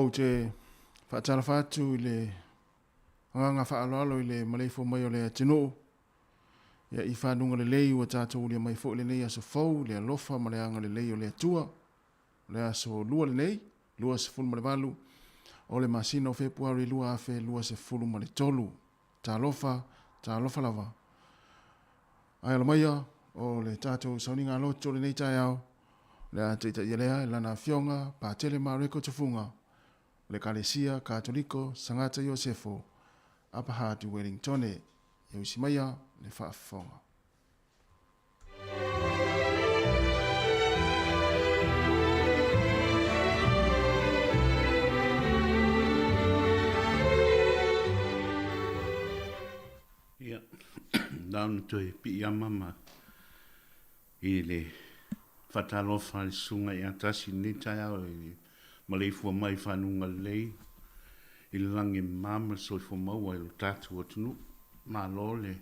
Ou te faatalofa atu i le agaga faaaloalo i le maleifua mai o le atunuu. Ia i fanuga lelei ua tatou ulia mai foi lenei aso fou i le alofa ma le agalelei o le Atua. O le aso lua lenei, 28 o le masina o Fepuari 2023. Talofa, talofa lava. Ae alo maia o le tatou sauniga loto o lenei taeao, o le a taitaia lea e lana afioga Patele Mareko Tufuga, o le Ekalesia Katoliko Sagata Iosefo, Upper Hutt Wellingtone. Ia usi maia le faafofoga. Ia, na ona toe piiama ma i le faatalofa a le Susuga ia Tasi i lenei taeao i le maleifua mai i fanuga lelei i le lagi e mama ma le soifua maua i lo tatou atunuu. Malo le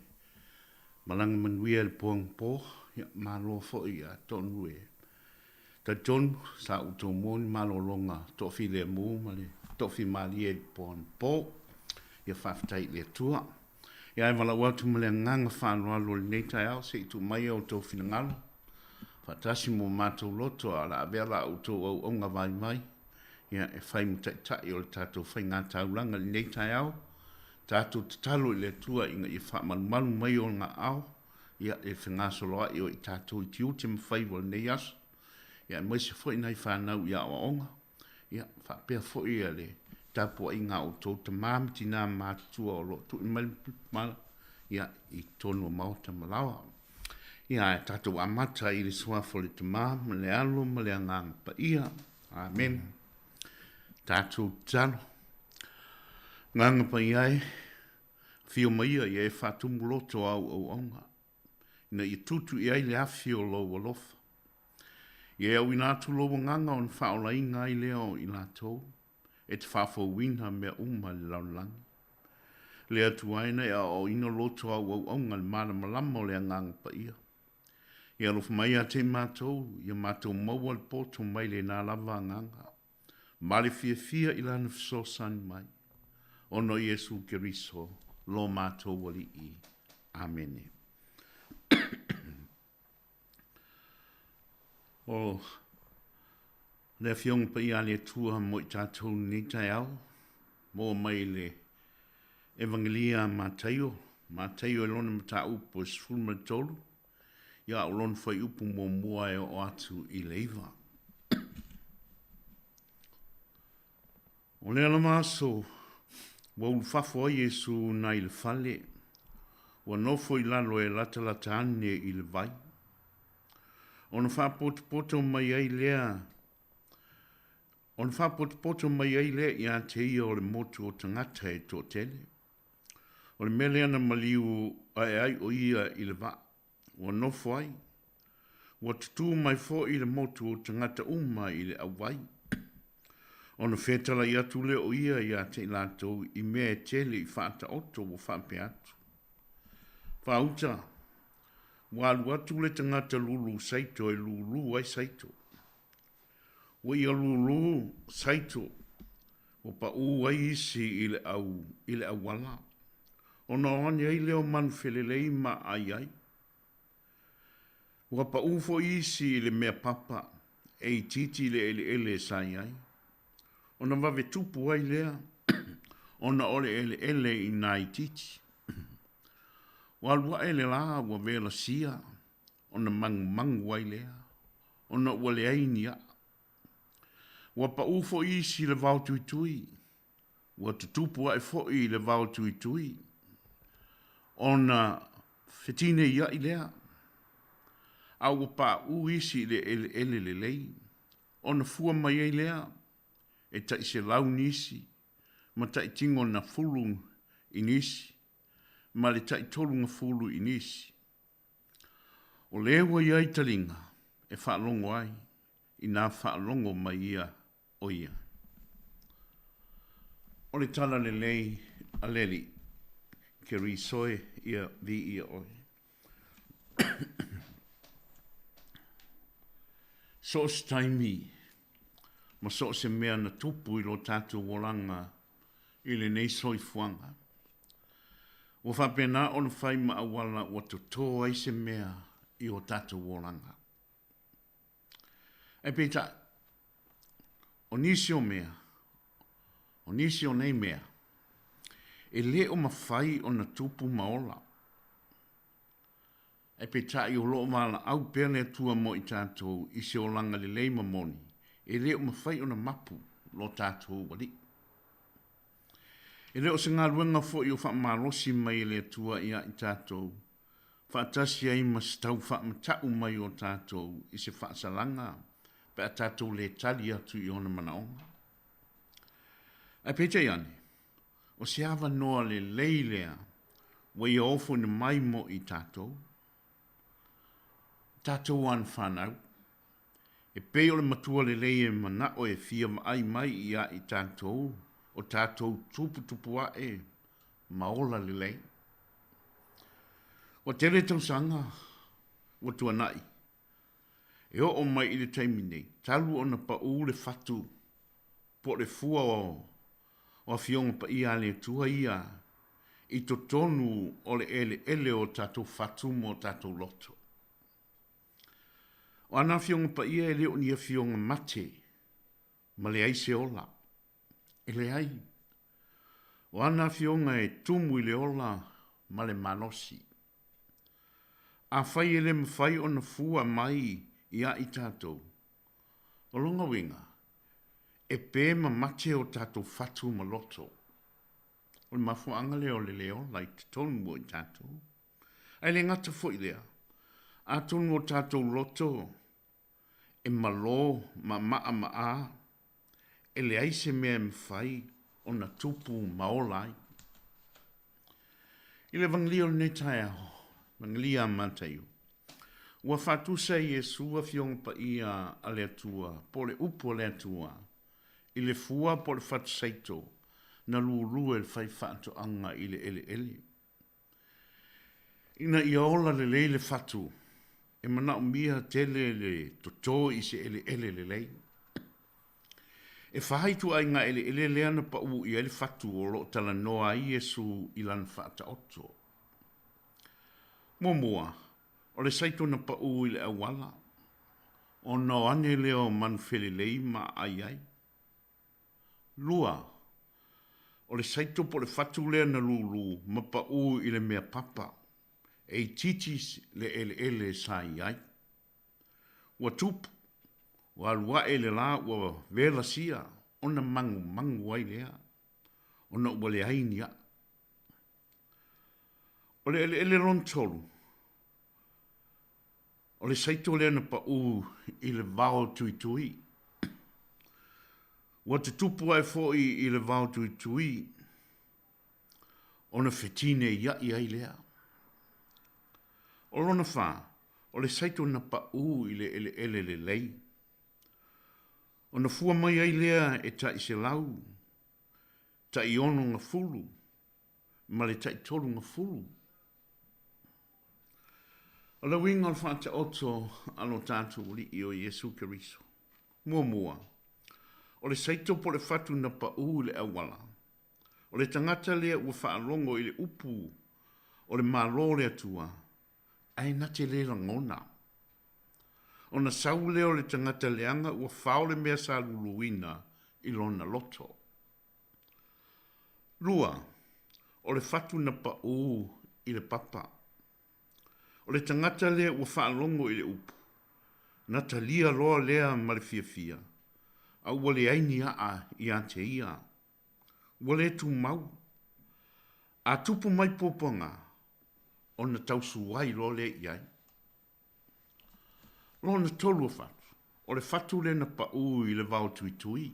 Malaga manuia i le po anapo, ia malo foi atonu e talitonu sa outou maua ni malologa toafilemu ma le toafimalie i le po anapo. Ia faafetai i le Atua. Ia ae valaau atu ma le agaga faaaloalo i lenei taeao se i tuu mai outou finagalo faatasi ma o matou loto a o le a avea la outou auauna vaivai ia e fai ma taitai o le tatou faigataulaga i lenei taeao. Tatou tatalo i le Atua ina ia faamalumalu mai Ona aao ia le fegasoloai o i tatou i tiute ma faiva o lenei aso, ia aemaise foi nai fanau i aoaoga, ia faapea foi ia le tapuaiga a outou tama ma tina matutua o lo o tui mai le mala ia i totonu o maota ma laoa. Ia ae tatou amata i le suafa o le Tama ma le Alo ma le Agaga Paia. Amene. Tatou tatalo. Agaga Paia e, afio mai ia ia e faatumu loto āu auauna, ina ia tutu i ai le afi o lou alofa. Ia e auina atu lou agaga ona faaolaina ai lea o i latou e te faafouina mea uma i le lalolagi. Le Atua e na e aoaoina loto āu auauna i le malamalama o le Agaga Paia. Ia alofa mai ia te i matou, ia matou maua le poto mai lena lava agaga, ma le fiafia i Lana fesoasoani mai, ona o Iesu Keriso lo matou Alii. Amene. O le Afioga Paia a le Atua mo i tatou i lenei taeao, maua mai le Evagelia a Mataio, Mataio i lona mataupu e 13, ia a o lona fuaiupu muamua e oo atu i le 9. O lea lava aso ua ulufafo ai Iesu nai le fale, ua nofo i lalo e latalata ane i le vai. Ona faapotopoto mai ai lea Ona faapotopoto mai ai lea ia te ia o le motu o tagata e toatele. O le mea lea na maliu ae ai o ia i le vaa, ua nofo ai. Ua tutū mai foi le motu o tagata uma i le auai. Ona fetalai atu lea o ia ia te i latou i mea e tele i faataoto ua faapea atu. Faauta, ua alu atu le tagata lulu saito e lulu ai saito. Ua ia lulu saito, ua paʻū ai isi i le au, i le auala, ona o ane ai lea o manu felelei ma ʻai ai. Ua paʻū foi isi i le mea papa e itiiti le ʻeleʻele sa i ai, ona vave tupu ai lea ona o le ʻeleʻele i nā itiiti. Ua alu aʻe le lā ua velasia ona magumagu ai lea, ona ua leai ni aʻa. Ua paʻū foi isi i le vao tuitui, ua tutupu aʻe foi i le vao tuitui, ona fetineiaʻi lea, a ua paʻū isi i le ʻeleʻele lelei, ona fua mai ai lea, e tai selau nisi, ma tai tigonafulu i nisi, ma le tai tolugafulu i nisi. O le ua i ai taliga e faalogo ai, inā faalogo mai ia o ia. O le tala lelei a le Alii, Keriso e, ia viia oe. So o se taimi. ma so o se mea na tupu i lo tatou olaga i lenei soifuaga. Ua faapena ona fai ma auala ua totō ai se mea i o tatou olaga. Ae peitai, o nisi o mea, o nisi o nei mea, e le o mafai ona tupu ma ola. Ae peitai o lo o valaau pea le Atua mo i tatou i se olaga lelei ma moni, e le o mafai ona mapu lo tatou Alii. E le o se galuega foi o faamalosi mai e le Atua ia i tatou, faatasi ai ma se tau faamata'u mai o tatou i se faasalaga pe a tatou le tali atu i ona manaoga. Ae peitai ane, o se avanoa lelei lea ua ia ofoina mai mo i tatou, tatou ana fanau, e pei o le matua lelei e mana'o e fia vaai mai ia i tatou o tatou tuputupua'e ma ola lelei. Ua tele tausaga ua tuana'i e oo mai i le taimi nei, talu ona paū le fatu po o le fua o Afioga Paia a le Atua ia i totonu o le eleele o tatou fatu ma o tatou loto. O ana Afioga Paia e le o ni afioga mate ma leai se ola. E leai. O ana afioga e tumu i le ola ma le malosi. Afai e le mafai ona fua mai ia i tatou, o lona uiga, e pē ma mate o tatou fatu ma loto. O le mafuaaga lea o le le ola i totonu o i tatou. Ae le gata foi i lea, atonu o tatou loto e malo ma maʻamaʻa, e leai se mea e mafai ona tupu ma ola ai. I le Evagelia o lenei taeao, Evagelia a Mataio, ua faatusa e Iesu Afioga Paia a le Atua, po o le Upu a le Atua, i le fua po o le fatusaito na lulu e le faifaatoaga i le eleele. Ina ia ola lelei le fatu, e manaomia tele le toto i se eleele lelei. E fā ituaiga eleele lea na paʻu i ai le fatu o lo o talanoa ai Iesu i lana faataoto. Muamua, o le saito na paʻu i le auala, ona o ane lea o manu felelei ma aai ai. 2, O le saito po o le fatu lea na lūlū ma paʻū i le mea papa, e itiiti le eleele sa i ai. Ua tupu, ua alu aʻe le lā ua velasia ona magumagu ai lea, ona ua leai ni aʻa. O le eleele lona tolu, O le saito lea na paʻū i le vao tuitui. Ua tutupu ae foi i le vao tuitui ona fetineiaʻi ai lea. O lona fā, o le saito na paʻū i le eleele lelei. Ona fua mai ai lea e taʻiselau, taʻionogafulu, ma le taitolugafulu. O le uiga o le faataoto a lo tatou Alii o Iesu Keriso. Muamua, o le saito po o le fatu na paʻū i le auala. O le tagata lea ua faalogo i le upu o le Malo o le Atua, ae na te le lagona. Ona sau lea o le tagata leaga ua fao le mea sa luluina i lona loto. 2, o le fatu na paʻū i le papa. O le tagata lea ua faalogo i le upu, na talia loa lea ma le fiafia, a ua leai ni aʻa ia te ia. Ua le tumau. A tupu mai puapuaga, ona tausuai loa lea i ai. Lona tolu o fatu, o le fatu lea na paʻū i le vao tuitui.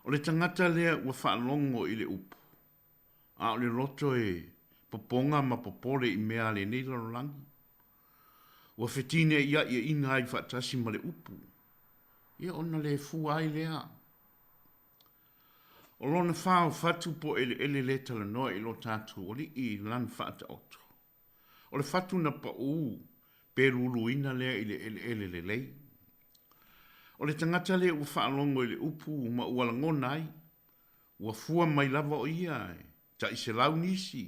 O le tagata lea ua faalogo i le upu, a o le loto e popoga ma popole i mea a lenei lalolagi, ua fetineiaʻiaʻina ai faatasi ma le upu, ia ona le fua ai lea. O lona fā o fatu po o eleele lea e talanoa i lo tatou Alii i lana faataoto. O le fatu na paʻū pe luluina lea i le eleele lelei. O le tagata lea ua faalogo i le upu ma ua lagona ai, ua fua mai lava o ia e tai 100 nisi,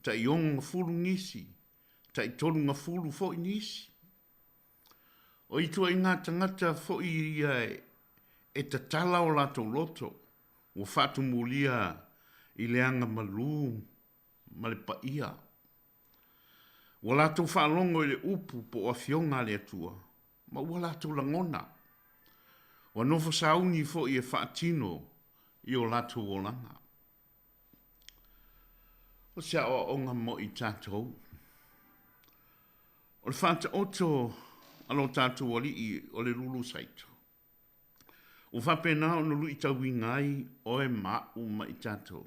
tai 60 nisi, tai 30 foi nisi. O ituaiga tagata foi ia e tatala o latou loto, ua faatumulia i le agamalu ma le paia. Ua latou faalogo i le upu po o afioga a le Atua, ma ua latou lagona. Ua nofo sauni foi e faatino i o latou olaga. O se aoaoga mo i tatou. O le faataoto a lo tatou Alii o le lulu saito. Ua faapena ona luitauina ai oe ma a'u ma i tatou.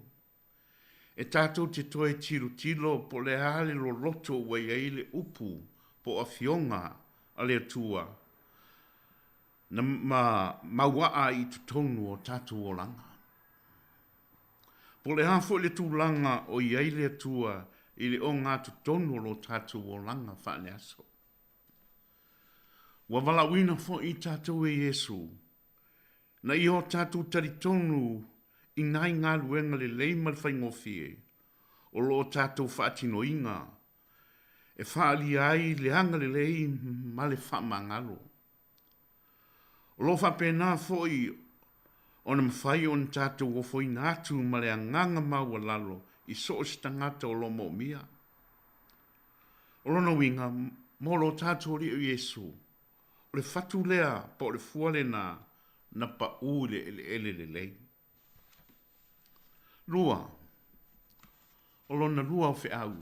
E tatou te toe tilotilo po o le a le loloto ua i ai le upu po o afioga a le Atua na ma mauaa ai i totonu o tatou olaga. Po o le a foi le tulaga o i ai le Atua i le ogatotonu o lo tatou olaga faaleaso. Ua valaauina foi i tatou e Iesu Na ia o tatou talitonu i nai galuega lelei ma le faigofie o lo o tatou faatinoina e faaalia ai le agalelei ma le faamagalo. O lo o faapena foi ona mafai ona tatou ofoina atu ma le agaga maualalo i so o se tagata o lo o moomia. O lona uiga, mo lo tatou Alii o Iesu, O le fatu lea po o le fua lena na paʻū i le eleele lelei. Lua, o lona lua o feau,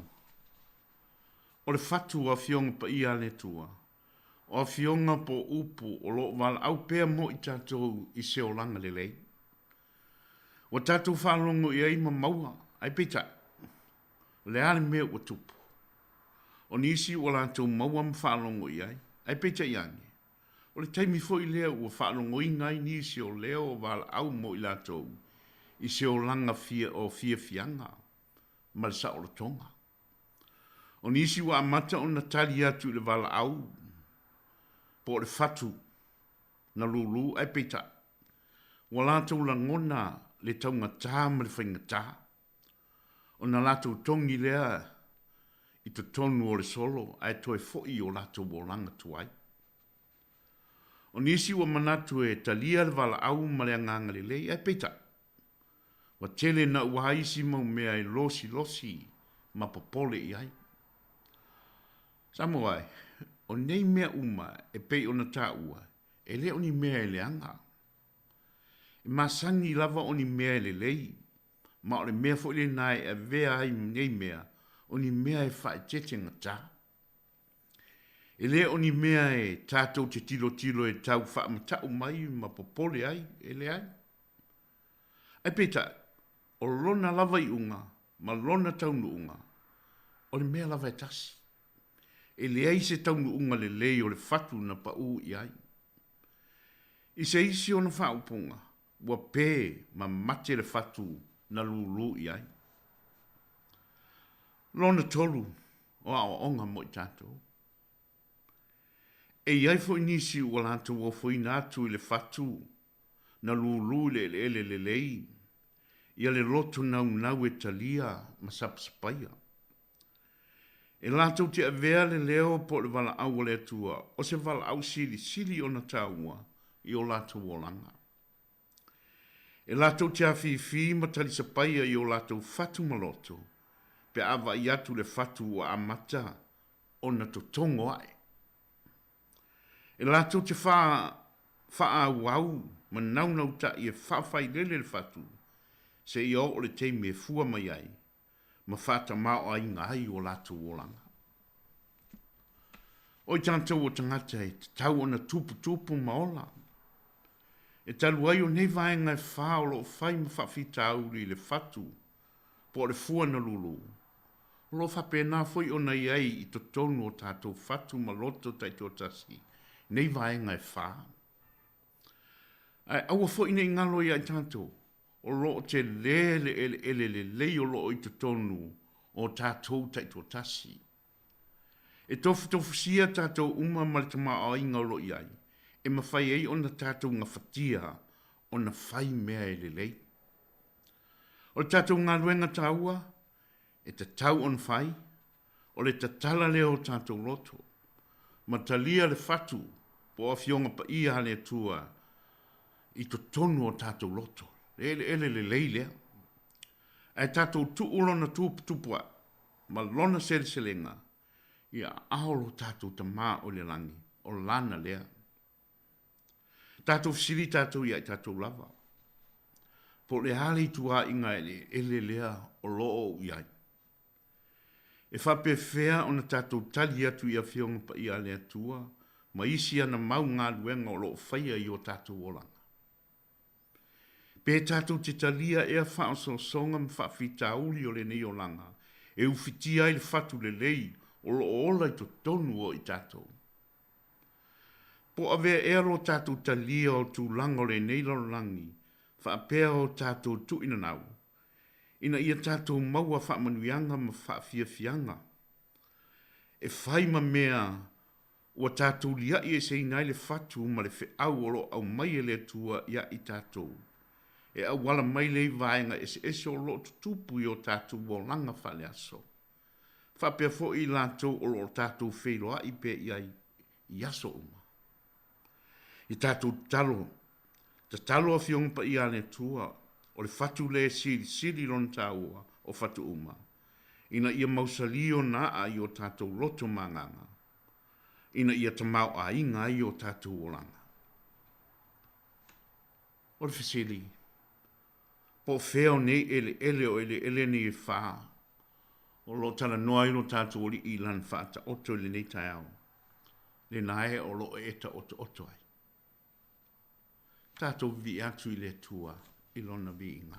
o le fatu o Afioga Paia a le Atua, o Afioga po o upu o lo o valaau pea mo i tatou i se olaga lelei. Ua tatou faalogo i ai ma maua, ae peitai, O le a le mea ua tupu? O nisi ua latou maua ma faalogo i ai, ae peitai ane, o le taimi foi lea ua faalogoina ai nisi o leo o valaau mo i latou i se olaga fia o fiafiaga ma le saolotoga. O nisi ua amata ona tali atu i le valaau po o le fatu na lūlū, ae peitai, ua latou lagona le taugatā ma le faigatā. Ona latou togi lea i totonu o le solo ae toe foi i o latou olaga tuai. O nisi ua manatu e talia le valaau ma le agaga lelei, ae peitai, ua tele naua isi mau mea e losilosi ma popole i ai. Samoa e, o nei mea uma e pei ona taua, e le o ni mea e leaga. E masani lava o ni mea e lelei, ma o le mea foi lena e avea ai nei mea o ni mea e faaeteete gata. E le o ni mea e tatou te tilotilo e tau faamata'u mai ma popole ai, e leai. Ae peitai, o lona lava iuga ma lona taunuuga, o le mea lava e tasi. E leai se taunuuga lelei o le fatu na paʻū i ai. I se isi ona faaupuga, Ua pē ma mate le fatu na lūlū i ai. Lona tolu o aoaoga mo i tatou. E i ai foi nisi ua latou ofoina atu i le fatu na lūlū i le eleele lelei, ia le loto naunau e talia ma sapasapaia. E latou te avea le leo po o le valaau a le Atua o se valaau silisili ona taua i o latou olaga. E latou te afifi ma talisapaia i o latou fatu ma loto pe a vaai atu le fatu ua amata ona totogo ae. E latou te fa faaauau ma naunautaʻi e faafailele le fatu seia oo le taimi e fua mai ai ma faatamaoaiga ai o latou olaga. O i tatou o tagata e tatau ona tuputupu ma ola. E talu ai o nei vaega e fa o lo o fai ma faafitauli i le fatu po o le fua na lulu, o lo o faapena foi ona i ai i totonu o tatou fatu ma loto taitoatasi nei vaega e fa. Ae aua foi ne i galo ia i tatou, o lo o tele le eleele lelei o lo o i totonu o tatou taitoatasi. E tofutofusia tatou uma ma le tamaoaiga o lo o i ai. e mafai ai ona tatou gafatia ona fai mea e lelei. O le tatou galuega taua e tatau ona fai, o le tatala lea o tatou loto, ma talia le fatu po o Afioga Paia a le Atua i totonu o tatou loto, le eleele lelei lea. Ae tatou tuu lona tuputupua'i ma lona seleselega i aao lo tatou Tama o i le lagi, o Lana lea. Tatou fesili tatou ia i tatou lava, po o le a le ituaiga eleele lea o lo o ou i ai? E faapefea ona tatou tali atu i Afioga Paia a le Atua ma isi ana mau galuega o lo o faia i o tatou olaga? Pe tatou te talia ea faaosoosoga ma faafitauli o lenei olaga e ufitia ai le fatu lelei o lo o ola i totonu o i tatou? Po o avea ea lo tatou talia o tulaga o lenei lalolagi faapea o tatou tuuinanau ina ia tatou maua faamanuiaga ma faafiafiaga e fai ma mea ua tatou lia'i eseina ai le fatu ma le feau o lo o aumai e le Atua iā i tatou, e auala mai lea i vaega eseese o lo o tutupu i o tatou olaga faaleaso, faapea foi i latou o lo o tatou feiloai pea i ai i aso uma. I tatou tatalo, tatalo Afioga Paia a le Atua, o le fatu lea e silisili lona taua o fatu uma, ina ia mausali ona aa i o tatou loto ma agaga, ina ia tamaoaiga ai o tatou olaga. O le fesili, po o fea o nei eleele o eleele nei e fā o lo o talanoa ai lo tatou Alii i lana faataoto i lenei taeao, lena e o lo o e taotooto ai? Tatou vivii atu i le Atua i Lona viiga.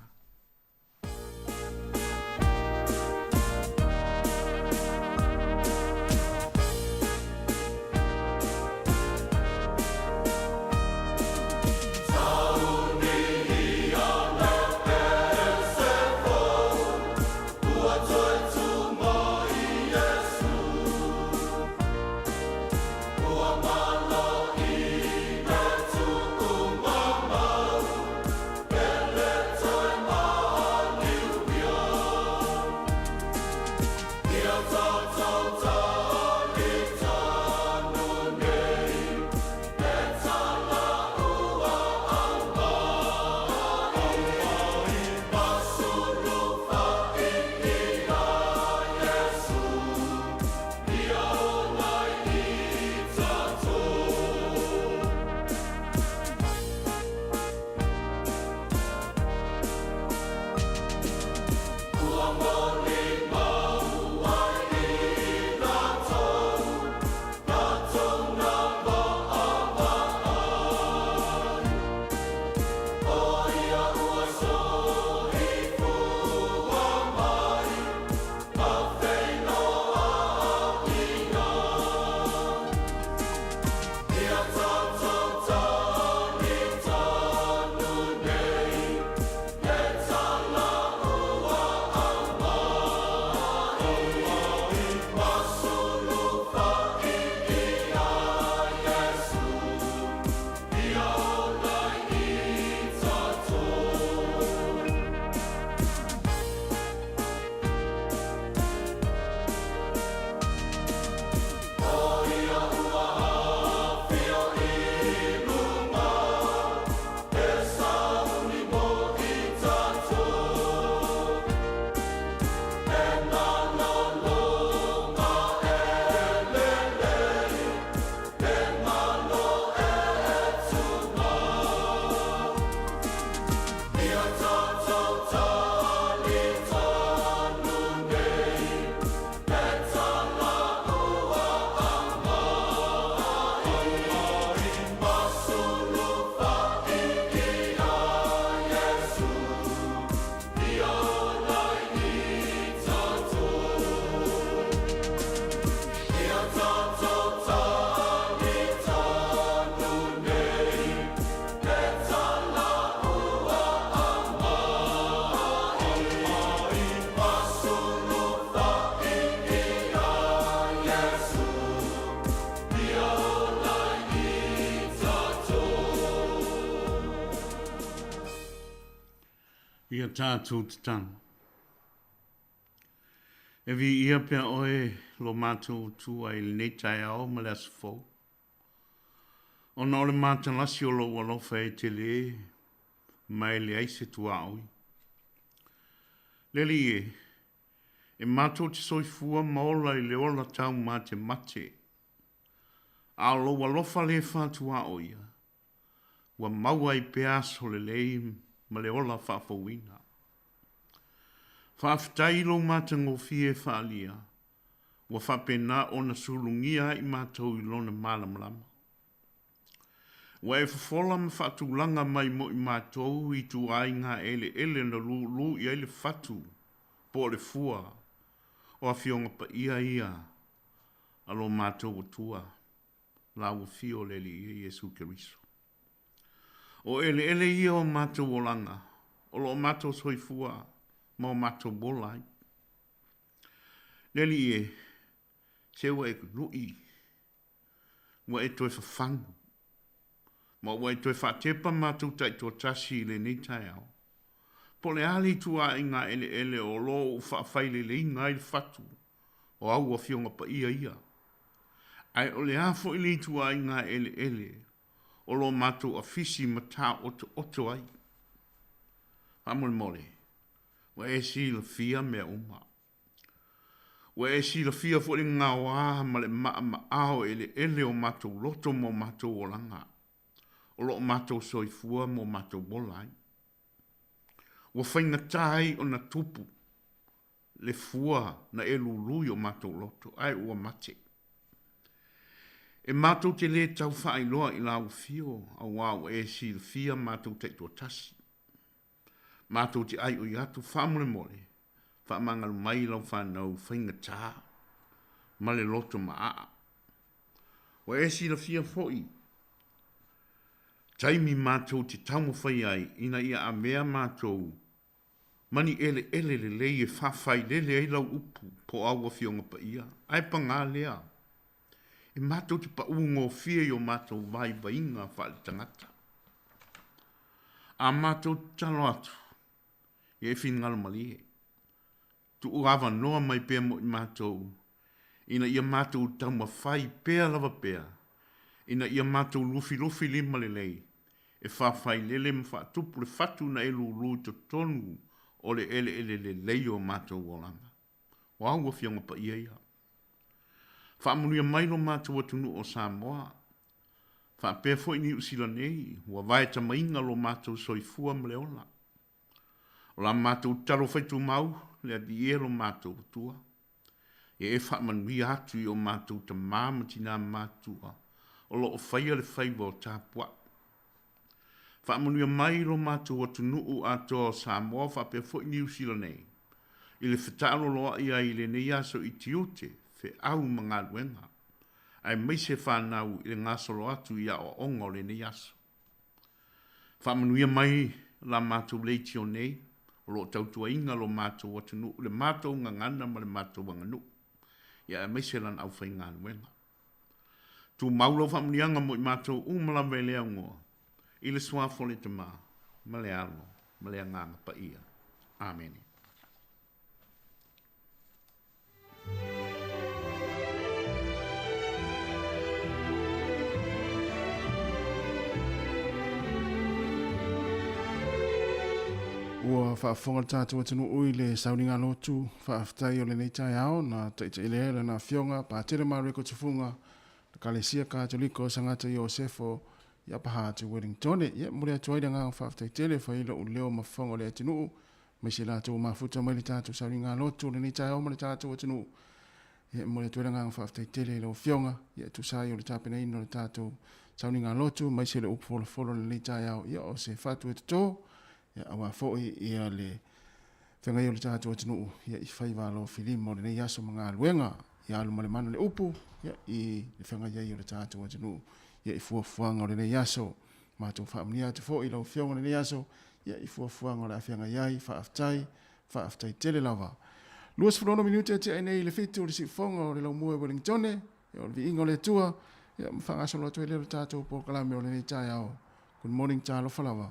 Ia tātou tatalo. E viia pea oe lo mātou Atua i lenei taeao ma le aso fou. Ona o le matalasi o lou alofa e tele ma e leai se tuaoi. Le Alii e, e matou te soifua ma ola i le ola taumatemate, a o lou alofa le fatuaoia, ua maua ai pea aso lelei ma le ola faafouina. Faafetai i lou matagofie faaalia, ua faapena ona sulugia ai matou i lona malamalama. Ua e fofola ma faatulaga mai mo i matou i ituaiga eleele na lulu i ai le fatu po o le fua o Afioga Paia ia a lo matou Atua, Lau Afio le Alii Iesu Keriso. O eleele ia o matou olaga, o lo o matou soifua ma o matou ola ai. Le Alii e, se ua e lu'i, ua e toe fafagu, ma ua e toe faatepa matou taitoatasi i lenei taeao. Po o le a le ituaiga eleele o lo o faafaileleiga ai le fatu o au Afioga Paia ia, ae o le a foi le ituaiga eleele o lo matou afisi ma taotooto ai. Faamolemole, ua e silafia mea uma. Ua e silafia foi le gaoa ma le maʻamaʻa o eleele o matou loto ma o matou olaga, o lo o matou soifua ma o matou ola ai. Ua faigata ai ona tupu le fua na e lulu i o matou loto, ae ua mate. E matou te lē tau faailoa i lau afio, auā ua e silafia matou taitoatasi. Matou te ʻaiʻoi atu faamolemole, faamagalo mai lau fanau faigata ma le loto maʻaʻa. Ua e silafia foi taimi matou te taumafai ai ina ia avea matou ma ni eleele lelei e faafailele ai lau upu po o au Afioga Paia, ae pagā lea, e matou te paʻū gofie i o matou vaivaiga faaletagata. A matou tatalo atu, ia e finagalo malie, tuu avanoa mai pea mo i matou, ina ia matou taumafai pea lava pea, ina ia matou lufilufi lima lelei, e faafailele ma faatupu le fatu na e lulu i totonu o le eleele lelei o matou olaga. O au Afioga Paia ia. Faamanuia mai lo matou atunuu o Samoa, faapea foi Niu Sila nei, ua vaetamaina lo matou soifua ma le ola. O la matou tatalo faitumau, le Alii e lo matou Atua, ia e faamanuia atu i o matou tama ma tinā matutua o lo o faia le faiva o tapuaʻi. Faamanuia mai lo matou atunuu atoa o Samoa faapea foi Niu Sila nei, i le fetaaloloaʻi ai i lenei aso i tiute, feau ma galuega, aemaise fanau i le gasolo atu i aoaoga o lenei aso. Faamanuia mai la matou leitio nei, o lo o tautuaina lo matou atunuu i le matou gagana ma le matou aganuu, ia aemaise lana aufaigaluega. Tumau lau faamanuiaga mo i matou uma lava e le aunoa, i le Suafa o le Tama, ma le Alo, ma le Agaga Paia. Amene. Ua faafofoga le tatou atunuu i le sauniga lotu faafetai o lenei taeao na taita'i lea e lana afioga Patele Mareko Tufuga, Ekalesia Katoliko o Sagata Iosefo i Apaha atu i Wellingtone. Ia, momoli atu ai le agaga faafetai tele e fai ai lou leo ma fofoga o le atunuu aemaise i latou ua mafuta mai le tatou sauniga lotu o lenei taeao ma le tatou atunuu. Ia, e momoli atu ai le agaga faafetai tele i lau Afioga, ia, e tusa ai o le tapenaina o le tatou sauniga lotu, aemaise le upu folafolo o lenei taeao, ia, o se fatu e toto, ia, aua foi, ia, le feagai o le tatou atunuu, ia, i faiva alofilima o lenei aso ma galuega, ia alu ma le mana le upu, ia, i le feagai ai o le tatou atunuu, ia, i fuafuaga o lenei aso. Matou faamanuia atu foi i lau Afioga i lenei aso, ia, i fuafuaga o le a feagai ai, faafetai, faafetai tele lava. 26 minute e tea nei i le 7 o le siufofoga o le laumua i Wellingtone, ia, o le viiga o le Atua, ia, ma faagasolo atu ai lea o le tatou polokalame o lenei taeao. Good morning, talofa lava.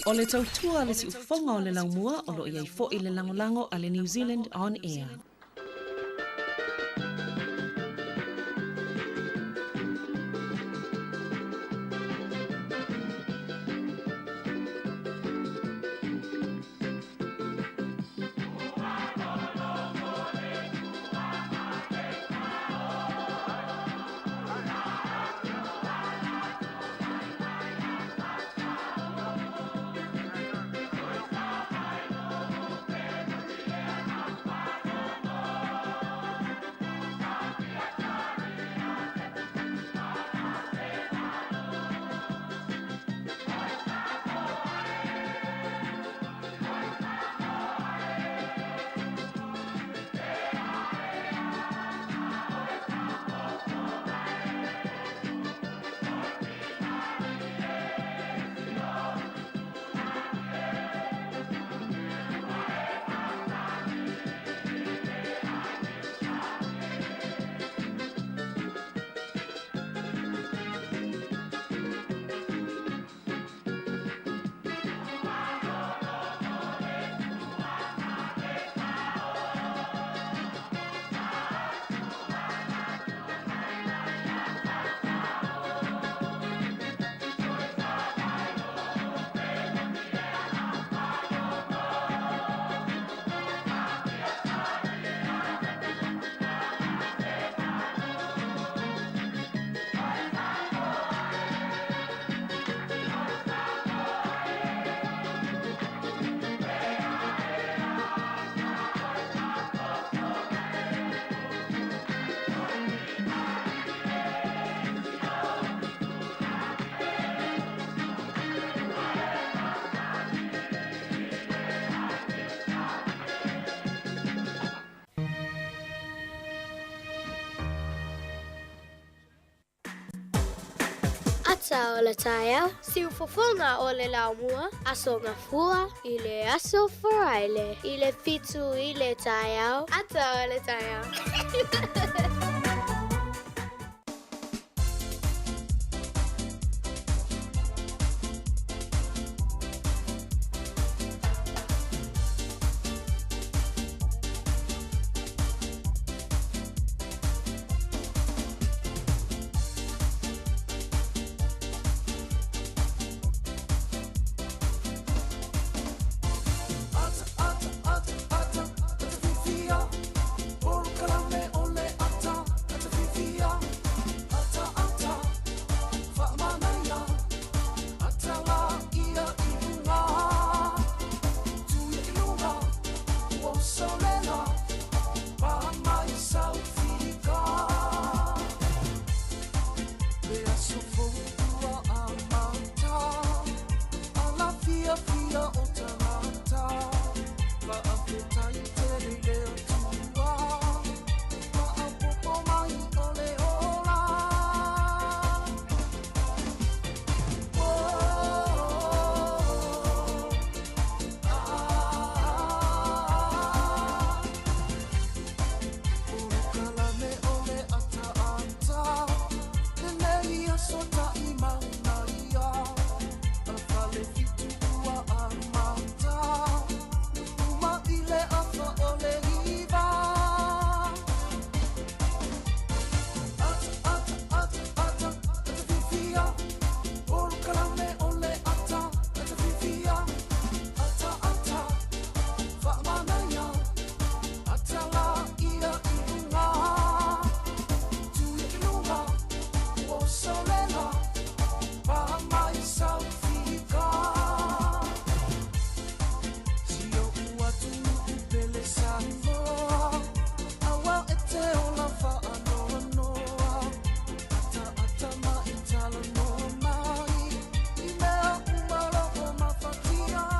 O le tautua a le siufofoga o le laumua o lo o i ai foi le lagolago a le New Zealand On Air. Ata o le taeao, siufofoga o le laumua, Aso Gafua i le aso Faraile i le 7 i le taeao, ata o le taeao.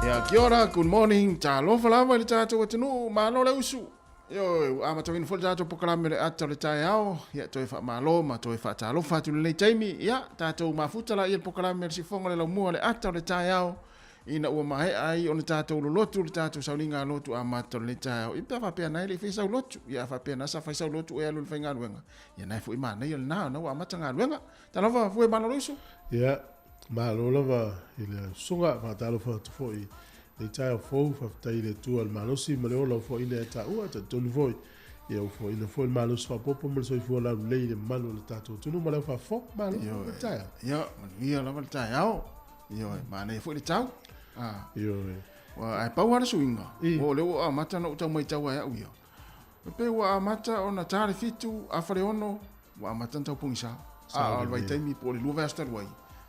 Ia, kia ora, good morning, talofa lava i le tatou atunuu, malo le usu. Ioe, ua amatauina foi le tatou polokalame o le ata o le taeao, ia toe faamalo ma toe faatalofa atu i lenei taimi, ia, tatou mafuta laia le polokalame o le sifofoga o le laumua o le ata o le taeao, ina ua maea ai ona tatou lolotu le tatou sauniga lotu amata o lenei taeao. Ia pe a faapea na e le i faia sau lotu, ia a faapea na sa fai sau lotu e alu i le faigaluega, ia na e foi manaia lena, ona ua amata galuega. Talofa, fue malolo uso. Ia. Malo lava i le susuga, faatalofa atu foi i lenei taeao fou, faafetai i le Atua i le malosi ma le ola ua foaiina ia taua, e talitonu foi ia ua foaiina foi le malosi faaopoopo ma le soifua laulelei i le mamalu o le tatou atunuu ma le au faafofoga. Malo le taeao. Ia, manuia lava le taeao. Ioe, manaia foi le tau. Ah. Ioe. Ae pau lava le suiga, o lea ua amata ona ou tau matau ai au ia. E pei ua amata ona ta le 7, afa le 6, ua amata ona tau pogisa. A o le vaitaimi po o le 2 vaiaso talu ai,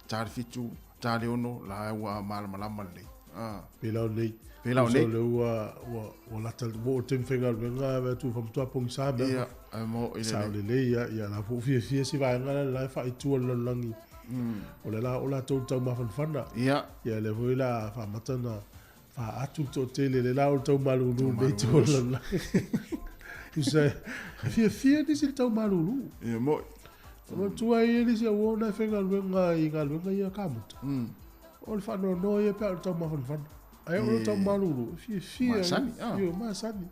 ta le 7, ta le 6, la ua malamalama lelei. Ah. Pei la o nei. Pei la o nei. Lea ua lata ua oo le taimi faigaluega ave atu ua matua pogisa mea. Ia, e mo i le. Sao lelei ia, ia la foi fiafia si vaega la la e faaitua le lalolagi. O le la o latou tau mafanafana. Ia. Ia lea foi la faamata na faatu le toatele le la o le tau malulu nei te o le lalolagi. Tusa e fiafia nisi le tau malulu. Ia moi. O matua ai nisi au ona e faigaluega i galuega ia kamuta. O le faanoanoa ia pe a o le tau mafanafana. Ae o le tau malulu, e fiafia. Masani, ah. Io, masani.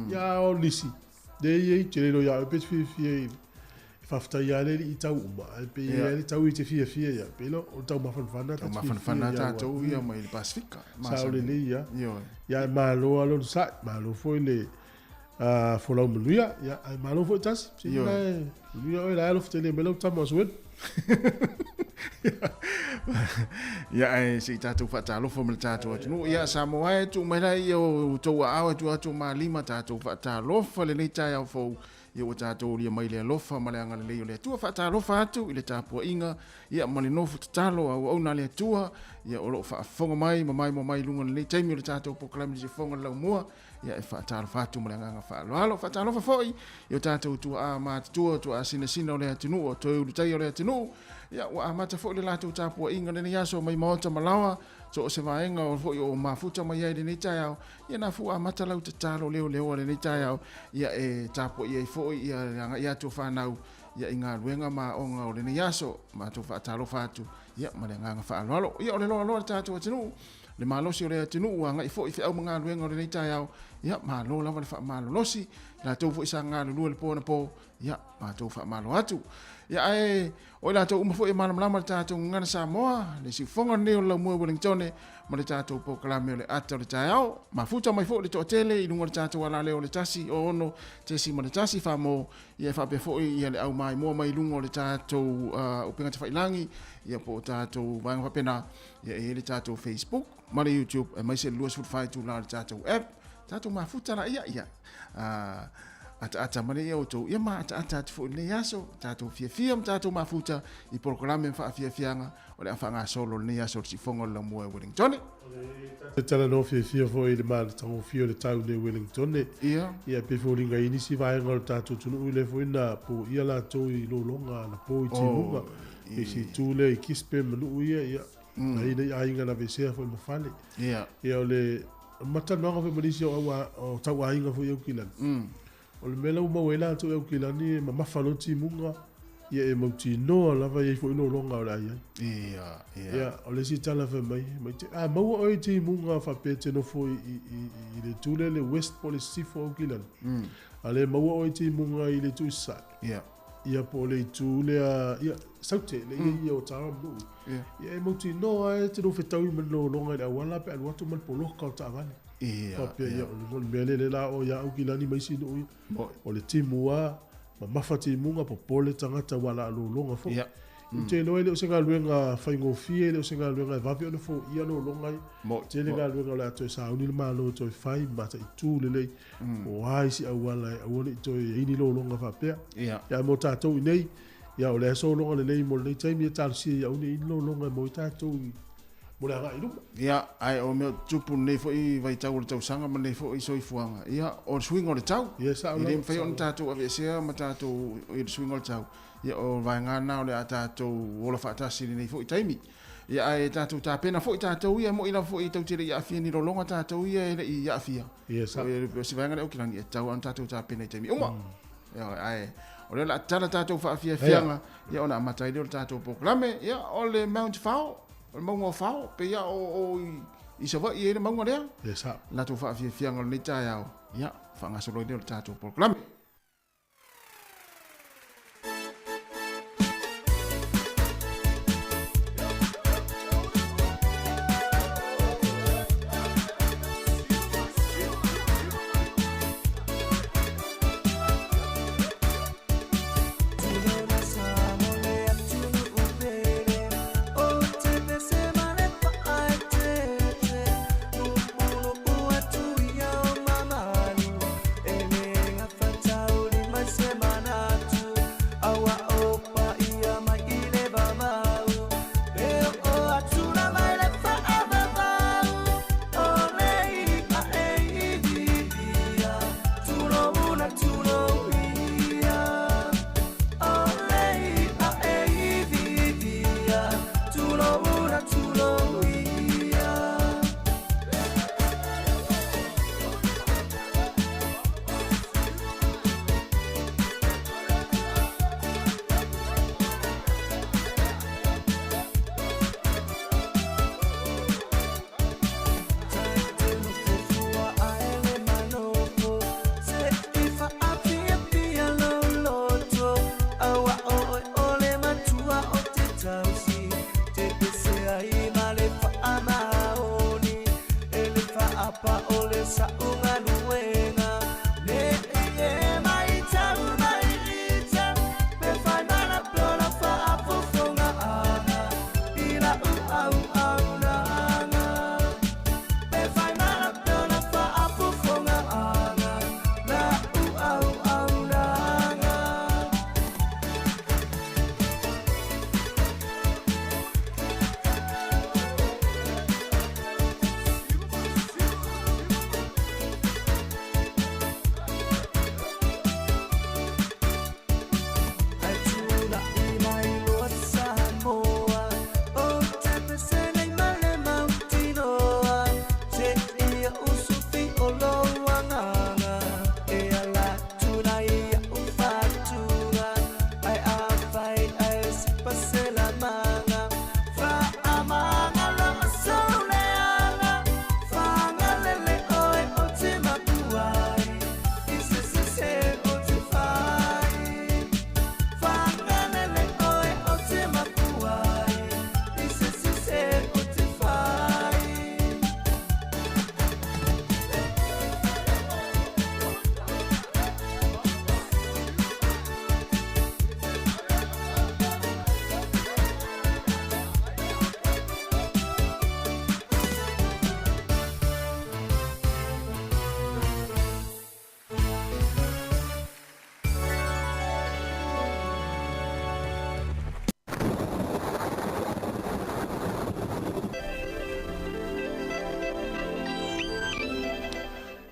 Ia o nisi. Le ia i te lelo ia pe te fiafia i faafetai lava le alii i tau uma, ae pei e i ai le tau i te fiafia ia, pei la o le taumafanafana ta te fiafia Taumafanafana tatou ia mai le Pasifika. Sao lelei ia. Ioe. Ia ae malo lava lona sa'i, malo foi le folau manuia, ia ae malo foi tasi. Ioe. Sina e manuia oe la e alofa tele mai lau tama o Suelu. Ia ae se i tatou faatalofa ma le tatou atunuu. Ia Samoa e tuu mai laia i o outou aao e tuu atu ma lima tatou faatalofa lenei taeao fou. Ia ua tatou aulia mai le alofa ma le agalelei o le Atua. Faatalofa atu i le tapuaiga ia ma le nofo tatalo a auauna a le Atua ia o lo o faafofoga mai ma maimoa mai i luga o lenei taimi o le tatou polokalame Siufofoga o le Laumua. Ia e faatalofa atu ma le agaga faaaloalo. Faatalofa foi i o tatou tuaa matutua, tuaa sinasina o le atunuu, o toe ulutaia o le atunuu. Ia ua amata foi le latou tapuaiga lenei aso mai maota ma laoa, so o se vaega o foi o mafuta mai ai lenei taeao. Ia na fu amata lau tatalo leoleoa lenei taeao, ia e tapuai ai foi ia le agai atu o fanau ia i galuega ma aoga o lenei aso. Matou faatalofa atu ia ma le agaga faaaloalo. Ia o le loaloa le tatou atunuu, le malosi o le atunuu ua agai foi i feau ma galuega o lenei taeao. Ia malo lava le faamalolosi, latou foi sa galulue le po anapo, ia matou faamalo atu. Ia ae o i latou uma foi e malamalama le tatou gagana Samoa, le siufofoga lenei o le Laumua i Wellingtone ma le tatou polokalame o le ata o le taeao. Mafuta mai foi le toatele i luga o le tatou alaleo o le 106.1 Famo, ia e faapea foi ia le au maimoa mai luga o le tatou upega tafailagi, ia po o tatou vaega faapena, ia e i ai le tatou Facebook ma le YouTube, aemaise le 24 itula o le tatou app. Tatou mafuta laia, ia ataata mai ia outou, ia ma ataata atu foi i lenei aso, tatou fiafia ma tatou mafuta i polokalame ma faafiafiaga o le a faagasolo lenei aso o le siufofoga o le Laumua i Wellingtone. E talanoa fiafia foi i le matagofie o le tau nei Wellingtone. Ia. Ia pei foliga i nisi vaega o le tatou atunuu lea foi na poia latou i lologa anapo i timuga. I si itu lea i Gisborne ma nuu ia, ia, na i nei aiga na aveesea foi ma fale. Ia. Ia o le matalanoaga foi ma nisi o au o tau aiga foi i Aukilani. O le mea la ua maua ai latou i Aukilani e mamafa loa timuga, ia e mautinoa lava e i ai foi lologa o le a i ai. Ia, ia. Ia, o le isi tala fai mai, mai te, a maua oe i timuga faapea e te nofo i le itu lea le west po o le sisifo o Aukilani. A le maua oe i timuga i le itu i sasae. Ia. Ia po o le itu lea, ia, saute, le ia ia o Tara ma Nuu. Ia. Ia e mautinoa e te nofo fetaui ma le lologa i le auala pe alu atu ma le poloka o taavale. Ia, Faapea, ia, o le mea lea lea la o ia Aukilani ma isi nuu ia. Moi. O le timu a, mamafa timuga, popole tagata ua la lologa foi. Ia. Ou te iloa e le o se galuega faigofie, e le o se galuega e vave ona foia lologa ia. Moi. Tele galuega o le a toe sauni le Malo e toe fai, mataitu lelei. O a isi auala e aua ne i toe i ai ni lologa faapea. Ia. Ia mo tatou i nei, ia o lea sologa lelei mo lenei taimi e talosia ia aua ne i i ai ni lologa e maua ai tatou i mo le agai i luma. Ia, ae o mea o tutupu lenei foi vaitau o le tausaga ma lenei foi soifuaga, ia, o le suiga o le tau. Ia, sao E le lava, mafai sao ona lava. tatou aveesea ma tatou i le suiga o le tau. Ia, o le vaega lena o le a tatou ola faatasi i lenei foi taimi. Ia, ae tatou tapena foi tatou ia, e moni lava foi tou te le i aafia ni lologa tatou ia e le i aafia. Ia, sao. O se vaega lea o Kilani, e tatau lava ona tatou tapena i taimi uma. Ia, ae o lea o le a tatala tatou faafiafiaga, ia ona amata ai lea o le tatou polokalame. Ia, o le Mount Fao, o le mauga o Fao, pei lava o i Savaii e i ai le mauga lea. Ia, sao. Latou faafiafiaga o lenei taeao, ia, faagasolo ai lea o le tatou polokalame.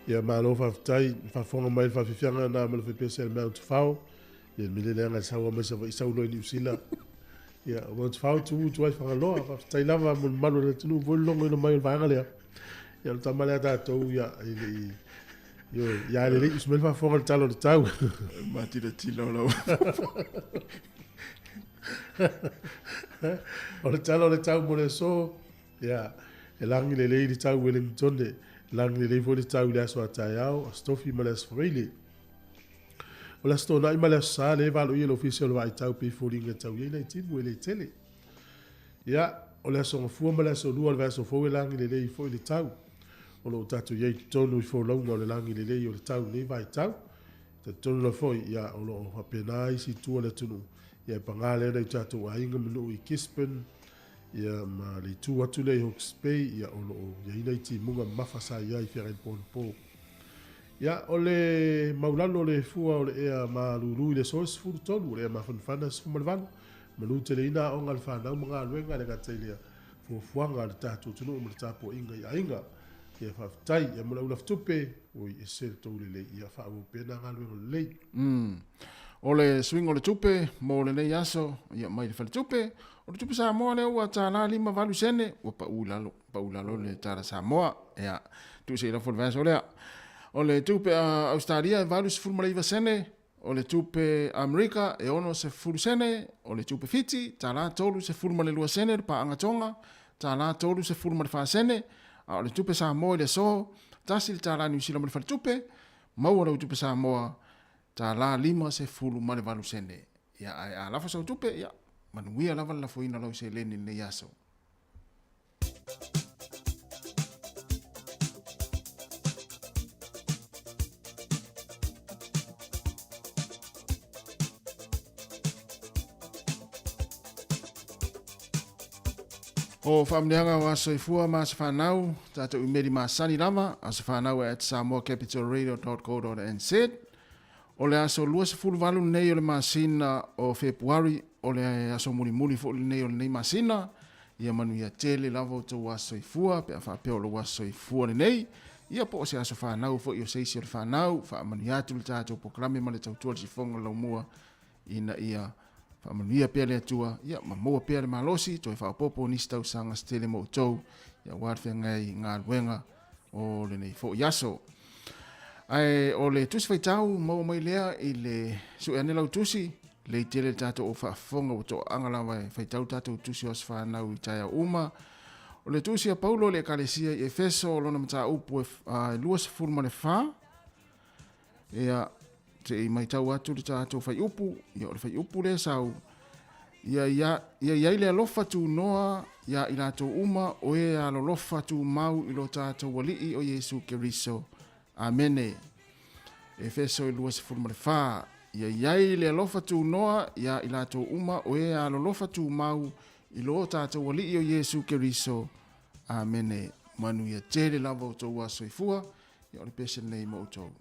Ia malo faafetai faafofoga mai le faafiafiaga na ma le faipese a le Mount Fao. Ia le mea lea leaga e sau mai Savaii sau loa i Niu Sila. Ia o Mount Fao tu tu ai Fagaloa. Faafetai lava mo le mamalu o le atunuu foi le logoina mai o le vaega lea. Ia o le tama lea a tatou ia e le i ioe ia lelei usu mai le faafofoga i le tala o le tau. Matilatila o lau O le tala o le tau mo le aso, ia, e lagi lelei le tau Wellington, e lagi lelei foi le tau i le aso a taeao, Aso Tofi ma le Aso Faraile. O le Aso Toonai ma le Aso Sa, lea e valoia e le Ofisa o le Vaai Tau pei foliga e tau i ai nai timu e le tele. Ia, o le Aso Gafua ma le Aso Lua o le vaiaso fou e lagi lelei foi le tau. O lo o tatou i ai i totonu i folauga o le lagi lelei o le tau i lenei vaitau. E talitonu lava foi, ia, o lo o faapena isi itu o le atunuu, ia e paga lea nai o tatou aiga ma nuu i Gisborne, ia, ma le itu atu lea i Hawke's Bay, ia, o lo o i ai nai timuga mamafa sa i ai i feagai po anapo. Ia, o le maulalo o le fua o le ea malulu i le aso e 13, o le ea mafanafana e 18, manu teleina aoga a le fanau ma galuega, e le gata i lea, fuafuaga a le tatou atunuu ma le tapuaiga i aiga. Ia faafetai, ia mo le au lafatupe, oi ese le tou lelei, ia faaauau pea na galuega lelei. O le suiga o le tupe mo lenei aso, ia mai le faletupe, o le tupe Samoa lea ua tala 58 sene, ua pau i lalo, pau i lalo le tala Samoa, ia, tuu se i lafo le vaiaso lea. O le tupe a Australia e 89 sene, O le tupe Amerika e 60 sene, o le tupe Fiti, tala 32 sene le paaga Tonga, tala 34 sene, a o le tupe Samoa i le aso, tasi le tala Niu Sila ma le faletupe, maua lau tupe Samoa, tala 58 sene. Ia, ae a lafo sau tupe, ia, manuia lava le lafoina o lau seleni i lenei aso. O faamanuiaga o Aso Soifua ma Aso Fanau, tatou imeli masani lava, asofanau at samoacapitalradio.co.nz. O le aso 28 lenei o le masina o Fepuari, o le aso mulimuli foi lenei o lenei masina. Ia manuia tele lava outou aso soifua pe a faapea o lou aso soifua lenei. Ia po o se aso fanau foi o se isi o le fanau, faamanuia atu le tatou polokalame ma le tautua le sifoga o le laumua ina ia faamanuia pea le Atua, ia ma maua pea le malosi toe faaopoopo nisi tausaga se tele mo outou, ia aua le feagai i galuega o lenei foi aso. Ae o le tusi faitau maua mai lea i le sue ane lau tusi, lei tele le tatou o faafofoga ua toaaga lava e faitau tatou tusi o aso fanau i taeao uma. O le tusi a Paulo i le Ekalesia i Efeso o lona mataupu e 24, ia, se i matau atu le tatou faiupu, ia o le faiupu lea sau, ia ia, ia iai le alofa tunoa iā i latou uma o e alolofa tumau i lo tatou Alii o Iesu Keriso. Amene. Efeso 24, Ia i ai le alofa tunoa iā i latou uma o e alolofa tumau i lo tatou Alii o Iesu Keriso. Amene. Manuia tele lava outou a soifua, ia o le pese lenei mo outou.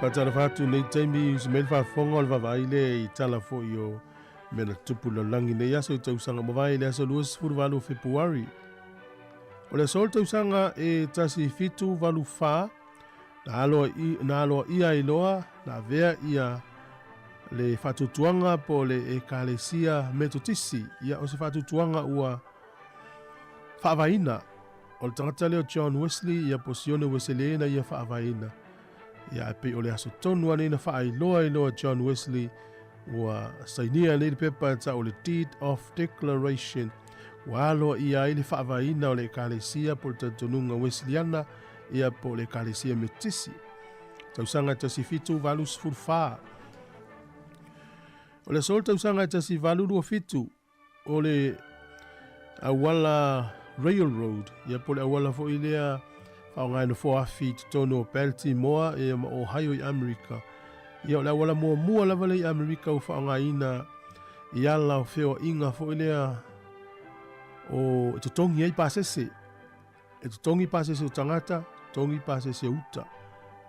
Faatalofa atu i lenei taimi, usi mai le faafofoga o le vaavaai lea i tala foi o mea na tutupu i le lalolagi i lenei aso i tausaga ua mavae i le aso 28 o Fepuari. O le aso o le tausaga e 1784, na aloaia ai loa na avea ia le faatuatuaga po o le Ekalesia Metotisi, ia o se faatuatuaga ua faavaeina. O le tagata lea o John Wesley, ia po Sione Uesele na ia faavaeina. Ia ae pei o le aso tonu lava lenei na faailoa ai loa John Wesley ua sainia nei le pepa e tau o le Deed of Declaration, ua aloaia ai le faavaeina o le Ekalesia po o le talitonuga Wesleyana, ia po o le Ekalesia Metotisi. Tausaga e 1784. O le aso o le tausaga e 1827, o le auala railroad, ia po o le auala foi lea faaaoga e nofoa afi i totonu o Baltimore ia ma Ohio i Amerika. Ia o le auala muamua lava lea i Amerika ua faaaogaina i ala o feoaiga foi lea o e totogi ai pasese. E totogi pasese o tagata, totogi pasese o uta.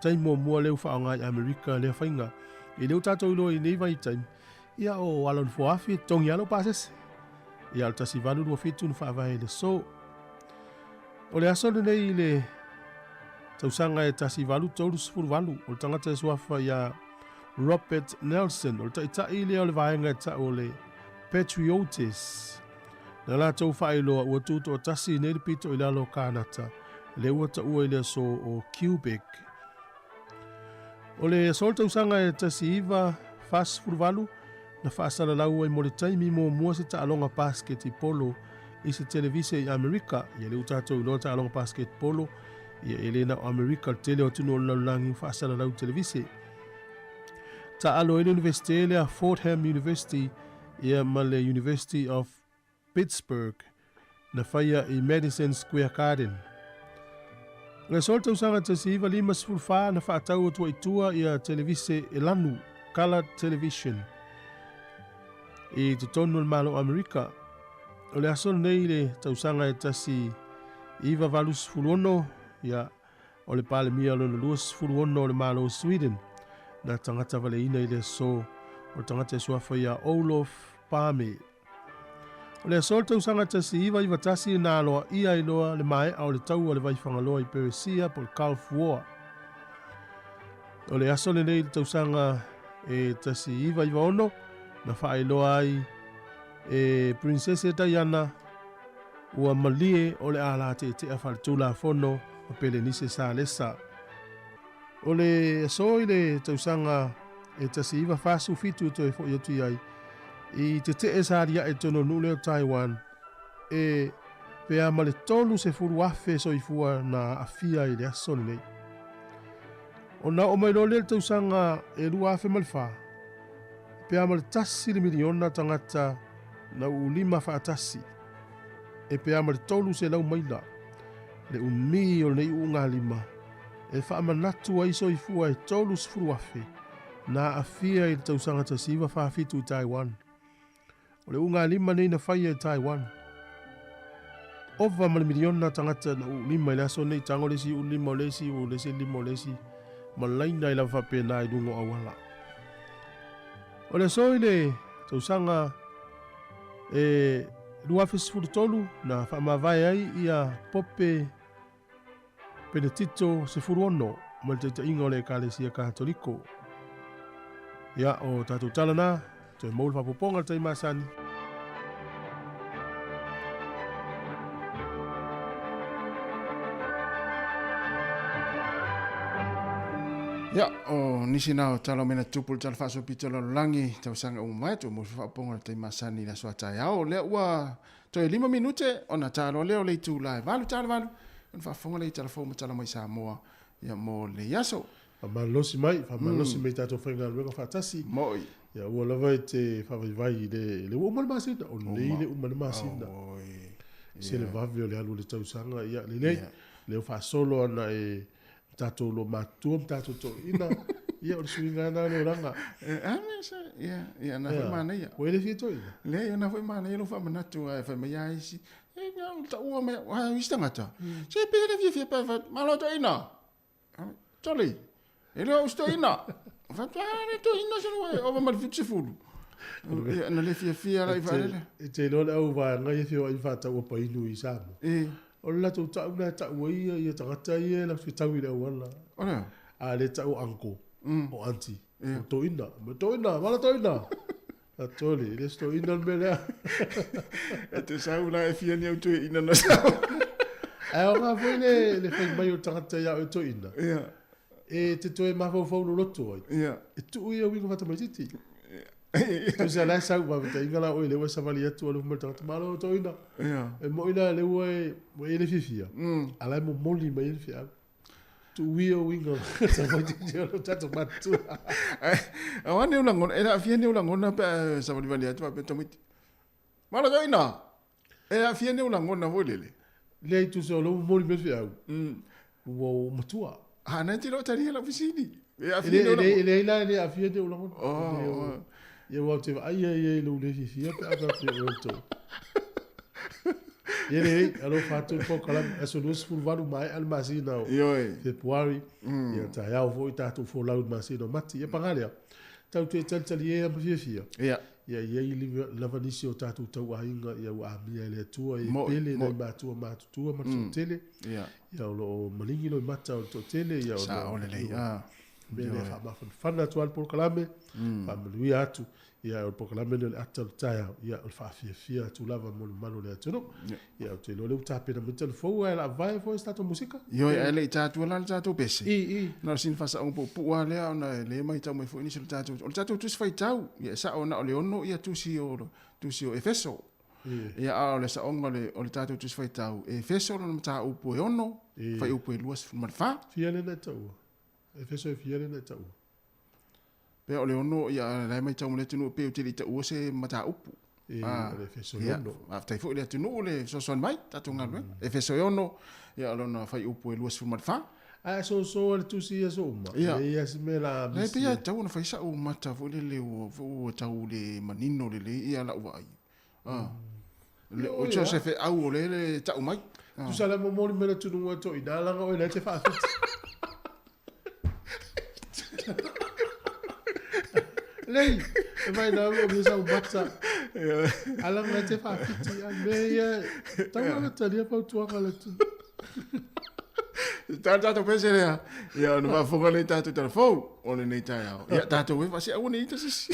Taimi muamua lea ua faaaoga i Amerika lea faiga. E le o tatou iloa i nei vaitaimi, ia o ala o nofoa afi e totogi lava lou pasese. Ia o le 1827 na faavae ai le aso. O le aso lenei i le tausaga e 1838, o le tagata e suafa ia Robert Nelson, o le taitai lea o le vaega e tau o le Patriotes. Na latou faailoa ua tutoatasi nei le pito i lalo o Kanata, lea ua taua i le aso o Quebec. O le aso o le tausaga e 1948, na faasalalau ai mo le taimi muamua se taaloga basketipolo i se televise i Amerika. Ia lea ua tatou iloa taaloga basketipolo, ia e le na o Amerika, le tele o atunuu o le lalolagi ua faasalalau i televise. Taalo ai le Universite lea Fordham University ia ma le University of Pittsburgh na faia i Madison Square Garden. O le aso o le tausaga 1954 na faatau atu ai i tua ia televise e lanu, colored television, i totonu o le Malo o Amerika. O le aso lenei i le tausaga e 1986, ia, o le Palemia lona 26 o le Malo o Sweden na tagata valeina i le aso o le tagata e suafa ia Olof Palme. O le aso o le tausaga 1991 na aloaia ai loa le maea o le taua o le Vaifagaloa i Peresia po o le Gulf War. O le aso lenei i le tausaga e 1996 na faailoa ai e Prinsese Diana ua malie o le a lateetea faaletulafono ma Pelenise Salesa. O le aso i le tausaga e 1947 e toe foi atu i ai, i tetee sa aliae i totonu o le nuu lea o Taiwan, e pea ma le 30,000 soifua na aafia i le aso lenei. Ona oo mai loa lea i le tausaga e 2004, e pea ma le tasi le miliona tagata na uulima faatasi, e pea ma le 300 maila le umi o lenei uugalima e faamanatu ai soifua e 30,000 na aafia i le tausaga 1947 i Taiwan. O le uugalima nei na faia i Taiwan. Ova ma le miliona tagata na uulima i le aso nei, tago le isi uulima o le isi, o le isi lima o le isi, ma laina ai lava faapena i luga o auala. O le aso i le tausaga e 2013 na faamavae ai ia Pope Penetito 16 ma le taitaiga o le Ekalesia Katoliko. Ia, o tatou tala na, toe maua le faaopoopoga i le taimi masani. Ia, o nisi na o tala o mea na tupu i le Tala Faasolopito o le Lalolagi, tausaga uma mai, toe maua le faaopoopoga i le taimi masani i le aso a taeao. O lea ua Toe 5 minute ona taloa lea o le itula e 8:08 ona faafofoga lea i tala fou ma tala mai Samoa ia mo lenei aso. Faamalolosi mai, faamalolosi mai i tatou faigaluega faatasi. Moi. Ia aua lava e te faavaivai i le, le ua uma le masina, o nei le uma le masina. Oi. Se le vave o le alu o le tausaga, ia lelei. Lea ua faasolo ana e tatou loa matutua ma tatou toeaiina, ia o le suiga lena o le olaga. E, a mea sa, ia, ia na foi manaia. Ua e le fia toeaina? Leai, o na foi manaia lou faamanatu, ae fai mai lava isi, e, na o taua mai, ai, isi tagata, se pe le fiafia pe fai, malo toeaina, Toli. E le o au se toeaina. Faapea, a le toeaina se lua e ova ma le 70. Ia, na le fiafia la i vaalele. E te iloa le au vaega ia e feoai ma faatau apa inu i Samoa. E. O le latou tau lena e tau ai ia tagata ia e latou te tau i le auala. O le a? A le tau o uncle, o aunty, o toeaina. Ma toeaina, vala toeaina. Atole, e le se toeaina le mea lea. E te sau la e fia ni au toeaina na sau. Ae aoga foi le, le fai mai o le tagata ia oe toeaina. Ia. E te toe mafaufau loloto ai. Ia. E tuu ia uiga faatamaitiiti. Tusa la e sau vavetaiga la oe lea ua e savali atu alofa mai le tagata malo toeaina. Ia. E moi la lea ua e, ua e le fiafia. A la e momoli mai ai le feau. Tuuia uiga tamaitiiti o lo tatou matutua. Aua ne o lagona, e aafia ne o lagona pe a savalivali atu faapea tamaiti. Malo toeaina! E aafia ne o lagona foi lele. Leai tusa o lea ua momoli mai le feau. Ua ou matua. A na e te le o talia lau fesili. E aafia ne o lagona. E leai la e le aafia ne o lagona. Oh. Ia aua ou te vaai ai i lou le fiafia pe a faapea oe o le toa. Ia lelei, alofa atu le polokalame, aso 28 maea le masina o Ioe. Fepuari, ia taeao foi tatou folau i le masina o Mati. Ia paga lea, tatou te talitalie ma fiafia. Ia. Ia i ai lava nisi o tatou tauaiga ia ua amia e le Atua e pele nai matua matutua ma le toatele. Ia. Ia o lo o maligi loimata o le toatele ia ona Sao lelei. Ah. Mea lea faamafanafana atu lava le polokalame, faamanuia atu, ia o le polokalame lea o le ata o le taeao, ia o le faafiafia atu lava mo le mamalu o le atunuu. Ia ou te iloa lea ua tapena mai Talafou ae o le a vae foi se tatou musika. Ioe, ae le i ta atua la le tatou pese. I, i. Na o sina faasaoga puupuu lava lea ona e le matau mai foi nisi o le tatou, o le tatou tusi faitau, ia e sao na o le 6 ia tusi o, tusi o Efeso. Ia a o le saoga o le, o le tatou tusi faitau, Efeso lona mataupu e 6, fuaiupu e 24. Fia lea na e taua? Efeso e fia lea na e taua? Pea o le 6, ia la e matau ma le atunuu pei ou te le i taua se mataupu. E, o le Efeso e 6. Faafetai foi i le atunuu le fesoasoani mai, tatou galuega. Efeso e 6, ia o lona fuaiupu e 24. Ae soso le tusi i aso uma. Ia. E leai lava se mea la Leai, misi. pei lava e tatau ona fai sau mata foi lele ua tau le manino lelei ia lau vaai. Ah. Le, o tso se feau o le le tau mai. Ah. Tusa la momoli mai le atunuu e toina laga oe la e te faafiti. Lei, e mai na o me sau mata. Ala ngai te faafiti a me ia tau na talia fautuaga le atunuu. Tala tatou pese lea. Ia ona faafofoga lea i tatou tala fou o lenei taeao. Ia tatou e faasiaua nei ita sisi.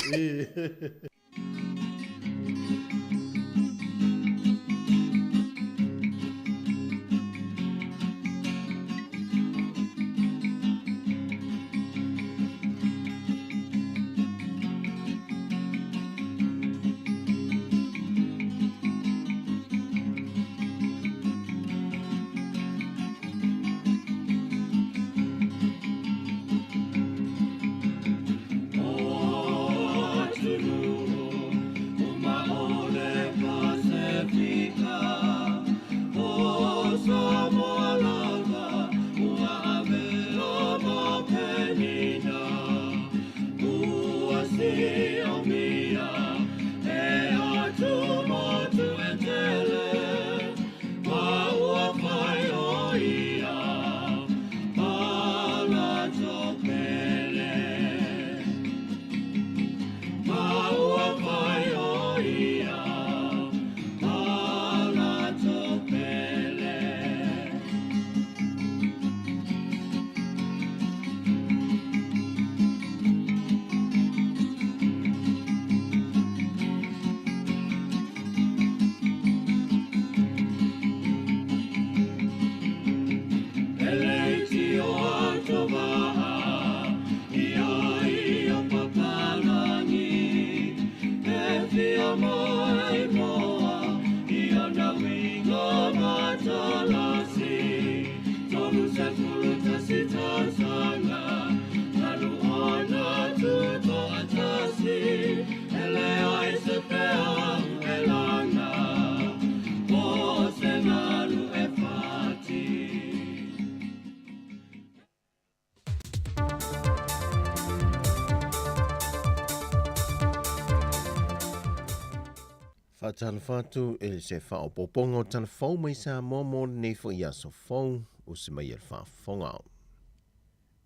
Faatalofa atu i se faaopoopoga o tala fou mai Samoa mo lenei foi aso fou, usi mai e le faafofoga.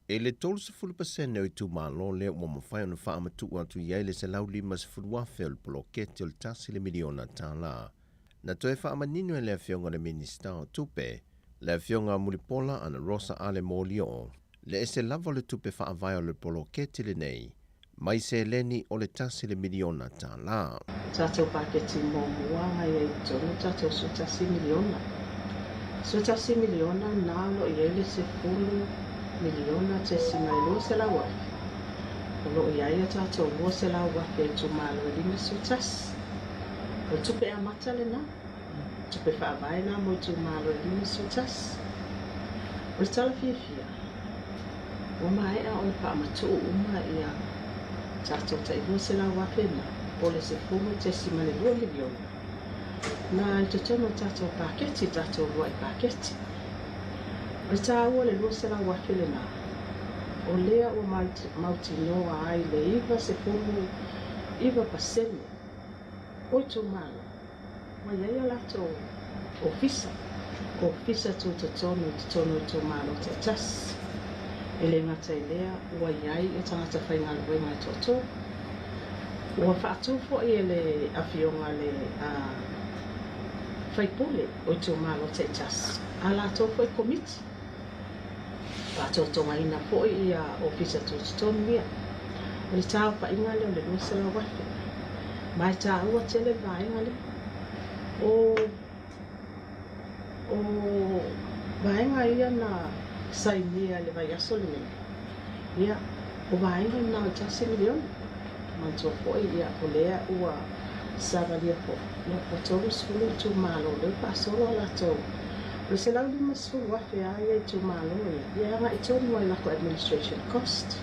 I le 30% o itumalo lea ua mafai ona faamatuu atu i ai le $150,000 o le poloketi o le $1 miliona. Na toe faamanino e le Afioga i le Minisita o Tupe, le Afioga Mulipola Anarosa Ale Molioo, le ese lava o le tupe faavae o le poloketi lenei mai seleni o le $1 miliona. Tatou paketi muamua na i ai i totonu tatou $11 miliona. $11 miliona na o lo o i ai le $10 miliona tesima e 200,000. O lo o i ai a tatou 200,000 i itumalo e 51. O le tupe amata lena. Tupe faavae na mo itumalo e 51. O le tala fiafia, ua maea ona faamatuu uma ia tatou tai 200,000 na, po o le 10.2 miliona na i totonu o tatou paketi, tatou luai paketi. O le taua o le 200,000 lena, o lea ua mautinoa ai le 99% o itumalo ua i ai a latou ofisa, ofisa tutotonu i totonu o itumalo taitasi. E le gata i lea, ua i ai ia tagata faigaluega e toatolu. Ua faatu foi e le afioga le faipule o itumalo taitasi a latou foi komiti. Faatotogaina foi ia ofisa tutotonu ia. O le taofaiga lea o le 200,000. Ma e taua tele le vaega lea. O vaega ia na sainia i le vaiaso lenei, ia, o vaega na o le $1 miliona. Manatua foi, ia, o lea ua savalia foi, ia, ua 30 itumalo o lea ua faasolo a latou. O le $150,000 lava ia itumalo ia, ia e agai tonu lava i latou administration cost.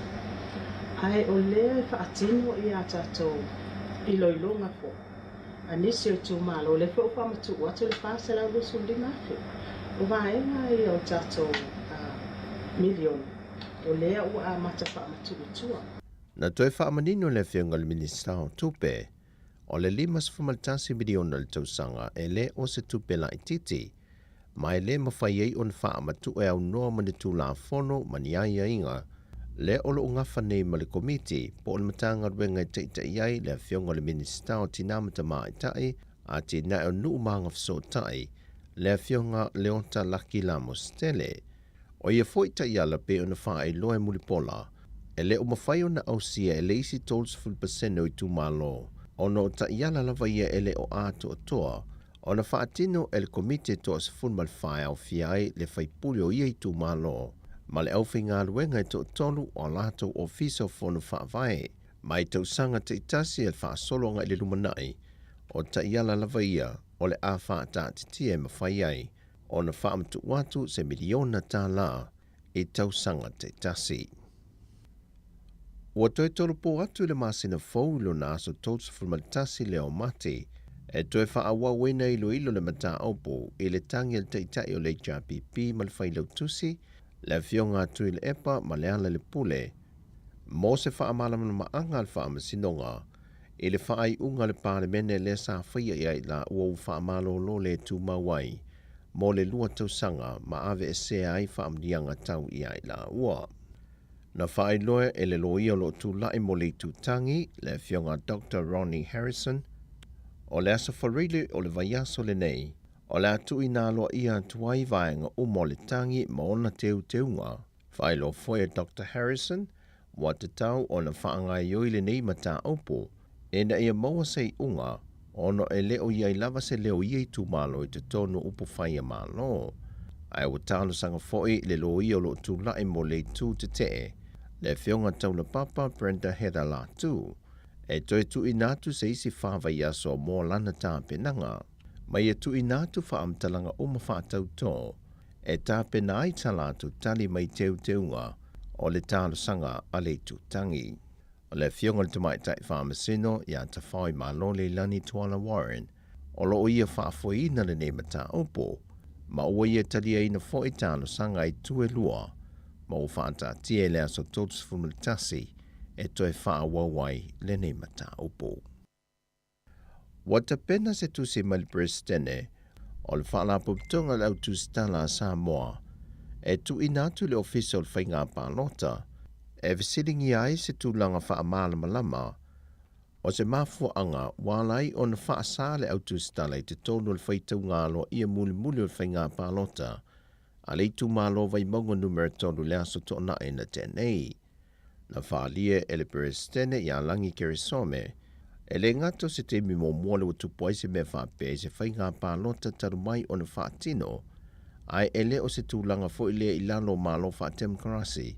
Ae o lea e faatino ia a tatou iloiloga foi a nisi o itumalo, o lea foi ua faamatuu atu le $425,000. O vaega ia o tatou miliona, o lea ua amata faamatuu i tua. Na toe faamanino le Afioga i le Minisita o Tupe, o le $51 miliona i le tausaga e le o se tupe laitiiti, ma e le mafai ai ona faamatuu e aunoa ma ni Tulafono ma ni aiaiga lea o lo o gafa nei ma le Komiti po o le Matagaluega e taita'i ai le Afioga i le Minisita o Tinā ma Tamaitai, Atinae o Nuu ma Agafesootai, le Afioga Leota Laki Lamositele. O ia foi taiala pei ona faailoa e Mulipola, e le o mafai ona ausia e le isi 30% o itumalo, ona o taiala lava ia e le o atoatoa ona faatino e le Komiti e toa-14 e aofia ai le faipule o ia itumalo ma le aufaigaluega e toatolu o a latou ofisa o fono faavae. Mai tausaga taitasi e faasolo agai i le lumanai, o taiala lava ia o le a faataatitia e mafai ai ona faamatuu atu se miliona $1 i tausaga taitasi. Ua toe tolopo atu i le masina fou i lona aso 31 lea o Mati e toe faaauauina iloilo le mataupu i le tagi a le Taitai o le HRPP ma le Failautusi, le Afioga a Tuilaepa ma Lealailepule, mo se faamalamalamaga a le Faamasinoga i le faaiuga a le Palemene lea sa faia i ai laua ua faamalolo le tumau ai mo le 2 tausaga ma aveesea ai faamanuiaga tau i ai laua. Na faailoa e le loia o lo o tulai mo le itutagi, le Afioga Doctor Ronnie Harrison, o le aso Faraile o le vaiaso lenei, o le a tuuina aloaia atu ai vaega uma o le tagi ma ona teuteuga. Faailoa foi e Doctor Harrison, ua tatau ona faagaoioi lenei mataupu ina ia maua se iuga ona e le o i ai lava se leo o ia itumalo i totonu o upufai a Malo. Ae ua talosaga foi le loia o lo o tulai mo le itu tetee, le Afioga Taulapapa Brenda Heather Latu, e toe tuuina atu se isi 4 vaiaso mo lana tapenaga, ma ia tuuina atu faamatalaga uma faatautō e tapena ai sa latou tali mai teuteuga o le talosaga a le itutagi. O le Afioga i le Tamaitai Faamasino ia Tafaoimalo Leilani Tuala Warren, o lo o ia faafoeina lenei mataupu, ma ua ia taliaina foi talosaga a itu e lua, ma ua faataatia i le aso 31 e toe faaauau ai lenei mataupu. Ua tapena se tusi mai le Peresetene o le Faalapotopotoga o le Au Tusitala a Samoa e tuuina atu i le Ofisa o le Faiga Palota e fesiligia ai se tulaga faamalamalama o se mafuaaga ua ala ai ona faasa le autusitala i totonu o le faitauga aloaia mulimuli o le faiga palota a le itumalo Vaimauga Numera 3 i le Aso Toonai na tea nei. Na faaalia e le Peresetene ia Lagi Keresome, e le gata o se taimi muamua lea ua tupu ai se mea faapea i se faiga palota talu mai ona faatino, ae e le o se tulaga foi lea i lalo o Malo faatemokarasi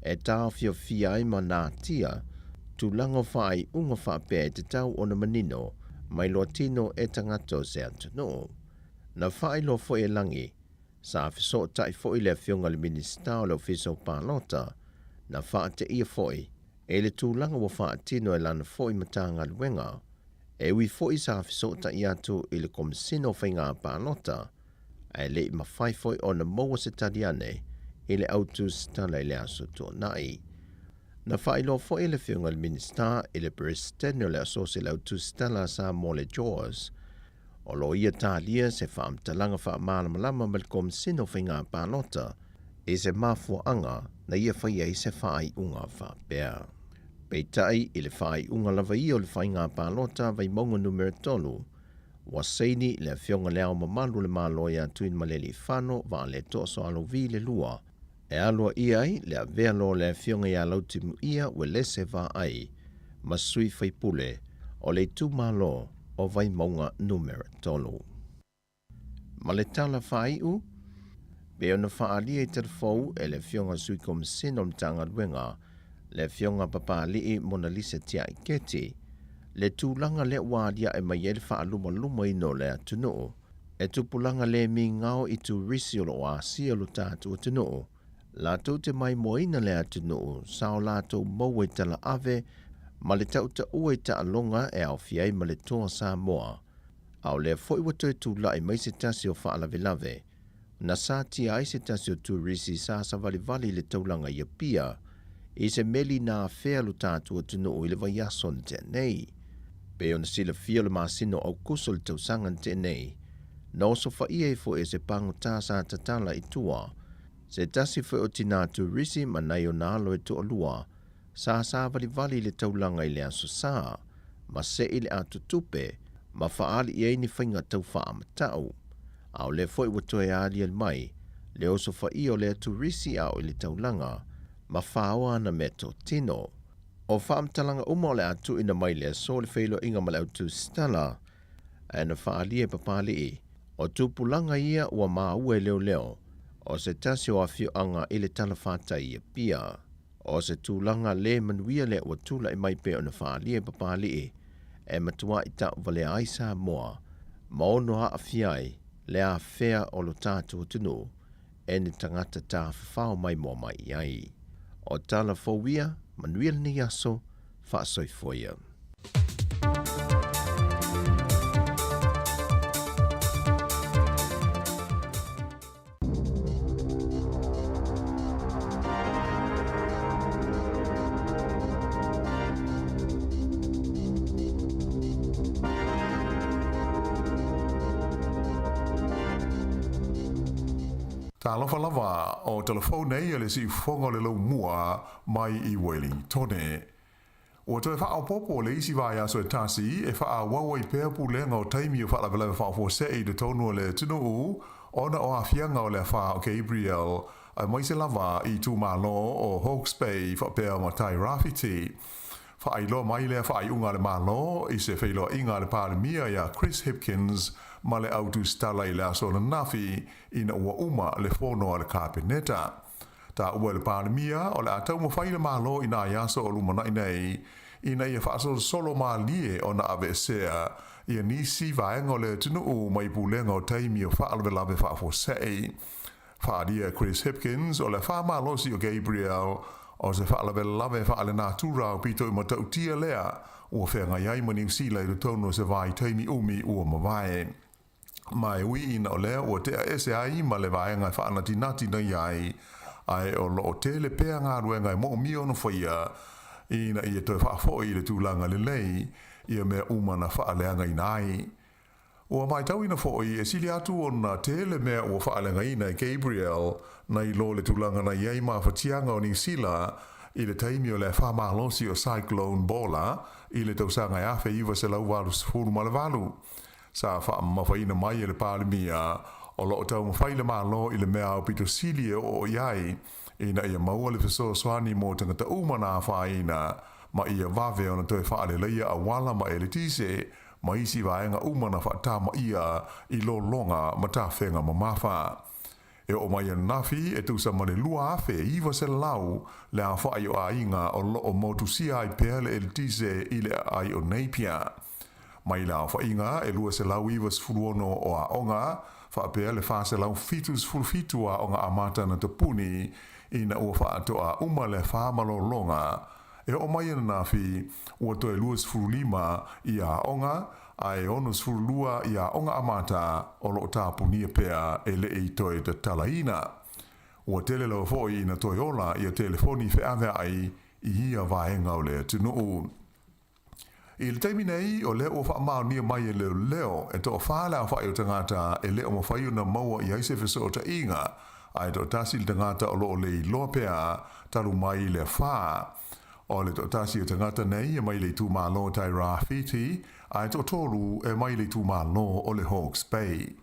e taofiofia ai ma natia tulaga o faaiuga faapea e tatau ona manino mai loatino e tagata o se atunuu. Na faailoa foi e Lagi Sa fesootai foi le Afioga i le Minisita o le Ofisa o Palota, na faateia foi i le tulaga ua faatino e lana foi Matagaluega. E ui foi sa fesootai atu i le Komesina o Faiga Palota, ae le i mafai foi ona maua se tali ane i le autusitala i le Aso Toonai. Na faailoa foi e le Afioga i le Minisita i le Peresetene o le Asosi o le Autusitala a Samoa le JAWS, O lo o ia talia se faamatalaga faamalamalama ma le Komesina o Faiga Palota i se mafuaaga na ia fai ai se faaiuga faapea. Peitai, i le faaiuga lava ia o le Faiga Palota Vaimauga Numera 3, ua saini le Afioga Le Ao Mamalu o le Malo ia Tuimaleleifano Vaaletoa Soalovi le Lua e aloaia ai le avea loa o le Afioga ia Lautimuia Uelese Vaai ma sui faipule o le itumalo o Vaimauga Numera 3. Ma le tala faaiu, pei ona faaalia i Talafou e le Afioga Sui Komesina o le Matagaluega, le Afioga Papalii Monalisa Tiaiketi, le tulaga lea ua aliae mai ai le faalumalumaina o le atunuu e tupulaga le migao i turisi o lo o asia lo tatou atunuu, latou te maimoaina le atunuu sa o latou maua i talaave ma le tautaua i taaloga e aofia ai ma le Toa Samoa. A o lea foi ua toe tulai mai se tasi o faalavelave na satia ai se tasi o turisi sa savalivali i le taulaga i Apia i se meli na afea lo tatou atunuu i le vaiaso na tea nei. Pei ona silafia o le masina o Aukuso le tausaga na tea nei, na osofaia ai foi e se pagota sa tatala i tua se tasi foi o tinā turisi ma nai ona alo e toalua sa savalivali i le taulaga i le Aso Sa ma sei le atotupe ma faaali i ai ni faiga tau faamatau. A o lea foi ua toe aliali mai le osofaia o lea turisi a o i le taulaga ma faoa ana meatotino. O faamatalaga uma o le a tuuina mai i le aso le feiloaiga ma le autusitala ae na faaalia e Papalii, o tupulaga ia ua maua e leoleo o se tasi o afioaga i le talafatai i Apia. O se tulaga le manuia lea ua tulai mai pei ona faaalia e Papalii e matuai tauvalea ai Samoa ma ono aafia ai le afea o lo tatou atunuu e ni tagata tafafao maimoa mai i ai. O tala fou ia, manuia lenei aso, faasoifua ia. Talofa lava, o telefou nei e le siufofoga o le laumua mai i Welingtone. Ua toe faaopoopo le isi vaiaso e tasi e faaauau ai pea pulega o taimi o faalavelave faafuasei i totonu o le atunuu ona o aafiaga o le afa o Gabrielle aemaise lava i itumalo o Hawke's Bay faapea ma Tai Rāwhiti. Faailoa mai lea faaiuga a le Malo i se feiloaiga a le Palemia iā Chris Hipkins ma le au tusitala i le aso ananafi ina ua uma le fono a le Kapeneta. Taua e le Palemia o le a taumafai le Malo i nai aso o lumanai nei ina ia faasolosolo malie ona aveesea ia nisi vaega o le atunuu mai pulega o taimi o faalavelave faafuasei. Faaalia e Chris Hipkins o le faamalosi o Gabrielle o se faalavelave faalenatura aupito i matautia lea ua feagai ai ma Niu Sila i totonu o se vaitaimi umi ua mavae. Ma e ui ina o lea ua tea ese ai ma le vaega e faanatinati nei ai, ae o lo o tele pea galuega e moomia ona faia ina ia toe faafoi i le tulaga lelei ia mea uma na faaleagaina ai. Ua matauina foi e sili atu ona tele mea ua faaleagaina e Gabrielle nai lo le tulaga na i ai mafatiaga o Niu Sila i le taimi o le afa malosi o Cyclone Bola i le tausaga e 1988. Sa faamamafaina mai e le Palemia o lo o taumafai le Malo i le mea aupito sili e oo i ai ina ia maua le fesoasoani mo tagata uma na afaina ma ia vave ona toe faaleleia auala ma eletise ma isi vaega uma na faatamaia i lologa ma tafega mamafa. E oo mai ananafi e tusa ma le 2,900 le aofai o aiga o lo o motusia ai pea le eletise i le aai o Napier. Mai le aofaiga e 296 o aoga, faapea le 477 o aoga amata na tapuni ina ua faatoa uma le afa malologa. E oo mai ananafi, ua toe 25 i aoga ae 62 i aoga amata o lo o tapunia pea e le i toe tatalaina. Ua tele lava foi ina toe ola ia telefoni feaveai i ia vaega o le atunuu. I le taimi nei, o lea ua faamaonia mai e leoleo e toafa le aofai o tagata e le o mafai ona maua i ai se fesootaiga, ae toatasi le tagata o lo o le iloa pea talu mai le afa. O le toatasi o tagata nei e mai le itumalo o Tairāwhiti, ae toatolu e mai le itumalo o le Hawke's Bay.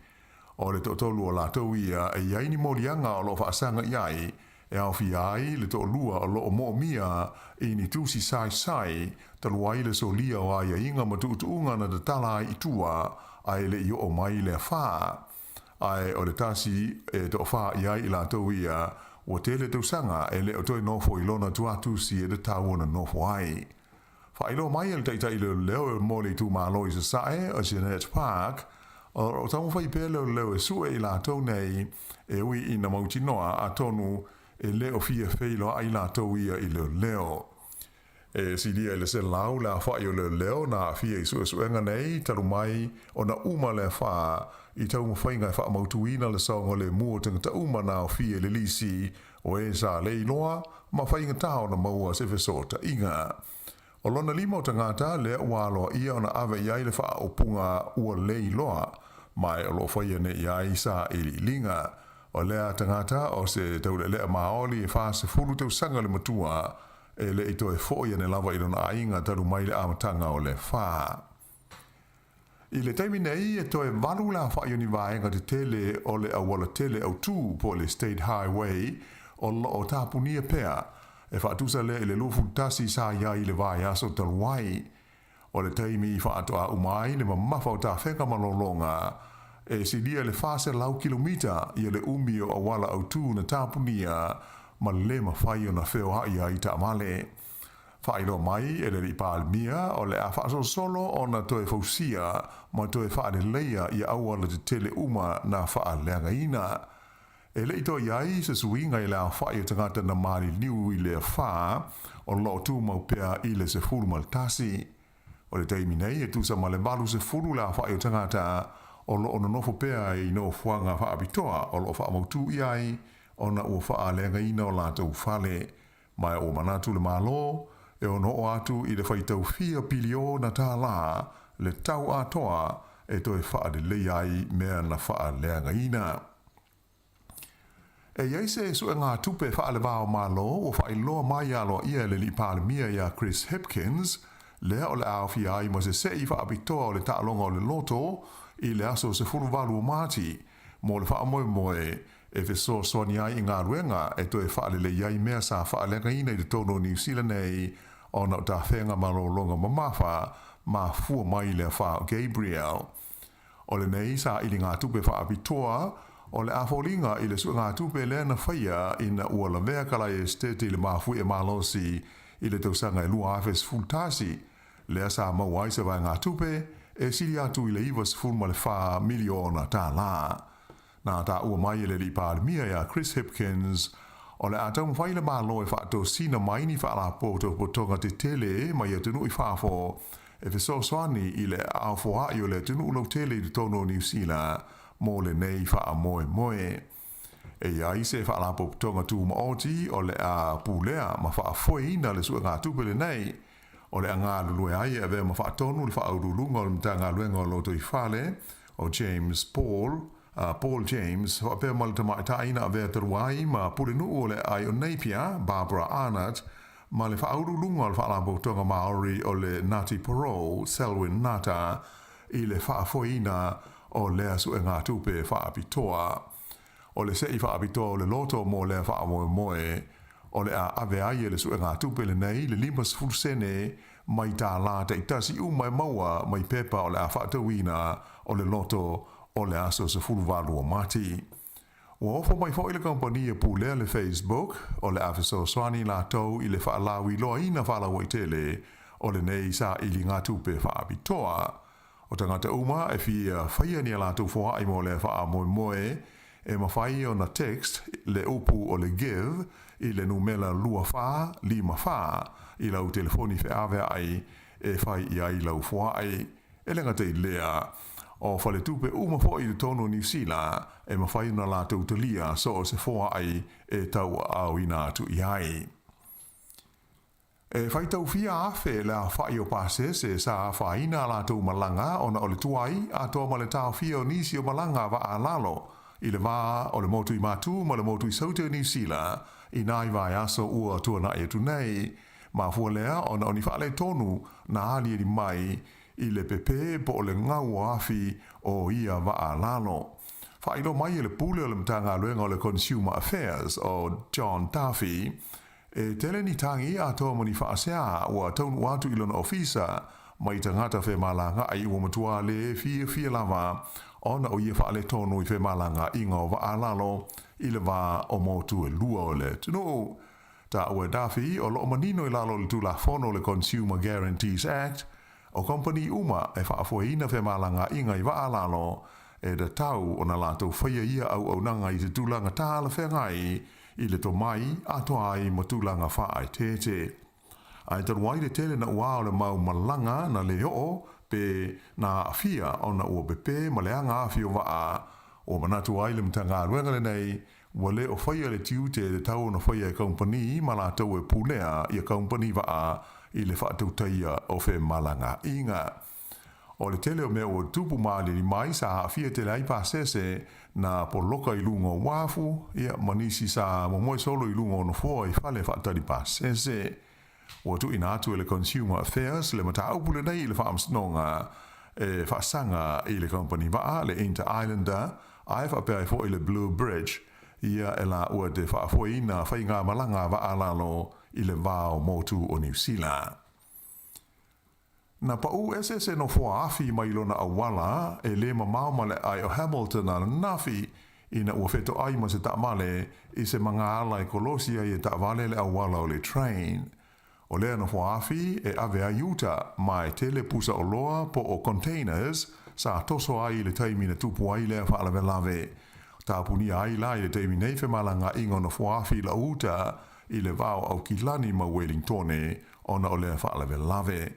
O le toatolu o latou ia e i ai ni moliaga o lo o faasaga i ai, e aofia ai le toalua o lo o moomia i ni tusi saisai talu ai le solia o aiaiga ma tuutuuga na tatala ai i tua ae le i oo mai le afa. Ae o le tasi e toafa i ai i latou ia, ua tele tausaga e le o toe nofo i lona tuatusi e tatau ona nofo ai. Faailoa mai e le taitai leoleo mo le itumalo i Sasae, o Jeanette Park, o lo o taumafai pea leoleo e sue i latou nei e ui ina mautinoa atonu e le o fia feiloai latou ia i leoleo. E silia i le 100 le aofai o leoleo na aafia i suesuega nei talu mai ona uma le afa i taumafaiga e faamautuina le saogalemu o tagata uma na aofia i le lisi o e sa le iloa ma faigata ona maua se fesootaiga. O lona lima o tagata lea ua aloaia ona ave i ai le faaupuga ua le iloa, ma e o lo o faia nei i ai sailiiliga. O lea tagata o se taulealea maoli e 40 tausaga le matua, e le i toe foi ane lava i lona aiga talu mai le amataga o le fa. I le taimi nei, e toe valu le aofai o ni vaega tetele o le aualatele autū po o le State Highway o lo o tapunia pea, e faatusa lea i le 21 sa i ai i le vaiaso talu ai. O le taimi i faatoa uma ai le mamafa o tafega malologa, e silia i le 400 kilomita ia le umi o auala autū na tapunia ma le mafai ona feoai ai taavale. Faailoa mai e le Alii Palemia o le a faasolosolo ona toe fausia ma toe faaleleia ia auala tetele uma na faaleagaina. E le i toe i ai se suiga i le aofai o tagata na maliliu i le afa o lo o tumau pea i le 11. O le taimi nei e tusa ma le 80 le aofai o tagata o lo o nonofo pea i nofoaga faapitoa o lo o faamautū i ai ona ua faaleagaina o latou fale. Ma ua manatu le Malo e ono oo atu i le faitau fia piliona tālā le tau atoa e toe faaleleia ai mea na faaleagaina. E i ai se suegatupe faale-va-o-Malo ua faailoa mai aloaia e le Alii Palemia ia Chris Hipkins, lea o le a aofia ai ma se se'i faapitoa o le taaloga o le loto i le aso 18 o Mati mo le faamoemoe e fesoasoani ai i galuega e toe faalelei ai mea sa faaleagaina i totonu o Niu Sila nei ona o tafega malologa mamafa mafua mai i le afa o Gabrielle. O lenei sailigatupe faapitoa o le a foliga i le suegatupe lea na faia ina ua lavea Kalae Esitete i le mafuie malosi i le tausaga e 2011, lea sa maua ai se vaegatupe e sili atu i le $94 miliona tālā. Na taua mai e le Alii Palemia ia Chris Hipkins, o le a taumafai le Malo e faatosina mai ni faalapotopotoga tetele mai atunuu i fafo e fesoasoani i le aaofoai o le atunuu lautele i totonu o Niu Sila mo lenei faamoemoe. E i ai se faalapotopotoga tumaoti o le a pulea ma faafoeina le suegatupe lenei, o le a galulue ai e avea ma faatonu le faauluuluga o le Matagaluega o Lotoifale. O James Paul, Paul James, faapea ma le tamaitai na avea talu ai ma Pulenuu o le Aai o Napier, Barbara Arnott, ma le Faauluuluga o le Faalapotopotoga Maori o le Ngāti Porou, Selwyn Ngata, i le faafoeina o lea suegatupe faapitoa. O le se'i faapitoa o le loto mo lea faamoemoe, o le a ave ai e le suegatupe lenei le 50 sene mai tālā taitasi uma e maua mai pepa o le a faatauina o le loto o le aso 18 o Mati. Ua ofo mai foi le kamupani e pulea le Facebook, o le a fesoasoani latou i le faalauiloaina faalauaitele o lenei sailiga tupe faapitoa. O tagata uma e fia faia ni a latou foai mo lea faamoemoe, e mafai ona text le upu o le give i le numela 2454 i lau telefoni feaveai e fai i ai lau foai. E le gata i lea, o faletupe uma foi i totonu o Niu Sila e mafai ona latou talia so o se foai e tauaaoina atu i ai. E faitau fia afe le aofai o pasese sa afaina a latou malaga ona o le tuai atoa ma le taofia o nisi o malaga vaa lalo i le va o le motu i Matū ma le motu i Saute o Niu Sila i nai vaiaso ua tuanai atu nei. Mafua lea ona o ni faaletonu na aliali mai i le pepē po o le gau o afi o ia vaa lalo. Faailoa mai e le Pule o le Matagaluega o le Consumer Affairs o John Duffy, e tele ni tagi atoa ma ni faasea ua taunuu atu i lona ofisa mai tagata femalagaai ua matua lē fiafia lava ona o ia faaletonu i femalagaaiga o vaa lalo i le va o motu e lua o le atunuu. Taua e Duffy o loo manino i lalo o le Tulafono o le Consumer Guarantees Act, o kamupani uma e faafoeina femalagaaiga i vaa lalo e tatau ona latou faia ia auaunaga i se tulaga talafeagai i le tomai atoa ai ma tulaga faaeteete. Ae talu ai le tele naua o le mau malaga na le oo pe na aafia ona ua pepē ma leaga afi o vaa, ua manatu ai le Matagaluega lenei ua le o faia le tiute e tatau ona faia e kamupani ma latou e pulea ia kamupani vaa i le faatautaia o femalagaaiga. O le tele o mea ua tupu ma aliali mai sa aafia tele ai pasese na poloka i luga o uafu, ia, ma nisi sa momoe solo i luga o nofoa i fale faatali pasese. Ua tuuina atu e le Consumer Affairs le mataupu lenei i le Faamasinoga e faasaga i le kamupani vaa, le Inter Islander, ae faapea ai foi le Blue Bridge, ia e laua te faafoeina faigamalaga vaa lalo i le va o motu o Niu Sila. Na paʻū ese se nofoa afi mai lona auala e lē mamao ma le aai o Hamilton ananafi ina ua fetoai ma se taavale i se magaala e kolosi ai e taavale le auala o le train. O lea nofoa afi e ave ai i uta ma e tele pusa oloa po o containers sa toso ai i le taimi na tupu ai lea faalavelave. Tapunia ai la i le taimi nei femalagaaiga o nofoa afi i lau uta i le va o Aukilani ma Wellingtone ona o lea faalavelave.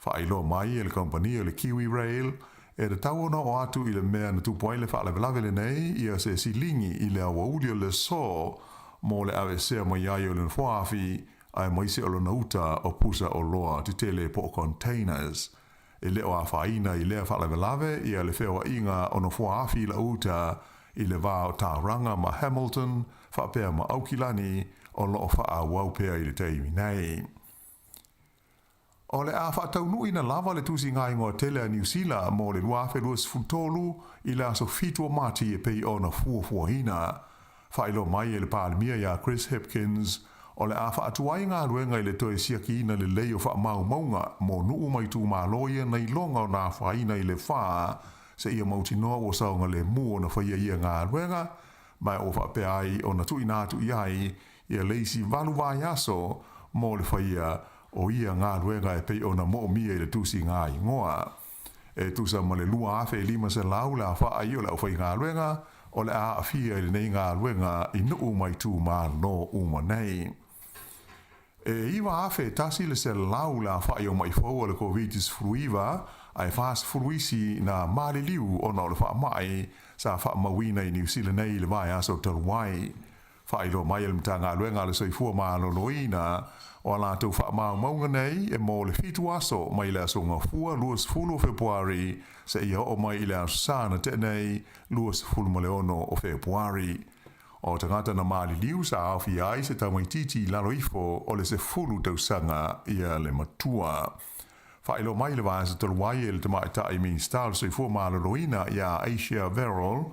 Faailoa mai e le kamupani o le Kiwi Rail, e tatau ona oo atu i le mea na tupu ai le faalavelave lenei ia se silingi i le aoauli o le aso mo le aveesea mai ai o le nofoa-afi aemaise o lona uta o pusa oloa tetele po o containers. E le o afaina i lea faalavelave ia le feoaiga o nofoa-afi i lau uta i le va o Tauranga ma Hamilton faapea ma Aukilani o lo o faaauau pea i le taimi nei. O le a faataunuuina lava le tusiga igoa tele a Niu Sila mo le 2023 i le aso 7 o Mati e pei ona fuafuaina. Faailoa mai e le Palemia iā Chris Hipkins, o le a faatuai galuega i le toe siakiina lelei o faamaumauga mo nuu ma itumalo ia na iloga ona afaina i le fa seia mautinoa ua saogalemu ona faia ia galuega, ma ua faapea ai ona tuuina atu i ai ia le isi valu vaiaso mo le faia o ia galuega e pei ona moomia i le tusiga igoa. E tusa ma le 2,500 le aofai o le aufaigaluega o le a aafia i lenei galuega i nuu ma itumalo uma nei. E 9,100 le aofai o ma'i fou o le Koviti-19 ae 40 isi na maliliu ona o le faamai sa faamauina i Niu Sila nei i le vaiaso talu ai. Faailoa mai e le Matagaluega a le Soifua Maloloina, o a latou faamaumauga nei e mo le fitu aso mai le Aso Gafua 20 o Fepuari seia oo mai i le Aso Sa na tea nei 26 o Fepuari. O tagata na maliliu sa aofia ai se tamaitiiti i lalo ifo o le 10 tausaga ia le matua. Faailoa mai le vaiaso talu ai e le Tamaitai Minisita o le Soifua Maloloina ia Asia Verrall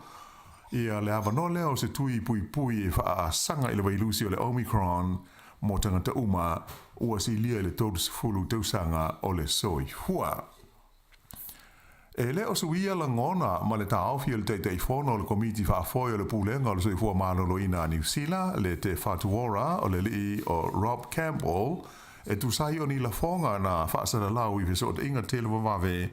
ia le avanoa lea o se tui puipui e faaasaga i le vailusi o le Omicron mo tagata uma ua silia i le 30 tausaga o le soifua. E le o suia lagona ma le taofi o le Taitaifono o le Komiti Faafoe o le Pulega o le Soifua Maloloina a Niu Sila, le Te Whatu Ora o le alii o Rob Campbell, e tusa ai o ni lafoga na faasalalau i fesootaiga tele vavave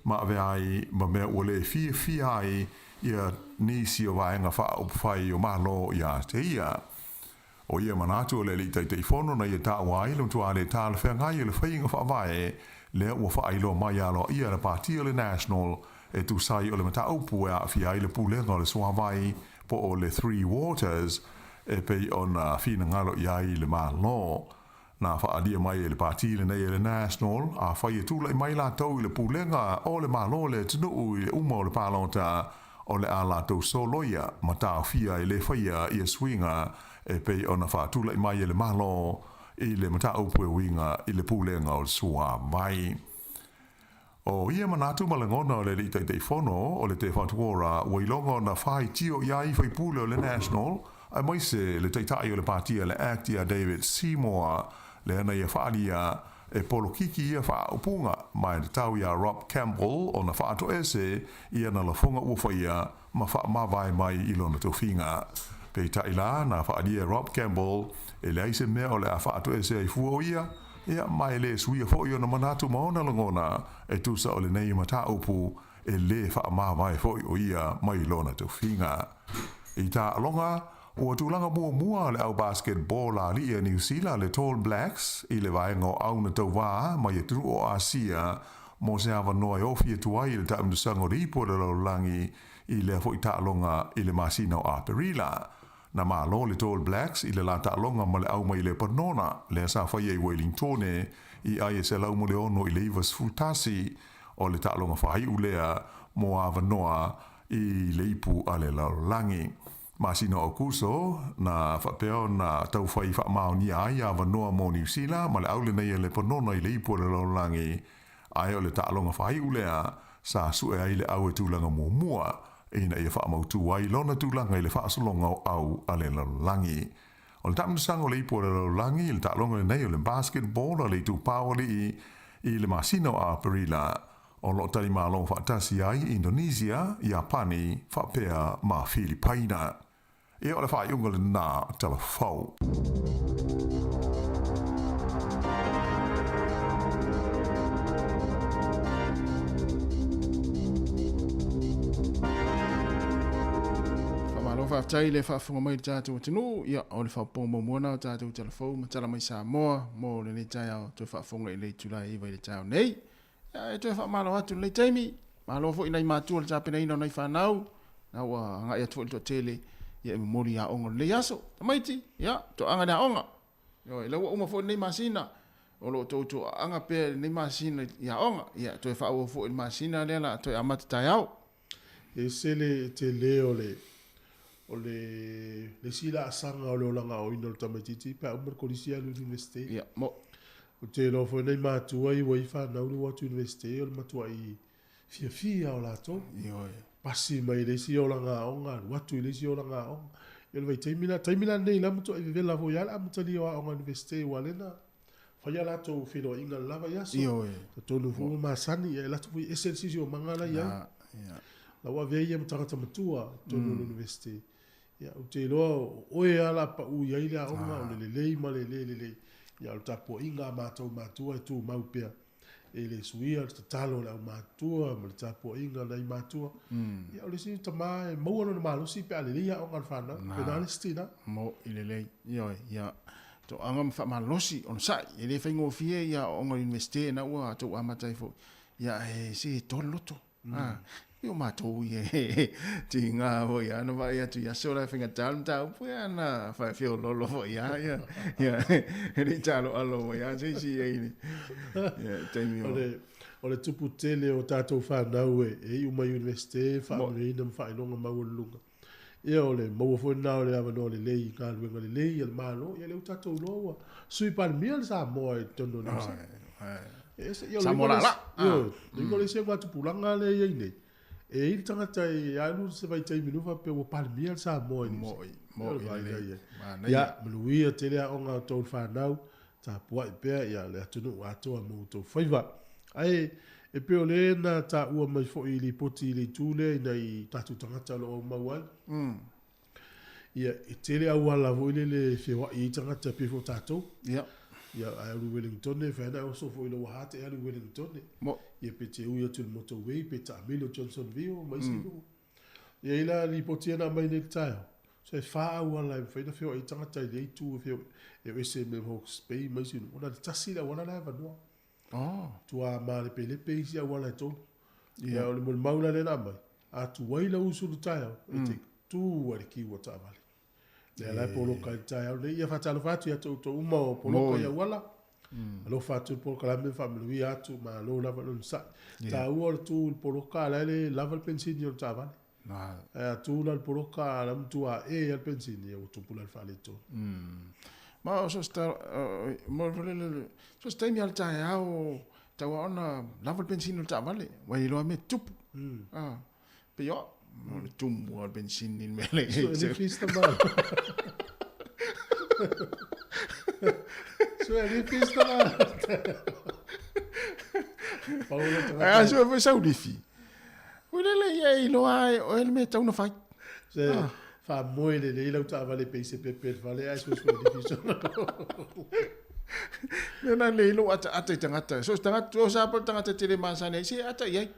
ma avea ai ma mea ua le fiafia ai ia nisi o vaega faaupufai o Malo ia te ia. O ia manatu o le Alii Taitaifono na ia taua ai le matua le talafeagai o le faiga faavae lea ua faailoa mai aloaia e le Pati o le National e tusa ai o le mataupu e aafia ai le Pulega o le Suavai po o le Three Waters e pei ona finagalo i ai le Malo. Na faaalia mai e le Pati lenei e le National, afai e tulai mai latou i le Pulega o le Malo o le atunuu i le uma o le palota, o le a latou soloia ma taofia e le faia ia suiga e pei ona faatulai mai e le Malo i le mataupu e uiga i le Pulega o le Suavai. O ia manatu ma lagona o le Alii Taitaifono o le Te Whatu Ora ua iloga ona faitio i ai faipule o le National aemaise le Taitai o le Patia le Act ia David Seymour lea na ia faaalia e polokiki ia faaupuga ma e tatau iā Rob Campbell ona faatoese i ana lafoga ua faia ma faamavae mai i lona tofiga. Peitai la, na faaalia e Rob Campbell e leai se mea o le a faatoese ai fua o ia, ia, ma e le suia foi ona manatu ma ona lagona e tusa o lenei mataupu e lē faamavae foi o ia mai lona tofiga. I taaloga, ua tulaga muamua le au basketball a alii a Niu Sila le Tall Blacks i le vaega o au na tauvā mai atunuu o Asia mo se avanoa e ofi atu ai i le taamilosaga o le ipu o le lalolagi i lea foi taaloga i le masina o Aperila. Na malo le Tall Blacks i le la taaloga ma le au mai Lepanona lea sa faia i Welingtone i ai e 106 i le 91 o le taaloga faaiu lea mo avanoa i le ipu a le lalolagi. Masina o Aokuso, na faapea ona taufai faamaonia ai avanoa mo Niu Sila ma le au lenei a Lepanona i le ipu o le lalolagi, ae o le taaloga faaiu lea sa sue ai le au e tulaga muamua ina ia faamautu ai lona tulaga i le faasologa o au a le lalolagi. O le taamilosaga o le ipu o le lalolagi i le taaloga lenei o le basketball a le Itupa o Alii i le masina o Aperila, O lo o talimalo faatasi ai Indonesia, Iapani faapea ma Filipaina. Ia o le faaiuga lena tala fou. Faamalo faafetai le faafofoga mai i le tatou atunuu. Ia, o le faaopoopoga muamua lena o tatou tala fou ma tala mai Samoa mo lenei taeao toe faafofoga i le itula e 9 i le taeao nei. Ia, e toe faamalo atu i lenei taimi. Malo foi i nai matua i le tapenaina o nai fanau, na ua agai atu foi le toatele ia e momoli i aoga o lenei aso. Tamaiti, ia, toaga i le aoga. Ioe, la ua uma foi lenei masina, o lo o tou toaaga pea i lenei masina i aoga. Ia, toe faaauau foi i le masina lea la a toe amata taeao. E ese le tele o le o le le isi laasaga o le olaga aoina o le tamaitiiti pe a uma le kolisi alu i le Universite. Ia, mo. Ou te iloa foi nai matua ia ua i ai fanau le ua atu i Universite o le matuai fiafia o latou. Ioe. Pasi mai le isi olaga aoga alu atu i le isi olaga aoga. Ia o le vaitaimi la, taimi la lenei la matuai vevela foi lava le amatalia o aoga Universite aua lea na fai a latou feiloaiga i le la vaiaso. Ioe. Talitonu foi ua masani, ia e alu atu foi e ese le siosiomaga la e i ai. La ua avea ia ma tagata matua i totonu o le Universite. Ia, ou te iloa o oe lava o le a pau i ai le aoga, o le lelei ma le le lelei. Ia, o le tapuaiga a matou matua e tumau pea. E le suia le tatalo a le aumatutua ma le tapuaiga a nai matua. Ia, o le isi tama e maua lona malosi pe a lelei aoga a le fanau. Pena le isi tina. Mo'i lelei. Ioe, ia, toaga ma faamalosi, onosai. E le faigofie ia aoaoga o le Universite na ua tou amata ai foi. Ia, ae se e toa le loto. Pei o matou ia e tiga foi lava ona vaai atu i aso la e faigata le mataupu ia na feololo foi lava ia ia e le i taloalo mai lava se isi i ai i le taimi o O le tupu tele o tatou fanau e iu mai Iunivesite, faamanuiaina ma faailoga maualuluga. Ia o le maua foi lena o le avanoa lelei i galuega lelei a le Malo, ia lea ua tatou iloa ua Sui Palemia le Samoa i totonu o Niu Sila. E ese, ia o le Samoa uiga o le laalaa. isi, ioe, le uiga o le isi augatupulaga lea e i ai nei, e i ai le tagata e alu se vaitaimi loa faapea ua Palemia le Samoa i Niu Sila. Mo'i, Ia o le mo'i vaai lelei. la i ai. Manaia. Ia, manuia tele aoga a outou le fanau, tapuai pea ia le atunuu atoa ma outou faiva. Ae e pei o le na taua mai foi i lipoti i le itu lea i nai tatou tagata o lo o aumau ai. Ia, e tele auala foi lele e feoai ai tagata pei foi o tatou. Ia. Ia, a e alu i Wellingtone, e fai ana e oso foi i lou 4 te e alu i Wellingtone. Mo. Ia, pe te ui atu i le motorway, pe taamilo Johnsonville ma isi nuu. E i ai la lipoti ia na aumai nei i le taeao, so e fa auala e mafai ona feoai ai tagata i lea itu e feoai, e o ese mai Hawke's Bay ma isi nuu, ona e tasi le auala la e avanoa. Oh. Tua malepelepe isi auala e tolu. Ia, o le molimau la lea na aumai, a tuai lau usu i le taeao, e te tu lava i le kiu a taavale. Lea la e poloka i le taeao lenei. Ia faatalofa atu ia te outou uma o poloka i auala. Alofa atu le polokalame, faamanuia atu, malo lava le onosai. Taua o le tu i le poloka, la e le lava le penisini o le taavale. Ae a tu la i le poloka, a la matua e lava le penisini, ia ua tupu la le faaletonu. Ma o so se so se taimi lava i le taeao, tau lava ona lava le penisini o le taavale, ua le iloa mea e tupu. Pei o au, o le tumu lava o le penisini i le mea lea. So, e le fista ma. So, e le fista ma. Pau le tagata. Ae a sue foi sau lifi. Ui lele ia e iloa e oe le mea e tatau ona fai. Se, faamoe lelei lau taavale pei se pepe i le fale ae suesue lifi solo. Mea na lei lou ataata i tagata. So se tagata, o sa pa le tagata e tele masani ai, se ata i ai.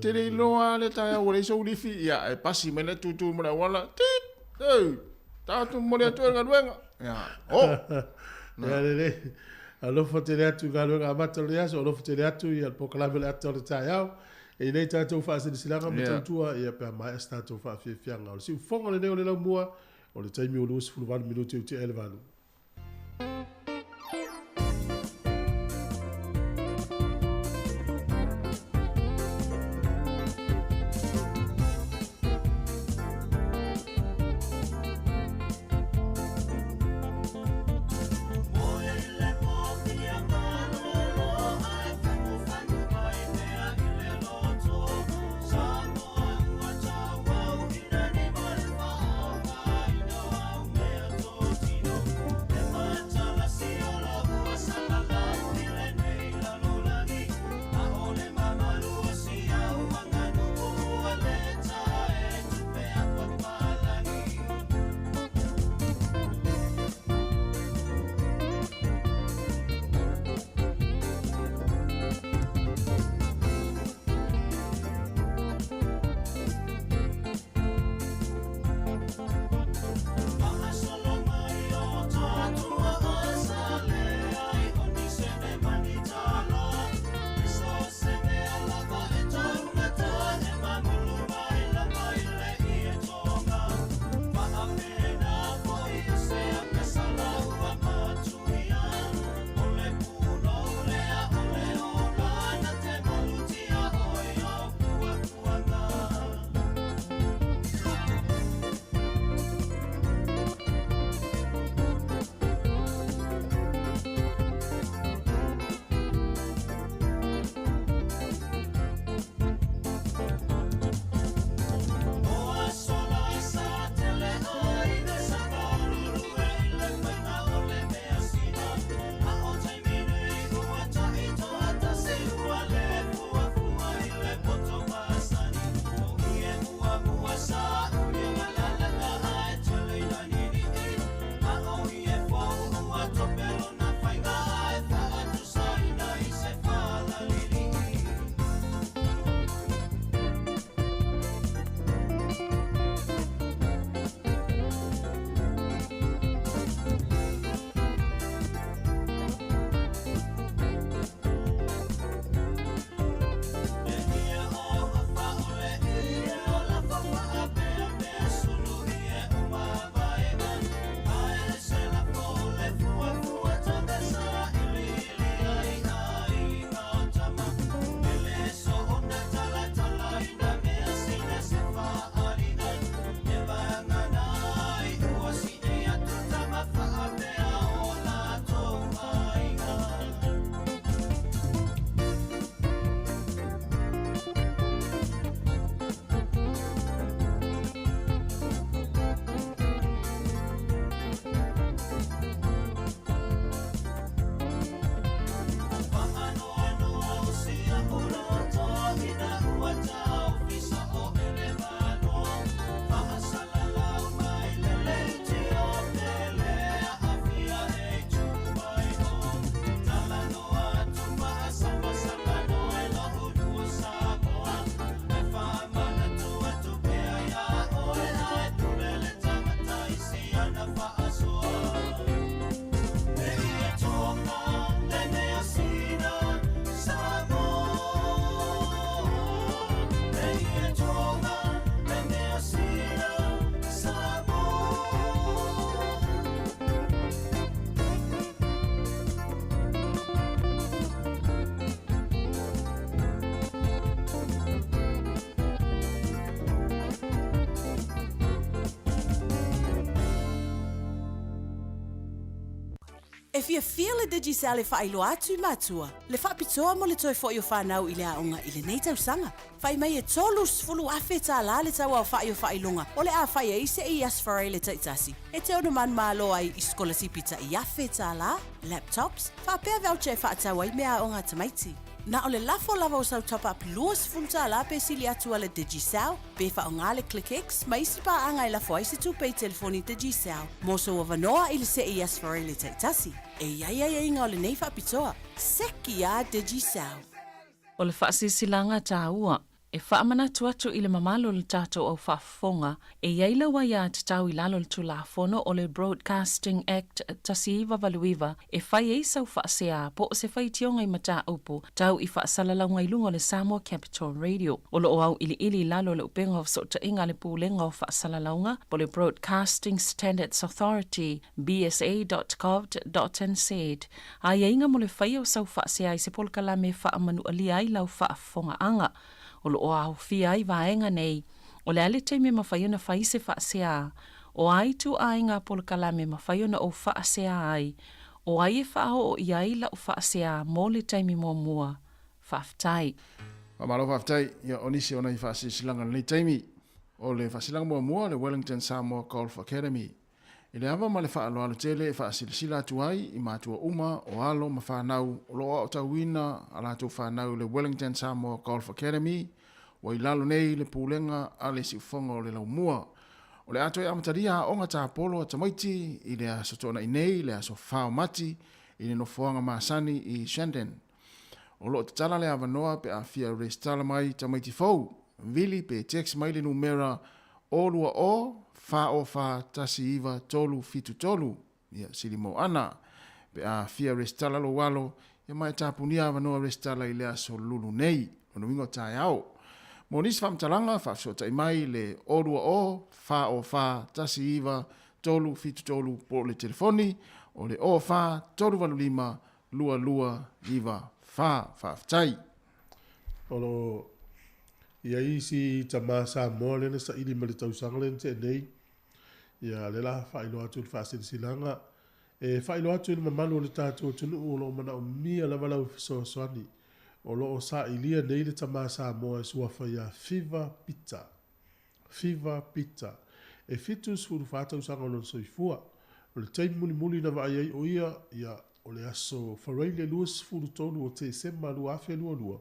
Te le iloa le taeao ua leai sou lifi, ia e pasi mai le tūtū ma le auala, tit, ei, tatou momoli atu e le galuega. Ia, o! Ia lelei. Alofa tele atu i galuega amata o lenei aso, alofa tele atu i le polokalame o le ata o le taeao. E i nei tatou faasilasilaga ma tautua, ia pe a maea se tatou faafiafiaga. O le siufofoga lenei o le laumua, o le taimi ua 28 minute ua tea i le 8. E fiafia le Digicel e faailoa atu i matua le faapitoa mo le toe fo'i o fanau i le aoga i lenei tausaga. Fai mai e $30,000 le tauaofa'i o faailoga o le a fai ai se'i Aso Faraile taitasi e te ono manumalo ai i sikolasipi ta'i $1,000, laptops, faapea voucher e faatau ai meaaoga a tamaiti. Na o le lafo lava o sau top-up $20 pe sili atu a le Digicel, pe faaaoga le ClickX ma isi paaga e lafo ai se tupe i telefoni Digicel mo sou avanoa i le se'i Aso Faraile taitasi. E i ai aiaiga o lenei faapitoa. Seki a Digicel! O le faasilasilaga taua e faamanatu atu i le mamalu o le tatou au faafofoga, e i ai lau aiatatau i lalo o le Tulafono o le Broadcasting Act 1989 e fai ai sau faasea po o se faitioga i mataupu tau i faasalalauga i luga o le Samoa Capital Radio. O lo o auiliili i lalo o le upega o fesootaiga a le Pulega o Faasalalauga po o le Broadcasting Standards Authority, bsa.govt.nz, Aiaiga mo le faia o sau faasea i se polokalame e faamanualia ai lau faafofogaaga. O lo o aofia ai vaega nei, o le a le taimi e mafai ona fai se faasea, o a ituaiga polokalame e mafai ona ou faasea ai, o ai e faaoo i ai lau faasea mo le taimi muamua. Faafetai. Faamalo faafetai. Ia, o nisi o nai faasilasilaga i lenei taimi. O le faasilaga muamua o le Wellington Samoa Golf Academy. I le ava ma le faaaloalo tele e faasilasila atu ai i matua uma o alo ma fanau o lo o aotauina a latou fanau i le Wellington Samoa Golf Academy, ua i lalo nei le pulega a le Siufofoga o le Laumua. O le a toe amatalia aoga tapolo a tamaiti i le Aso Toonai nei, le aso 4 o Mati, i le nofoaga masani i Shandon. O lo o tatala le avanoa pe a fia resitala mai tamaiti fou, vili pe text mai le numera 020 404 19373, ia sili mo ana. Pe a fia resitala lou alo, ia ma e tapunia avanoa resitala i le aso lulu nei, lona uiga o taeao. Mo nisi faamatalaga, faafesootai mai le 020 404 19373 po o le telefoni o le 04 385 2 2 9 4. Faafetai. O lo o i ai isi tama Samoa lea na saili mai le tausaga lea na tea nei, ia lea la faailoa atu le faasilasilaga. E faailoa atu i le mamalu o le tatou atunuu o lo o manaomia lava lau fesoasoani. O lo o sailia nei le tama Samoa e suafa ia Fiva Pita. Fiva Pita. E 74 tausaga o lona soifua. O le taimi mulimuli na vaai ai o ia, ia, o le aso Faraile 23 o Tesema 2022,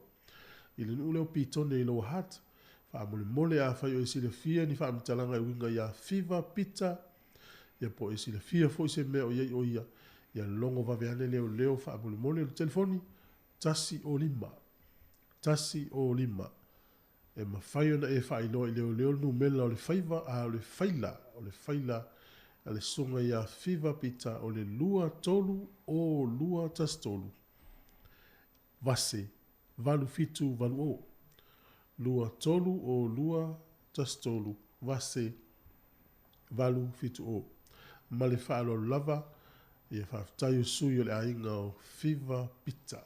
i le nuu lea o Pitone i Lower Hutt. Faamolemole afai o e silafia ni faamatalaga e uiga ia Fiva Pita, ia po o e silafia foi se mea o i ai o ia, ia logo vave ane leoleo faamolemole. O le telefoni, 105 105. E mafai ona e faailoa i leoleo le numela o le faiva, a o le faila, o le faila a le susuga ia Fiva Pita o le 2 3 o 2 1 3 vase 8 7 8 o. 2 3 o 2 1 3 vase 8 7 o. Ma le faaaloalo lava, Ia faafetai o sui o le aiga o Fiva Pita.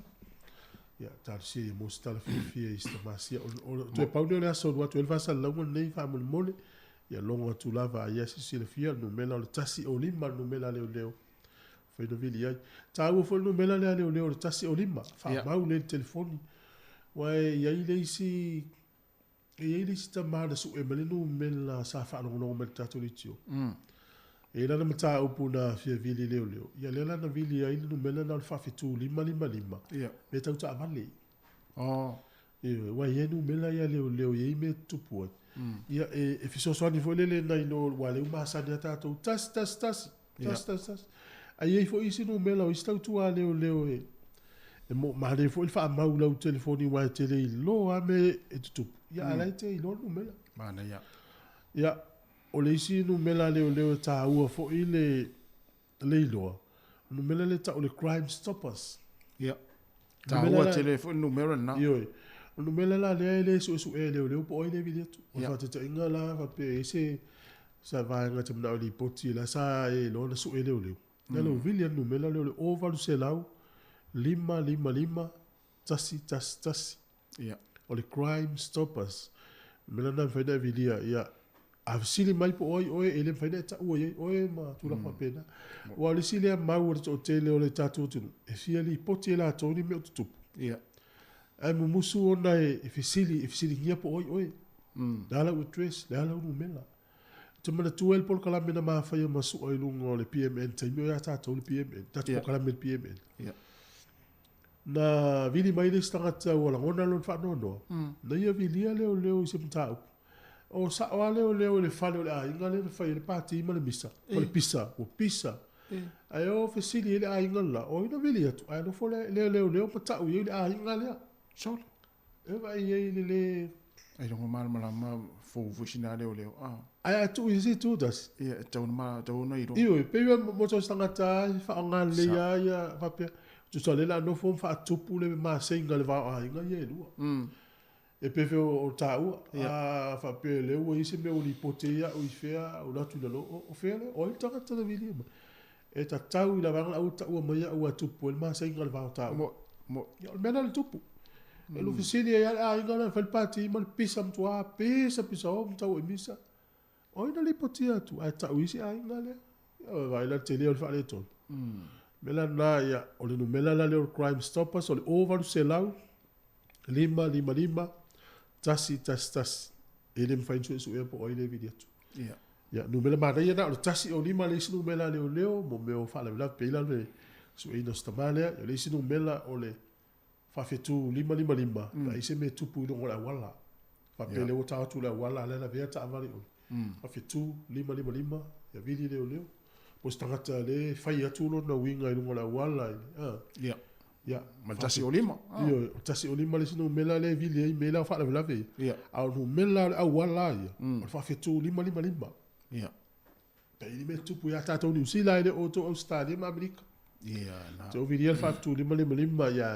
Ia talosia ia mo se tala fiafia i se tamasia. O, o, toe pau lea o le aso alu atu ai le faasalalauga lenei faamolemole. Ia logo atu lava a ia se silafia le numera o le 105 le numera a leoleo. Fai na vili ai. Taua foi le numera lea a leoleo o le 105. Faamau lea i le telefoni. Ua e i ai le isi E i ai le isi tama na sue mai le numela sa faalogologo mai i le tatou leitio. E i ai lana mataupu na fia vili i leoleo, ia lea la na vili ai le numela na o le faafetu 555, mea tau taavale. Ioe, aua e i ai numela ia a leoleo e i ai mea e tutupu ai. Ia, e fesoasoani foi lele nai lo, aua lea ua masani lava tatou, 1 1 1, 1 1 1. Ae i ai foi isi numela o isi tautua a leoleo e E mo, manaia foi le faamau i lau telefoni aua e te le iloa lava mea e tutupu, ia a o la e te iloa le numera. Manaia. Ia. O le isi numera leoleo e taua foi le le iloa, o numera lea e tau o le Crime Stoppers. Ia. Taua tele foi le numera lena. Ioe. O le numera la lea e le suesuea e leoleo po o ai lea e vili atu. O le faataitaiga la faapea e i ai se se vaega e te manao e lipoti la sa e iloa ona sue leoleo. Na o le vili lava le numera lea o le 0800 555 111. Ia. O le Crime Stoppers. O le mea lena e mafai ona e vilia. Ia, a fesili mai po o ai oe, e le mafai ona e taua i ai oe ma tulaga faapena. Aua o le isi lea mau a le toatele o le tatou atunuu, e fia lipoti e latou ni mea o tutupu. Ia. Ae mumusu ona e fesili, e fesiligia po o ai oe. Le a lau address, le a lau numera. Ou te manatua ai le polokalame na ma faia ma Su'a i luga o le PMN, taimi o ia tatou le PMN, tatou polokalame i le PMN. Ia. Na vili mai le isi tagata ua lagona lona faanoanoa, na ia vilia leoleo i se mataupu. O sao lava leoleo i le fale o le aiga lea na fai ai le pati ma le misa, ma le pisa, ua pisa. Ae o fesili ai le aiga le la, o ai na vili atu, ae nofo le leoleo ma tau i ai le aiga lea. Sole. E vaai ai le le... Ailoga malamalama fou foi sina leoleo. Ah. Ae a tuu i se isi itu tasi. Ia, e tatau ona tatau ona iloa. Ioe, pei lava mo se tagata lava e faaaoga lelei lava ia faapea, tusa o lea o le a nofo ma faatupu le maseiga i le va o aiga ia e lua. E pei foi o taua, a faapea o lea ua i ai se mea ua lipoti ai au i fea, ou alu atu i lalo, o fea lea, o ai le tagata na vilia mai? E tatau i la vaega la ua taua mai au aua e tupu ai le maseiga i le va o taua. Mo, mo. Ia, o le mea lena na tupu. E lu fesili ai lava le aiga lea na fai le pati ma le pisa matua pisa pisa o ma tau i misa. O ai na lipotia atu ae tau i isi aiga lea. Ia vaai la le tele o le faaletonu. O le mea la lena, ia, o le numera la lea o le Crime Stoppers o le 0800 555 111. E le mafai ona suesuea po o ai lea e vili atu. Ia. Ia, numera manaia na o le 105 le isi numera a leoleo mo mea o faalavelave pei la le sueina o si tama lea. Ia, o le isi numera o le faafetu 555 pe a i ai se mea e tupu i luga o le auala. Faapea lea ua tao atu i le auala a o la e lavea taavale i o. Faafetu 555, ia vili leoleo. Po o se tagata lea e fai atu lona uiga i luga o le auala i le, a. Ia. Ia. Ma le 105. Ioe, o le 105 le isi numera lea e vili ai mea la o faalavelave ia. Ia. A o le numera o le auala lava ia, o le faafetu 555. Ia. Pe i ai ni mea e tupu ia tatou Niu Sila ae le o outou Ausetalia ma Amerika. Ia, na. Te vilia le faafetu 555 ia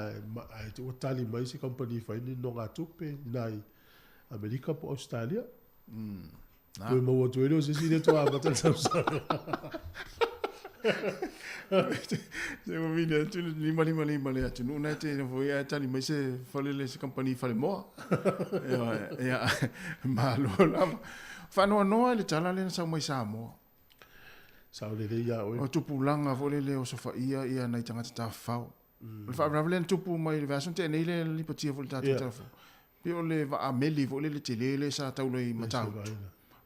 ae te ua tali mai se kamupani e fai ni nogatupe i nai Amerika po o Ausetalia. Na. Toe maua atu ai lea o se isi lea toe amata le tausaga. Se ua vili atu le 555 le atunuu na e te nofo ai ae tali mai se fale le se kamupani falemoa. Ia, ia, malo lava. Faanoanoa i le tala lea na sau mai Samoa. Sao lelei ia oe. O tupulaga foi lele osofaia ia nai tagata tafafao. O le faalavelave lea na tupu mai le vaiaso na tea nei lea na lipotia foi i le tatou telefoni. Pei o le vaa meli foi lele tele lea sa taula i Matautu.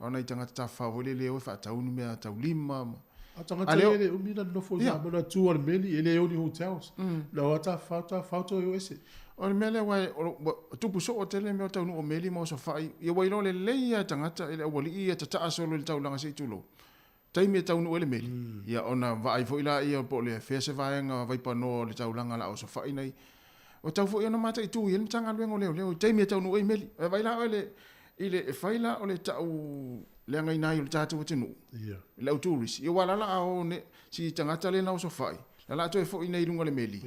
O nai tagata tafafao foi lele e o e faatau ni mea taulima ma. A o tagata ia e le umi ona nonofo i Samoa, na tu lava i le meli, e le o ni hotels. Na o lava tafafao, tafafao toe o ese. O le mea lea aua ua tupu soo tele mea o taunuu o meli ma osofai, ia ua iloa lelei lava e tagata i le aualii ia tataa solo i le taulaga se i tulou. Taimi e taunuu ai le meli, ia ona vaai foi laia po o le fea se vaega vaipanoa o le taulaga o le a osofai nei. Ua tau foi ona mataitu i ai le Matagaluega o Leoleo i taimi e taunuu ai meli. E vaai la oe le, i le, e fai la o le tau leagaina ai o le tatou atunuu, i le au tourist, ia ua ala la a o ne, si tagata lea na osofai, la la toe foi nei i luga o le meli,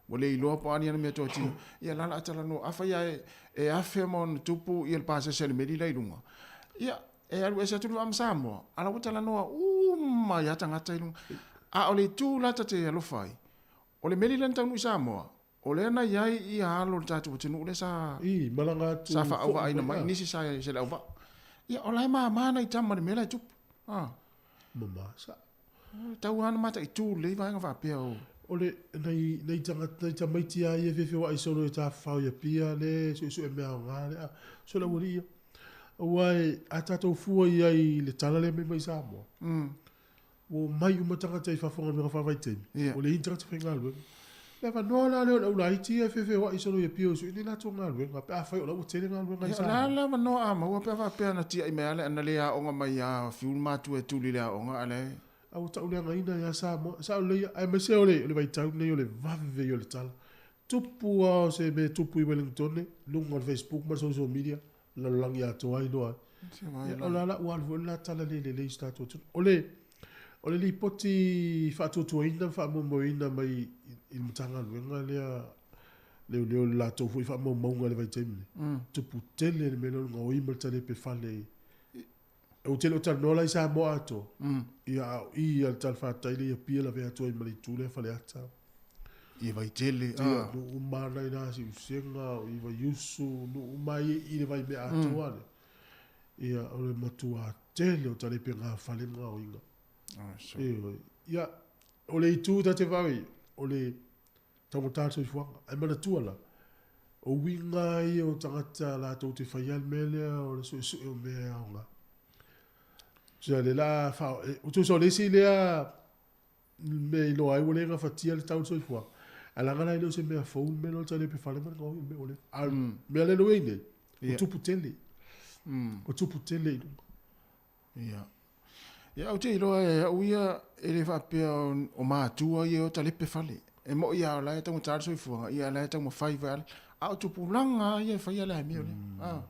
ua le iloa po o a ni ana mea toatino, ia la la talanoa, afai lava e, e afe ma ona tupu ia le pasese a le meli la i luga, ia, E alu ese atu le vaa ma Samoa, a la ua talanoa uma ai lava tagata i luga. A o le itu la ta te alofa ai, o le meli lea na taunuu i Samoa, o lea na i ai ia alo o le tatou atunuu lea sa I, malaga atu sa faauvaaina mai, nisi sa i se le auvaa. Ia, o la e mama nai tama i le mea la e tupu. A. Mama, sa. E tau lava ona mataitu lelei vaega faapea o. O le, nai, nai tagata, nai tamaiti lava ia e feofeoai solo e tafafao i Apia le e suesue mea aoga le, a, so le aualii ia. Aua e, a tatou fua i ai i le tala lea e aumai mai Samoa, ua omai uma tagata i fafo i galuega faavaitaimi, ua leai ni tagata faigaluega. Le avanoa la lea o le aulaiti ia e feofeoai solo i Apia e sue ni latou galuega pe afai o la ua tele galuega i Samoa. O le a le avanoa a maua pe a faapea na tiai mai lava na le aoga mai ia Fiu le matua e tuli i le aoga a o la e. A ua tauleagaina ia Samoa, sao lelei aemaise o le vaitau lenei o le vave ia o le tala. Tupu lava o se mea e tupu i Wellingtone, luga o le Facebook ma le social media, lalolagi atoa ai loa ai. Ia, o le a la ua alu foi le la tala le lelei i si tatou atunuu. O le, o le lipoti faatuatuaina ma faamoemoeina mai i le Matagaluega lea Leoleo i le latou foi faamaumauga i le vaitaimi nei, tupu tele le mea lea o le gaoi ma le talepe fale i, ou te le o talanoa la i Samoa atoa, ia a o i lava i le talafatai lea i Apia lavea atu ai ma le itu lea Faleata. I Vaitele, a. Ia, nuu uma lava na i ina, Siusega, o i Vaiusu, nuu uma lava ia i le vaimea atoa lea. Ia, o le matua tele o talepe gafale ma gaoiga. Ioe. Ia, o le itu ta te vaai, o le taugata le soifuaga. Ae manatua la, o uiga ia o tagata latou te faia le mea lea o le suesue o mea e aoga. Tusa le la fa, tusa o le isi lea mea iloa ai ua le gafatia le tau o le soifuaga. Ae leaga la e le o se mea fou le mea lea o le talepe fale ma le gaoi, o mea ua leva. A o le mea lea ua i ai nei, ua tupu tele. Ua tupu tele i luga. Ia. Ia, ou te iloa e au ia, e le faapea o matua ia e o talepe fale. E moi lava o la e taugata le soifuaga, ia o la e taumafai foi lava. A o tupulaga lava ia e faia le amio lea. A.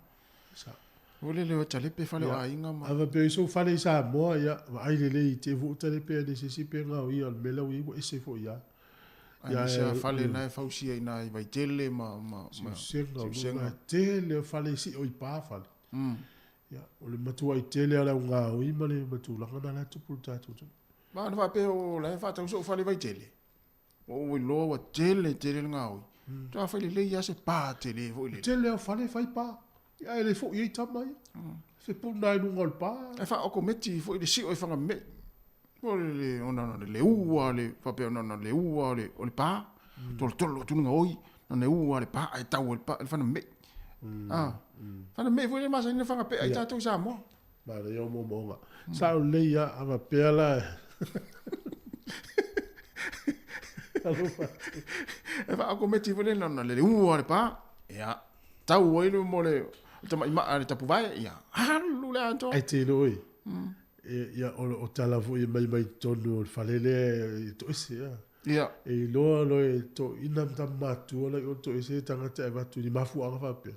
Ua lele o talepe fale o aiga ma. A faapea i sou fale i Samoa, ia, vaai lelei i te i foi ua talepe ane e se isi pe gaoia, o le mea la ua i ai ua ese foi lava. Aemaise lava fale na e fausia i ina i Vaitele ma. Siusega, o le tele o fale e sio i pa fale. Ia, o le matuai tele lava o le augaoi ma le tulaga lena la e tupu i le tatou atunuu. Ma ana faapea o la e faatau sou fale i Vaitele, ua ou iloa ua tele tele le gaoi. Faatoa fai lelei lava se pa tele foi lele. Tele lava o fale e fai pa, ae le foi ai tama ia. Fepuna ai luga o le pa. Ae faaokometi foi le sio i Fagamea. O le ona na le ua le faapea ona na le ua o le o le pa. Tolotolo atu le gaoi, na le ua le pa ae tau ai le pa le fanamei. Ah. Fanamei foi le masani na fagapea ai tatou i Samoa. Manaia o moomooga. Sao lelei lava, a faapea la Alofa atu. E faaokometi foi le na le ua le pa. Ia, tau ai le mo le tamaimaa le tapuvae, ia, alu le atoa. Ae te iloa e, Ia, o tala foi e mai mai totonu o le fale lea e toese a. Ia. E iloa loa e toeaiina ma tama matutua la i o toese tagata e avatu i ni mafuaaga faapea.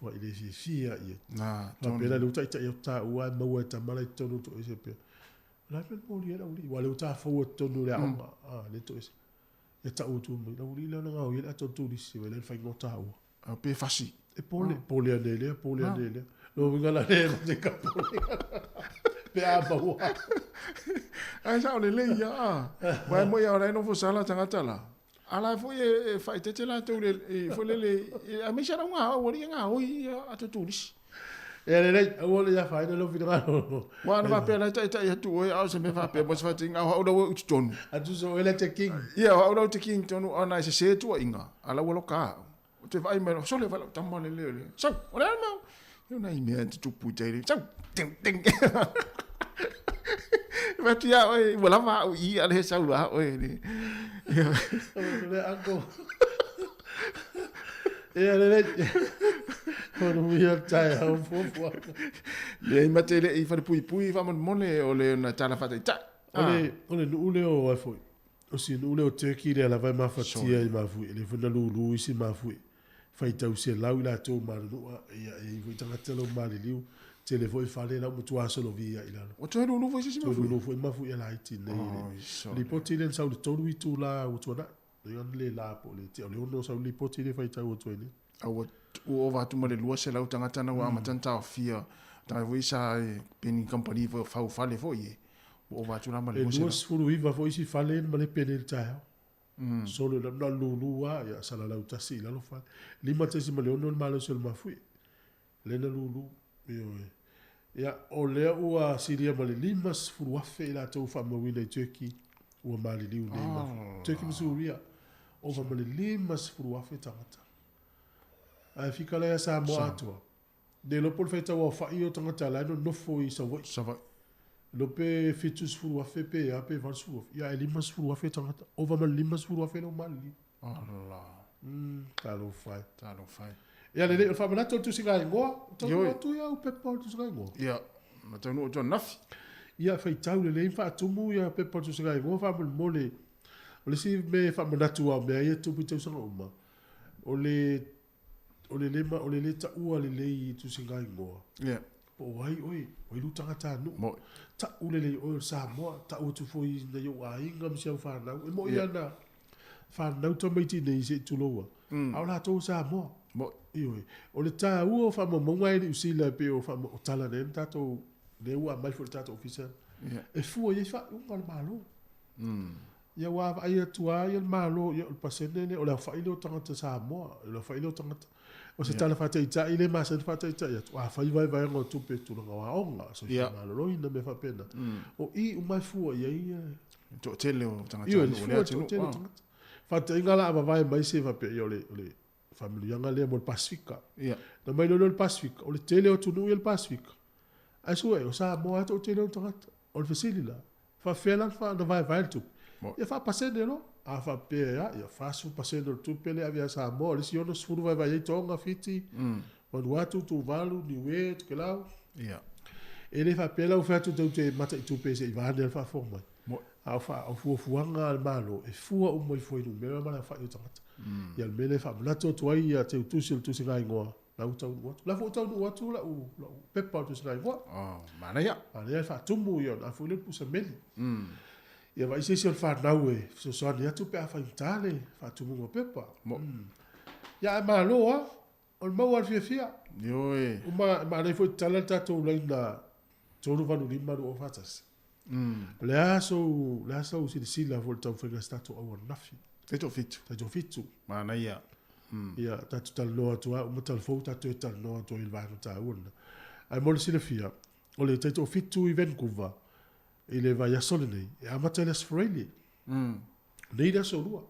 Ua i le fiafia ia. Na, Faapea la lea ua taitai atu taua ae maua e tama la i totonu o toese pea. O le a le mea na molia ai le aualii? Aua o lea ua ta fou atu totonu o le aoga, a, le toese. Ia tau atu mai, le aualii lea na gaoia le ata o le turisi, vaai la i le faiga o taua. A pe fasi. E pole, pole ane lea, pole ane lea. Lona uiga la lea e ka pole. Pe a maua. Ae sao lelei ia. Aua e moi lava o la e nofo sala tagata la. A la foi e faaeteete latou i le foi lele aemaise lava au aualii e gaoi ia ata turisi. Ia lelei, aua ne i afaina lou finagalo. Aua ana faapea la e taitai atu oe, a o se mea faapea mo se faataitaiga, o au la ua i totonu. A tusa o oe la te king. Ia, o au la ua te king tonu, ona e sese tuuaiga, a la ua loka au. Ou te vaai mai, sole vaai lau tama lele, le, sau, o le a le mea? Ia nai mea e tutupu i tai le, sau, ting, ting. Fai atu ia oe, ua lava au i i, a le he sau a oe. Le. Le uncle. Ia lelei. Manuia le taeao fuafuaga. Leai ma te le i falepuipui faamolemole o le ona tala faataitai. O le, o le nuu lea o ai foi. O si nuu lea o Turkey lea lava e mafatia i mafuie, lea foi na lulu isi mafuie. Faitau selau i latou ma le nuu, ia e i ai foi tagata la ua maliliu, tele foi fale la ua matua solovia i lalo. Ua toe lulu foi se isi mafuie? Toe lulu foi mafuie laiti nei. Oi, sole. Lipoti lea na sau i le 3 itula ua tuanai. Lea na le la po o le tea o le 6 sau le lipoti lea e faitau atu ai nei. A ua ova atu ma le 200 tagata na ua amata ona taofia, tagata foi sa pe ni kamupani foi o fau fale foi e, ua ova atu la ma le 200. E 29 foi isi fale na malepe nei i le taeao. Solo na lulu lava, ia salalau tasi i lalo fale. 5.6 le malosi o le mafuie. Lea na lulu. Ioe. Ia, o lea ua silia ma le 50,000 i latou ua faamauina i Turkey ua maliliu nei ma Turkey ma Suria. Ova ma le 50,000 tagata. Ae fika la ia Samoa atoa. Le iloa po o le faitau aofai o tagata la e nonofo i Savaii. Savaii. Iloa pe 70,000 pe a pe 80,000. Ia ae 50,000 tagata. Ova ma le 50,000 la ua maliliu. Ala. Talofa e. Talofa e. Ia lelei, o le faamanatu o le tusiga igoa, taunuu atu ia au pepa o le tusiga igoa. Ia, na taunuu atu ananafi. Ia, faitau lelei ma faatumu ia pepa o le tusiga igoa faamolemole. O le isi mea e faamanatu aua o mea ia e tupu i tausaga uma, o le, o le le, o le le taua lelei i tusiga igoa. Ia. Po o ai oe, o ai lou tagatanuu. Mo'i. Ta'u lelei oe o le Samoa, ta'u atu foi i nai ou aiga ma si au fanau. E mo'i Ia. lava na fanau tamaiti nei se i tulou a, a o latou o Samoa. Mo'i. Ioe. O le taua o faamaumauga e Niu Sila e pei o faama, o tala nei na tatou, lea ua aumai foi i le tatou ofisa, Ia. e fua i ai faaiuga a le Malo. Ia ua vaai atu lava ia le Malo, ia o le pasene lea, o le aofai lea o tagata Samoa, o le aofai lea o tagata. O se tala faataitai le masani faataitai atu, afai vaevaega o tupe i tulaga o aoga, soifua maloloina, mea faapena. O i uma e fua i ai ia. Le toatele o tagata Ioe, nuu o le le fua i le atunuu. toatele o tagata. Faataitaiga la a vavae mai se faapea, ia o le, o le faamanuiaga lea mo le Pasefika. Na mai loa lea o le Pasefika, o le tele o atunuu ia o le Pasefika. Ae sue, o Samoa lava toatele o tagata. O le fesili la, faapefea la ona vaevae le tupe? Ia faapasene loa. A faapea e a, ia 40% o le tupe lea e ave ia Samoa, o le isi 60 vaevae ai Tonga, Fiti, Vanuatu, Tuvalu, Niue, Tokelau. E le faapea la ua fai atu tou te mataitu pe se i vaane le faafofoga mai. A o fa, o fuafuaga a le Malo, e fua uma i fuainumera ma le aofai o tagata. Ia o le mea lea e faamanatu atu ai ia Teutusi o le Tusiga Igoa, la ua taunuu atu. La foi ua taunuu atu lau, lau pepa o le Tusiga Igoa. Oh, manaia. Manaia le faatumu ia ona foi lea le pusa meli. Ia vaai se isi o le fanau e fesoasoani atu pe a faigata le faatumuga o pepa. Ia ae malo lava, o le maua o le fiafia. Ioe. Uma, manaia foi tatala le tatou laina 385 2041. O le a sou, le a sou silasila foi i le taumafaiga o se tatou au ananafi. Taitoafitu. Taitoafitu. Manaia. Ia, tatou talanoa atu lava, uma talafou tatou toe talanoa atu ai i le vaega taua lena. Ae mo le silafia, o le taitoafitu i Vancouver, i le vaiaso lenei, e amata i le Aso Faraile. Nei le aso lua.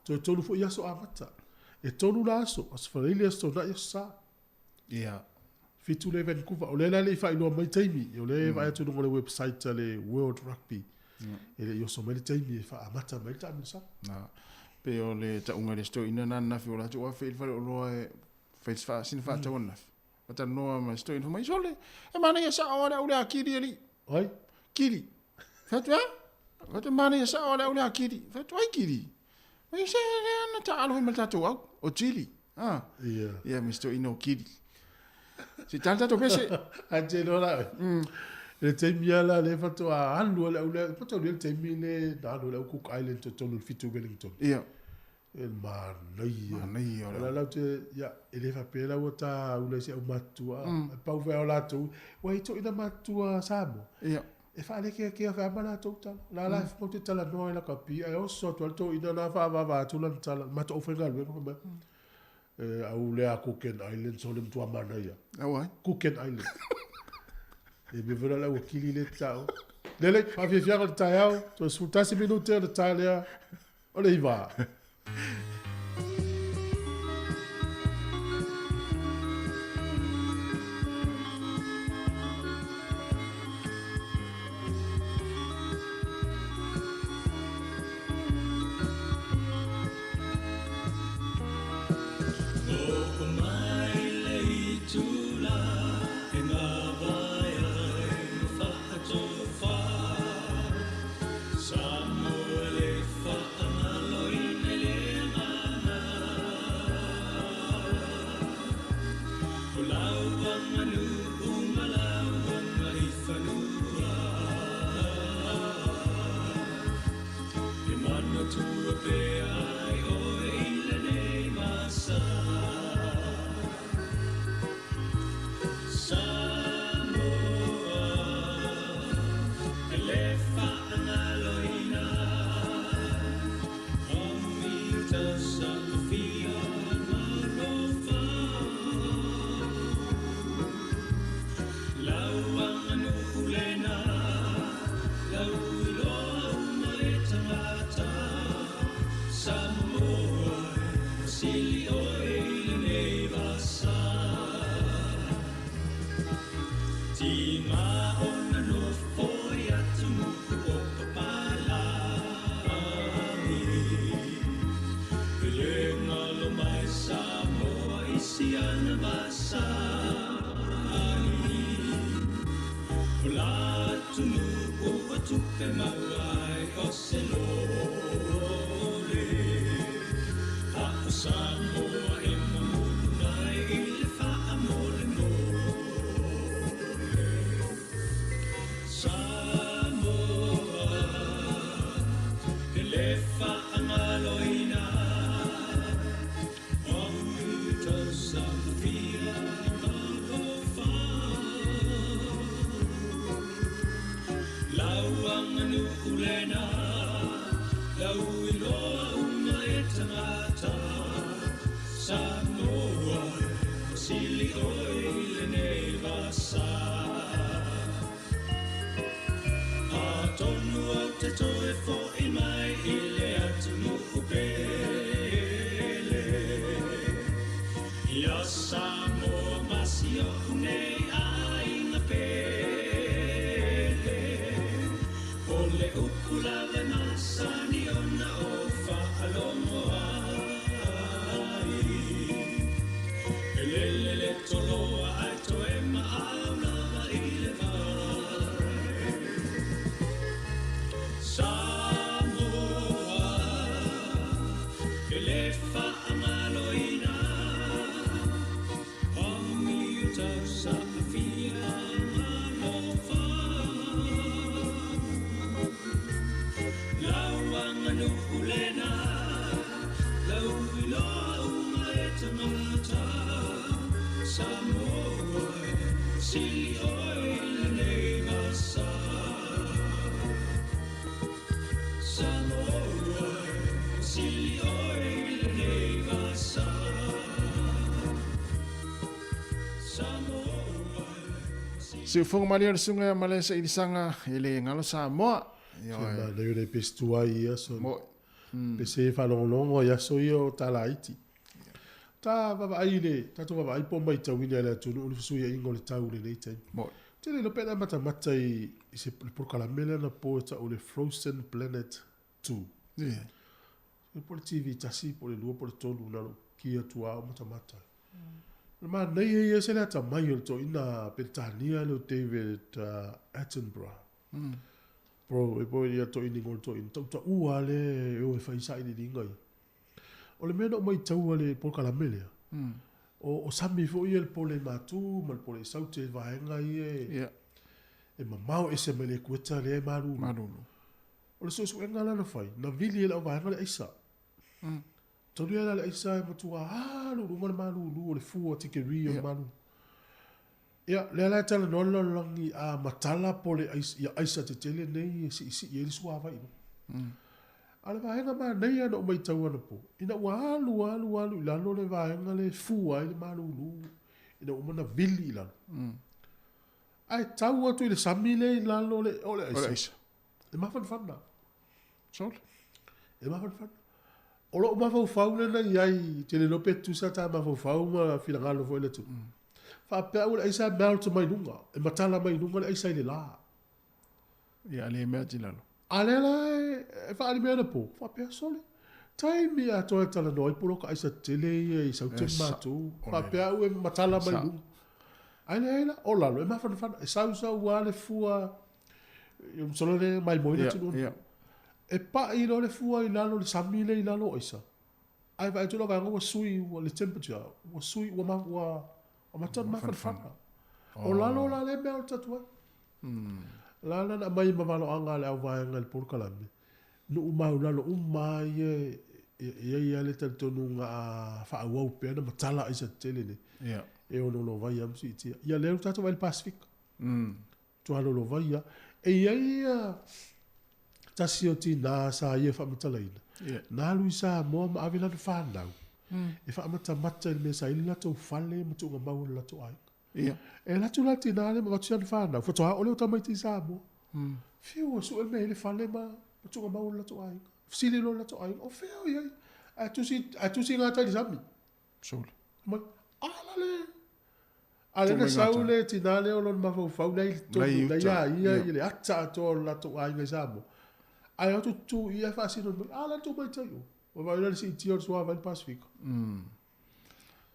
Toe tolu foi aso amata. E tolu la aso, Aso Faraile, Aso Toonai, Aso Sa. Fitu le Vancouver. O lea la e le i faailoa mai taimi. O lea e vaai atu i luga o le website a le World Rugby. E le i oso mai le taimi e faaamata mai le taamilosaga. Na. Pe o le tauga i le stoina na ananafi o latou afe i le faleoloa e fai sina faatau ananafi. Fatalanoa ma le stoina fai mai, Sole, e manaia sao lava le au lea a Kili alii. Ai? Kili. Fai atu, a? Fai atu, e manaia sao lava le au lea a Kili. Fai atu, ai Kili? Fai, se lea na taalo ai ma le tatou au, o Chili. A? Ia, ma stoina o Kili. Se i tala tatou pese. Ae te iloa la oe. I le taimi lava la lea faatoa alu ai le au lea, faatoa alu ai le taimi lea na alu ai le au Cook Island i totonu o le 7 Wellington. E manaia. Manaia o le O la lau te, ia, e le faapea la ua ta ula i si au matutua. E pau fai o latou, ua i toeaiina matutua Samoa. E faalekeakea fai ma latou tala. La la e matou te talanoa i lakapi, ae oso atu ai le toeaina la faavava atu lana tala, matou aufaigaluega fai mai. E au lea Cooken Islands o le matua manaia. Au ai? Cooken Island. E mea foi la le auakili lea e taua. Lelei, faafiafiaga o le taeao, toe 11 minute ona ta lea o le 9. Siufoga malie o le susuga ia Malesa Ilisaga e le galo Samoa. Ioe. Manaia le pese tuai i aso. Mo. Pese e faalogologo i aso ia o talaiti. Ta vaavaai i le tatou vaavaai po o matauina e le atunuu le fesuiaiga o le tau i lenei taimi. Mo. Tele iloa pe ana matamata i i se le polokalame lea na po e tau o le Frozen Planet 2. Yeah. Po o le TV tasi po o le lua po o le tolu na lou ki atu a o matamata ai. O le manaia ia se le atamai o le toeaina Peretania lea o David Attenborough. Bro, e po ia toeaina ingoa o le toeaina, tautaua lava le e o e fai sailiiliga ia. O le mea na ou maitaua i le polokalame lea, o sami foi ia le pole i Matu ma le pole i Saute i vaega ia e mamao ese mai le ekueta lea e malulu. Malulu. O le suesuega la na fai, na vili e le auvaega le aisa. Talu ai la le aisa e matua alu i luga le malulu o le fua tikeri o le malulu. Ia, lea la e talanoa le lalolagi a matala po le aisa, ia aisa tetele nei e siisii ai le suavai i luga. A o le vaega manaia na ou matau anapo, ina ua alu alu alu i lalo le vaega lea e fua ai le malulu ina ua uma ona vili i lalo. Ae tau atu i le sami lea i lalo o le aisa, e mafanafana. Sole. E mafanafana. O lou mafaufau lea na i ai, ou te le iloa pe tutusa ta mafaufau ma finagalo foi o le atunuu. Faapea au o le aisa e melt mai luga, e matala mai luga le aisa i le la. Ia, a le melt i lalo. A lea la e faaali mai anapo, faapea, sole, taimi atoa e talanoa ai poloka aisa tetele ia i Saute ma matou. Faapea au e matala mai luga. Ae leai la, o lalo e mafanafana, e sausau lava le fua Masalo le maimoe atu lona. E pai loa le fua i lalo le sami lea i lalo o aisa. Ae vaai atu la vaega ua sui ua le temperature ua sui ua ma ua amata ona mafanafana. O lalo la lea mea o le tatou ai. La la na aumai ma valoaga a le auvaega i le polokalame, nuu maulalo uma lava ia e i ai lava le talitonuga a faaauau pea ona matala aisa tetele nei, e ono lovai lava ma siitia. Ia lea ua tatou vaai i le Pasefika. Tualolo-vai a. E i ai ia tasi o tinā sa ia faamatalaina, na alu i Samoa ma ave lana fanau e faamatamata i le mea sa i ai le latou fale ma tuugamau o le latou aiga. E alu atu la le tinā lea ma avatu si ana fanau, faatoa oo lea o tamaiti i Samoa. Fiu ua sue le mea e i ai le fale ma tuugamau o le latou aiga. Fesili loa le latou aiga, o fea o i ai? Ae tusi, ae tusi gata i le sami. Sole. Mai, ala le A lea na sau le tinā lea o lona mafaufau la i totonu la ia ia i le ata atoa o le latou aiga i Samoa. Ae o atu tu i ia faasino mai, a la tou maitai o. Ua vaai la le siitia o le suavai i le Pasefika.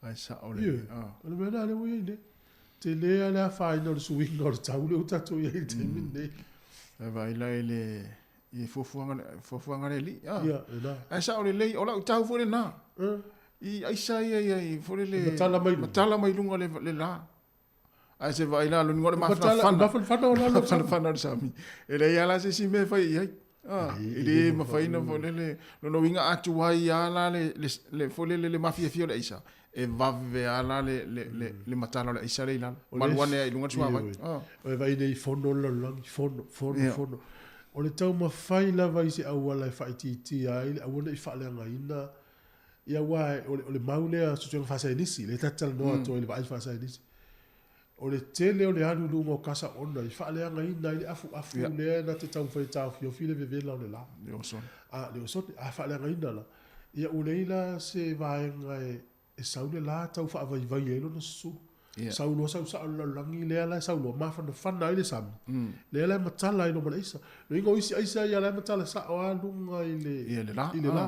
Ai sao le. Ioe. O le mea lena lea ua i ai nei. Tele lava le afaina o le suiga o le tau lea ua tatou i ai i le taimi lenei. Ae vaai la i le i fuafuaga fuafuaga a le Alii. Ia, lena. Ae sao lelei, o lau tau foi lena. I aisa ia ia i foi lele matala mai luga, matala mai luga le, le la. Ae se vaai la loni o le mafanafana. Mafanafana o lalo mafanafana o le sami. E leai lava la se isi mea e fai i ai. Ah, e le mafai na foi lele lona uiga a tuai lava la le le le foi lele le mafiafia o le aisa e vave lava la le le le le matala o le aisa lea i lalo. Malu ane ai i luga le suavai. Ah. O e vaai nei i fono o le lalolagi, fono, fono, fono. O le taumafai lava i se auala e faaitiitia ai le aua ne i faaleagaina, ia aua o le, o le mau lea suesuega faasaienisi, lea ta te talanoa atu ai i le vaai faasaienisi. O le tele o le alu i luga o kasa ona i faaleagaina ai le afuafu lea na te taumafai e taofiofi le vevela o le la. Le osone. A, le osone, a faaleagaina la, ia ua leai la se vaega e, e sau le la tau faavaivai ai lona susulu. Ia. Sau loa sau sao i le lalolagi lea la e sau loa mafanafana ai le sami, lea la e matala ai loa ma le aisa. Lona uiga o isi aisa ia la e matala sao lava luga i le, Ia, le la. i le la.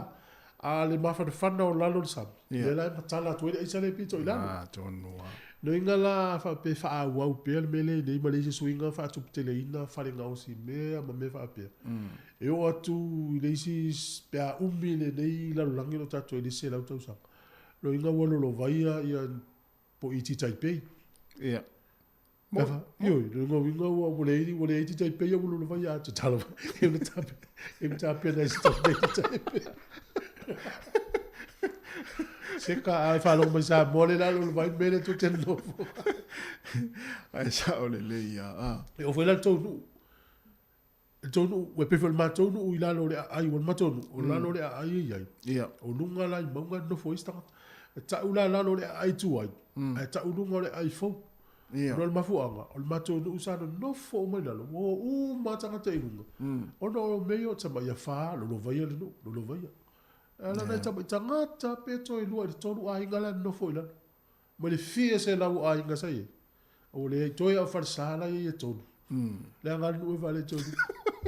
A o le mafanafana o lalo o le sami, lea la e matala atu ai le aisa lea e pito i lalo. Ah, tonu lava. Lona uiga la a faapea e faaauau pea le mea lea i nei ma leai se suiga faatuputeleina fale gaosi mea ma mea faapea. E oo atu i le isi pe a umi lenei lalolagi o lo o tatou i ai i le isi 100 tausaga, lona uiga ua lolovaia ia po o i Taipei. Ia. Mo, ioe, lona uiga ua ua leai ua leai Taipei ua lolovaia atu talo. E una tape, e una tapena i se tape i Taipei. Se ka a whalogo mai Samoa le la lolovai me le tu te nofo. Ae sao lelei ia. Ah. E o foi la le tou nuu. Le tou nuu, ua pei foi o le matou nuu i lalo o le aai, ua le matou nuu, o lalo o le aai e i ai. Ia. O luga la i mauga e nofo ai isi tagata. E tau la lalo o le aai tuai, ae tau luga o le aai fou. Ia. Ona o le mafuaaga, o le matou nuu sa nonofo uma i lalo, ua o uma lava tagata i luga. Ona o mea ia o tamaia fa, lolovaia le nuu, lolovaia. Ae la nai tamai tagata pe toe lua i le tolu aiga la e nonofo i lalo. Mai le fia selau o aiga sa i ai, a ua leai toe lava o falesa la e i ai e tolu. Leaga le nuu e faaletonu.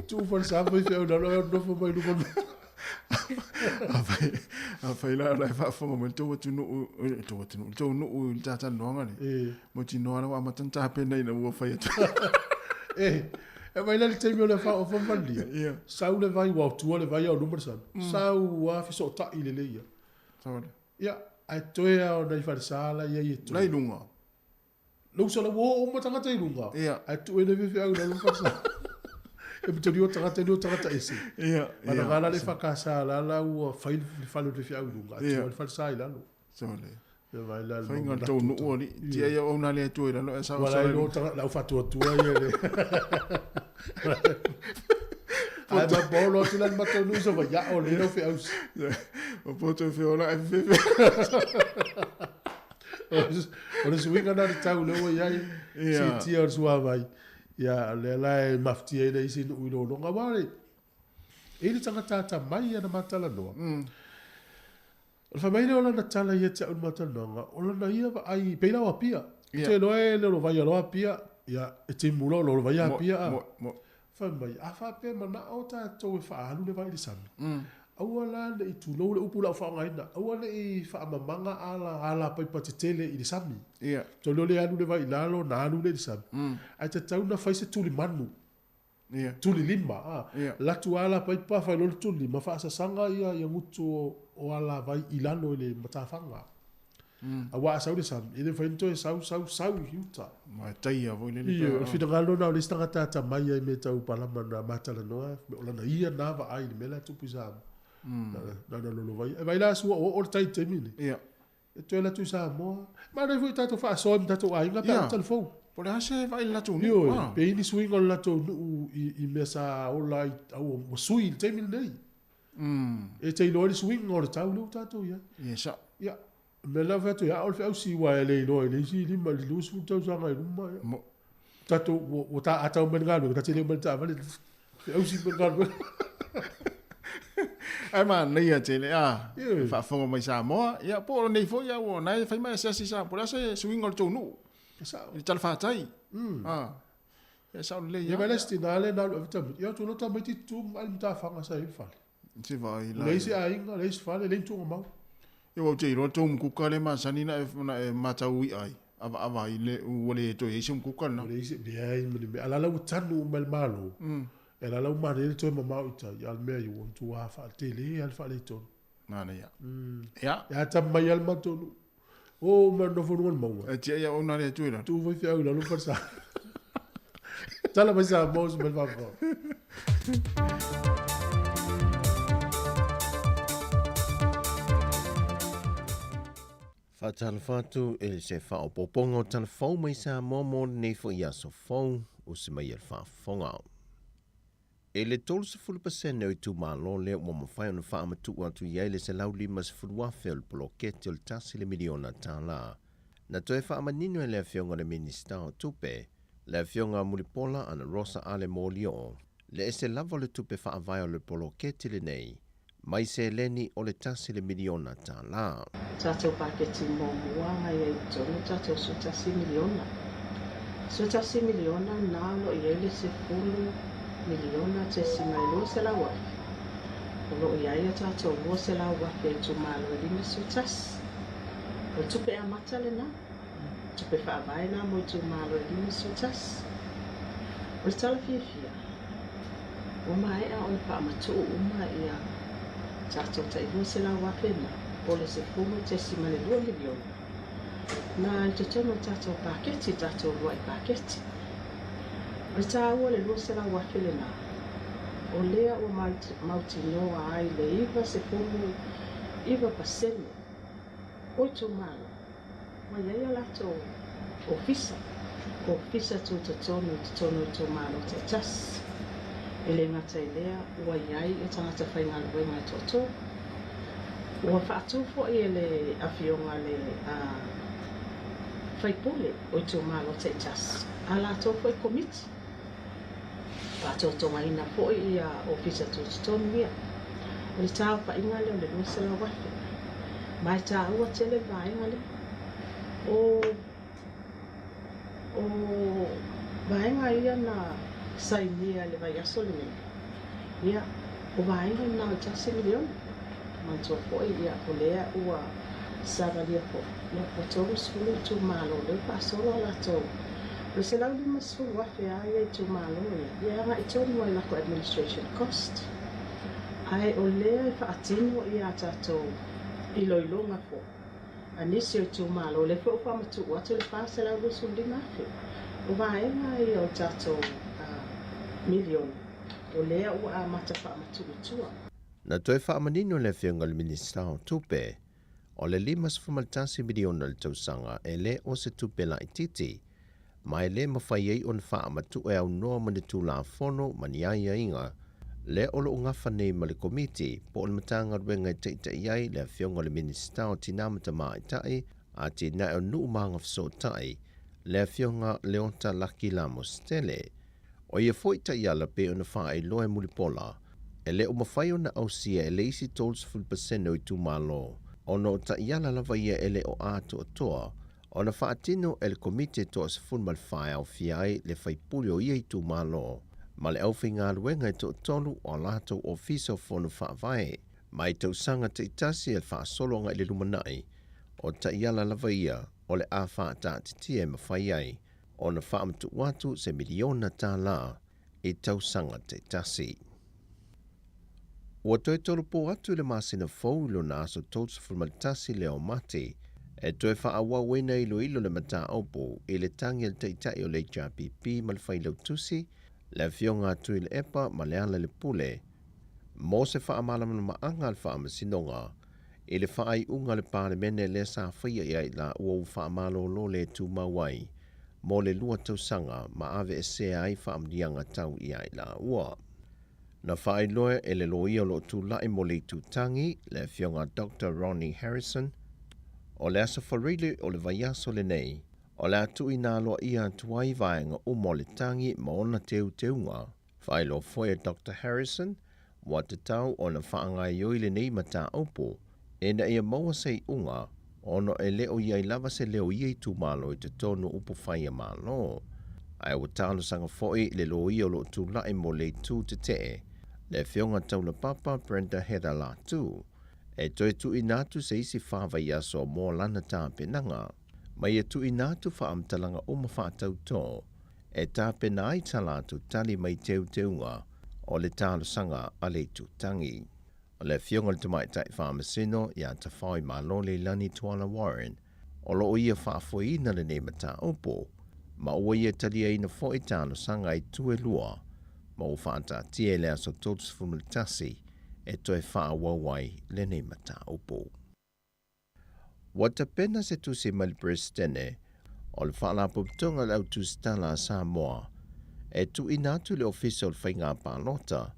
Tuu falesa ma faifeau i lalo ae nofo mai luga o le Afai, afai la o la e faafofoga mai le tou atunuu, le tou atunuu, le tou nuu i le ta talanoaga lea, E. mautinoa la ua amata ona tapena ina ua fai atu. E, e mai la le taimi o le faaofa ma falia. Ia. Sau le vai, ua tua le vai a o luma le sami. Sau lava fesootai lelei ia. Sau le. Ia, ae toe lava o nai falesa la i ai e tolu. La i luga. Lou uso la ua oo uma tagata i luga. Ia. Ae tuu ai le faifeau i lalo ma falesa. E matua tagata e tagata ese. Ia, Ma ia. na la le EFKS la la ua fai le fale o le faifeau i luga, ae tuu ai le falesa i lalo. Sole. Ia vai la le Faiga o le tou nuu alii. Tia ia o una le Atua i lalo ae sao Ua sao la i iloa luga. tagata, le au faatuatua ia le. Ae ma paolo atu la le matou nuu i Savaii, ia o le lau feausi. O poto feola ae fefe. O le suiga na le tau lea ua i ai, siitia o le suavai. Ia, o lea la e mafatia ai le isi nuu i lologa. Aua o le, e i ai le tagata atamai ia na ma talanoa. O le fai mai lea o lana tala ia te au i le ma talanoaga, o lana ia vaai, pei la o Apia. Ia. Ou te iloa e lolovaia loa Apia, ia, e timu loa lolovaia Apia. Mo, mo. Fai mai, a faapea e manao tatou e faaalu le vai i le sami, aua la ne i tulou le upu o le a ou faaaogaina, aua ne i faamamaga ala, alapaipa tetele i le sami. Ia. Tolu le alu le vai i lalo ona alu lea i le sami. Ae tatau ona fai se tulimanu. Ia. Tulilima, a. Ia. Latu alapaipa fai loa le tulilima, faasasaga ia, ia gutu o, o alavai i lalo i le matafaga. Aua a sau le sami, e le mafai ona toe sau, sau, sau i uta. Ma e taia foi lele Ioe, o le finagalo lena o le isi tagata atamai ai i mea tau palama na ma talanoa, o lana ia lena vaai i le mea la e tupu i Samoa. Na ona lolovaia. E vaai la sua o oo le tai i le taimi lenei. Ia. E toe alu atu i Samoa. Manaia foi tatou faasoa ma tatou aiga pe a Ia. ota le fou. Po o le a se vaai i le latou nuu? Ioe, Ah. pe i ai ni suiga o le latou nuu i mea sa ola ai, a ua sui i le taimi lenei. E te iloa ai le suiga o le tau lea ua tatou i ai. Ia, sao. Ia, o le mea la e fai atu ai, a o le feausi aua e le iloa i le isi 5 i le 20 tausaga i luma, ia. Mo. Tatou, ua, ua ta, a tau mai le galuega, ta te le o mai le taavale, feausi mai le galuega. Ae manaia tele, a, Ioe. faafofoga mai Samoa, ia, po o nei foi, ia, ua na e fai mai asiasi i Samoa, po o le a se suiga o le tou nuu, E sao. i le talafatai. A, ia sao lelei Ia lava. mai le isi tina lea na alu ave tamaiti, ia ou te iloa tamaiti tu ma ai le matafaga sa i ai le fale. Se vaai la. Leai se aiga, leai se fale, leai ni tuugamau. Ia ua ou te iloa le tou mukuka lea masani na e, na e matau i'a ai, avaava ai le, ua le toe i ai se mukuka lena. Ua leai se, leai ma le mea. A la la ua tanu uma e le Malo. E la la ua manaia le toe mamao i tai, a o le mea ia ua matua faatele lava le faaletonu. Manaia. Ia. E ata mai lava le matou nuu. O ma nofo luga o le mauga. E tia ia ona le atu i lalo. Tu faifeau i lalo falesa. Tala mai Samoa se mai le faafofoga. Faatalofa atu i se faaopoopoga o tala fou mai Samoa mo lenei foi aso fou, usi mai e le faafofoga. I le 30% o itumalo lea ua mafai ona faamatuu atu i ai le $150,000 o le poloketi o le tasi le miliona tala. Na toe faamanino e le Afioga i le Minisita o Tupe, le Afioga Mulipola Anarosa Ale Molioo, le ese lava o le tupe faavae o le poloketi lenei mai seleni o le tasi le miliona tala. Tatou paketi muamua na i ai i totonu tatou 11 miliona. 11 miliona na o lo o i ai le 10 miliona tesima e 200 afe. O lo o i ai a tatou 200 afe a itumalo e 51. O le tupe amata lena. Tupe faavae na mo itumalo e 51. O le tala fiafia, ua maea ona faamatuu uma ia tatou tai 200,000 na, po o le 10.2 miliona, na i totonu o tatou paketi, tatou lua'i paketi. O le taua o le 200,000 lena, o lea ua mautinoa ai le 99% o itumalo Ua i ai a latou ofisa, ofisa tutotonu i totonu o itumalo taitasi. E le gata i lea, ua i ai ia tagata faigaluega e toatolu. Ua faatu foi e le Afioga le Faipule o itumalo taitasi a latou foi komiti. Faatotogaina foi ia ofisa tutotonu ia. O le taofaiga lea o le 200,000. Ma e taua tele le vaega lea. O o vaega ia na sainia i le vaiaso lenei, ia, o vaega na o le tasi miliona. Manatua foi, ia, o lea ua savalia foi, ia, ua 30 itumalo o lea ua faasolo a latou. O le 150,000 lava ia itumalo ia, ia e agai tonu lava i latou administration cost. Ae o lea e faatino ia a tatou iloiloga foi a nisi o itumalo, o lea foi ua faamatuu atu le $425,000. O vaega ia o tatou miliona, o lea ua amata faamatuu i tua. Na toe faamanino e le Afioga i le Minisita o Tupe, o le $51 miliona i le tausaga e le o se tupe laitiiti, ma e le mafai ai ona faamatuu e aunoa ma ni Tulafono ma ni aiaiga lea o lo o gafa nei ma le Komiti po o le Matagaluega e taita'i ai le Afioga i le Minisita o Tinā ma Tamaitai, Atinae o Nuu ma Agafesootai, le Afioga Leota Laki Lamositele. O ia foi taiala pei ona faailoa e Mulipola, e le o mafai ona ausia e le isi 30% o itumalo, ona o taiala lava ia e le o atoatoa ona faatino e le Komiti e toa-14 e aofia ai le faipule o ia itumalo ma le aufaigaluega e toatolu o a latou Ofisa o Fono Faavae. Mai tausaga taitasi e le faasolo agai le lumanai, o taiala lava ia o le a faataatitia e mafai ai ona faamatuu atu se miliona tala i tausaga taitasi. Ua toe tolopo atu i le masina fou i lona aso 31 lea o Mati e toe faaauauina iloilo le mataupu i le tagi a le Taitai o le HRPP ma le Failautusi, le Afioga a Tuilaepa ma Lealailepule, mo se faamalamalamaga a le Faamasinoga i le faaiuga a le Palemene lea sa faia ia i laua ua faamalolo le tumau ai mo le lua tausaga ma aveesea ai faamanuiaga tau ia i laua. Na faailoa e le loia o lo o tulai mo le itutagi, le Afioga Doctor Ronnie Harrison, o le Aso Faraile o le vaiaso lenei, o le a tuuina aloaia atu ai vaega uma o le tagi ma ona teuteuga. Faailoa foi e Doctor Harrison, ua tatau ona faagaoioi lenei mataupu ina ia maua se iuga ona e le o i ai lava se leo i ia itumalo i totonu o upufai a Malo. Ae ua talosaga foi le loia o lo o tulai mo le itu tetee, le Afioga Taulapapa Brenda Heather Latu, e toe tuuina atu se isi fa vaiaso mo lana tapenaga, ma ia tuuina atu faamatalaga uma faatautō e tapena ai tā latou tali mai teuteuga o le talosaga a le itutagi. O le Afioga i le Tamaitai Faamasino ia Tafaoimalo Leilani Tuala Warren, o lo o ia faafoeina lenei mataupu, ma ua ia taliaina foi talosaga i itu e lua, ma ua faataatia i le aso 31 e toe faaauau ai lenei mataupu. Ua tapena se tusi mai le Peresetene o le Faalapotopotoga o le Au Tusitala a Samoa e tuuina atu i le Ofisa o le Faiga Palota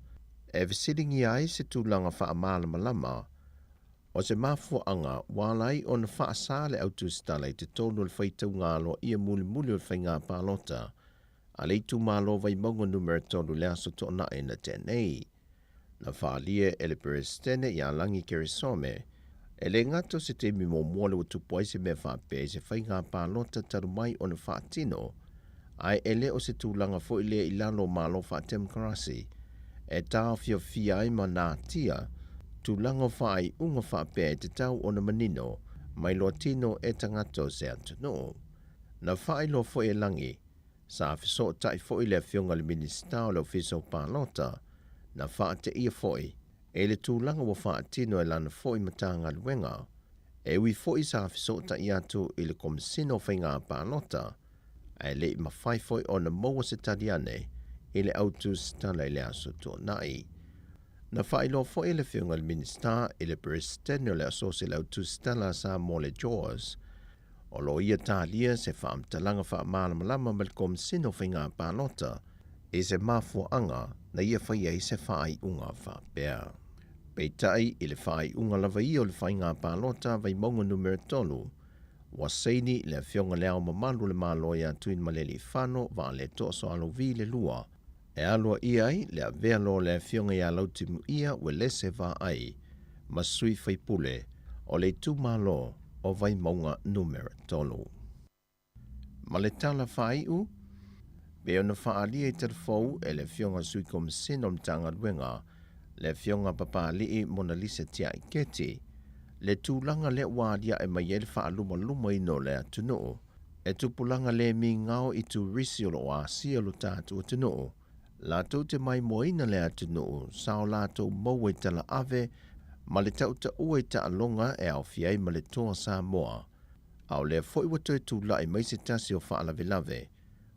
e fesiligia ai se tulaga faamalamalama o se mafuaaga ua ala ai ona faasa le autusitala i totonu o le faitauga aloaia mulimuli o le faiga palota a le itumalo Vaimauga Numera 3 i le Aso Toonai na tea nei. Na faaalia e le Peresetene ia Lagi Keresome, e le gata o se taimi muamua lea ua tupu ai se mea faapea i se faiga palota talu mai ona faatino, ae e le o se tulaga foi lea i lalo o Malo faatemokarasi e taofiofia ai ma natia tulaga o faaiuga faapea e tatau ona manino mai loa tino e tagata o se atunuu. Na faailoa foi e Lagi, sa fesootai foi le Afioga i le Minisita o le Ofisa o Palota, na faateia foi e le tulaga ua faatino e lana foi Matagaluega, e ui foi sa fesootai atu i le Komesina o Faiga Palota, ae le i mafai foi ona maua se tali ane i le autusitala i le Aso Toonai. Na faailoa foi e le Afioga i le Minisita i le Peresetene o le Asosi le Autusitala a Samoa le JAWS, o lo o ia talia se faamatalaga faamalamalama ma le Komesina o Faiga Palota i se mafuaaga na ia fai ai se faaiuga faapea. Peitai, i le faaiuga lava ia o le Faiga Palota Vaimauga Numera 3, ua saini le Afioga Le Ao Mamalu o le Malo ia Tuimaleleifano Vaaletoa Soalovi le Lua e aloaia ai le avea loa o le Afioga ia Lautimuia Uelese Vaai ma sui faipule o le itumalo o Vaimauga Numera 3. Ma le tala faaiu, pei ona faaalia i Talafou e le Afioga Sui Komisina o le Matagaluega, le Afioga Papalii Monalisa Tiaiketi, le tulaga lea ua aliae mai ai le faalumalumaina o le atunuu e tupulaga le migao i turisi o lo o asia lo tatou atunuu, latou te maimoaina le atunuu sa o latou maua i talaave ma le tautaua i taaloga e aofia ai ma le Toa Samoa, a o lea foi ua toe tulai mai se tasi o faalavelave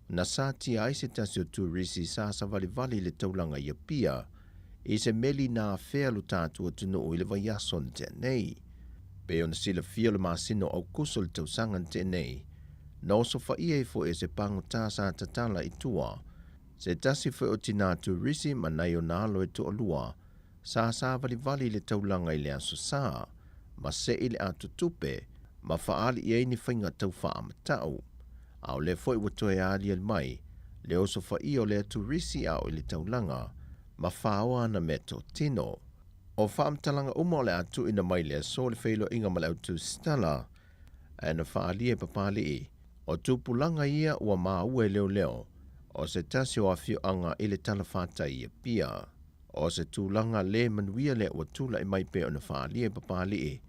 na satia ai se tasi o turisi sa savalivali i le taulaga i Apia i se meli na afea lo tatou atunuu i le vaiaso na tea nei. Pei ona silafia o le masina o Aukuso le tausaga na tea nei, na osofaia ai foi e se pagota sa tatala i tua se tasi foi o tinā turisi ma nai ona alo e toalua sa savalivali i le taulaga i le Aso Sa ma se'i le atotupe ma faaali i ai ni faiga tau faamatau. A o lea foi ua toe aliali mai le osofaia o lea turisi a o i le taulaga ma faoa ana meatotino. O faamatalaga uma o le a tuuina mai i le aso le feiloaiga ma le autusitala, ae na faaalia e Papalii, o tupulaga ia ua maua e leoleo o se tasi o afioaga i le talafatai i Apia. O se tulaga le manuia lea ua tulai mai pei ona faaalia e Papalii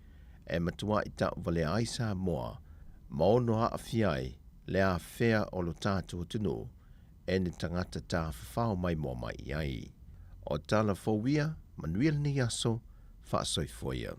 e matuai tauvalea ai Samoa ma ono aafia ai le afea o lo tatou atunuu e ni tagata tafafao maimoa mai i ai. O tala fou ia, manuia lenei aso, faasoifua ia.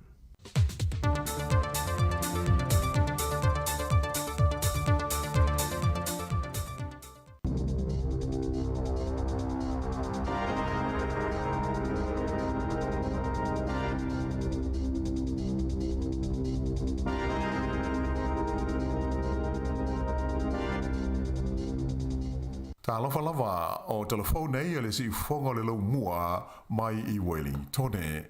Talofa lava, o telefou nei a le siufofoga o le laumua mai i Wellingtone.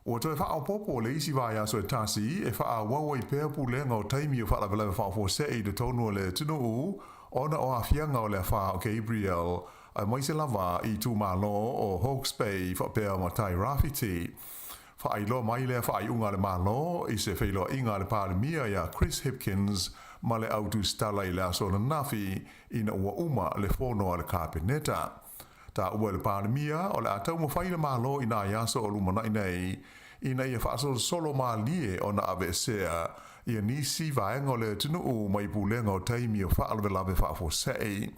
Ua toe faaopoopo le isi vaiaso e tasi e faaauau ai pea pulega o taimi o faalavelave faafuasei i totonu o le atunuu ona o aafiaga o le afa o Gabrielle, aemaise lava i itumalo o Hawke's Bay faapea ma Tai Rāwhiti. Faailoa mai lea faaiuga a le Malo i se feiloaiga a le Palemia iā Chris Hipkins ma le au tusitala i le aso ananafi ina ua uma le fono a le Kapeneta. Taua e le Palemia, o le a taumafai le Malo i nai aso o lumanai nei ina ia faasolosolo malie ona aveesea ia nisi vaega o le atunuu mai pulega o taimi o faalavelave faafuasei.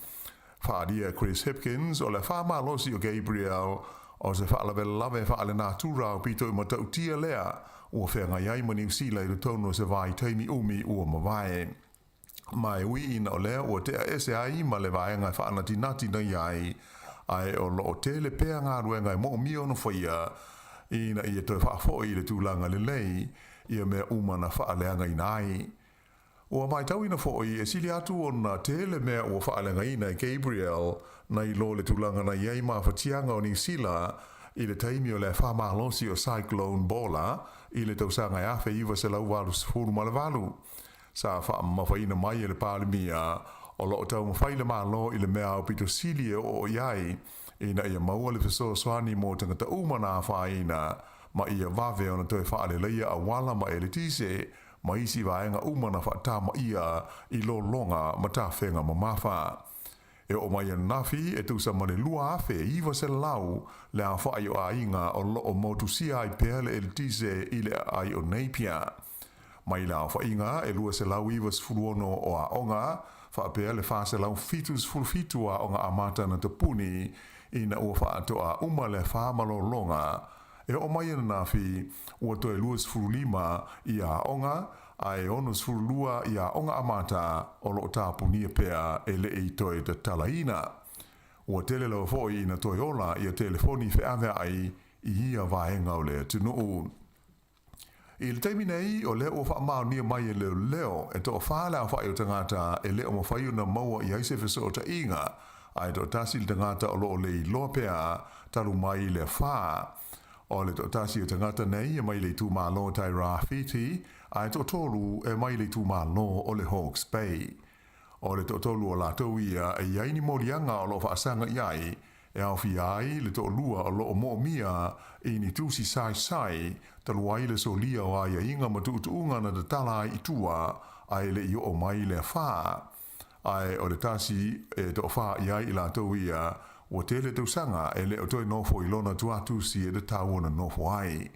Faaalia e Chris Hipkins, o le afa malosi o Gabrielle o se faalavelave faalenatura aupito i matautia lea ua feagai ai ma Niu Sila i totonu o se vaitaimi umi ua mavae. Ma e ui ina o lea ua tea ese ai ma le vaega e faanatinati nei ai, ae o lo o tele pea galuega e moomia ona faia ina ia toe faafoi i le tulaga lelei ia mea uma na faaleagaina ai. Ua matauina foi e sili atu ona tele mea ua faaleagaina e Gabriel nai lo le tulaga na i ai mafatiaga o Niu Sila i le taimi o le afa malosi o Cyclone Bola i le tausaga e 1988. Sa faamamafaina mai e le Palemia o lo o taumafai le Malo i le mea aupito sili e oo i ai ina ia maua le fesoasoani mo tagata uma na afaina ma ia vave ona toe faaleleia auala ma eletise ma isi vaega uma na faatamaia i lologa ma tafega mamafa. E oo mai ananafi e tusa ma le 2,900 le aofai o aiga o lo o motusia ai pea le eletise i le aai o Napier. Mai le aofaiga e 296 o aoga, faapea le 477 o aoga amata na tapuni ina ua faatoa uma le afa malologa. E oo mai ananafi, ua toe 25 i aoga ae 62 i aoga amata o lo o tapunia pea e le i toe tatalaina. Ua tele lava foi ina toe ola ia telefoni feaveai i ia vaega o le atunuu. I le taimi nei, o lea ua faamaonia mai e leoleo e toafa le aofai o tagata e le o mafai ona maua i ai se fesootaiga, ae toatasi le tagata o lo o le iloa pea talu mai i le afa. O le toatasi o tagata nei e mai le itumalo o Tairāwhiti, ae toatolu e mai le itumalo o le Hawke's Bay. O le toatolu o latou ia e i ai ni moliaga o lo o faasaga i ai, e aofia ai le toalua o lo o moomia i ni tusi saisai talu ai le solia o aiaiga ma tuutuuga na tatala ai i tua ae le i oo mai le afa. Ae o le tasi e toafa i ai i latou ia, ua tele tausaga e le o toe nofo i lona tuatusi e tatau ona nofo ai.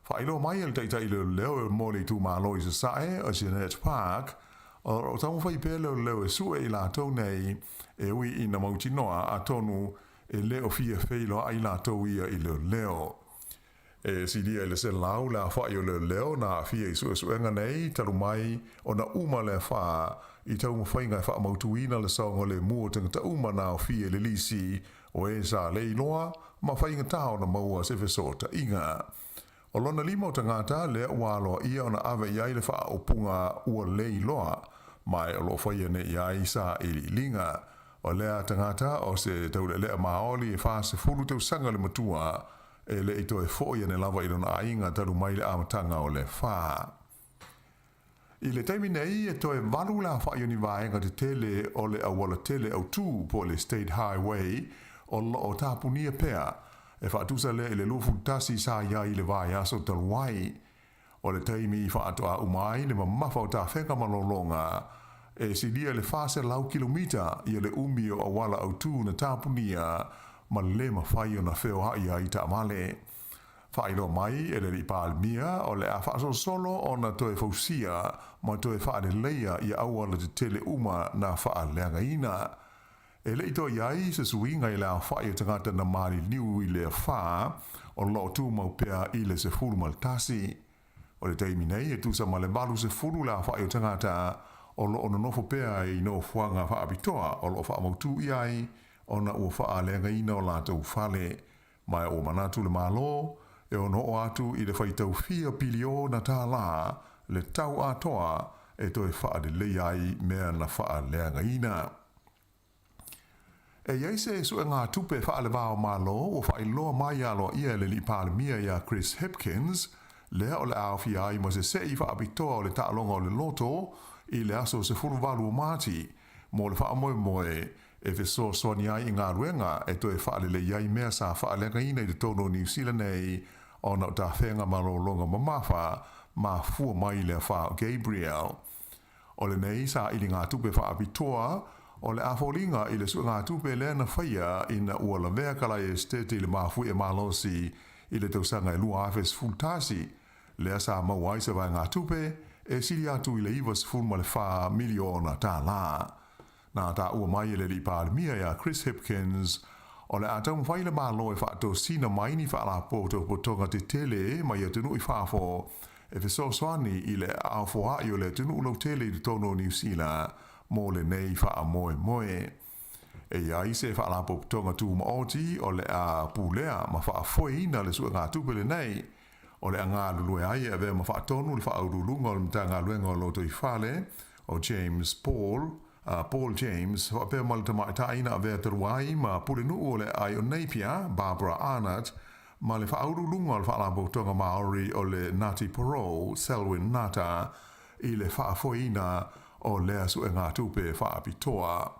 Faailoa mai e le taitai leoleo mo le itumalo i Sasae, o Jeanette Park, o lo o taumafai pea leoleo e sue i latou nei e ui ina mautinoa atonu e le o fia feiloai latou ia i leoleo. E silia i le 100 le aofai o leoleo na aafia i suesuega nei talu mai ona uma le afa i taumafaiga e faamautuina le saogalemu o tagata uma na aofia i le lisi o e sa le iloa ma faigata ona maua se fesootaiga. O lona lima o tagata lea ua aloaia ona ave i ai le faaupuga ua le iloa, ma e o lo o faia nei i ai sailiiliga. O lea tagata o se taulealea maoli e 40 tausaga le matua, e le i toe foi ane lava i lona aiga talu mai le amataga o le fa. I le taimi nei, e toe valu le aofai o ni vaega tetele o le aualatele autū po o le State Highway o lo o tapunia pea, e faatusa lea i le 21 sa i ai i le vaiaso talu ai. O le taimi i faatoa uma ai le mamafa o tafega malologa, e silia i le 400 kilomita ia le umi o auala autū na tapunia ma le mafai ona feoai ai taavale. Faailoa mai e le Alii Palemia o le a faasolosolo ona toe fausia ma toe faaleleia ia auala tetele uma na faaleagaina. E le i toe i ai se suiga i le aofai o tagata na maliliu i le afa o lo o tumau pea i le 11. O le taimi nei e tusa ma le 80 le aofai o tagata o lo o nonofo pea i nofoaga faapitoa o lo o faamautū i ai ona ua faaleagaina o latou fale. Ma ua manatu le Malo e ono oo atu i le faitau fia piliona tālā le tau atoa e toe faaleleia ai mea na faaleagaina. E i ai se suegatupe faalevao Malo ua faailoa mai aloaia e le Alii Palemia ia Chris Hipkins, lea o le a aofia ai ma se se'i faapitoa o le taaloga o le loto i le aso 18 o Mati mo le faamoemoe e fesoasoani ai i galuega e toe faalelei ai mea sa faaleagaina i totonu o Niu Sila nei ona o tafega malologa mamafa mafua mai i le afa o Gabrielle. O lenei sailigatupe faapitoa o le a foliga i le suegatupe lea na faia ina ua lavea Kalae Esitete i le mafuie malosi i le tausaga e 2011, lea sa maua ai se vaegatupe e sili atu i le $94 miliona tālā. Na taua mai e le Alii Palemia ia Chris Hipkins, o le a taumafai le Malo e faatosina mai ni faalapotopotoga tetele mai atunuu i fafo e fesoasoani i le aofoai o le atunuu lautele i totonu o Niu Sila mo lenei faamoemoe. E i ai se faalapotopotoga tumaoti o le a pulea ma faafoeina le suegatupe lenei, o le a galulue ai e avea ma faatonu le faauluuluga o le Matagaluega o Lotoifale. O James Paul, Paul James, faapea ma le tamaitai na avea talu ai ma Pulenuu o le Aai o Napier, Barbara Arnott, ma le Faauluuluga o le Faalapotopotoga Maori o le Ngāti Porou, Selwyn Ngata, i le faafoeina o lea suegatupe faapitoa.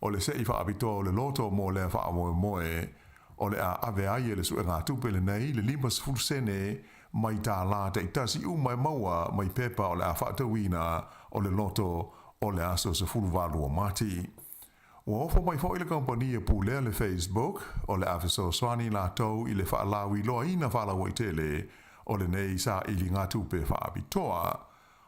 O le se'i faapitoa o le loto mo lea faamoemoe, o le a ave ai e le suegatupe lenei le 50 sene mai tālā taitasi uma e maua mai pepa o le a faatauina o le loto o le aso 18 o Mati. Ua ofo mai foi le kamupani e pulea le Facebook o le a fesoasoani latou i le faalauiloaina faalauaitele o lenei sailiga tupe faapitoa.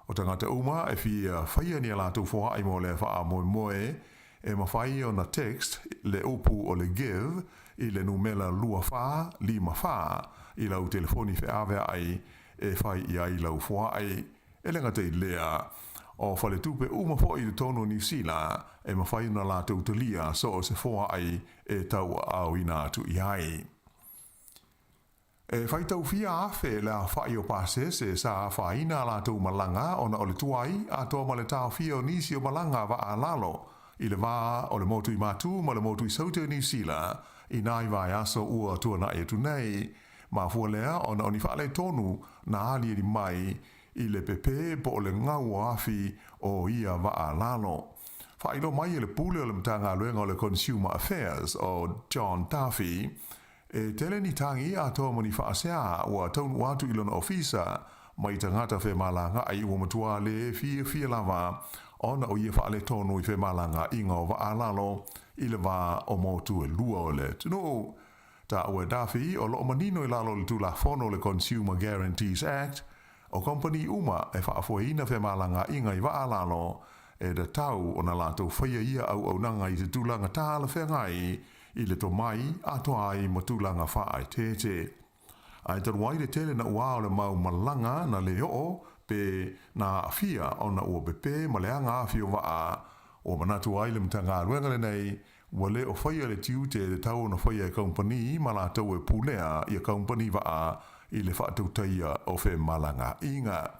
O tagata uma e fia faia ni a latou foai mo lea faamoemoe, e mafai ona text le upu o le give i le numela 2454 i lau telefoni feaveai e fai i ai lau foai. E le gata i lea, o faletupe uma foi i totonu o Niu Sila e mafai ona latou talia so o se foai e tauaaoina atu i ai. E faitau fia afe le aofa'i o pasese sa afaina a latou malaga ona o le tuai atoa ma le taofia o nisi o malaga vaa lalo i le va o le motu i Matū ma le motu i Saute o Niu Sila i nai vaiaso ua tuana'i atu nei. Mafua lea ona o ni faaletonu na aliali mai i le pepē po o le gau o afi o ia vaa lalo. Faailoa mai e le Pule o le Matagaluega o le Consumer Affairs o John Duffy, E tele ni tagi atoa ma ni faasea ua taunuu atu i lona ofisa mai tagata femalagaai ua matua le fiafia lava ona o ia faaletonu i femalagaaiga o vaa lalo i le va o motu e lua o le atunuu. Taua e Duffy o loo manino i lalo o le Tulafono o le Consumer Guarantees Act o kamupani uma e faafoeina femalagaaiga i vaa lalo e tatau ona latou faia ia auaunaga i se tulaga talafeagai i le tomai atoa ai ma tulaga faaeteete. Ae talu ai le tele naʻuā o le mau malaga na le oo pe na aafia ona ua pepē ma leaga afi o vaa, ua manatu ai le Matagaluega lenei ua le o faia le tiute e tatau ona faia e kamupani ma latou e pulea ia kamupani vaa i le faatautaia o femalagaaiga.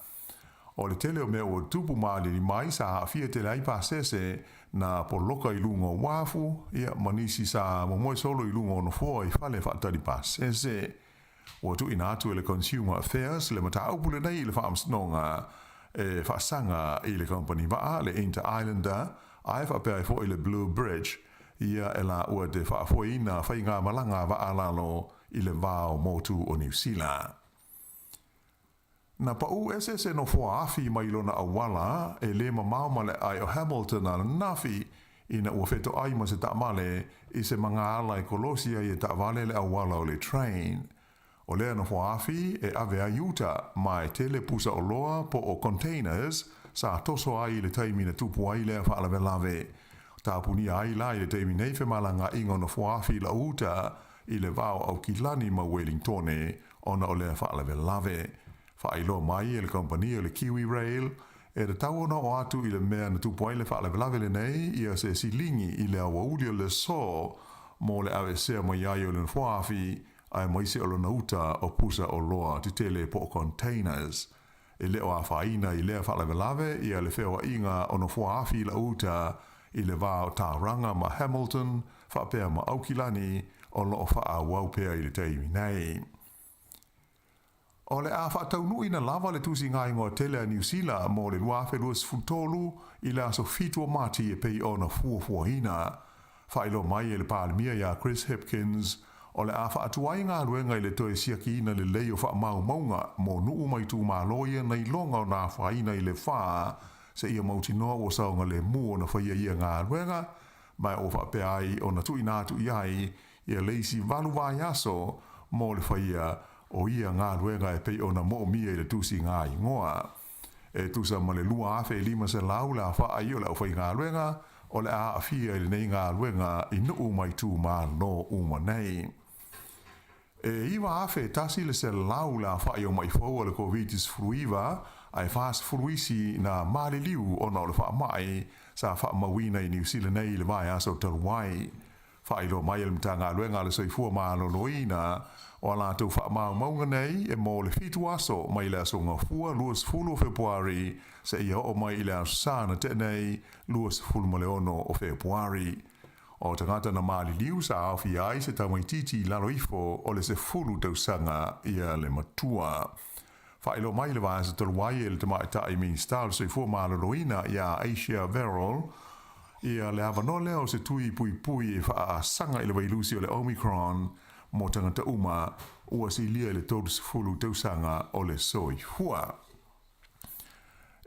O le tele o mea ua tupu maalili mai sa aafia tele ai pasese na poloka i luga o uafu, ia, ma nisi sa momoe solo i luga o nofoa i fale faatali pasese. Ua tuuina atu e le Consumer Affairs le mataupu lenei i le Faamasinoga e faasaga i le kamupani vaa, le Inter Islander, ae faapea ai foi le Blue Bridge, ia e laua te faafoeina faigamalaga vaa lalo i le va o motu o Niu Sila. Na paʻū ese se nofoa afi mai lona auala e lē mamao ma le aai o Hamilton ananafi ina ua fetoʻai ma se taʻamale i se magaala e kolosi ai e taʻavale le auala o le train. O lea nofoa afi e ave ai i uta ma e tele pusa oloa po o containers sa toso ai i le taimi na tupu ai lea faalavelave. Tapunia ai la i le taimi nei femalagaaiga o nofoa afi i lau uta i le va o Aukilani ma Welingtone ona o lea faalavelave. Faailoa mai e le kamupani o le Kiwi Rail, e tatau ona oo atu i le mea na tupu ai le faalavelave lenei ia se siligi i le aoauli o le aso mo le aveesea mai ai o le nofoa-afi aemaise o lona uta o pusa oloa tetele po o containers. E le o afaina i lea faalavelave ia le feoaiga o nofoa-afi i lau uta i le va o Tauranga ma Hamilton faapea ma Aukilani o lo o faaauau pea i le taimi nei. O le a faataunuuina lava le tusiga igoa tele a Niu Sila mo le 2023 i le aso 7 o Mati e pei ona fuafuaina. Faailoa mai e le Palemia iā Chris Hipkins, o le a faatuai galuega i le toe siakiina lelei o faamaumauga mo nuu ma itumalo ia na iloga ona afaina i le fa seia mautinoa ua saogalemu ona faia ia galuega ma ua faapea ai ona tuuina atu i ai ia le isi valu vaiaso mo le faia o ia galuega e pei ona moomia i le tusiga igoa. E tusa ma le 2,500 le afaai o le aufaigaluega o le a aafia i lenei galuega i nuu ma itumalo uma nei. E 9,100 le afa'i o ma'i fou o le Koviti-19 ae 40 isi na maliliu ona o le faama'i sa faamauina i Niu Sila nei i le vaiaso talu ai. Faailoa mai e le Matagaluega a le Soifua Maloloina, O a latou faamaumauga nei e mo le 7 aso mai le aso Gafua 20 o Fepuari seia oo mai i le Aso Sa na tea nei 26 o Fepuari. O tagata na maliliu sa aofia ai se tamaitiiti i lalo ifo o le 10 tausaga ia le matua. Faailoa mai le vaiaso talu ai e le Tamaitai Minisita o le Soifua Maloloina ia Asia Verrall ia le avanoa lea o se tui puipui e faaasaga i le vailusi o le Omicron mo tagata uma ua silia i le 30 tausaga o le soifua.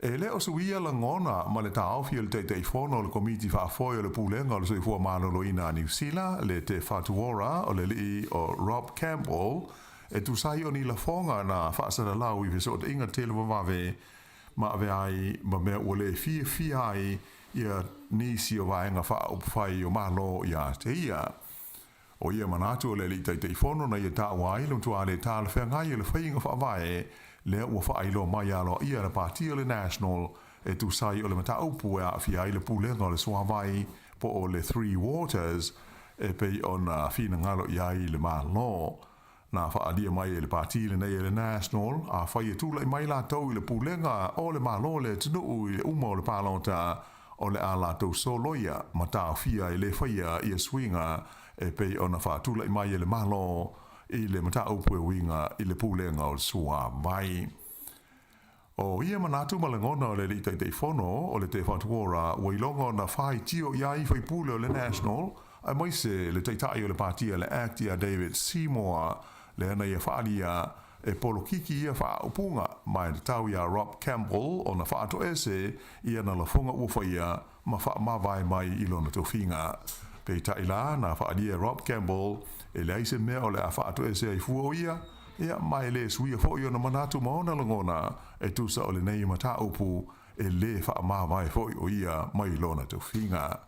E le o suia lagona ma le taofi o le Taitaifono o le Komiti Faafoe o le Pulega o le Soifua Maloloina a Niu Sila, le Te Whatu Ora o le alii o Rob Campbell, e tusa ai o ni lafoga na faasalalau i fesootaiga televavave ma avea ai ma mea ua le fiafia ai ia nisi o vaega faaupufai o Malo ia te ia. O ia manatu o le Alii Taitaifono na ia taua ai le matua le talafeagai o le faiga faavae lea ua faailoa mai aloaia e le Pati o le National e tusa ai o le mataupu e aafia ai le Pulega o le Suavai po o le Three Waters e pei ona finagalo i ai le Malo. Na faaalia mai e le Pati lenei e le National, afai e tulai mai latou i le Pulega o le Malo o le atunuu i le uma o le palota, o le a latou soloia ma taofia e le faia ia suiga e pei ona faatulai mai e le Malo i le mataupu e uiga i le Pulega o le Suavai. O ia manatu ma lagona o le Alii Taitaifono o le Te Whatu Ora ua iloga ona faitio i ai faipule o le National aemaise le Taitai o le Pati a le Act ia David Seymour lea na ia faaalia e polokiki ia faaupuga ma e tatau iā Rob Campbell ona faatoese i ana lafoga ua faia ma faamavae mai i lona tofiga. Peitai la, na faaalia e Rob Campbell e leai se mea o le a faatoese ai fua o ia, ia, ma e le suia foi ona manatu ma ona lagona e tusa o lenei mataupu e lē faamavae foi o ia mai lona tofiga.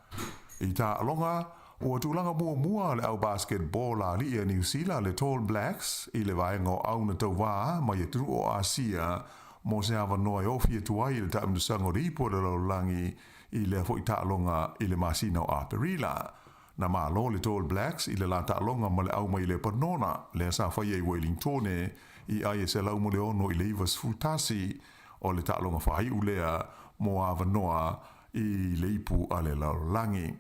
I taaloga, ua tulaga muamua le au basketball a alii a Niu Sila le Tall Blacks i le vaega o au na tauvā mai atunuu o Asia mo se avanoa e ofi atu ai i le taamilosaga o le ipu o le lalolagi i lea foi taaloga i le masina o Aperila. Na malo le Tall Blacks i le la taaloga ma le au mai Lepanona lea sa faia i Welingtone i ai e 106 i le 91 o le taaloga faaiu lea mo avanoa i le ipu a le lalolagi.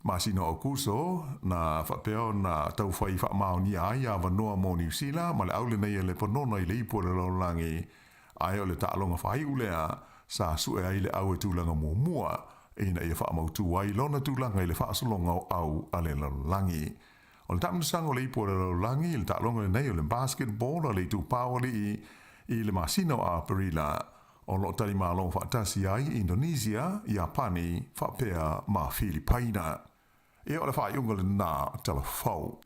Masina o Aokuso, na faapea ona taufai faamaonia ai avanoa mo Niu Sila ma le au lenei a Lepanona i le ipu a le lalolagi, ae o le taaloga faaiu lea sa sue ai le au e tulaga muamua ina ia faamautu ai lona tulaga i le faasologa o au a le lalolagi. O le taamilosaga o le ipu a le lalolagi i le taaloga lenei o le basketball a le itupa o alii i le masina o Aperila, O lo o tali malo faatasi ai Indonesia, Iapani faapea ma Filipaina. Ia o le faaiuga lena tala fou.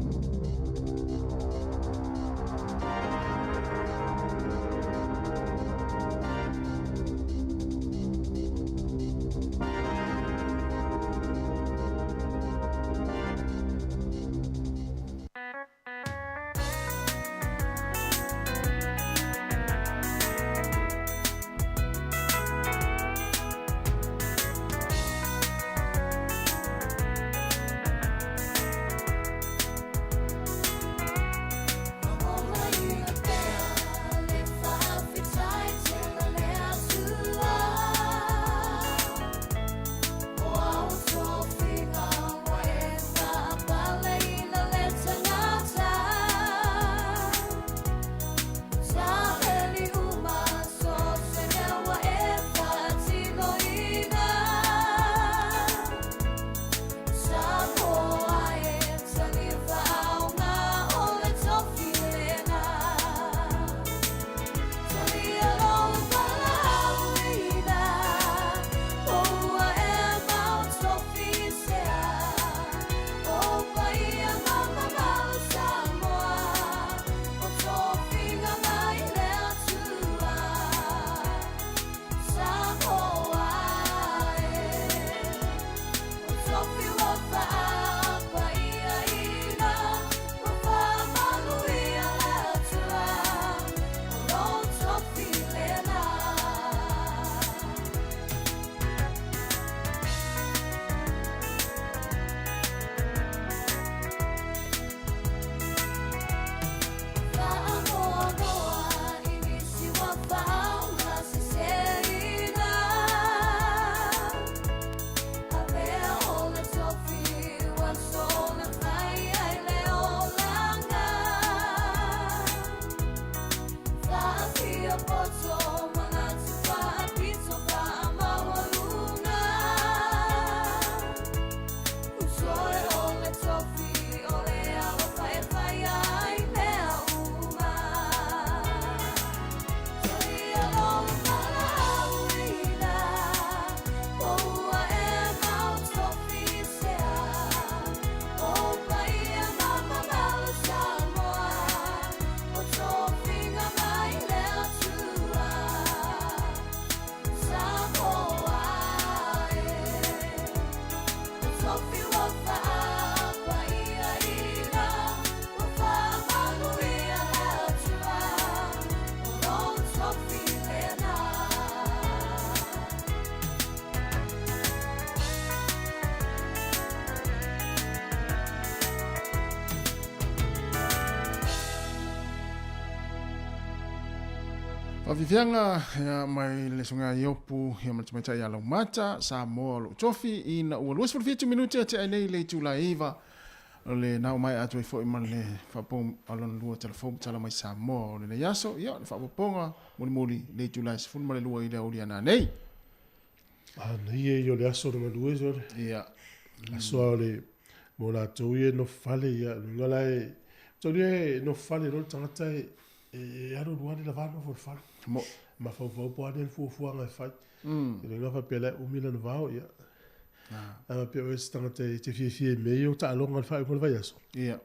Faafiafiaga ia mai le susuga Iopu ia ma le tamaitai ia Laumata, Samoa o lou tofi ina ua 27 minute tea ai nei le itula e 9 o le nao maea atu ai foi ma le faapou a lona lua talafou tala mai Samoa o lenei aso, ia le faaopoopoga mulimuli le itula e 12 i le aoauli a nanei. A nei e i o le aso o le galue sole. Ia. Aso a o le mo latou ia e nofo fale ia luga la e tau e nofo fale loa le tagata e e alu alu ane lava nofo i le fale. Mo. Mafaufau po o a nei fuafuaga e fai. I luga faapea la e umi lana vao ia. A faapea o se tagata e te fiafia i mea ia o taaloga i le faaiuga o le vaiaso. Ia.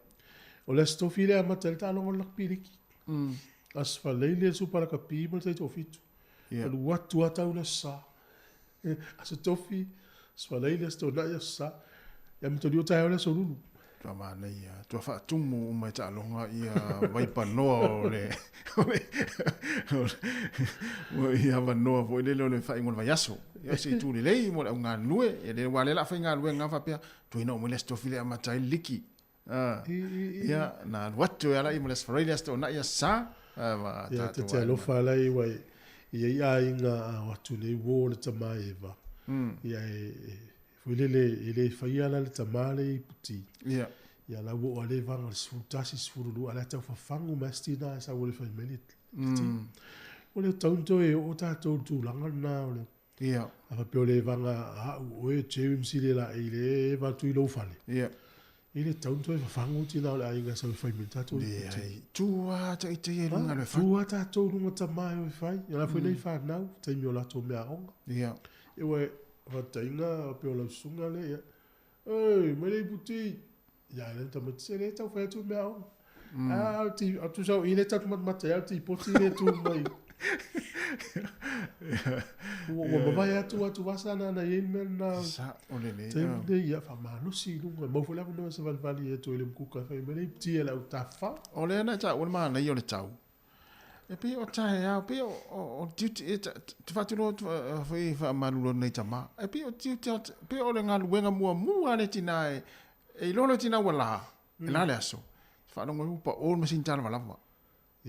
O le Aso Tofi lea e amata ai le taaloga o le lakapi liki. Aso Faraile le Supa Lakapi ma le Taitoafitu. Ia. Alu atu lava tau le Aso Sa. Aso Tofi, Aso Faraile, Aso Toonai, Aso Sa. Ia ma toliu o taeao le Aso Lulu. Tua manaia, tua faatumu uma e taaloga ia vaipanoa o le o ia avanoa foi lele o le faaiuga o le vaiaso. Ia se itu lelei mo le au galulue, ia le aua o lea o le a faigaluega faapea, tuai na oo mai le Aso Tofi lea e amata ai le liki. Ia, na alu atu e ala i ma le Aso Faraile, Aso Toonai, Aso Sa. Ma Ia, te te alofa ala i wai, i ai aiga a o atu nei uo o le tama e Eva. Ia e, foi lele, e le faia la le tama le i puti. Ia. Ia la uo a le vanga le 11, 12, a le tau fafangu mai sti na e sa ua le fai mai le ti. O le tau toe o tātou tūlanga na o le Ia. A faapea o le evaga a au oe Jerry Msile la i le eva atu i lou fale. Ia. I le tau toe fafagu tina o le aiga sau e fai mai tatou i puti. Leai. Tu a taitai e luga le fai. Tu a tatou luga tama e o e fai. Ia la foi nei whanau, taimi o latou mea aoga. Ia. Ia ua whatainga o pe o lau susuga le, ia. Oi, mai le iputi. Ia, le tamaiti se le tau whai atu mea aoga. Ah, ti, atu sau i le tatu matamata ia, ti poti le tu mai. Ua ua mavae atu atu vasa na na i mea na. Sa o le le. Taimi nei, ia, faamalosi i luga. Mau foi le avanoa e savalivali atu ai le mukuka e fai mai le iputi e lau tafafao. O lea na taua le manaia o le tau. E pei o taeao, pei o, o, o tiute, e te faatuloa atu foi e faamalulu atu nei tama. E pei o tiute, pei o le galuega muamua a le tina e, e iloa le tina ua la, e la le aso. Faalogo ai ua pao le masini talavalava.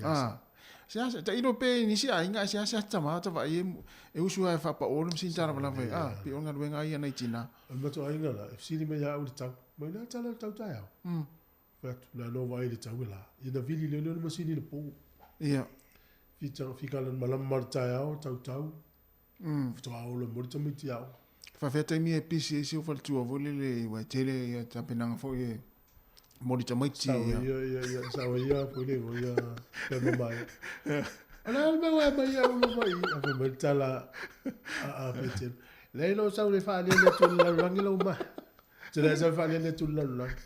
Ah, se ase, tailo pe nisi aiga, e seasea tama ta vaai e, e usu lava e faapao le masini talavalava e, ah, pei o le galuega ia nai tina. O le matou aiga la, e fesili mai ia au i le tau. Mai le a tala le tau taeao? Fai atu, na no vaai le tau e la. Ia na vili lea le masini i le po. Ia. Fita, fika lana malama ma le taeao, tautau. Faatoa ola mo le tamaiti aoga. Faafefea taimi e pisi ai si ou faletua foi lele ua e tele ia tapenaga foi e mo le tamaiti. Sao ia, ia, ia, sao ia, foi le ia, pe mama ia. O le a le mea ua e aumai ia ulo mai i, a fai mai le tala a Petelo. Leai no sau le faalele atu i le lalolagi lau ma. Te le sau faalele atu i le lalolagi.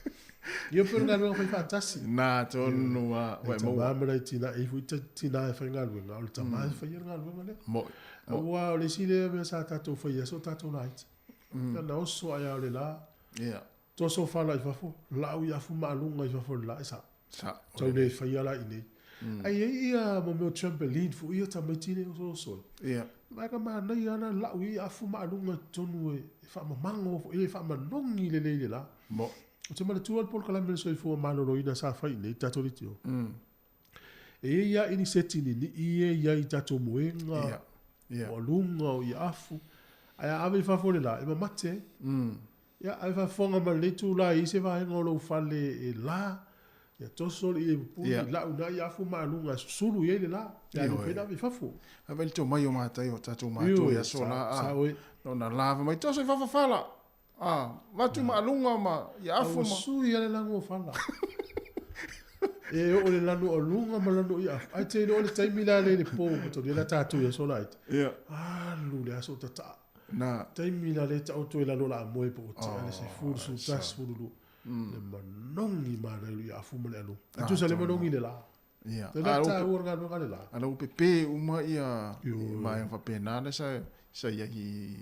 Ia pe o le galuega fai faatasi. Na tonu a, ua e maua. Tama ma nai tina, e foi tina e faigaluega, o le tama e faia le galuega lea. Moi. Aua o le isi lea mea sa tatou faia, so tatou laiti. Na oso ai lava o le la. Ia. Toso fala i fafo, lau i afu maaluga i fafo i le la, e sao. Sao. Tau le faia la i nei. Ai e i ia mo mea o trampoline foi ia tamaiti le oso oso ai. Ia. Vaega manaia lava lau i afu maaluga i totonu e faamamago foi, e faamanogi lelei i le la. Moi. Ou te manatua le polokalame o le soifua maloloina sa fai i nei, tatou leitio. E i ai lava iniseti ninii ia e i ai i tatou moega, Ia. Ia. o aluga, o iaafu. Ae a ave i fafo i le la, e mamate ai. Ia, ae faafofoga mai lenei itula e i ai se vaega o lou fale e la, Ia toso le ie pupuni, lau na i afu ma aluga e susulu i ai le la, pe a le mafai ona ave i fafo. A vai le tomai o matai o tatou matua i aso la, a, na ona lava mai, toso i fafo fala, a, vatu ma aluga ma i afu ma. A ua sui lava le lanu o fala. E oo le lanu o aluga ma lanu o iafu, ae te iloa o le taimi la lea i le po ua la tatou i aso laiti, alu le aso o tataa. Na. Taimi la lea taoto i lalo o le amoe po o tea le 10, 11, 12. Le manogi manaia i afu ma le alu. A tusa le manogi le la. Ia. Le la taua le galuega le la. A ua pepe uma ia vaega faapena lea sa sa i ai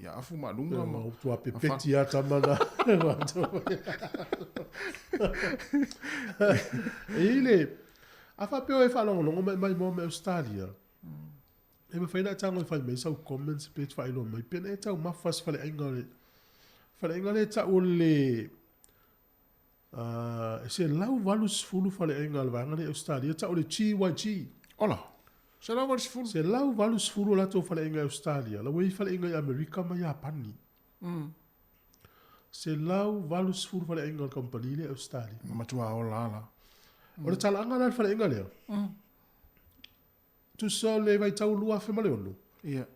i afu ma aluga ma. Ua pepeti lava tama na. E i ai le, a faapea o e faalogologo mai mai moa mai Ausetalia, e mafai ona e tago e fai mai sau comments pe faailoa mai pe na e taumafa se faleaiga o le faleaiga lea e tau o le e 180 faleaiga a le vaega lea i Ausetalia e tau o le GYG. Ola! 180? 180 o latou faleaiga i Ausetalia, la ua i ai faleaiga i Amerika ma Iapani. 180 faleaiga a le kamupani lea i Ausetalia. Na matua ola lava la. O le talaaga la i le faleaiga lea, Tusa o le vaitau 2006, Ia.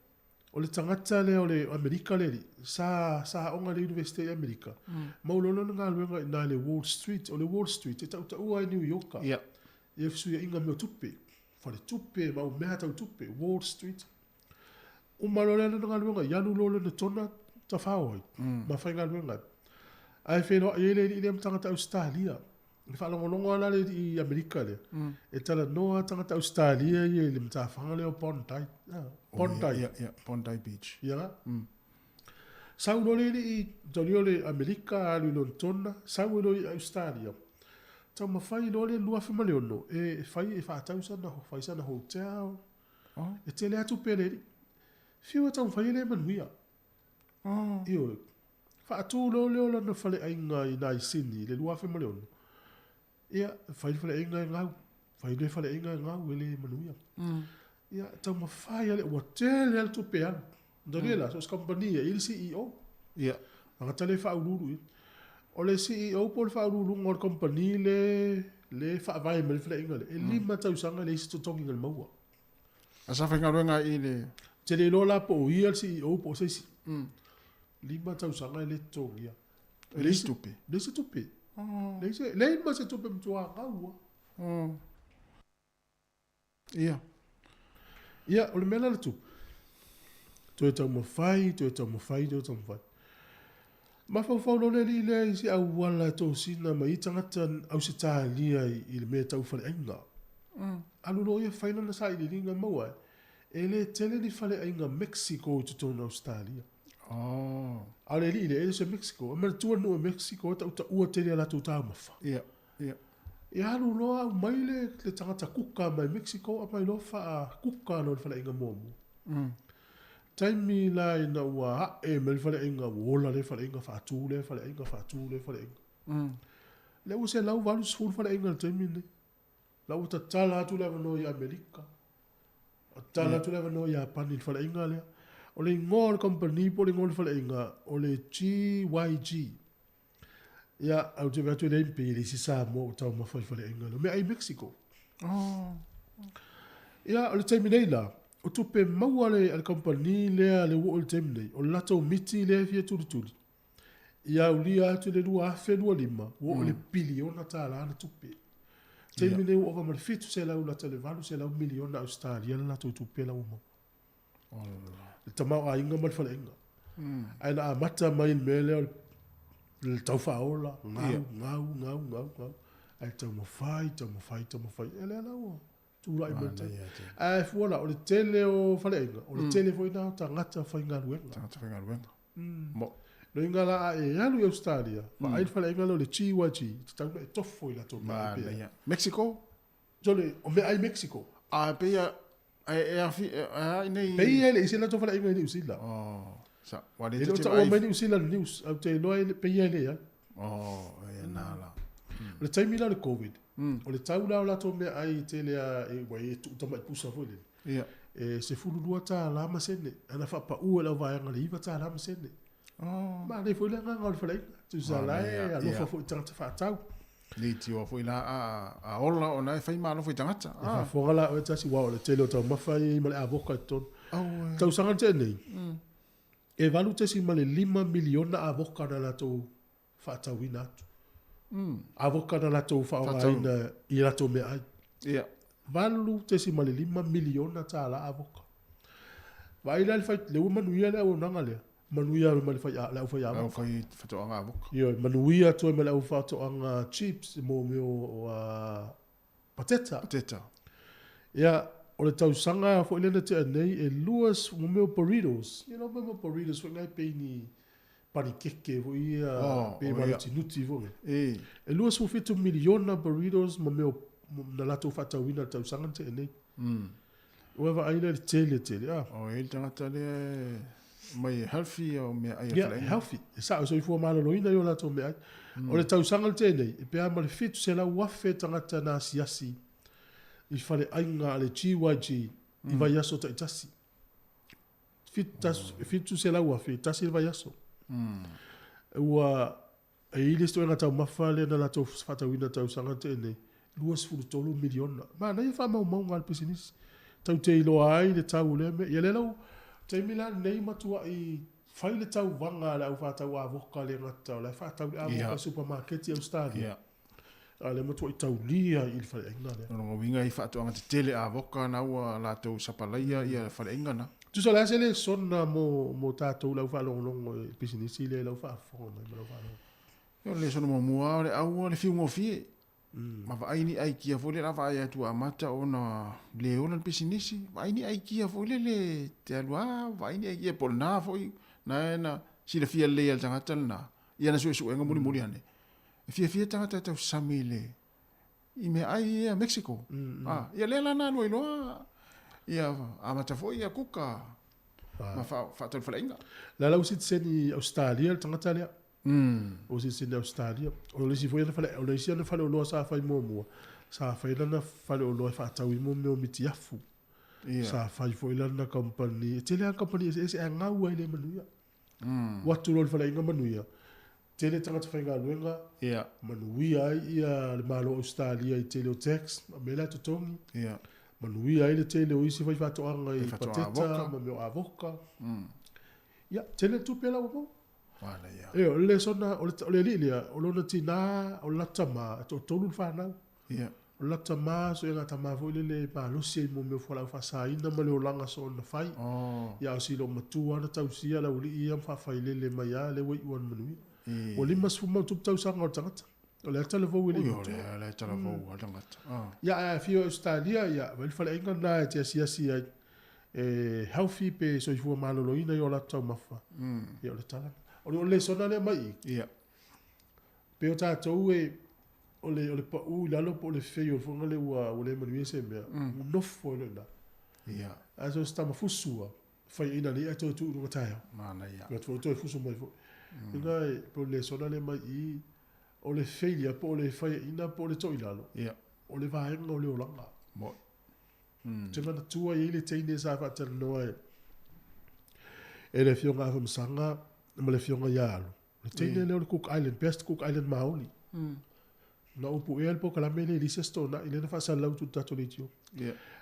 o le tagata lea o le Amerika le alii, sa, sa aoga i le Universite i Amerika, maua loa lana galuega i ina i le Wall Street. O le Wall Street e tautaua ai New Yorka Ia. i fesuiaiga mea o tupe, faletupe ma au mea tau tupe, Wall Street. Uma loa lea lana galuega, ia alu loa lana tona tafao ai ma faigaluega ai. Ae feiloai ai le alii lea ma tagata Ausetalia. I faalogologo lava la le alii Amerika lea, e talanoa lava tagata Ausetalia ia i le matafaga lea o Bondi. Bondi. Ia, ia, Bondi Beach. Ia. Sau loa le alii, taulia o le Amerika, alu i lona tona, sau ai loa i Ausetalia. Taumafai loa le 2006 e fai, e faatau sana, fai sana hotel. E tele lava tupe a le alii. Fiu e taumafai e le manuia. Ioe. Faatu loa lea o lana faleaiga i nai Sini i le 2006. Ia, fai le faleaiga e gau. Fai le faleaiga e gau, e le manuia. Ia, taumafai lava, ua tele lava le tupe alu. Manatua la, so o se kamupani e i ai le CEO. Ia. Tagata lea e faauluulu i ai. O le CEO po o le faauluuluga o le kamupani le le faavae mai le faleaiga lea, e 5 tausaga e leai se totogi na maua. A sa faigaluega i le. Ou te le iloa la po o ia le CEO po o se isi. 5 tausaga e le totogia. E leai se tupe. Leai se tupe. Leai se, leai ma se tupe matua gau lava. Ia. Ia, o le mea la le tupu, toe taumafai, toe taumafai, toe taumafai. Mafaufau loa le alii lea i se auala e tosina mai ai tagata Ausetalia i le mea tau faleaiga. Alu loa ia fai lana sailiiliga maua ai, e le tele ni faleaiga Mexico i totonu o Ausetalia. A o le alii lea, e le o se Mexico. E manatua le nuu o Mexico e tautaua tele i a latou taumafa. Ia, ia. E alu loa aumai le tagata kuka mai Mexico aumai loa faakuka loa i le faleaiga muamua. Taimi la ina ua ae mai le faleaiga, ua ola lea faleaiga, faatu lea faleaiga, faatu lea faleaiga. Lea ua 180 faleaiga i le taimi lenei. La ua tatala atu le avanoa i Amerika, tatala atu le avanoa i Iapani i le faleaiga lea. O le igoa o le kamupani po o le igoa o le faleaiga, o le GYG. Ia, ae ou te vaai atu e leai pei e leai se Samoa ua taumafa i le faleaiga lea. O meaai Mexico. Ia, o le taimi nei la, o tupe maua a le, a le kamupani lea le ua oo i le taimi nei, o le latou miti lea e fia tulituli, ia aulia atu i le 2025, ua oo i le piliona tala na tupe. Taimi nei ua ova ma le 700 lata i le 800 miliona Ausetalia le latou tupe la ua maua. Le tamaoaiga ma le faleaiga. Ae na amata mai i le mea lea o le tau faaola, gau, gau, gau, gau, gau. Ae taumafai, taumafai, taumafai. Ia lea la ua tulai mai le taimi. Ae fua la, o le tele o faleaiga, o le tele foi lena o tagata faigaluega. Tagata faigaluega. Loiga la a e alu i Ausetalia, vaai le faleaiga lea o le GYG, e tatau ona e tofo i latou mea pea. Mexico? Sole, o meaai Mexico. A pei a e afi e a i nei. Pei e leai se latou faleaiga i Niu Sila. Oh, sa wa le E le o taua mai Niu Sila le news, ae ou te iloa e pei e leai. Oh, e na la. O le taimi la o le Covid, o le tau la o latou meaai e tele a e ua e tuu tamai pusa foi lele. Ia. E $12 ma sene, ae na faapaua e le auvaega i le $9 ma sene. Oh. Manaia foi le agaga o le faleaiga, tusa la e alofa foi i tagata faatau. Leitioa foi la a, a ola ona e fai malo foi tagata. E faafofoga la oe tasi, aua o le tele o taumafa ia e i ai ma le avoka i totonu. Tausaga na tea nei, e 8.5 miliona avoka na latou faatauina atu. Avoka na latou faaaogaina i a latou meaai. $8.5 miliona tala avoka. Vaai la i le fai, lea ua manuia le auaunaga lea, manuia ma le fai, le aufai avoka. Le aufai faatoaga avoka. Ioe, manuia atu ai ma le au faatoaga chips mo mea o pateta. Pateta. Ia, o le tausaga foi lea na tea nei, e lua, mo mea o burritos. You know mea o burritos foi na e pei ni panikeke foi ia, oh, pei oh, malutiluti foi. E. E 27 miliona burritos ma mea na latou faatauina i le tausaga na tea nei. Ua vaai lea i le tele tele a. O e le tagata lea e mai e healthy o meaai a Yeah, healthy. E sao, e soifua maloloina i o latou meaai. O le tausaga le tenei, e pe a ma le 700,000 tagata na asiasi i faleaiga a le GYG i vaiaso taitasi. 700,000 e tasi le vaiaso. Ua E i ai le isi toega taumafa lea na latou faatauina i le tausaga tea nei, 23 miliona. Manaia faamaumauga a le pisinisi. Tau te iloa ai le tau o lea mea. Ia lea lau taimi la lenei matuai fai le tauvaga a le au faatau avoka le gata o la e faatau le avoka i supamaketi i Ausetalia. A o lea matuai taulia i le faleaiga lea. O lona uiga i faatoaga tetele avoka na ua latou sapalaia ia faleaiga na. Tusa o le a se lesona mo, mo tatou le au faalogologo i le pisinisi lea i lau faafofoga mai ma lau faalogo? Ia o le lesona muamua o le au o le fiugofie. Ma vaai ni aikia foi lea la vaai atu ua amata ona le ola le pisinisi, vaai ni aikia foi lele te alu a vaai ni aikia po o lena foi na na silafia lelei e le tagata lena i ana suesuega mulimuli ane. E fiafia tagata e tausami i le i meaai ia Mexico. Ah, ia lea la na alu ai loa ia amata foi ia kuka ma faatali faleaiga. La la ua sitiseni i Ausetalia le tagata lea. Ua sitiseni i Ausetalia. O le isi foi ana fale, o le isi ana faleoloa sa fai muamua, sa fai lana faleoloa e faatau ai mo mea o mitiafu. Sa fai foi lana kamupani, e tele lava kamupani eseese ae gau ai le manuia. Ua atu loa i le faleaiga manuia, tele tagata faigaluega, manuia ai ia le Malo o Ausetalia i tele o tax ma mea la e totogi, manuia ai le tele o isi faifaatoaga i pateta ma mea o avoka. Ia, tele le tupe la ua maua. Ioe, o le lesona, o le alii lea, o lona tina, o le latou tama, e toatolu le fanau. O le latou tama, so ega tama foi lele e malosi ai mo mea o fualaau faasaina ma le olaga soona fai. Ia a o si loomatua na tausia le aualii ia ma faafailele mai a lea ua iu lava i le manuia. Ua 50 ma ona tupu tausaga o le tagata. O le talavou e le i matua. O le talavou a le tagata. Ia ae a afio i Ausetalia, ia vaai le faleaiga lena e te asiasi ai e healthy pe soifua maloloina i o latou taumafa. Ia o le tala lena. O le lesona lea mai i. Pei o tatou e, o le, o le pau i lalo po o le fail foi lea ua, ua le manuia se mea, ua nofo ai loa i ina. Ae so o se tama fusu lava, fai ina nei ae toe tuu i luga taeao. Manaia. Alu atu foi toe fusu mai foi. Ina e, po o le lesona lea mai i i, o le failure po o le faiaina po o le toilalo, o le vaega o le olaga. Moi. Ou te manatua e i ai le teine sa faatalanoa e, e le Afioga ia Afamasaga ma le Afioga ia Alo. O le teine lea o le Cook Island, best Cook Island Maoli. Na ou puea le polokalame lea i le isi Aso Toonai lea na faasalalau atu i le tatou leitio.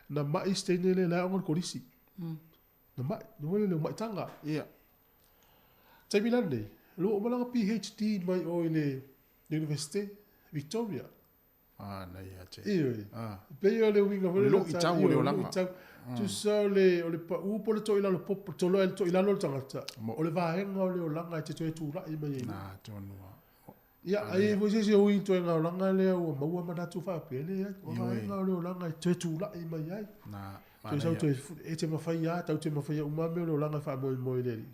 Na mai si teine lea la e aoga i le kolisi. Na mai, na foi lele o maitaga. Taimi la lenei, ua uma lana PhD mai o i le Universite Victoria. Manaia te. Ioe. Pei o le uiga foi lea. Luitau o le olaga. Luitau. Tusa o le, o le pau po o le toilalo popo, tolo, le toilalo le tagata. O le vaega o le olaga e te toe tulai mai ai. Na tonu lava. Ia, ai ai foi se isi o ui i le toega olaga lea ua maua manatu faapea, leai, o vaega o le olaga e toe tulai mai ai. Na, Toe sau toe, e te mafai lava, tau te mafaia uma lava mea o le olaga e faamoemoe i le Alii.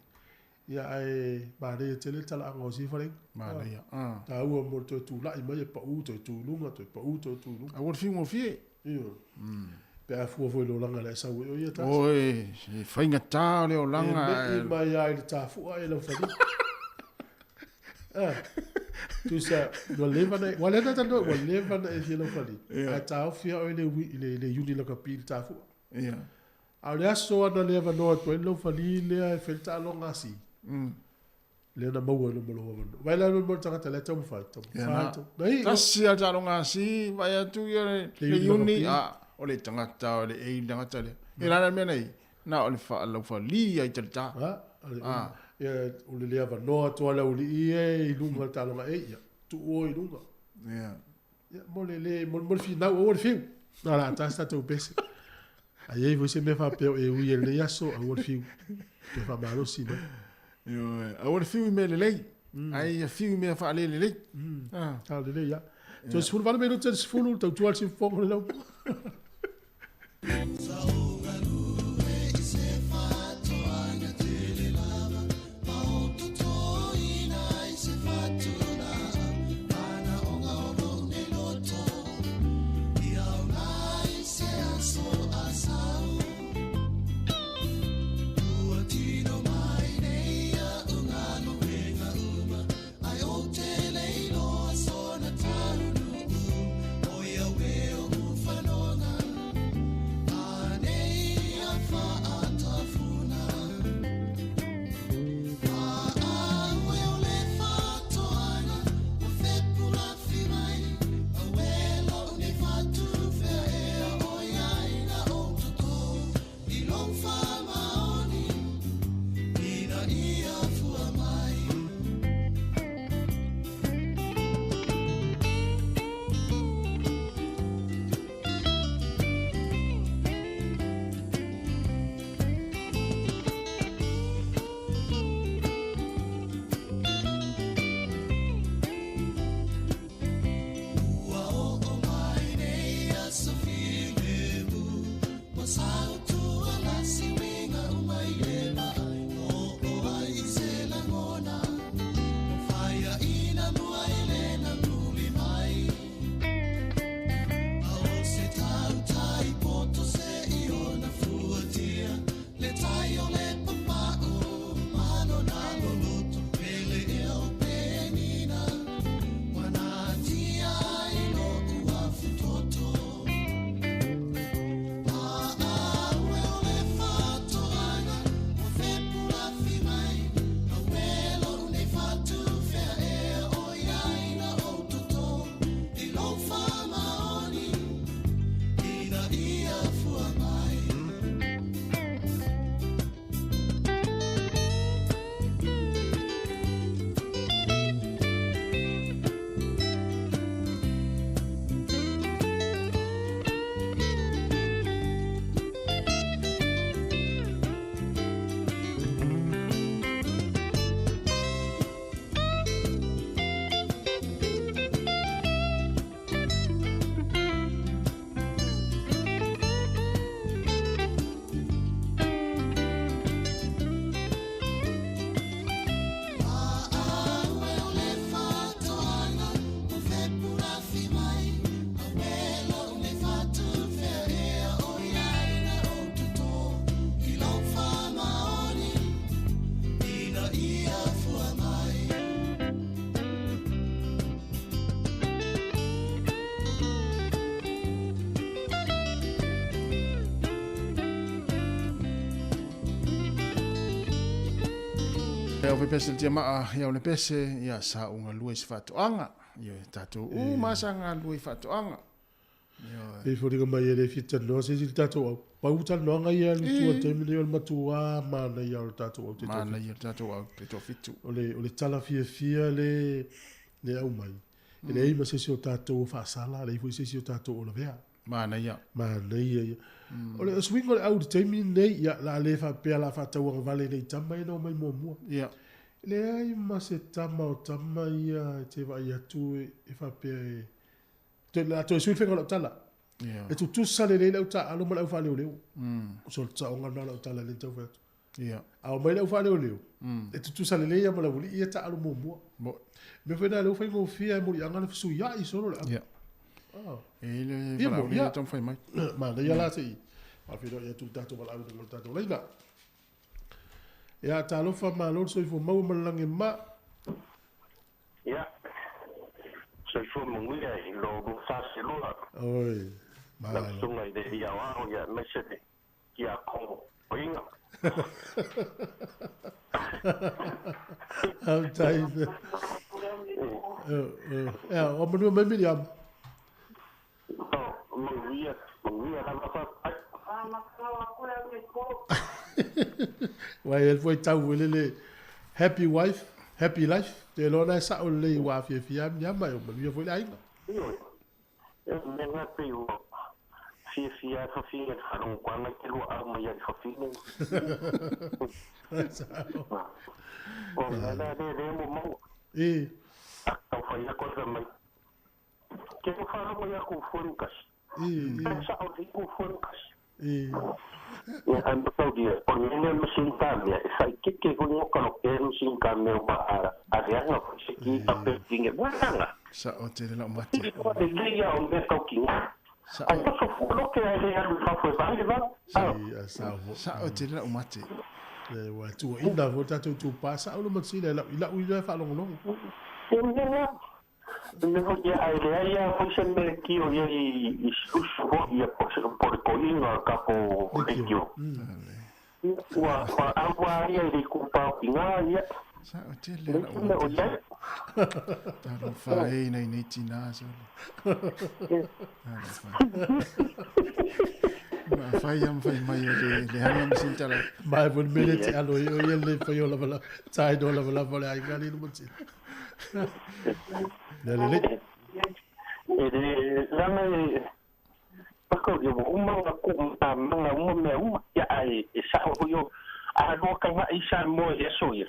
Ia ae manaia tele le talaaga o sia faleaiga. Manaia. Ah. Taua mo le toe tulai mai e pau, toe tu i luga, toe pau, toe tu i luga. Aua le fiugofie. Ioe. Pe a fua foi i le olaga le sau ai o ia tasi. Oi, e faigata o le olaga. E me'i mai lava i le tafu'a e lau faliga. Ah. Tusa, ua leva na, ua leva na talanoa, ua leva na e fia lau faliga. Ae taofi lava oe i le, i le uni lakapi i le tafu'a. Ia. A o le aso ana le avanoa atu ai le laufali lea e fai le taaloga asi. Lea na maua i luma o lou avanoa. Vaai la mo le tagata la e taumafai, taumafai, taumafai. Tasi a taaloga asi, vaai atu ia le iuni, a, o le tagata, o le ei le tagata lea. E la le mea nei, na o le faalaufali ai talita. A, ia, o le le avanoa atu a le aualii e i luga o le taaloga e, ia, tuu oe i luga. Ia. Ia, mo le le, mo le finau, aua le fiu. Na la tasi tatou pese. A i ai foi se mea faapea o e ui e lenei aso, aua le fiu. Toe faamalosi mai. Ioe, aua le fiu i mea lelei, ae ia fiu i mea faalelelei. Ah. Ah, lelei lava. Toe 18 minute le 10, tautua le siufofoga o le laumua. Ia o pese le tiamaa, ia o le pese, ia sa u galue i se faatoaga. Ia tatou uma sa galue i faatoaga. E foliga mai e le fia talanoa se isi i le tatou au. Pau talanoaga ia alu i tua i le taimi lenei o le matua manaia o le tatou au te toafitu. Manaia o le tatou au te toafitu. O le, o le tala fiafia le, le aumai. E leai ma se isi o tatou o faasala, leai foi se isi o tatou o lavea. Manaia. Manaia ia. O le suiga o le au i le taimi lenei, ia, la le faapea la faatauagavale nei tama ia na omai muamua. Ia. Leai ma se tama o tama ia e te vaai atu e faapea e Toe, la toe sui le faiga o lau tala. Yeah. E tutusa lelei le au taaalo ma le au faaleoleo. So le saoga lena o lau tala lea na tau fai atu. Yeah. A omai le au faaleoleo, e tutusa lelei ia ma le aualii ia taaalo muamua. Mo. Mea foi lena lea ua faigofie ai moliaga le fesuiai solo le au. Yeah. Ah. E i le Ia, valaau mo, ia. lea taumafai mai. Manaia la se i faafeiloai atu i le tatou valaauina ma le tatou laina. Ia, talofa malo le soifua maua ma le lagi e ma. Ia, soifua manuia i lo oulua faselua. Oi, Lau malo. susuga i le Alii Aoao, ia aemaise le Tiakono Paia. Faafetai. Ea, o manua mai Miriama. Manuia, manuia lava faafetai. Uai e foi tau foi lele happy wife, happy life. Te iloa na e sa'o lelei ua afiafia a Miriama e o manuia foi le aiga. Ioe, e mea na pei ua fiafia a fafine le faalogokoaga i te luaau mai ai le fafine. O mea la lea lea mo maua. E. A tau fai atu ai mai. Ke no faalogo ia ku fue kasi. E, e. Sa'o le ku fue kasi. E. Ia ai matau dia, o le mea masin ka mea, e fai keke hui ngo ka lo ke masin ka mea wa a a leanga foi se ki ka pe tinge wanga. Sa'o tele lau mate. I ko le le ia o mea kau ki ngā. Sa'o. Ai paso fu lo ke ai le alu fa fue vai le va. E, a sa'o foi. Sa'o tele lau mate. E, ua tuuaina foi tatou tupā sa'o le matasila i lau i lau iloa e faalogologo. E mea la. Me ho ia ai le ai a foi se mea ki o ia i usu ho ia po se po le koinga ka po lekio. Ua ua aua ia i le kupa o ki ngā ia. Sa'o tele lau Le o mate. ia. Talofa e nei nei tina sole. Talofa. Ma fai am fai mai o le le hanga masin tala. Mai foi le mea le te alo i o ia le fai o lava lava. Tai no lava lava le aiga le matasila. Le le le. E le langa e paka o ua uma nga ku ma manga uma mea uma ia ai e sa'o hui o a lua kai nga i sa mo e aso ia.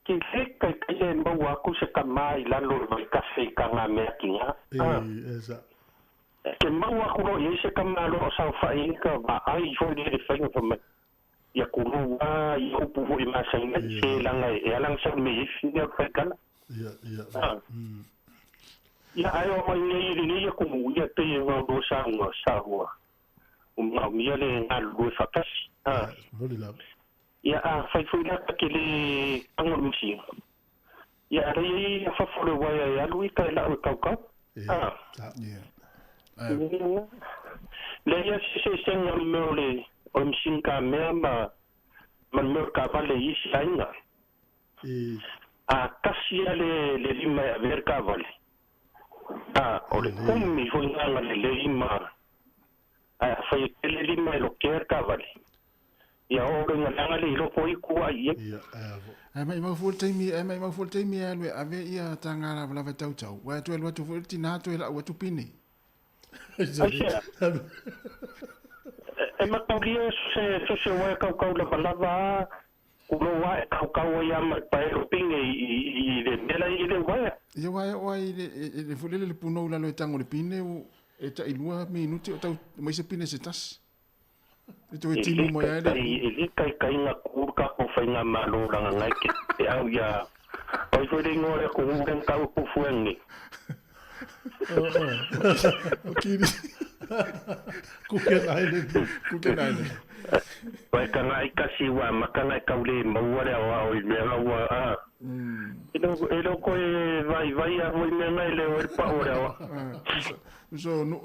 Ke le kai kai e maua aku se ka mai lalo le vai kafe i ka ngā mea ki ngā. E, e sa. Ke maua aku ro i se ka malo o sau whai i ka wa ai foi le whainga fa mai. Ia kuru wā i upu foi masa i ngai se langa e alang sa me i whina whai kala. Ia, ia. Ia ai o mai nei i nei ku mu ia te e ngā do sa ngā sa hua. O ngā mia le ngā lue whakasi. Moli lava. Ia a whai fui la ke le tango misi. Ia re i a whafore waia e alu i ka e lau e kaukau. Ia. Le ia se se se ngā meo le o misi ka mea ma meo ka vale i si ainga. E. A kasi a le lima e a ver ka vale. A o le kumi hui nganga le lima. A whai e le lima e lo kea ka vale. Ia o le nganga le iloko i kua i e. Ia, a vo. Ai mai mau full taimi, ai mai mau full taimi e alu e ave ia tanga lava lava tau tau. Wa tu alu atu full tina tu ela atu pine. Ai E mataulia se se wa kau kau lava lava ku lo wa kau kau ia mai pa e pinge i le mela i le wa. Ia wa wa i le fulele le puno la lo tango le pine o e ta ilua minuti o tau mai se pine se tas. E tu e timu mai ai le. E le kai kai nga ku ka ko fai nga malo la nga ke te au ia. Oi foi le ngore ku ngan kau ku fuengi. Okiri. Kuken Island. Kuken Island. Wai ka ngai kasi wa makanga ka ule maua le wa o le wa a. E lo ko e vai vai a mo me ngai le o pa o le wa. So no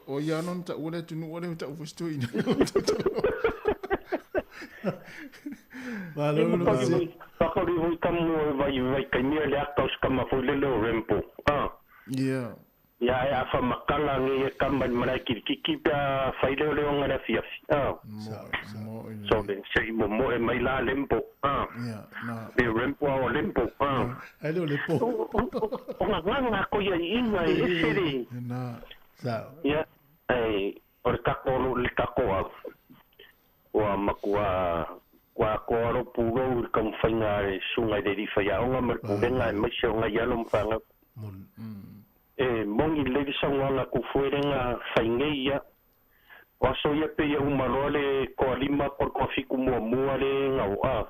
o ia non ta ule tu no ule ta ufusto ina. Malo lo si. Pa ko ri kamu vai vai kai me le aka os kama fo le le rempo. Ah. Yeah. Ia e afa makanga ngi e kamba ni marae kirikiki pea whaileo leo ngana fiafi. So le se i momo e mai la lempo. Yeah, na. Le rempo ao lempo. Ai leo lepo. O ngā ngā ko ia i inga e esere. Na. Sa. Ia, ei, o le kako le kako au. Ua makua kua koaro pūrou i kamwhainga e sunga i le riwha ia onga mar pūrenga e maise o ngā ialo mwhanga. E mongi le sauanga ku fuerenga whaingei ia. O aso ia pe ia umaloa le koa lima por koa fiku mua mua le ngau a.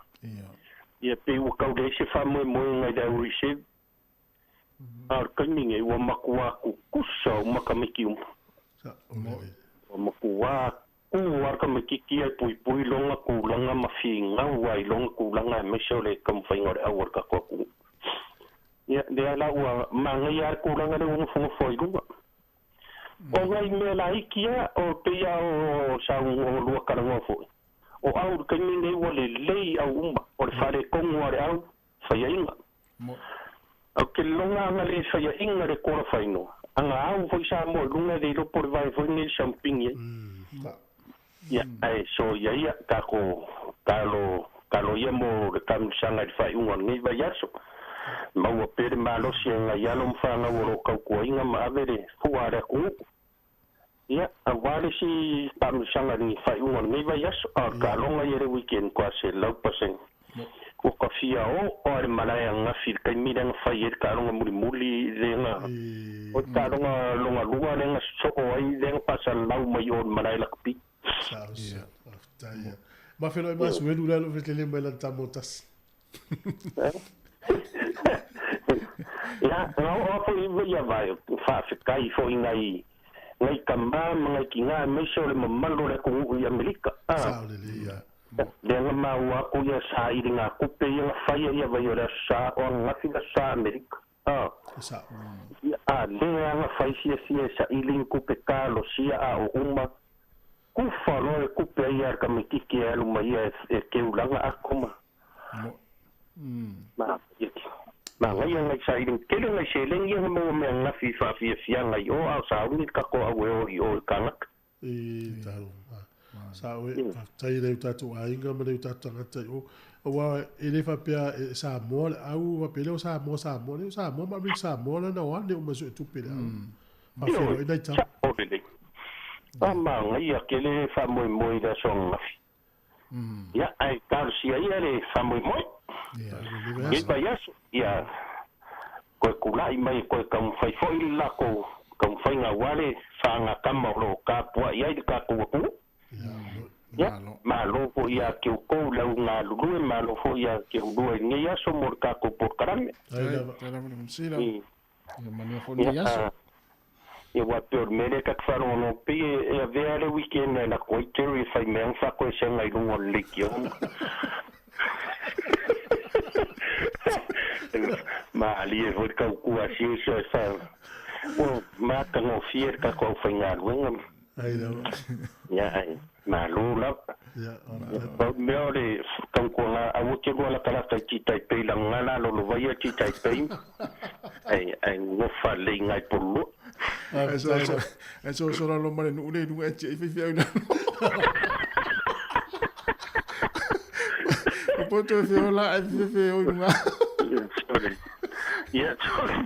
Ia pe ua kau le se whamoe moe ngai le auri se. A kaiminge ua makua kukusa o makamiki uma. Ua makua ku arkamikiki ai pui pui longa kulanga mawhi ngau ai longa kulanga e maise o le kamwhainga o le au ar kakoa ku. Ia, le ala ua mangai ar kulanga le unga funga foi lunga. O ngai mea la ikia o pea o sa o lua karangoa foi. O au le taimi lenei ua lelei au uma, o le faaletonu lava o le au faiaina. Ou te lagona ana le faiaina le kola fainoa, ana au foi Samoa i luga e le iloa po o le vae foi lenei le sampini ai. Ia, ae soia ia tatou talo, talo ia mo le taamilosaga i le faaiuga o lenei vaiaso. Maua pea le malosi e nai alo ma fanau o lo o tautuaina ma ave le fua a le atunuu. Ia, aua le isi taamilosaga i le faaiuga o lenei vaiaso, a o le taaloga ia i le weekend toa 100%. Ua ta fia oo lava i le malae ananafi i le taimi lea na fai ai le taaloga mulimuli lea na, o le taaloga lona lua lea na sosoo ai lea na faasalalau mai o i le malae lakapi. Sao, sao. Faafetai ia. Ma feiloai ma Asuelu le alo fetele mai lana tama o tasi. Ia, na oo lava foi ia vae, faafetai foi i nai nai tama ma nai tina aemaise o le mamalu o le atunuu i Amerika. Sao lelei ia. Lea na maua atu ia sailiga tupe ia na faia ia vai o le Aso Sa o ananafi le Aso Sa Amerika. Sao. Ia, a lea na fai fiafia e saili ni tupe talosia a o uma, kufa loa le tupe a ia a le tamaititi e alu mai ia e keulaga ato ma Manaia nai saili tele nai seleni ia na maua mai ananafi i faafiafiaga i o a o sauni le tatou au e o i o i Kanaka. E talo sao e faafetai i nai o tatou aiga ma nai o tatou tagata i o aua e le faapea e Samoa le au faapea lea o Samoa Samoa lea o Samoa ma Amerika Samoa lana o ane uma e suetupe le au faafeiloai nai tama. Sao lelei. A manaia tele faamoemoe i le aso ananafi. Ia, ae talosia ia le faamoemoe. Nei vaiaso, ia toe tulai mai e toe taumafai foi le latou taumafaiga aua le faagatama o lo o tapuai ai le tatou atunuu. Ia, malo foi ia te outou le au galulue, malo foi ia te oulua i lenei aso mo le tatou polokalame. Ia, Ia aua pei o le mea lea ta te faalogologo pei e avea le weekend e lako ai Jerry e fai mea ma faatoesega i luga o le leitioga. Malie foi le tautua a si uso e fa ua matagofie le tatou aufaigaluega. Ai lava. Ia ai malo lava. Ia, Pau le mea o le tautuaga aua te lua latalata i Titaipei laga la lolovaia Titaipei ai ai gofa lelei nai pololua. Ae soso lalo ma le nuu le i luga e tiai faifeau i lalo. O poto e feola ae fefefe o i luga. Sorry. Ia, sorry.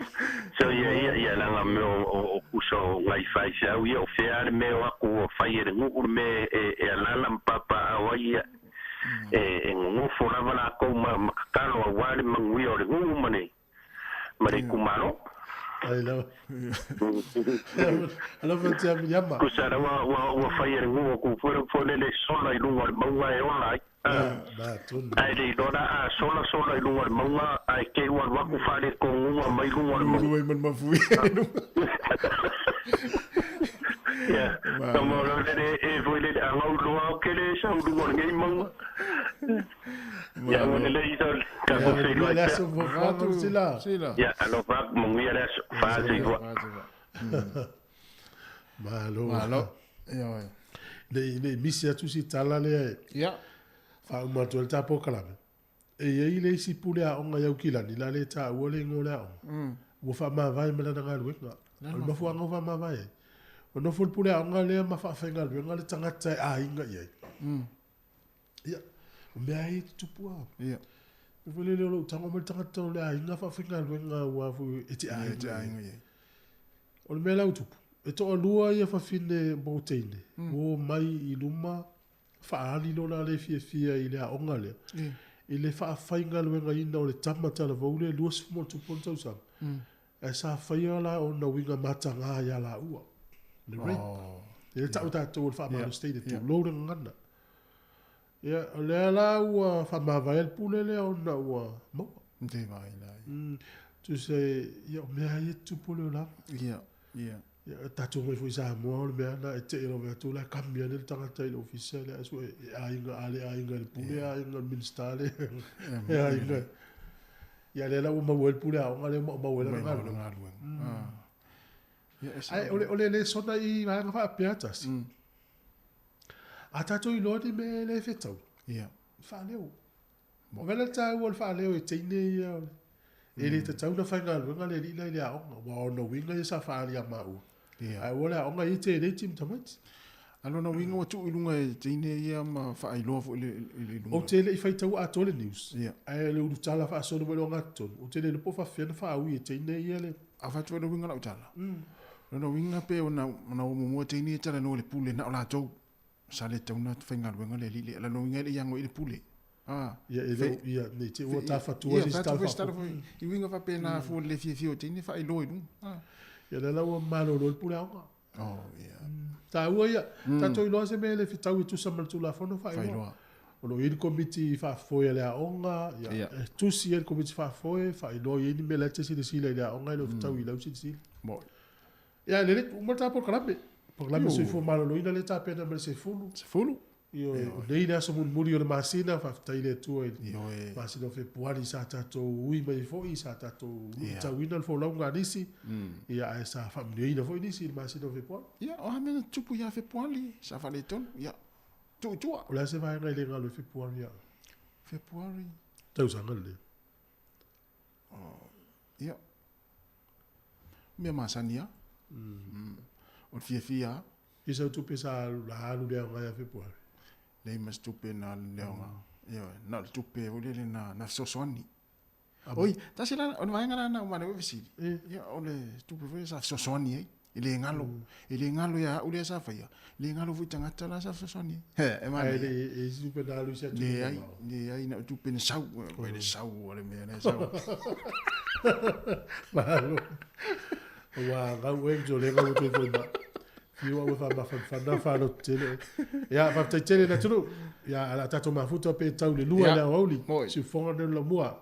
So ia ia ia langa mea o kusa o ngai faifeau ia o fea le mea o aku o fai e le nuu le mea e alala ma papaao ai ia e nonofo lava latou ma tatalo aua le manuia o le nuu ma le ma le itumalo. Ai lava. Alofa tia Miriama. Kusa la ua fai e le nuu o ku foi le sola i luga o le mauga e ola ai. Ae le iloa la a sola sola i luga o le mauga ae te i ua alu atu faaletonuga mai luga o le mauga. Lua i ma le mafui. Ia, tama o lele e foi lele a ngau loa o ke le sau luga o lenei mauga. Ia, ua lelei sa ka ko whenua Le aso fofoga sila. Ia, alofa atu manuia le aso. Faa-soifua. Malo. Malo. Ia oe. Nei misi atu si tala lea e. Ia. Faauma atu ai le ta polokalame. E i ai le isi pule aoga i Aukilani la le taua le igoa o le aoga. Ua faamavae ma lana galuega. O le mafuaaga ua faamavae ai, ua nofo le pule aoga lea ma faafaigaluega le tagata e aiga i ai. Ia, o mea ai e tutupu lava. Ia. E foi lele o lou tago mai le tagata o le aiga faafaigaluega aua foi e te aiga. E te aiga i ai. O le mea la ua tupu, e toalua ia fafine mo teine, ua omai i luma faaali lo la le fiafia i le aoga lea, i le faafaigaluegaina o le tama talavou lea e 20 ma ona tupu ona tausaga, ae sa faia la ona uiga mataga ia laua, le rape. Lea e tau tatou o le faamalosi teine, tulou le gagana. Ia, o lea la ua faamavae le pule lea ona ua maua. Tusa, ia o mea ia e tutupu o le olaga. Ia. Ia, tatou mai foi i Samoa, o le mea lena e tee lava atu la e kami ane le tagata i le ofisa lea, ae sue e aiga, a le aiga i le pule, e aiga i le Minisita le, e aiga. Ia lea la ua maua ai le pule aoga lea ua maumau ai lana galuega. Ae o le lesona i vaega faapea tasi. A tatou iloa ni mea e le fetau. Ia. Faaleo. O vela le taua o le faaleo e teine ia o le e le tatau ona faigaluega le alii la i le aoga, aua o lona uiga ia sa faaali ia maua. Ia. Ae ua le aoga ia teleti ma tamaiti. A lona uiga ua tuu i luga e teine ia ma faailoa foi i le i le luga. Ou te le i faitaua atoa le news, Ia. ae o le ulutala faasolo mai le ogatotonu, ou te le iloa po o faapefea ona faaui e teine ia le. Avatu ai le uiga o lau tala. Lona uiga pe ona ona o muamua teine ia talanoa i le pule na o latou. Sa le tatau ona faigaluega le alii lea. Lona uiga e le i ago i le pule. Ah. Ia, e le o, ia, ne i te i ua ta fatua se isi tala faaopoopo. I uiga faapena fua i le fiafia o teine faailoa i luga. Ah. Ia lea la ua malolo ai le pule aoga. Oh, ia. Taua ia. Tatou iloa se mea e le fetau e tusa ma le Tulafono faailoa. Faailoa. O lo o i ai le komiti faafoe a le aoga, ia, Ia. e tusi ai le komiti faafoe, faailoa i ai ni mea la e te silasila i le aoga e le o fetau i lau silasila. Moi. Ia, lelei, uma le ta polokalame. Polokalame Io. Soifua Maloloina lea e tapena mai le 10. 10. Ioe, o nei le aso mulimuli o le masina, faafetai i le Atua i le Ioe. masina o Fepuari sa tatou ui mai ai foi, sa tatou Ia. luitauina le folauga a nisi, ia ae sa faamanuiaina foi nisi i le masina o Fepuari. Ia, o a mea na tupu ia Fepuari, sa faaletonu. Ia, tuu i tua. O le a se vaega i le galo i Fepuari ia? Fepuari. Tausaga lelei. Ia. Mea masani lava. O le fiafia lava. I sau tupe sa alu la alu le aoga ia Fepuari. Leai ma se tupe na alu i le aoga. Ioe, na o le tupe foi lele na na fesoasoani. Oi, tasi la, o le vaega la na uma lea ua fesili. Ia, o le tupe foi lea sa fesoasoani ai. E le galo, e le galo ia au lea sa faia, e le galo foi i tagata la sa fesoasoani ai. He, e Ae manaia. le e isi tupe na alu i se atunuu Leai, mamao. leai, na o tupe na sau, mai le sau a le mea lea sau. Malo. Ua gau e jo le gau toe foi ma. Fiu au e faamafanafana faaloto tele oe. Ia, faafetai tele le atunuu. Ia, o le a tatou mafuta pe tau le lua i Ia, le aoauli. moi. Siufoga nei o le laumua.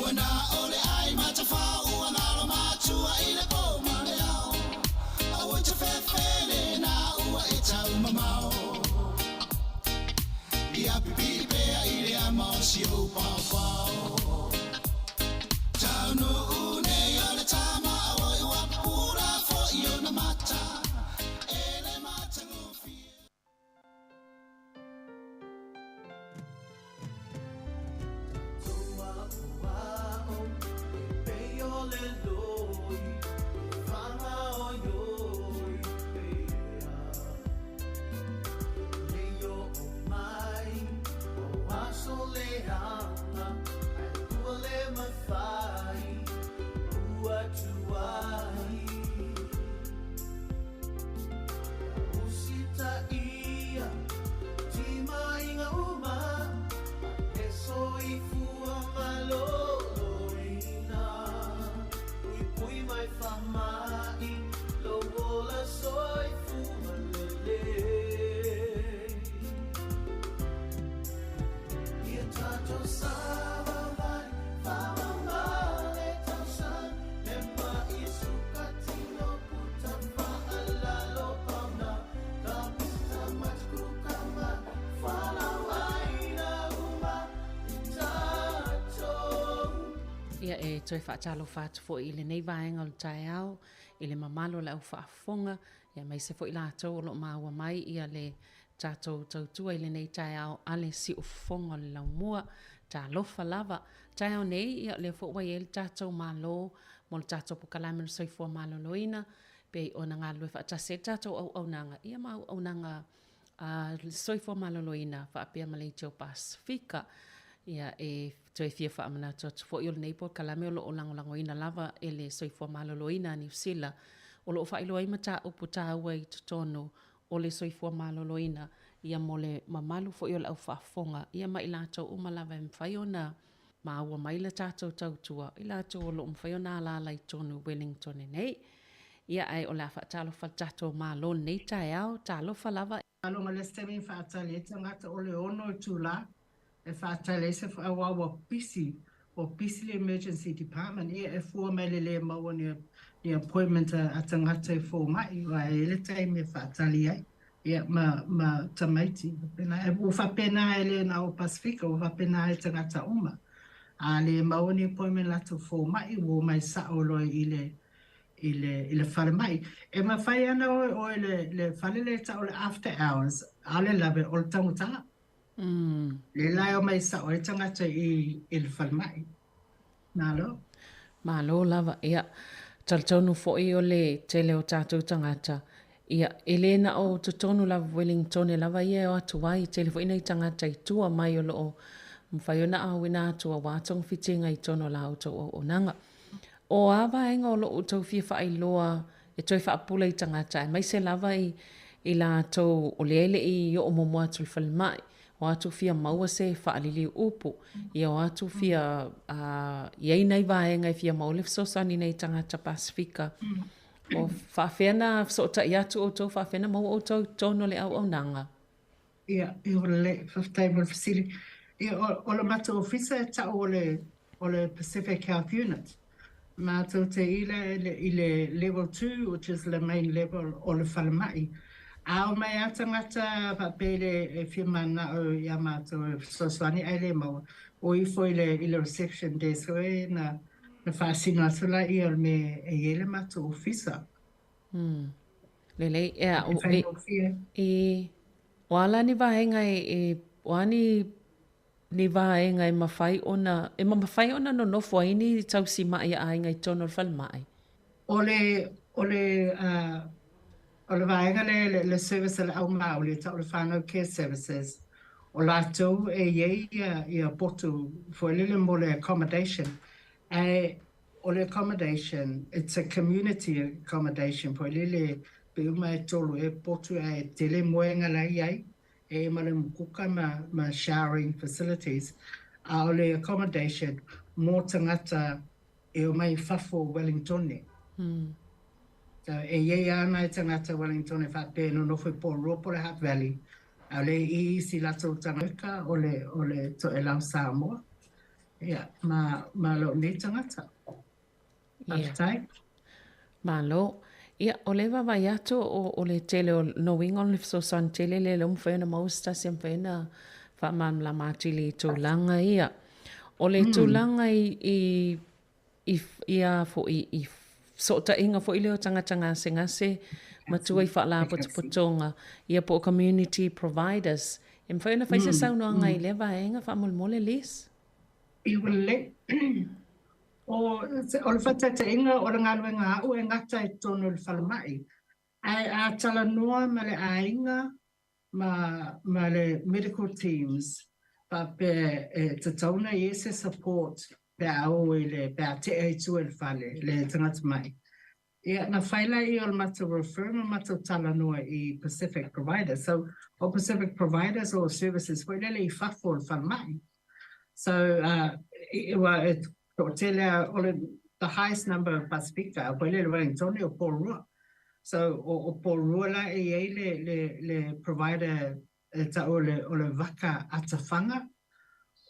Ua na o le ai matafao ua ngalo matua i le po ma le ao. Aua te fefele na ua e tau mamao. Ia pipii pea i le ama o si ou paopao. Taunuu nei o le tama oi ua pupula foi ona mata. E le matagofie. Ia e toe faatalofa atu foi i lenei vaega o le taeao i le mamalu o le au faafofoga, ia aemaise foi latou o lo o maua mai ia le tatou tautua i lenei taeao a le siufofoga o le laumua. Talofa lava. Taeao nei, ia o lea foi ua i ai le tatou Malo mo le tatou Pokalame o le Soifua Maloloina, pei ona galulue faatasi ai le tatou auaunaga, ia ma auaunaga a le Soifua Maloloina faapea ma le Aiteo Pasefika. Ia, e toe fia faamanatu atu foi o lenei polokalame o lo o lagolagoina lava e le Soifua Maloloina a Niu Sila, o lo o faailoa ai mataupu taua i totonu o le soifua maloloina, ia mo le mamalu foi o le au faafofoga, ia ma i latou uma lava e mafai ona maua mai le tatou tautua, i latou o lo o mafai ona alaala i totonu i Wellington nei. Ia, ae o le a faatalofa le tatou Malo i lenei taeao. Talofa lava. Aloga le isi taimi e faatali ai tagata o le 6 itula e faatali ai se aua ua pisi ua pisi le emergency department ia e fua mai le le maua ni ni appointment a tagata i fomai aua e i ai le taimi e faatali ai ia ma ma tamaiti faapena ua faapena e le na o Pasifika ua faapena ai tagata uma a le maua ni appointment latou fomai ua omai sao loa i le i le i le falemai. E mafai ana oe oe le le fale le tau le after hours, ʻaʻole lawe o le taugata. Lea la e omai sao ai tagata i i le falemai. Malo. Malo lava. Ia, talitonu foi o le tele o tatou tagata, ia, e le na o totonu lava Wellingtone lava ia e o atu ai, e tele foi nai tagata i tua mai o lo o mafai ona auina atu aua togafitiga i totonu o la outou auaunaga. O a vaega o lo o outou fia faailoa e toe faapula i tagata aemaise lava i i latou o lea e le i oo muamua atu i le falemai, o atu fia maua se faaliliu upu, ia o atu fia i ai nai vaega e fia maua le fesoasoani i nai tagata Pasefika. O faafefea na fesootai atu outou, faafefea na maua outou i totonu o le auaunaga? Ia, ua lelei, faafetai mo le fesili. Ia, o, o le matou ofisa e tau o le, o le Pacific Health Unit. Matou te ila i le, i le level 2, which is le main level o le falemai. A omai lava tagata faapea i le, e fia mananao ia matou e fesoasoani ae le maua, o ifo i le, i le reception desk oe na, na faasino atu laia o le mea e i ai le matou ofisa. Mm. Lelei, ea, o, e, e, o a la ni vaega e, e, o a ni, ni vaega e mafai ona, e mafai ona nonofo ai ni tausi maʻi a aiga i totonu o le falemai? O le, o le, uh, o le vaega le, le, le service a le au maoli, e tau o le whanau care services, o latou e i ai ia, ia potu foi lele mo le accommodation. Ae o le accommodation, it's a community accommodation foi lele pe uma e tolu e potu ae tele moenga la i ai, e ma le mukuka ma, ma showering facilities. A o le accommodation mo tagata e omai i fafo o Wellingtone. So, e i ai a nai tagata Wellingtone faapea e nonofo i Porirua po o le Hutt Valley, a o lea i isi latou tagata o le, o le Toelau Samoa. Ia, ma, ma lou nei tagata. Faafetai. Ia. Malo. Ia, o lea e vaavaai atu o, o le tele o lona uiga o le fesoasoani tele lea lea ua mafai ona maua se tasi e mafai ona faamalamalama atili i tulaga ia. O le tulaga i, i, i, i a foi, i fesootaiga foi lea o tagata gasegase ma tua i faalapotopotoga, ia po o community providers, e mafai ona fai se saunoaga i lea vaega faamolemole, Liz? I ua lelei. O, o le faataitaiga o le galuega a au e gata i totonu o le falemai, ae a talanoa ma le aiga ma, ma le medical teams faapea e tatau ona i ai se support pe a o i le, pe a tea i tua i le fale le tagata mai. Ia, na fai laia o le matou refer ma matou talanoa i Pacific Providers. So, o Pacific Providers o services foi lele i fafo o le falemai. So, uh, ua e toatele a, o le the highest number of Pasifika, foi lele Wellingtone o Porirua. So, o, o Porirua la e i ai le, le, le provider e tau o le, o le Vaka Atawhanga,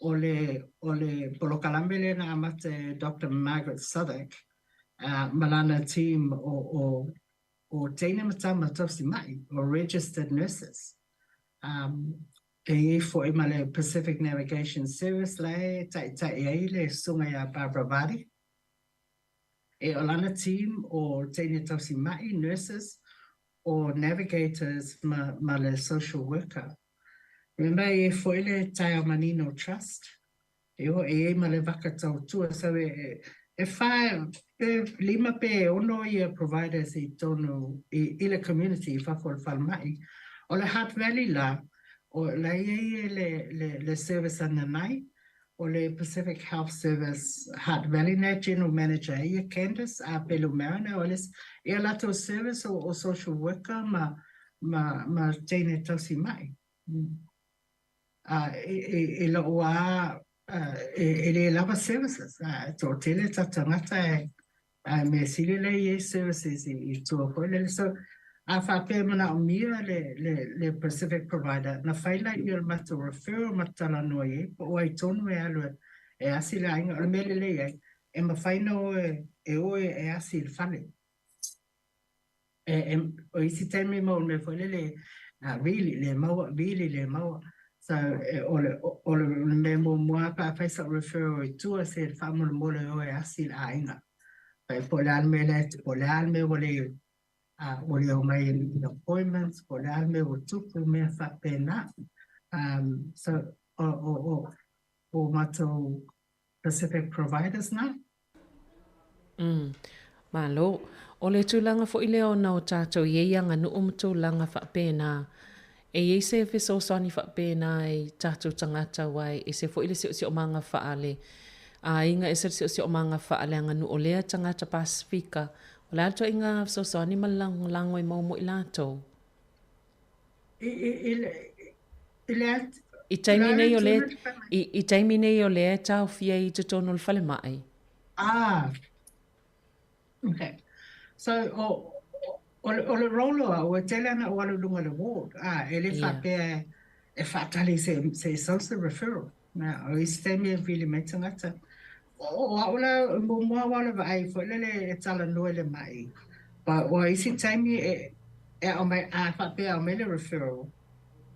o le, o le polokalame lea na amata e Doctor Margaret Southwark, uh, ma lana team o, o, o teine ma tama tausi mai, o registered nurses. Um, e i ai foi ma le Pacific Navigation Service la e taitai ai le susuga ia Barbara Vardy. E o lana team o teine tausi mai, nurses, o navigators ma, ma le social worker. Remember e i ai foi le Taiao Manino Trust, e o e i ai ma le vaka tautua, so e, e wha, pe lima pe e ono ia providers i tonu i, i le community i fafo o le falemai. O le Hutt Valley la, o la i ai e le, le, le service a Nanai, o le Pacific Health Service Hutt Valley na General Manager ai ia Candice a Pelu Mariner o le ia latou service o, o social worker ma, ma, ma teine tausi mai. A, i, i, i lou a, e, e le lava services, a, toatele ta tagata e, A mea sili lea i ai services i, i tua foi lele. So, a faapea e manaomia le, le, le Pacific provider, na fai laia o le matou referral ma talanoa i ai, po o ai tonu e alu e, e asi le aiga. O le mea lelei ai, e mafai ona o e, e o e, e asi i le fale. E, e, o isi taimi ma o le mea foi lele, uh, vili, le maua, vili, le maua. So, e, o le, o, o le mea muamua pe a fai sa'u referral i tua, se faamolemole o e asi i le aiga. Pai po o le a le mea lea, po o le a le mea ua le, uh, ua le omai i appointments, po o le a le mea ua tupu, mea faapena. Um, so, o, o, o, o matou Pacific Providers na. Umm. Malo. O le tulaga foi lea ona o tatou i ai aganuu ma tulaga faapena, e i ai se fesoasoani faapena i tatou tagata aua e ese foi le siosiomaga faale aiga, ese le siosiomaga faaleaganuu o lea tagata Pasifika. O le a le ituaiga fesoasoani ma le lagolago e maua mo i latou? I, i, i le, i le at, I taimi nei o lea, i, i taimi nei o lea e taofia i totonu o le falemai. Ah, okay. So, o, o, o le role o au, e tele ana o alu i luga o le ward. Ah, e le faapea e faatali se, se social referral. Na, o isi taimi e vili mai tagata. O, o au la, muamua au o le vaai foi lele e talanoa i le mai. But o isi taimi e, e ao mai, a faapea ao mai le referral,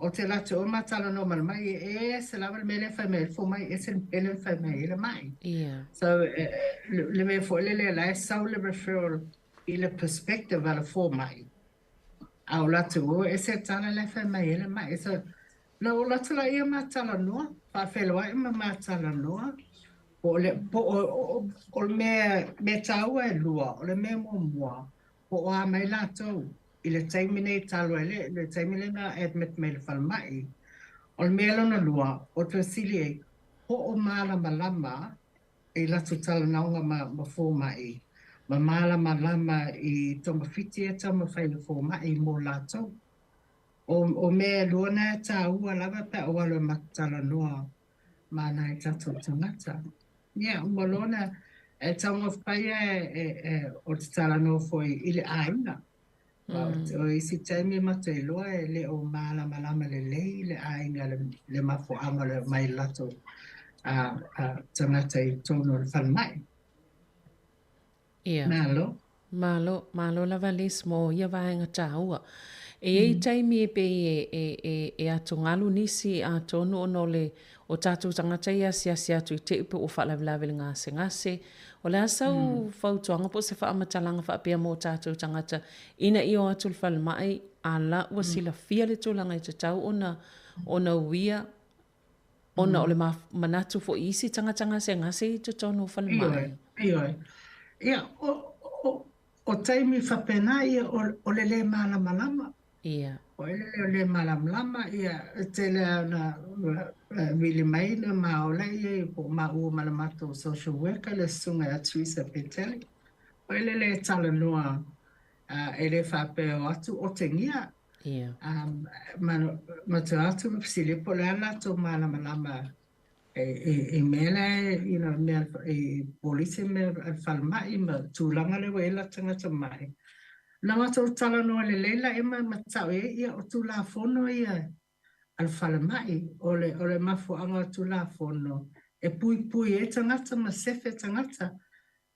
o te latou o ma talanoa ma le mai, e ese lava le mea lea e fai mai ai le fomai, ese le mea lea e fai mai ai le mai. Yeah. So, e, le, le mea foi lele la e sau le referral i le perspective a le fomai. A o latou o ese tala lea e fai mai ai le mai. So, Na ou alu atu la ia ma talanoa, faafeiloai ma ma talanoa, po o le, po o, o, o le mea, mea tāua e lua, o le mea muamua, po o a mai latou i le taimi nei talu ai le, le taimi lea na admit mai i le falemai. O le mea lona lua, o te fesili ai, po o malamalama i latou talanoaga ma, ma fomai, ma malamalama i togafiti e taumafai e fomai mo latou. O, o mea e lua na e tāua lava pe a o alu e matalanoa ma nai tatou tagata. Ia, uma loa na e taumafai e, e, e, o te talanoa foi i le aiga. Mm. O isi taimi matou iloa e le o malamalama lelei le aiga le, le mafuaaga o le omai latou. tagata i totonu o le falemai. Ia. Malo. Malo, malo lava Liz mo ia vaega taua. E i ai taimi e pei e, e, e, e atugalu nisi atonu ona o le, o tatou tagata ia asiasi atu i te i pe ua faalavelave i le gasegase. O le a sau fautuaga po o se faamatalaga faapea mo tatou tagata ina ia o atu i le falemai a la ua silafia le tulaga e tatau ona, ona uia Ona o le manatu foi i isi tagata gasegase i totonu o falemai. Ioe, ioe. Ia, o, o, o taimi faapena ia o, o le lē malamalama. Ia. O le le lē malamalama, ia, e tele lava ona vili mai na ma ola ia po o maua ma le matou social worker le susuga ia Teresa Petele. O le le talanoa e le faapea o atu otegia. Ia. Ma, ma te atu ma fesili po o le a latou malamalama i mea la e, you know, mea i polisi mea a le falemai ma tulaga lea ua i ai la tagata mai. Na matou talanoa lelei la ma matau i ai, ia o Tulafono ia a le falemai, o le, o le mafuaaga o Tulafono e puipui ai tagata ma sefe tagata.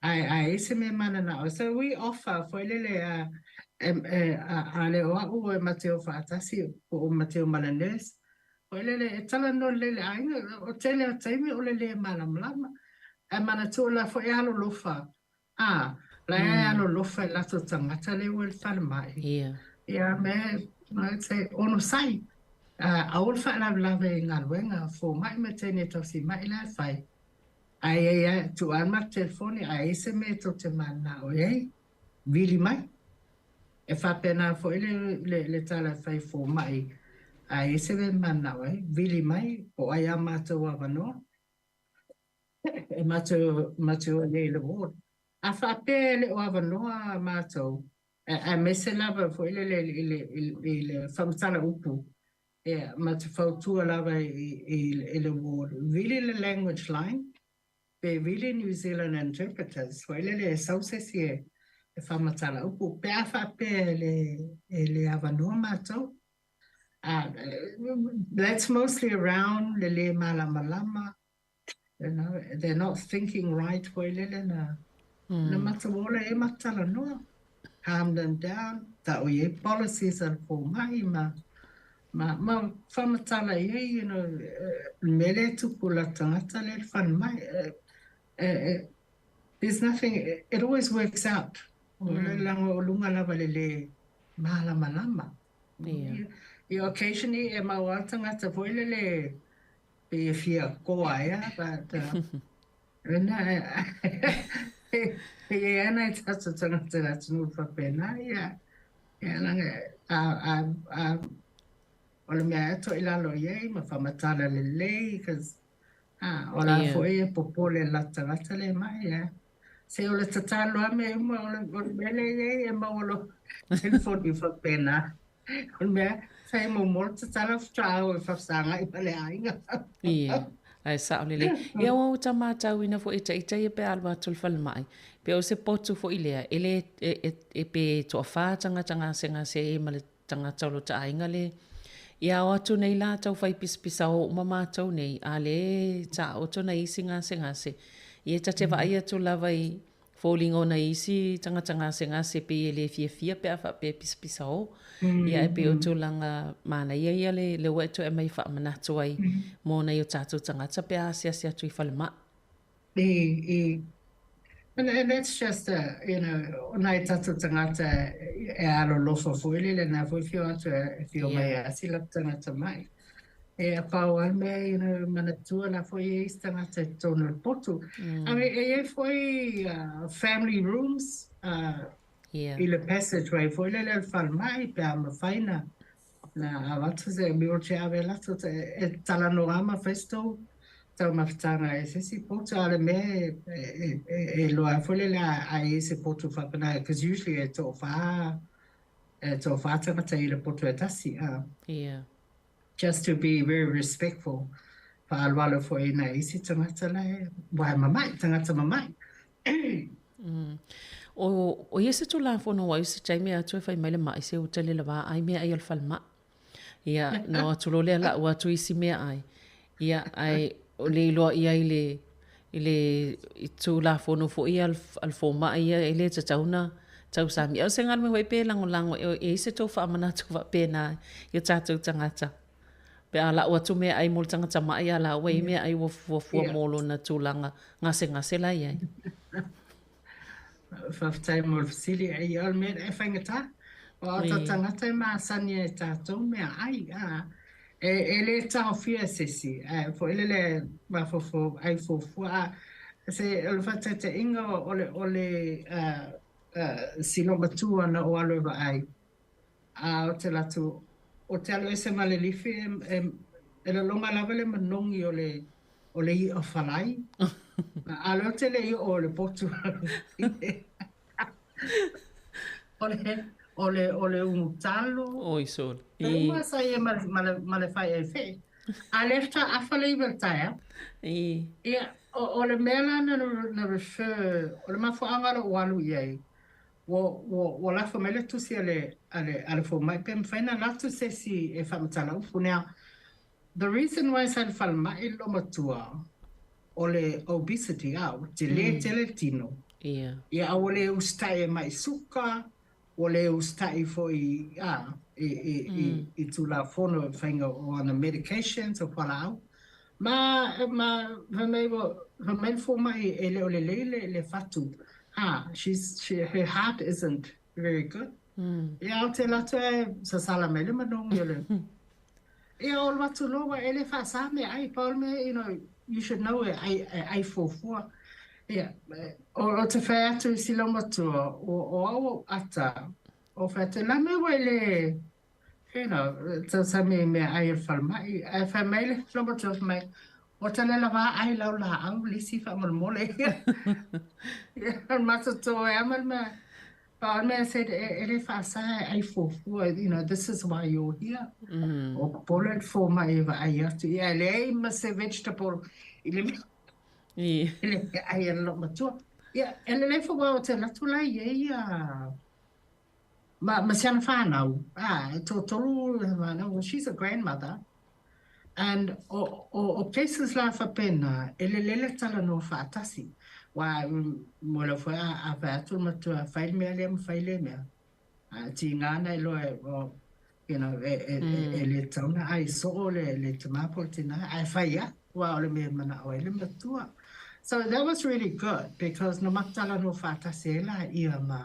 Ae a i ai se mea mananao, so we offer foi lele a a le o a'u e ma te o faatasi po o ma te o ma le nurse, foi lele e talanoa lelei i le aiga, o tele o taimi o le lē malamalama. Ae manatua o la foi e alolofa, a, la e alolofa i latou tagata lea ua i le falemai. Ia me I'd say onosai, aua le faalavelave i galuega, fomai ma teine tausi ma'i la e fai. Ae i ai a, tuu lava le matou telefoni, a i ai se mea tou te mananao i ai, vili mai. E faapena foi le, le, le tala e fai i fomai, a i ai se mea e mananao ai, vili mai, po o ai a matou avanoa, e matou, matou o i ai i le ward. A faapea e le o avanoa matou, aemaise lava foi lele i le, i le, i le faamatala upu, Ia, ma te fautua lava i le ward, vili le language line, pe vili New Zealand interpreters, foi lele e sau se isi e faamatala upu, pe a faapea e le avanoa matou. That's mostly around le lē malamalama, you know, they're not thinking right foi lele na, na matou ola e ma talanoa, calm them down, ta'o i ai policies a le fomai ma, ma, ma faamatala i ai, you know, le mea lea e tupu la tagata lea e falemai, there's nothing, it always works out. O le leaga o luga lava le lē malamalama. Yeah. Yeah, occasionally e mau lava le tagata foi lele Pei e fia koa ea, but na, e i ai ana i tatou tagata i le atunuu faapena, ia, ia laga, a, a, a, o le mea e toʻi lalo i ai ma faamatala lelei, cause, a, o la foi e popole la tagata le mai, ia. Se o le tatalo lava mea uma, o le, o le mea lea e i ai e maua loa telefoni faapena. O le mea, fai muamua le tatalo faatoa o e faafesagai ma le aiga. Ia, ae sao lelei. Ia ua uta matauina foi e ita ia pe a alu atu i le falemai, pe o se potu foi lea, e le, e, e, e pe toafa tagata gasegase ai ma le tagata o lota aiga le, ia o atu nei la tau fai pisapisa o uma matou nei, a le taoto nai isi gasegase, ia ta te vaai atu lava i Foliga o nai isi tagata gasegase pei e le fiafia pe a faapea e pisapisa o. Ia ae pei o tulaga manaia ia le le ua e toe aumai e faamanatu ai mo nai o tatou tagata pe a asiasi atu i falemai. I, i, and, and that's just a, you know, o nai tatou tagata e alolofa foi lele na foi whio atu e whio mai e asi la tagata mai. E pau lava le mea, you know, manatua la foi e isi tagata i totonu o le potu. I mean, e i ai foi family rooms i le passageway foi lele o le falemai pe a mafai na na avatu se wheelchair ave latou e talanoa lava ma fai se tou taumafataga e se isi potu. A o le mea e iloa foi lele a i ai se potu faapena because usually e toafa e toafa tagata i le potu e tasi. Just to be very respectful, faaaloalo foi i nai isi tagata la e wae mama'i, tagata mama'i. O, o ia se Tulafono ua i se taimi atu e fai mai le ma'i se uta le lavā ai meaai o le falemai. Ia, na o atu loa lea la'u atu isi meaai. Ia, ae. O le iloa ʻia i le i le i Tulafono foi a le fomai ia e le tatau ona tausami. A o se galuega foi pe lagolago e i ai se tou faamanatu faapena i o tatou tagata pe a lau atu meaai mo le tagata maʻi a la ua i ai meaai ua fuafua mo lona tulaga gasegase la e i ai. Faafetai mo le fesili. Ia, o le mea e faigata, aua o tatou tagata e masani ai i tatou meaai, a. E le taofia e se isi, ae foi lele mafaufau ai fuafua. A se o le faataitaiga o le o le si loomatua na ou alu e vaai, a ou te alu atu, ou te alu ese ma le lifi e e lagona lava le manogi o le o le i'a falai, a o lea ou te le i oo i le potu. O le, o le, o le umu talo. Oi sole. E uma sa ia ma, ma, le, ma le fai ai fee. A le faatoa afa le iva i le taeao. Ia, o, o le mea la na, na refer, o le mafuaaga o lou alu i ai, ua, ua, ua lafo mai le tusi a le, a le, a le fomai pe mafai ona alu atu se isi e faamatala upu. Now, the reason why sa i le falemai le loomatua, o le obesity, a, ua tele tele le tino. Ia. Ia, a ua le usitai e mai suka, ua le usitai foi a, i, i, i, i Tulafono i faiga o ana medications, o fualaau. Ma, ma, fai mai ua, fai mai le fomai e le o lelei le, le fatu, a, she's, she, her heart isn't very good. Ia, ou te alu atu ae sasala mai le manogi o le Ia, o alu atu loa ua e le faasa meaai, pau le mea, you know, you should know e ai, e ai fuafua. Ia, o, o te fai atu i si laumatua, o, o au ou ata, o fai atu, la mea ua e le, you know, tausami i meaai o le falemai. Ae fai mai le laumatua, fai mai, o te le lava ai lau laau lisi faamolemole. Ia, o le matou e ama le mea, But o le mea said, e le faasa e ai fuafua, you know, this is why you're here. O popole le fomai e vaai atu, ia e leai ma se vegetable i le mea, i le meaai a le loomatua. Ia, e lelei foi aua ou te alu atu la i ai ia, ma, ma si ana whanau, ah, e toatolu whanau, well, she's a grandmother. And o, o, o cases la faapena, e lelei le talanoa faatasi. Aua mo lau foi a, a fai atu le matua, fai le mea lea ma fai lea mea. A tiga ana e loa, well, you know, e, e, e, e le tatau ona ai soo le, le tama po o le tina, ae fai lava, aua o le mea e manao ai le matua. So that was really good because na matou talanoa faatasi ai laia ma.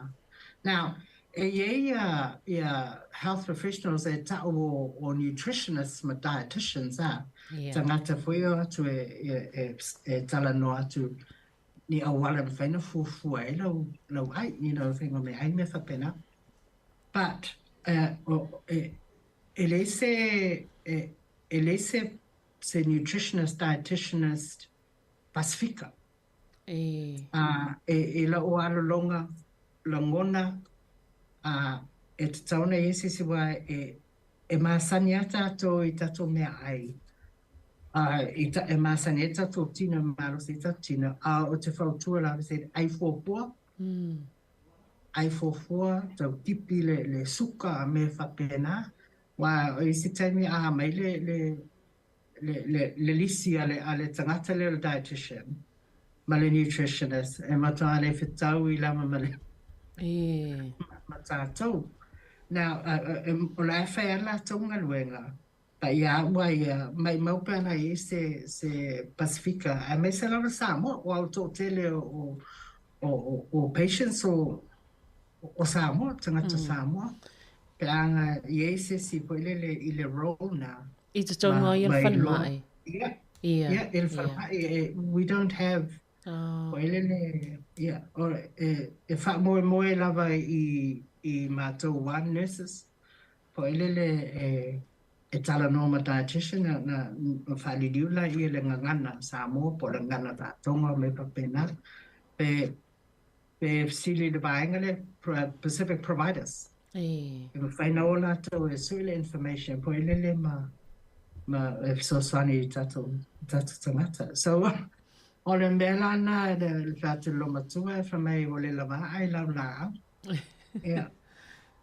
Now, E i ai ia, ia health professionals e ta'u o, o nutritionists ma dietitians, a, Yeah. tagata foi o atu e, e, e, e talanoa atu ni auala e mafai ona fuafua ai lau, lau ai, you know, faiga o meaai mea faapena. But, uh, o, e, e leai se, e, e leai se, se nutritionist, dietitianist Pasifika. E. A, e, i lou alologa, lagona, a, e tatau ona i ai se isi wā e, e masani a tātou i tātou meaai, a, i ta, e masani ai tātou tino, e malosi ai tātou tino, a o te fautua lava said, ai fuafua, ai fuafua, tau tipi le, le suka a mea faapena, wā o isi taimi a mai le, le, le, le, le lisi a le, a le tagata lea o le dietitian ma le nutritionist e matua le fetau i lama ma le E. ma tātou. Now, uh, uh, o la e whai a lātou galuega, but ia au a ia, maimau pe ana i se, se Pasifika, aemaise lava Samoa, ua o toatele o, o, o, o patients o, o Samoa, tagata Samoa, pe a ana i ai se isi foi lele i le role na. I totonu ai o le falemai. Ia, Ia, ia, i le falemai, e, we don't have, foi lele, ia, o, e, e faamoemoe lava i, i matou ward nurses, foi lele e, e talanoa ma dietitian, na, na, na faaliliu laia i le gagana Samoa po o le gagana Faatoga ma mea faapena, pe, Pe fesili i le vaega lea, Pacific Providers. E. E mafai ona o latou e sue le information po e lele ma, ma e fesoasoani i tatou, tatou tagata. So, o le mea la na, le fai atu i le loomatua e fai mai ua le lava ai lau laau. Yeah.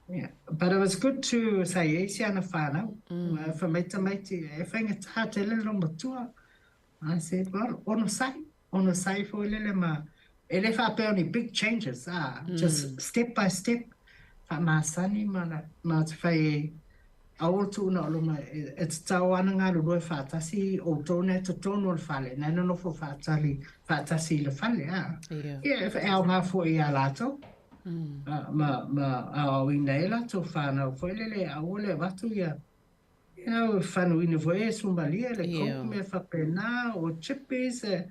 Yeah. But it was good to sa i ai si ana whanau. Fai mai tamaiti, e faigata tele le loomatua. I said, well, onosai, onosai foi lele ma, e le faapea o ni big changes, ah, just step by step, faamasani ma ma te fai e aua le tuuna o luma, e tatau lava ona galulue faatasi outou na e totonu o le fale, na e nonofo faatali faatasi i le fale, ah. Ia, e aoga foi ia latou, ma, ma aoaoina ai latou fanau foi lele, aua le avatu ia You know, fanuina foi e Sumalia le Coke mea faapena, o chippies e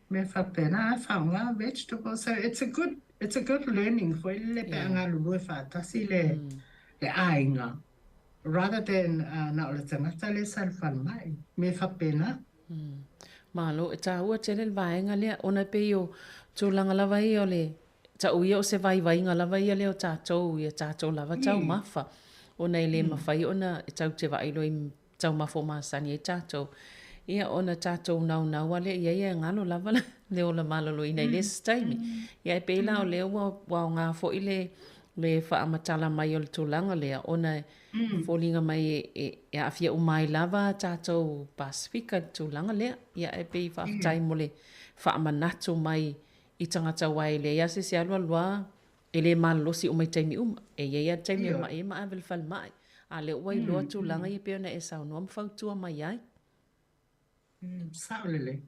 mea faapena, e faaaoga vegetables. So it's a good, it's a good learning foi lele pe a galulue faatasi le, le aiga rather than na o le tagata lea sa i le falemai, mea faapena. Malo, e taua tele le vaega lea, ona e pei o tulaga lava ia o le Tau ia o se vaivaiga lava ia lea o tatou ia tatou lava taumafa, ona e le mafai ona e tau te vaai loa i taumafa o masani ai tatou, ia ona tatou naunau lava lea i ai ae galo lava le ola maloloina i le isi taimi. Ia ae pei la o lea ua aoga foi le le faamatala mai o le tulaga lea ona e foliga mai e aafia uma ai lava tatou Pasefika i le tulaga lea. Ia ae pei faafetai mo le faamanatu mai I tagata aua e leai lava se isi alu alu lava, e le malolosi uma i taimi uma. E i ai lava le taimi e ma'i ai ma ave i le falemai. A o lea ua iloa tulaga ia pei ona e saunoa ma fautua mai ai. Sao lelei.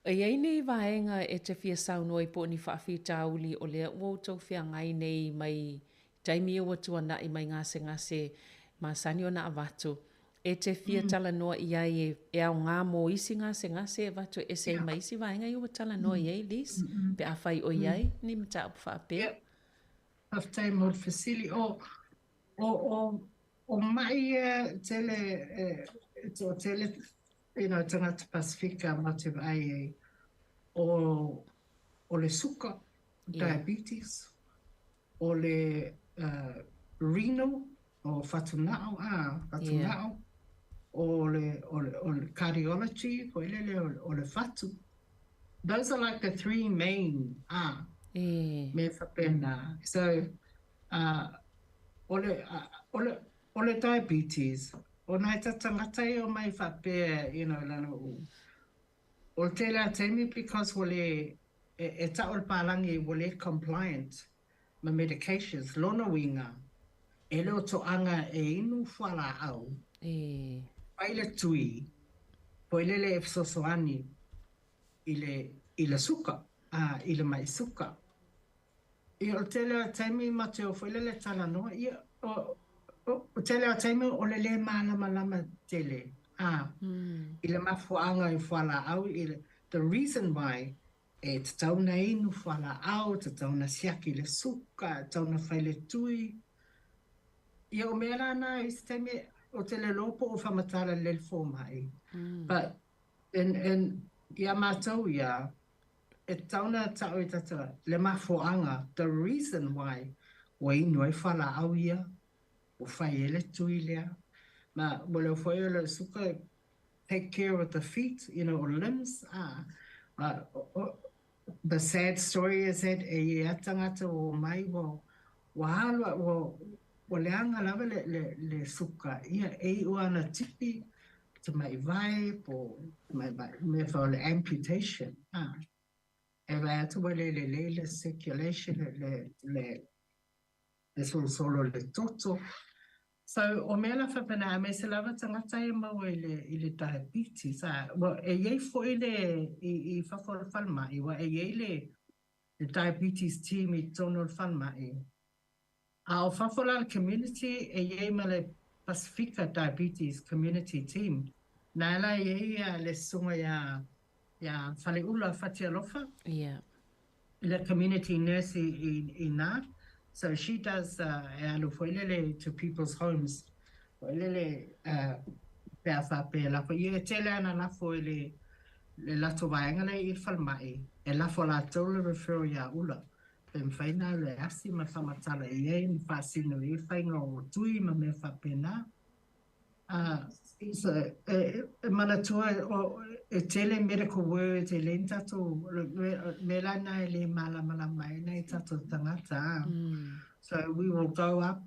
E i ai ni vaega e te fia saunoa ai po o ni faafitauli o lea ua outou feagai nei mai taimi ia ua tuanai mai gasegase masani ona avatu, e te fia talanoa i ai e aoga mo isi gasegase e avatu e ese ai ma isi vaega ia ua talanoa i ai Liz, pe afai o i ai ni mataupu faapea? Faafetai mo le fesili. O, o, o, o ma'i ia tele, e toatele, you know, tagata Pasefika ma te vaai ai, o, o le suka, diabetes, o le renal, o fatugao, a, fatugao, o le, o le, o le cardiology, foi lele, o le fatu. Those are like the three main, a, mea faapena. So, o le, o le, o le diabetes, o nai tagata ia o mai faapea, you know, lana u, o le tele a taimi because ua le, e, e tau le palagi ua le compliant ma medications, lona uiga, e le o toaga e inu fualaau, E. fai le tui, foi lele e fesoasoani i le, i le suka, a, i le mai suka. Ia, o le tele o taimi ma te o foi lele talanoa, ia, o, o, o tele o taimi o le le malamalama tele, a, i le mafuaaga i fualaau, i le, the reason why E tatau ona inu fualaau, e tatau ona siaki le suka, e tatau ona fai le tui. Ia o mea la na i se taimi o te le iloa po o faamatala lelei le fomai. But in, in, ia matou ia, e tatau ona tau i tatou le mafuaaga, the reason why ua inu ai fualaau ia, ua fai ai le tui lea. Ma ua leo foi o le suka take care of the feet, you know, or limbs. The sad story is that e i ai tagata ua omai ua ua alu ua ua leaga lava le le le suka ia e iu ana tipi te ma'i vae po ma'i vae mea foi o le amputation e vaai atu ua le lelei le circulation le le le solosolo o le toto. So, o mea la faapena, aemaise lava tagata ia maua i le, i le diabetes, a, ua, e i ai foi le, i, i fafo o le falemai, ua e i ai le, le diabetes team i totonu o le falemai. A o fafo la le community, e i ai ma le Pasifika Diabetes Community Team. Na la e i ai le susuga iā, iā Faleula Fatialofa. Yeah. Le community nurse i, i, i nā. So she does, uh, e alu foi lele to people's homes. Foi lele, uh, pe a faapea lafo. Ia e tele ana lafo i le, le latou vaega lea i le falemai. E lafo latou le referral iā Ula. Pe mafai ona alu e asi ma faamatala i ai ma faasino i ai faiga o tui ma mea faapena. So, e manatua e tele medical words e le ni tatou, mea la na e le malamalama ai nai tatou tagata. So we will go up,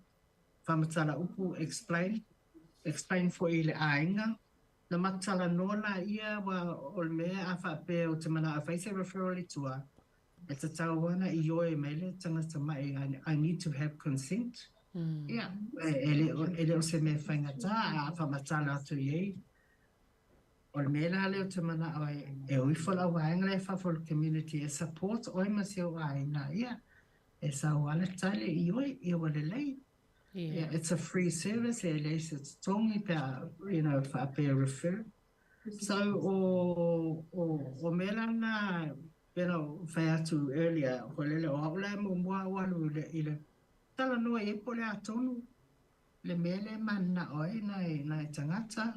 faamatala upu, explain, explain foi i le aiga. Na matou talanoa laia aua o le mea a faapea ou te manao e fai se referral i tua, e tatau lava ona ioe mai le tagata ma'i I need to have consent. Ia, e le o, e le o se mea faigata a faamatala atu i ai. O le mea la lea ou te manao ai e o ifo le auvaega lea i fafo i le community e support oe ma si ou aiga, ia, e sau lava le tali ioe, ia ua lelei. Yeah. It's a free service, e leai se totogi pe a, you know, faapea refer. So, o, o, o mea la na, pei ona ou fai atu earlier, ko lele, o au la e muamua au alu i le, i le talanoa i ai po o le a tonu le mea lea e mananao ai nai, nai tagata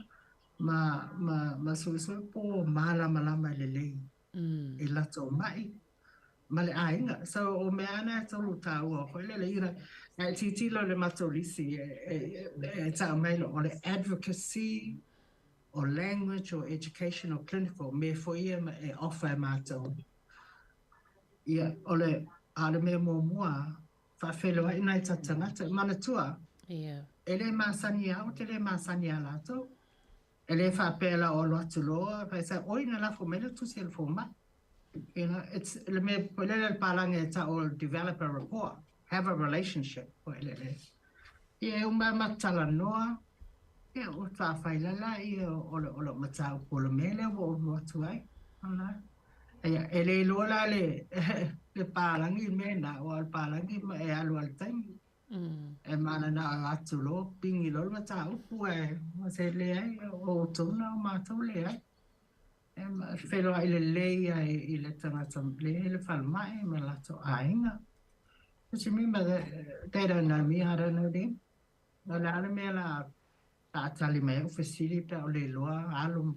ma, ma, ma suesue po o malamalama lelei i latou ma'i ma le aiga. So o mea ana e tolu taua foi lele you know, a e tilotilo i le matou lisi e, e, e tau mai loa o le advocacy, o language, o education, o clinical, mea foi ia e offer e matou. Ia, o le, a o le mea muamua, faafeiloai nai tatou tagata. Manatua, yeah. e le masani ia au, ou te le masani ia latou. E le faapea la o alu atu loa, fai sa, oi na lafo mai le tusi a le fomai. You know, it's le mea foi lele le palagi e tau o develop a rapport, have a relationship foi lele. Ia e uma ma talanoa, ia ua faafai la la ia o le o le mataupu o le mea lea ua ou alu atu ai. Ala. Ia, e le iloa la le le palagi le mea na, aua o le palagi e alu lava i le taimi. E mananao atu loa, pigi loa le mataupu ae se leai, o outou na o matou leai. E feiloai lelei ai i le tagata le i le falemai ma latou aiga. Because remember that they don't know me, I don't know them. O le a le mea la a tali mai ai au fesili pe a o le iloa alo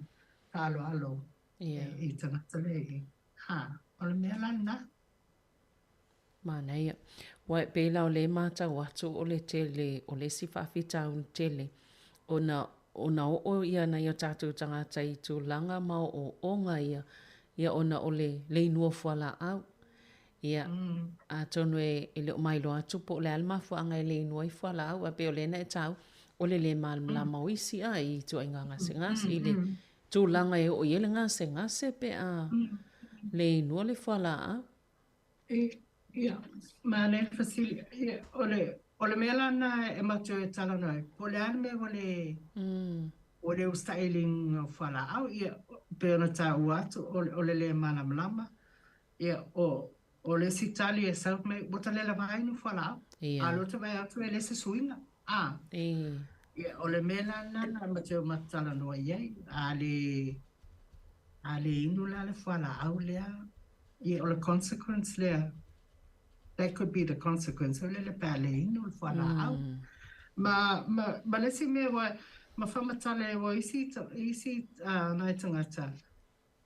faaaloalo i tagata le i. Ha, o le mea la lena. Manaia. Ua e pei la o lea e matau atu o le tele o le isi faafitauli tele ona ona oo ia nai o tatou tagata i tulaga ma ooooga ia, ia ona o le le inu o fualaau. Ia, atonu e e le o mailoa atu po o le a le mafuaaga e le inu ai fualaau, ae pei o lea na e taua, o le le malamalama o isi a i ituaiga gasegase i le tulaga e oo i ai le gasegase pe a le inua le fualaau. Ia, manaia le fesili. Ia, o le, o le mea la lena e matou e talanoa ai, po o le a le mea ua le, ua le usitai i le inuga o fualaau, ia, pei ona taua atu, o le, o le le malamalama. Ia, o, o le isi tali e sau mai, ua ta le lava inu fualaau. Ia. A o lea ou te vaai atu e leai se suiga. A. Ia, o le mea la lena na matou talanoa i ai, a le, a le inu la le fualaau lea, Ia, o le consequence lea, that could be the consequence, o lele pe a le inu le fualaau. Ma, ma, ma le isi mea ua, ma faamatala e ua isi, isi uh, nai tagata,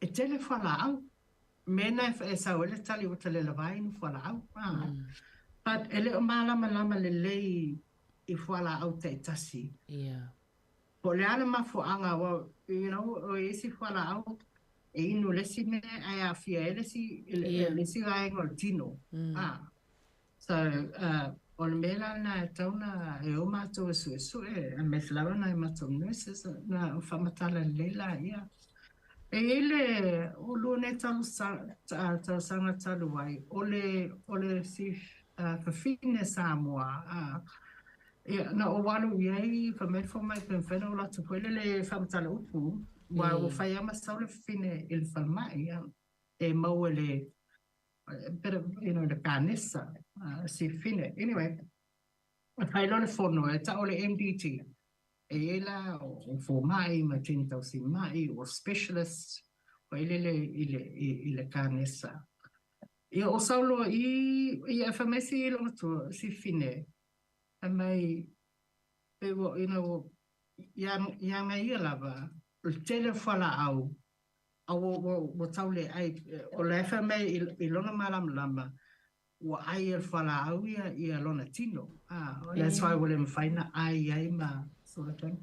e tele fualaau. Mea na e sau ai le tali ua ta le lava inu fualaau. Ah. But e le o malamalama lelei i fualaau taitasi. Yeah. Po o le a le mafuaaga, well, you know, o isi fualaau e inu le isi mea ae aafia ai le isi, le isi vaega o le tino. Ah. So, uh, o le mea la lena e tatau ona e o matou e suesue, aemaise lava nai matou nurses, na faamatala lelei laia. E i ai le, o lua nei tausaga talu ai, o le, o le si fafine Samoa, ah, Ia, na ou alu i ai, fai mai le fomai pe mafai ona ou alu atu foi lele e faamatala upu, aua ua fai lava ma sau le fafine i le falemai, ia, e maua i le, bit of, you know, le kanesa, si fafine. Anyway, fai loa le fono, e tau o le MDT, e i ai la o fomai ma teine tausi mai, o specialist, foi lele i le, i le kanesa. Ia, o sau loa i, ia, fai mai si olomatua, si fafine, Fai mai, pei ua, you know, ia, ia ngai ia lava, o le tele o fualaau, a ua, ua, ua tau le ai, o la e fai mai i, i lona malamalama, ua ai e le fualaau ia, ia lona tino. Ah, that's why ua le mafai na ai ai ma sort of thing.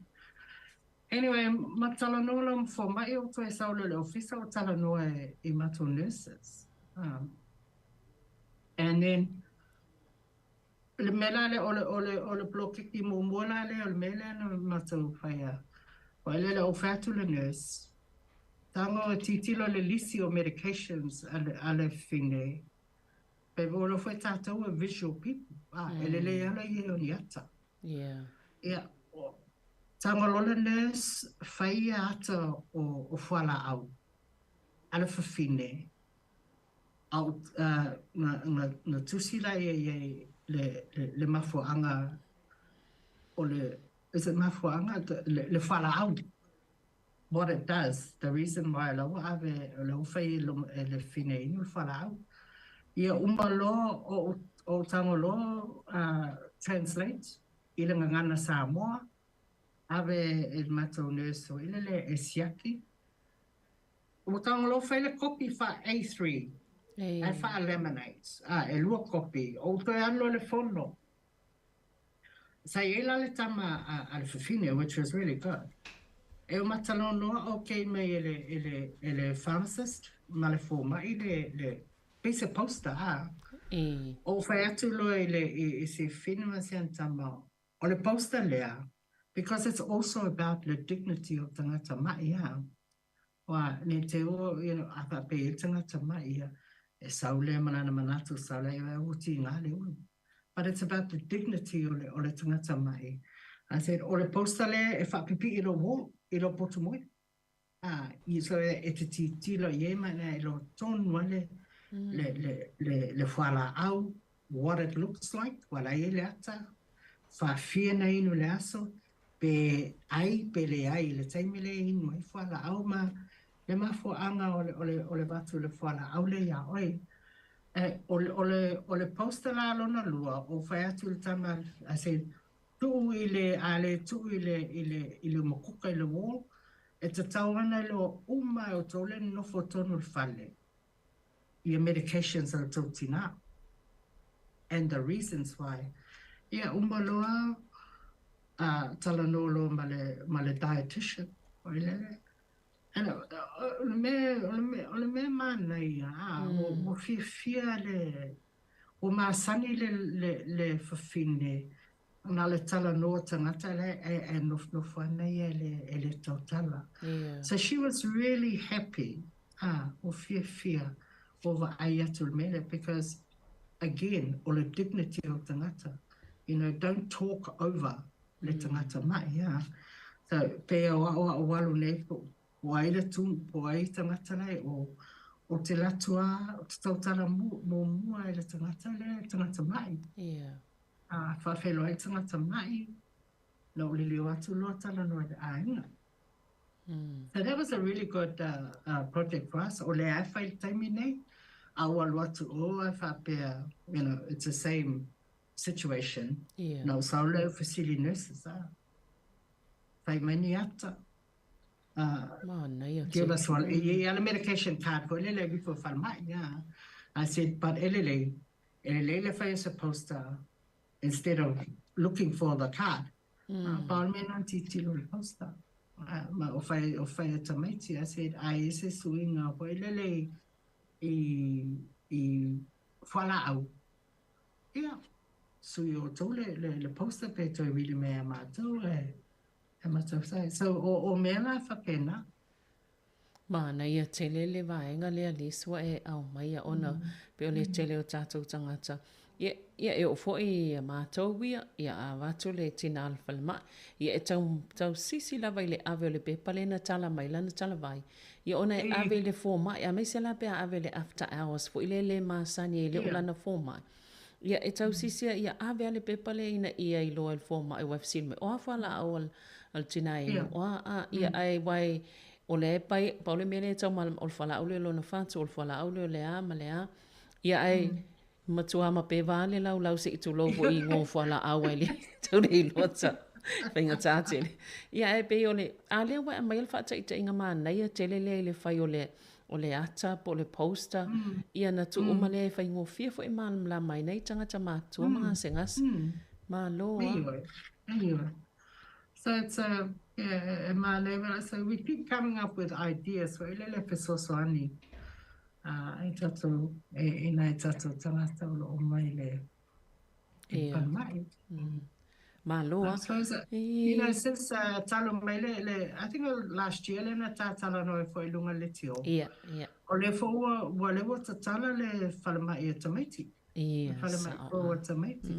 Anyway, ma talanoa loa ma fomai, ou toe sau loa i le ofisa, ou talanoa i matou nurses. Ah. And then, Le mea la lea, o le, o le, o le poloketi muamua la lea, o le mea lea na matou faia. Ua lele ou fai atu le nurse, tago e tilotilo i le lisi o medications a le, a le fafine, pe ua iloa foi tatou e visual people, a, e lelei lava le i ai o ni ata. Yeah. Ia, tago loa le nurse, fai ia ata o, o fualaau a le fafine, a o, na, na, na tusi la ia i ai le, le, le mafuaaga o le, is it mafuaaga, le, le fualaau, what it does, the reason why la ua ave, la ua fai e le fafine e inu le fualaau. Ia uma loa o ou tago loa translate i le gagana Samoa, ave e le matou nurse foi lele e siaki. Ua tago loa fai le kopi faa A3 ae faa laminate, e lua kopi. Ou toe alu loa i le fono. Sa i ai la le tama a le fafine, which was really good. E uma talanoa okay mai e le, e le, e le pharmacist ma le fomai le, le pei se poster a. Ou fai atu loa i le, i, i si fafine ma si ana tama, o le poster lea, because it's also about le dignity o tagata ma'i a. Ua, ne te ua, you know, a faapea i le tagata ma'i ia, e sau lea ma lana manatu, sau lea, ia, ua tiga le ulu. But it's about the dignity o le, o le tagata ma'i. I said, o le poster lea e faapipii i lou wall, i lou potu moe. A, i, so e, e te tilotilo i ai ma e iloa tonu lava le, le, le, le, le fualaau, what it looks like, ua la i ai le ata, faafia na inu i le aso, pe ai pe leai i le taimi lea e inu ai fualaau ma le mafuaaga o le, o le, o le avatu o le fualaau lea iā oe. E, o le, o le, o le poster la lona lua, ou fai atu i le tama, I said, tuu i le, a le tuu i le, i le, i le umukuka i le wall, e tatau ana e loa uma e outou le nonofo tonu i le fale, ia medications a le tou tinā and the reasons why. Ia uma loa a talanoa loa ma le ma le dietitian oi lele. And o le mea o le mea o le mea manaia a ua ua fiafia le ua masani le le le fafine Na o le talanoa tagata lea e nofonofo ana ia e le tautala. So she was really happy, ah, ua fiafia, ua vaai atu i le mea lea because again, o le dignity o le tagata. You know, don't talk over le tagata ma'i, ah. So, pei o au a ou alu nei, po o ai le tu, po o ai tagata la o, o te alu atu a, o te tautala muamua e le tagata lea, le tagata ma'i. Yeah. A faafeiloai tagata ma'i, na ou liliu atu loa talanoa i le aiga. So that was a really good project for us. O lea e fai i le taimi nei, a ua alu atu o ae faapea, you know, it's the same situation. Yeah. Na ou sao lea i fesili nurses, a. Fai mai ni ata. Manaia Give us one. E i ai le medication card foi lele e alu ifo i le falemai, a. I said, but e lelei, E lelei le fai o se poster instead of looking for the card. Pau le mea na tilotilo i le poster. Ma o fai, o fai e tamaiti, I said, ai e se suiga foi lele i, i fualaau. Ia, sui outou le, le, le poster pe toe vili mai ia matou e, e matou sai. So, o, o mea la faapena. Manaia tele le vaega lea Liz ua e aumaia ona pei o le tele o tatou tagata ia ia e oo foi ia matou ia ia a avatu le tina a le falemai ia e tau tau sisi lava i le ave o le pepa lea na tala mai lana talavai ia ona e ave i le fomai aemaise la pe a ave i le after hours foi lea le masani ai le o lana fomai Ia, e tausisi a ia ave a le pepa lea ina ia iloa e le fomai aua e fesili mai, o a fualaau a le tina e inu? O a, a, ia, ae wai, o lea e pai, pau le mea lea e taumalama, o le fualaau lea o lona fatu, o le fualaau lea o le a ma le a. Ia, ae matua mapeva lava le laulau se i tulou foi i igoa o fualaau ai le tau le iloa ta faigata tele. Ia, ae pei o le, a lea ua e aumaia le faataitaiga manaia tele lea i le fai o le, o le ata po o le poster, ia na tuu uma lea e faigofie foi e malamalama ai nai tagata matutua ma gasegase. Malo a. Anyway, anyway. So it's a, yeah, e mānaia, so we keep coming up with ideas foi lele fesoasoani ai tatou, e nai tatou tagata o lo o mai le falemai. Malo I suppose, you know, since talu mai le, le, I think last year lea na ta talanoa ai foi i luga le leitio. Ia, ia. O lea foi ua, ua lea ua tatala le falemai a tamaiti. Ia, Le falemai sao. fou a tamaiti.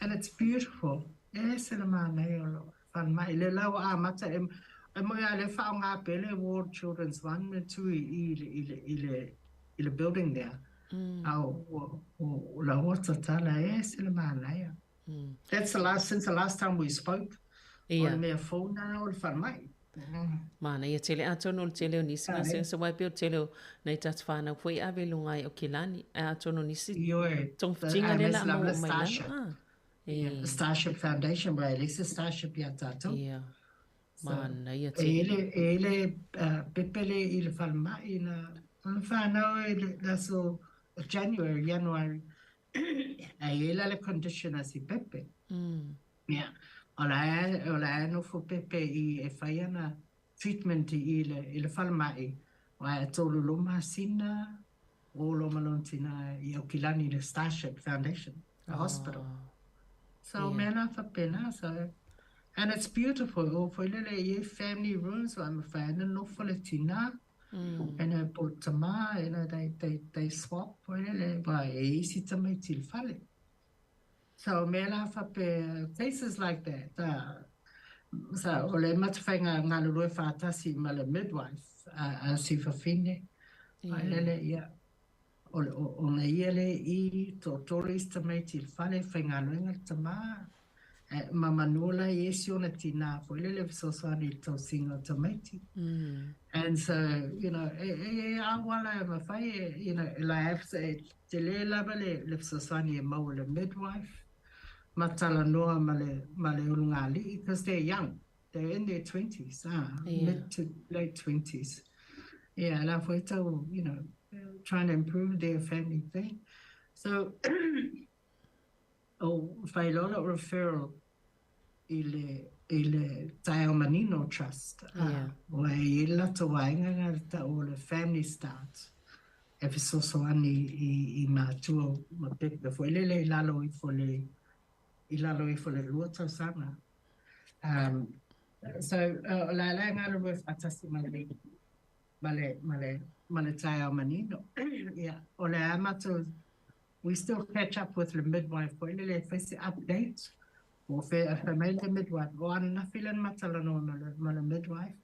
And it's beautiful. E ese le manaia o le falemai. Lea la ua amata e, e moi lava lea e faaaoga pea le ward children's 1 ma 2 i i le, i le, i le, i le building lea. A ua, ua, la ua tatala, e ese le manaia. That's the last, since the last time we spoke, o le mea fou na o le falemai. Manaia tele, atonu o le tele o nisi gasegase aua e pei o le tele o nai tatou fanau foi e ave i luga ai o Kilani, ae atonu o nisi togafitiga lea o le a maua uma i lalo. Ia, Starship Foundation, aua e leai se Starship ia tatou. Ia, manaia tele. E i ai le pepe i le falemai na fanau i le aso January, Ianuari, Ae i ai la le condition a si Pepe. Ia, o la e, o la e nofo Pepe i e fai ana treatment i i le, i le falemai, aua e 3 loa masina o loa ma lona tina i Aukilani i le Starship Foundation, the hospital. So mea la faapena, so and it's beautiful, o foi lele e i ai family rooms, aua e mafai lava ona nofo le tina, And her po tama, you know, they, they, they swap, foi lele, aua e i ai isi tamaiti i le fale. So, mea la faapea, cases like that, so, o le matawhai ngā galulue whātasi ma le midwife a, a Sifafine, foi lele, ia, o, o, ona ia lea i toatolu isi tamaiti i le fale, faigaluega le tama, e, ma manu la i esi ona tinā foi lele e fesoasoani i le tausiga o tamaiti. And so, you know, e, e, e auala e mawhai e, you know, e la e, tele lava le, le fesoasoani e maua le midwife, ma talanoa ma le, ma le ulugalii, because they're young. They're in their twenties, ah, mid to late twenties. Yeah, la foi tau, you know, trying to improve their family thing. So, o whai loa la'u referral i le, i le Taeao Manino Trust, ah, ua e i ai le latou vaega lena le ta'u o le Family Start e fesoasoani i, i matua ma pepe foi lele i lalo ifo le, i lalo ifo le lua tausaga. Um, so, o la la e galulue faatasi ma le, ma le, ma le, ma le taeao manino. Ia, o le a matou, we still catch up with le midwife foi lele e fai se update. O fe, fai mai le midwife, o ananafi lea na matalanoa ma le, ma le midwife,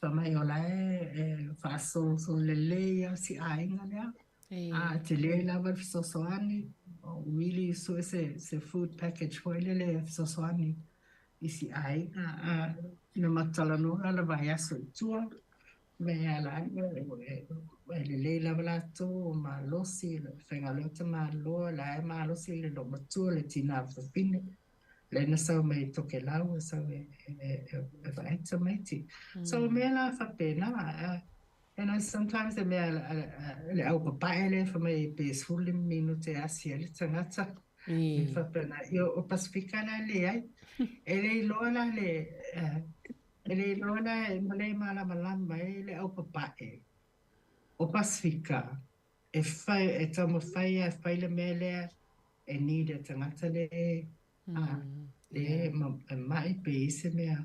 fai mai o la e, e faasolosolo lelei lava si aiga lea. A tele lava le fesoasoani, o uili sue se, se food package foi lele e fesoasoani i si aiga. A na matalanoa la le vaiaso i tua, me ala ai, e lelei lava latou, o malosi, le faigaluega tamaloa, la e malosi le loomatua, le tina fafine. Lea na sau mai i Tokelau, e sau e, e, e, e vaai tamaiti. So mea la faapena, You know, sometimes e mea le au papae lea fai mai pe 15 minute e asi ai le tagata. E faapena, ia o Pasifika la e leai. E le iloa la le, e le iloa la ma le malamalama ai le au papae o Pasifika e fai, e taumafai lava e fai le mea lea e need e tagata le, le ma'i pe i ai se mea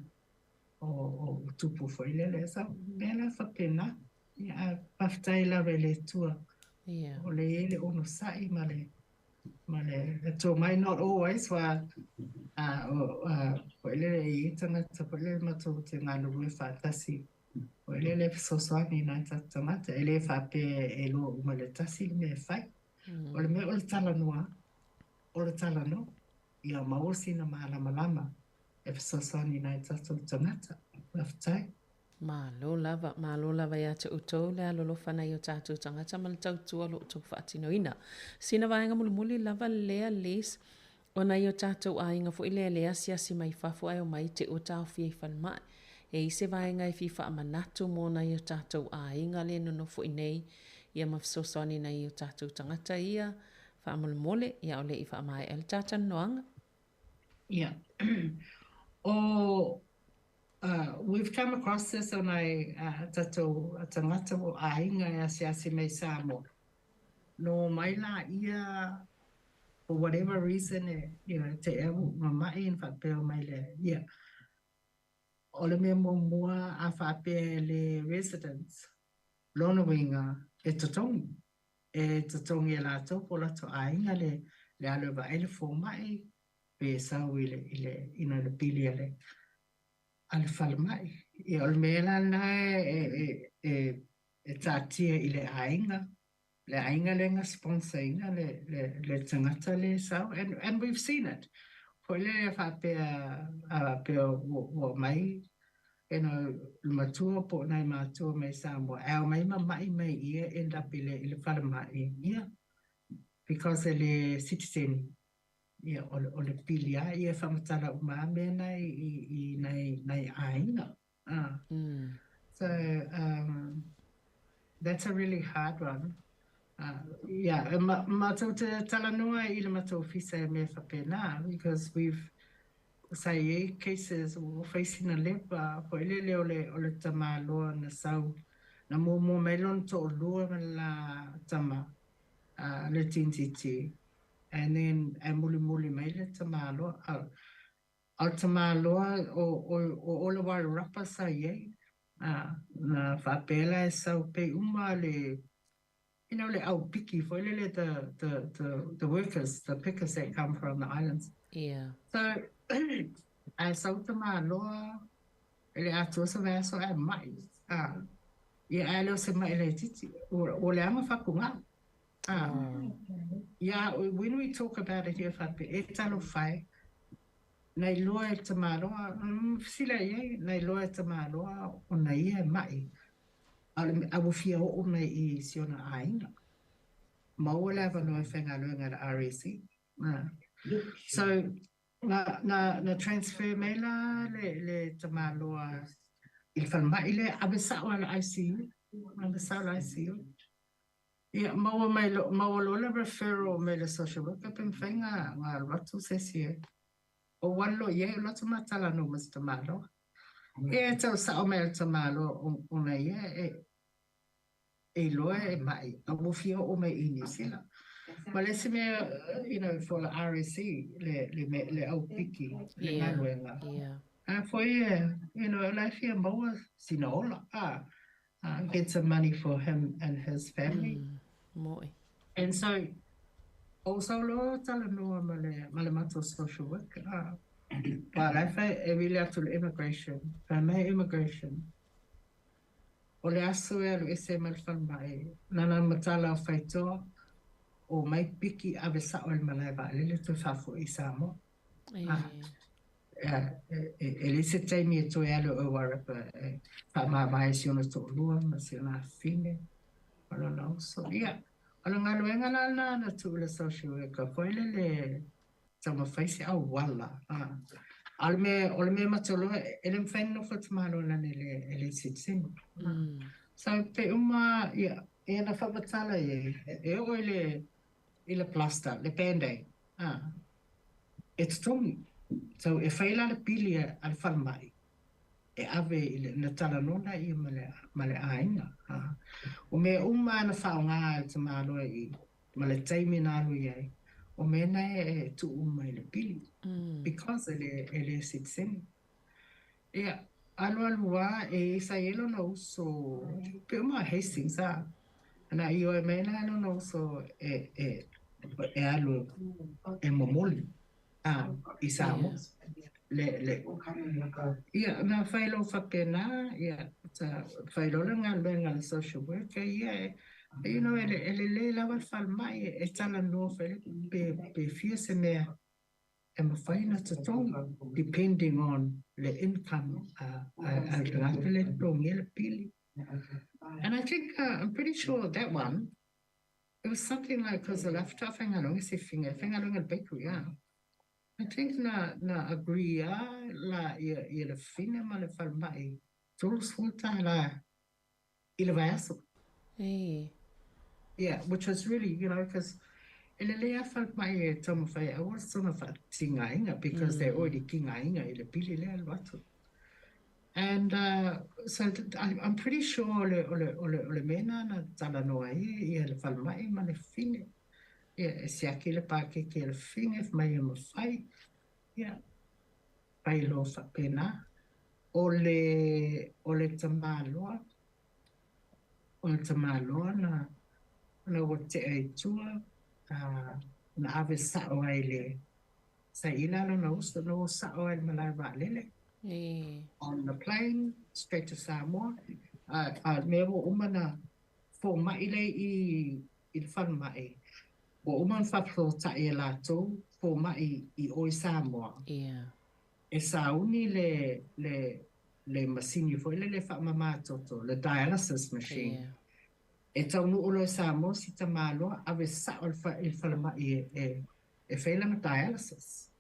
o tupu foi lele. So, mea la faapena, ia, ae faafetai lava i le Atua. Yeah. O le i ai le onosai ma le, ma le Atua mai, not always, wa, a, o, a, foi lele e i ai tagata foi lele matou te galulue faatasi, foi lele e fesoasoani i nai tatou tagata, e le faapea e lua uma i le tasi le mea e fai. O le mea o le talanoa, o le talanoa, ia maua sina malamalama e fesoasoani i nai tatou tagata. Faafetai. Malo lava, malo lava ia te outou le alolofa nai o tatou tagata ma le tautua o lo outou faatinoina. Sina vaega mulimuli lava lea Les, o nai o tatou aiga foi lea le asiasi mai fafo ae omai te ua taofia i falemai. E i se vaega e fia faamanatu mo nai o tatou aiga le nonofo i nei ia ma fesoasoani nai o tatou tagata ia faamolemole ia o le i faamaea le talanoaga. Yeah. O, we've come across this ona e tatou tagata o aiga e asiasi mai Samoa. No mai la ia for whatever reason e, you know, te ea ua ma'i na faapea omai le, ia. O le mea muamua a faapea e le residents, lona uiga e totogi. E totogi e latou po o latou aiga le, le alu e vaai le fomai pe sau i le, i le, you know, le pili a le, a le falemai. Ia, o le mea la lena e, e, e, e taatia i le aiga, le aiga lea na sponsor ina le, le, le tagata lea e sau, and, and we've seen it. Foi lea faapea, faapea ua, ua mai, you know, le matua po o nai matua mai Samoa, e ao mai ma ma'i mai ia end up i le, i le falemai, ia, because e le citizen, ia, o le, o le pili lava ia e faamatala uma lava mea na i, i, i nai, nai aiga. Ah. So, that's a really hard one. Yeah, ma, matou te talanoa i le matou ofisa e mea faapena, because we've, sa i ai cases ua fai sina lepa foi lele o le, o le tamaloa na sau, na muamua mai lona toalua ma le la tama, le tinititi, and then ae mulimuli mai le tamaloa. A o le tamaloa o, o, o Ole Wairarapa sa i ai, na faapea la e sau pei uma le, you know, le au piki foi lele, the, the, the, the workers, the pickers that come from the islands. Yeah. So, ae sau tamaloa, e le atoa se vaiaso ae ma'i. Ia, ae le o se ma'i laitiiti, ua leaga fatugao. Yeah, when we talk about it here faapea, e talofa e, na iloa e le tamaloa, fesili i ai, na iloa e le tamaloa ona ia e ma'i, a ua fia oo mai i si ona aiga. Maua le avanoa e faigaluega i le RSE. So, na, na, na transfer mai la le, le tamaloa i le falemai lea, ave sao lava i le ICU, ave sao i le ICU. Ia, maua mai lo, maua loa le referral mai le social worker pe mafai nga, nga alu atu se isi e o alu loa i ai, alu atu ma talanoa ma se tamaloa. Ia, e tau sao mai le tamaloa ona ia e, e iloa e ma'i, a ua fia oo mai i Niu Sila. Ma le isi mea, you know, for le RSE, le, le, le, le au piki, le galuega. Yeah. A foi e, you know, o la e fia maua sina ola, a, get some money for him and his family. Mo'i. And so, o sau loa talanoa ma le, ma le matou social worker, a, ba la e fai, e vili atu le immigration, fai mai immigration, o le aso e alu ese mai le falemai, na na matala o faitoa, o mai piki ave sao i le malae vaalele toe faafoi i Samoa. E leai se taimi e toe alu o Wairarapa e faamavae si ona toalua ma si ona afafine ma lona uso. Ia, o le galuega la lena na tuu i le social worker foi lele taumafai se auala. A o le mea, o le mea matou iloa, e le mafai ona nofo le tamaloa lana e le, e le sitiseni. So, pe uma, ia, ia na faamatala i ai, e oo i le, i le plaster, le band-aid, e totogi. So, e fai la le pili a le falemai e ave i le, na talanoa laia ma le, ma le aiga. O mea uma na faaaoga e le tamaloa i, ma le taimi na alu i ai, o mea na e tuu uma i le pili. Because e le, e le sitiseni. Ia, alualu lava, e sa i ai lona uso, pe uma Hastings a. Na ioe mai la lona uso e, e, e alu e momoli a, i Samoa. Le, le, ia, na fai loa faapena, ia, sa fai loa le galuega a le social worker, ia, e, you know, e, e lelei lava le falemai e talanoa foi le pe, pe fia se mea e mafai ona totogi depending on le income a le tagata lea e totogia le pili. And I think, I'm pretty sure that one, it was something like, because o le afa faigaluega se figa, e faigaluega i le bakery, ah. I think na, na agree a la ia, ia le fina ma le falemai $30 i le vaiaso. Ei. Yeah, which was really, you know, because e lelei lava falemai e taumafai e aua sona faatigaina because they already tigaina i le pili lea alu atu. And so I'm pretty sure o le, o le, o le, o le mea lena na talanoa ai ia le falemai ma le fine. Ia, e siaki le pakeke a le fafine fai mai e mafai. Ia, fai loa faapena. O le, o le tamaloa, o le tamaloa na, na ua tea i tua, na ave sao ai i le, sa ila lona uso, na o sao ai i le malae vaalele. On the plane, straight to Samoa. A, a mea ua uma na fomai lea i i le falemai, ua uma ona faafesootai e latou fomai i o i Samoa. E sauni le, le, le masini foi lele e faamama toto, le dialysis machine. E taunuu loa i Samoa si tamaloa, ave sao i le falemai e, e, e fai lana dialysis.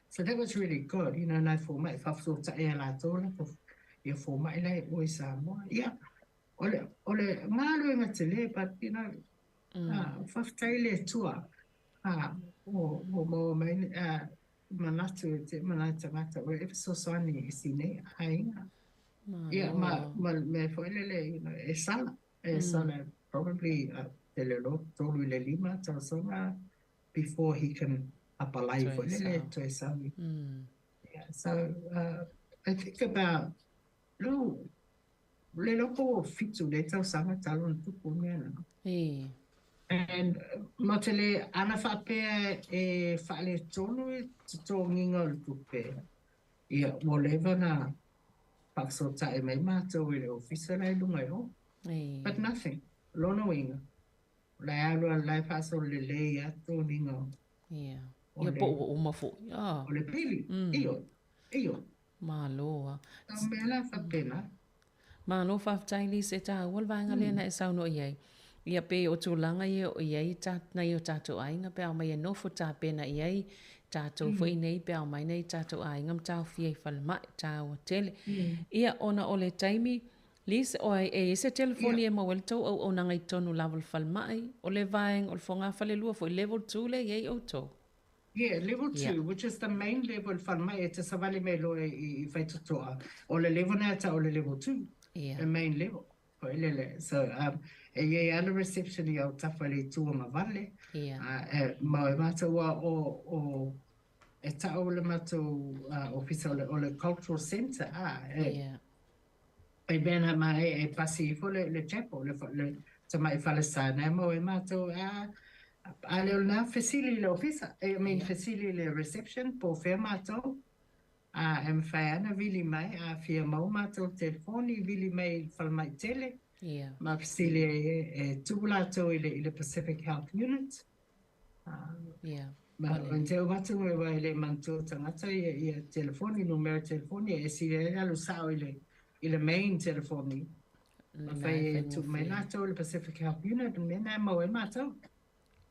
So that was really good, nai fomai, faafesootai e latou latou ia fomai la e o i Samoa. Ia, o le galuega tele, but faafetai i le Atua, ua maua mai manatu e te mana tagata o e fesoasoani i si nei aiga. Ia, ma mea foi lele, e sala, e sala probably tele loa 3 i le 5 tausaga before he can apply foi lele toe sauni. Yeah, so I think about lo le loko 7 le tausaga talu ona tupu mea na. And ma te le ana faapea e faaletonu i totogiga o le tupe. Ia, ua leva na faafesootai mai matou i le ofisa la i luga i o. But nothing. Lona uiga. O la e alu la e faasolo lelei lava totoniga o o Ia po ua uma foi. Ah. O le pili. Io. Io. Malo a. O mea la faapena. Malo faafetai Lisa e taua le vaega lea na e saunoa i ai. Ia pe o tulaga ia o i ai ta, nai o tatou aiga pe a omai e nofo tapena i ai tatou foi nei pe a omai nai tatou aiga ma taofia i falemai taua tele. Ia ona o le taimi Lisa, o e i ai se telefoni e maua ai le tou auaunaga i totonu lava o le falemai, o le vaega o le fogafalelua foi level 2 lea e i ai outou. Yeah, level 2, which is the main level falemai e te savali mai loa i Faitotoa. O le level na ta o le level 2. The main level. Foi lele. So, e i ai ana reception i au tafa le tua ma vale. E, ma e mātou o e tau le mātou ofisa o le cultural centre. Ah, e, e mea ma e pasi ifo le chapel, le tamai falesa na mo e mātou a le o na fesili le ofisa, I mean, fesili le reception po whea mātou, a e mawhai ana vili mai, a fia mau mātou telefoni, vili mai i falemai tele, ma fesili e tu lātou i le Pacific Health Unit. Ma o te watu me wai le mantua tangata ia telefoni, numero telefoni, e si e alu sao i le main telefoni. Ma whai e tu mai lātou le Pacific Health Unit, me nā mau e mātou.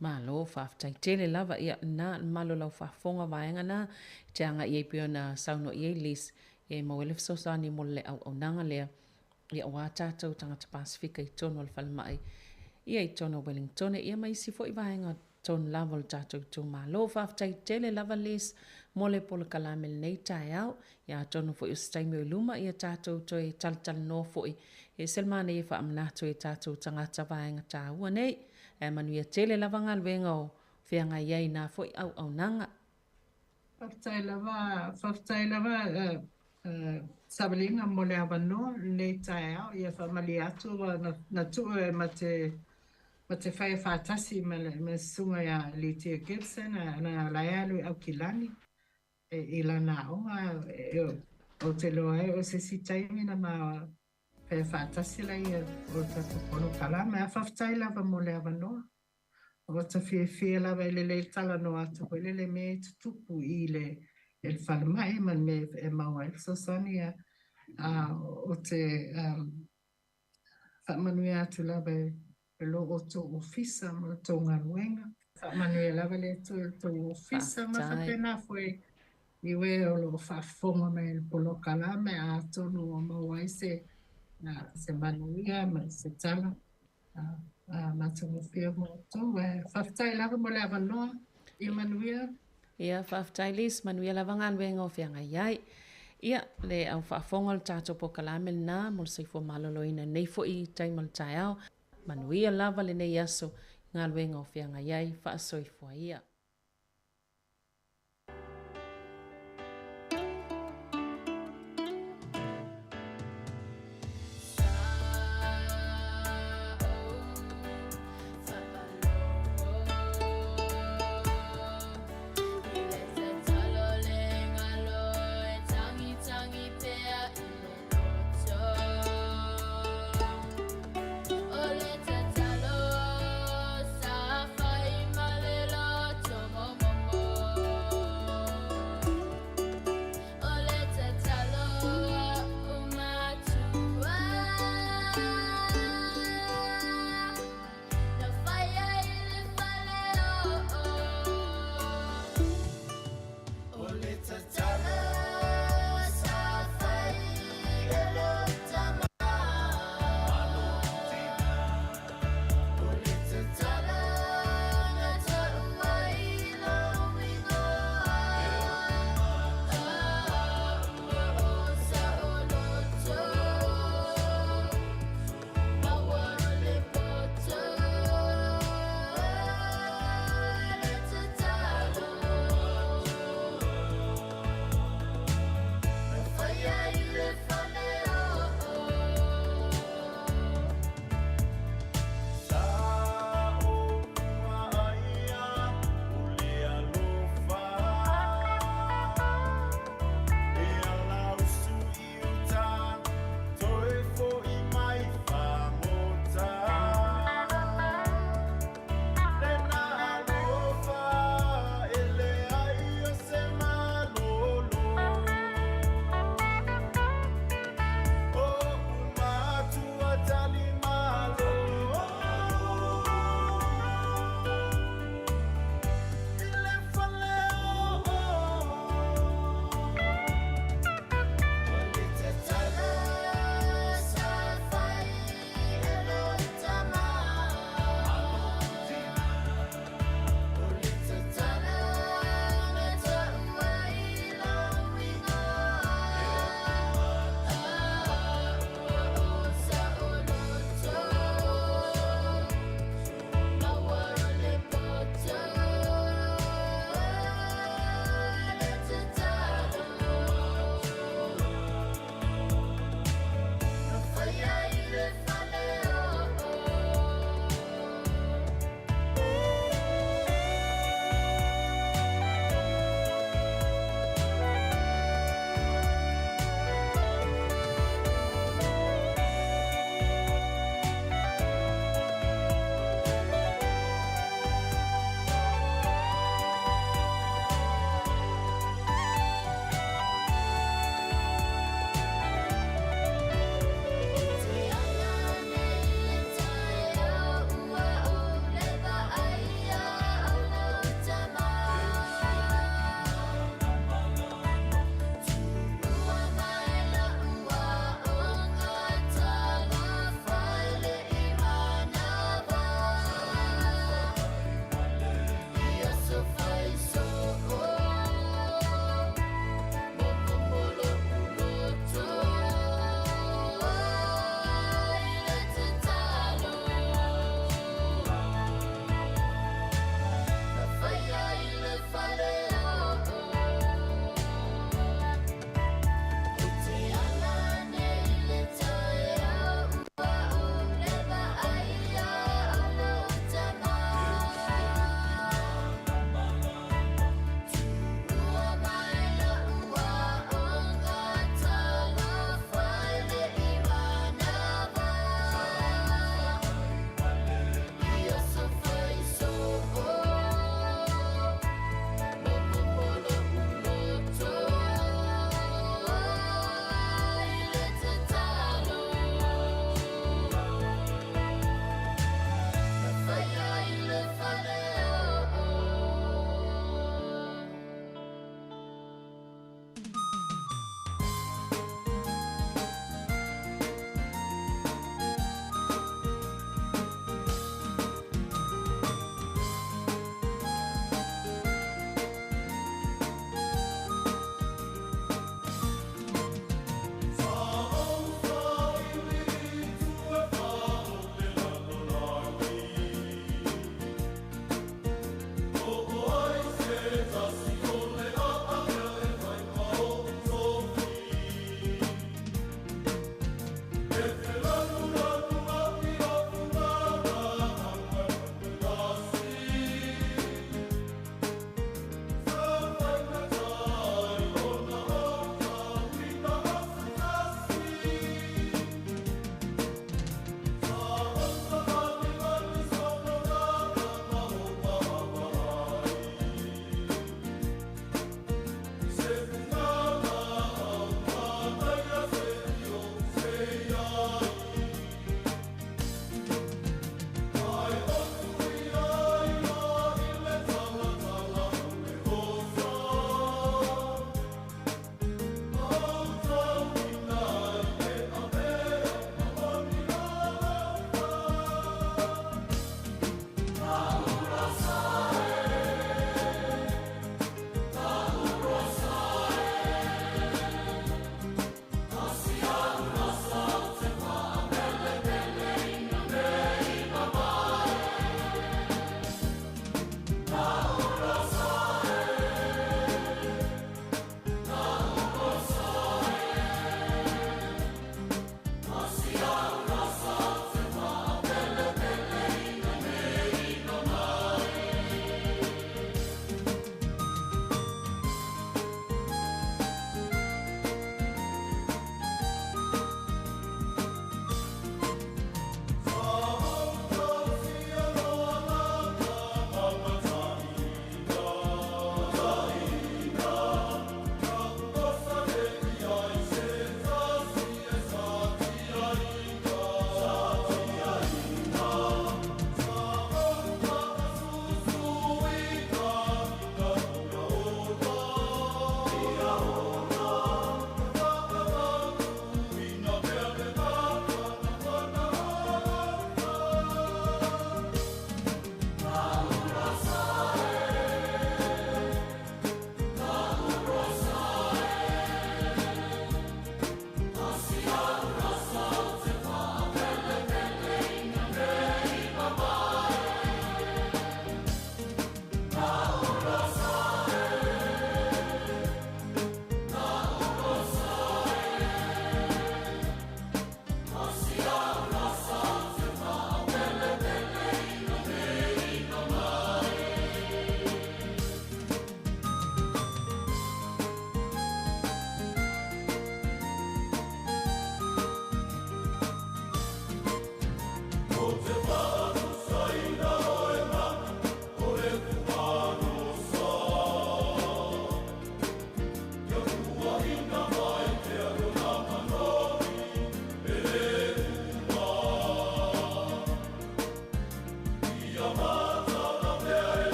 Malo, faafetai tele lava ia na malo lau faafofoga vaega na te aga i ai pei ona saunoa i ai Liz e maua ai le fesoasoani mo le auaunaga lea ia aua tatou tagata Pasifika i totonu o le falemai ia i totonu o Wellington ia ma isi foi vaega tonu lava o le tatou itumalo. Faafetai tele lava Liz mo le polokalame lenei taeao. Ia atonu foi o se taimi o i luma ia tatou toe talatalanoa foi e se le manaia e faamanatu e tatou tagata vaega taua nei. Ae manuia tele lava galuega o feagai ai na foi auaunaga. Faafetai lava, faafetai lava Savalina mo le avanoa lenei taeao. Ia faamalie atu ua na tuu e ma te fai faatasi ma le susuga ia Litia Gibson na la e alu i Aukilani e, i lana aoga e, o te loa ai o se isi taimi na ma fai faatasi la ia o tatou polokalame. A faafetai lava mo le avanoa. O ta fiafia lava i le lei talanoa atu foi lele mea e tutupu i le falemai ma le mea e maua ai fesoasoani ia o te faamanuia atu lava e lo o tou ofisa ma le tou galuega. Faamanuia lava le Atua i le tou ofisa ma Faafetai. faapena foi i e o loo faafofoga mai i le polokalame atonu ua maua ai se manuia ma se tala matagofie mo outou. E faafetai lava mo le avanoa. Ia manuia. Ia, faafetai Liz, manuia lava galuega o feagai ai. Ia, le au faafofoga o le tatou polokalame lena mo le soifua maloloina nei foi i taimi o le taeao. Manuia lava lenei aso. galuega o feagai ai. Faasoifua ia.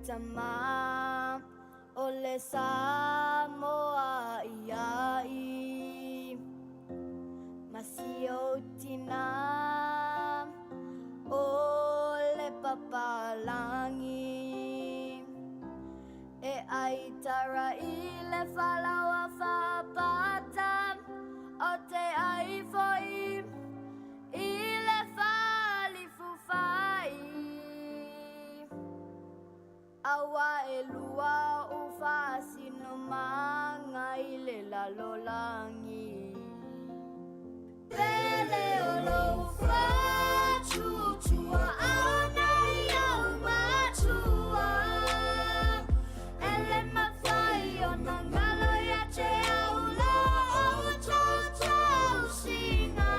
tama o le Samoa iai ma si ou tina o le papalagi e ai tara i le falaoa faapata o te ai foi i le falifufai aua e lua ou faasinomaga i le lalolagi. Pele o lou fatutua ana i au matua e le mafai ona galo ia te au lo outou tausiga.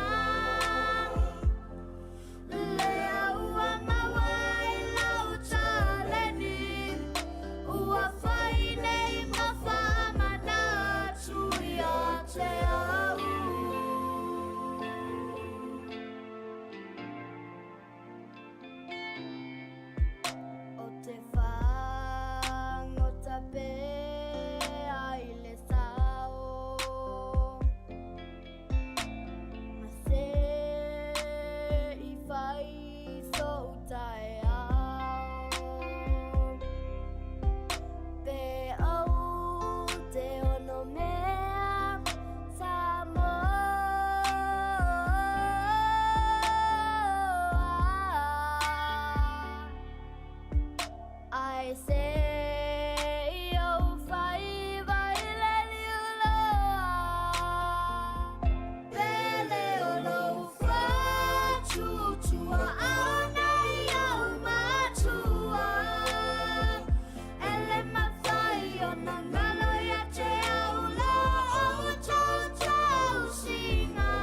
Lea ua maua i lau taleni ua fai nei ma faamanatu ia te au. O te fagota pea i le sao ma se i fai sou taeao pe ou te ono mea Samoa. Ae se i ou faiva i le liuloa. Pele o lou fatutua ana i au matua e le mafai ona galo ia te au lo outou tausiga.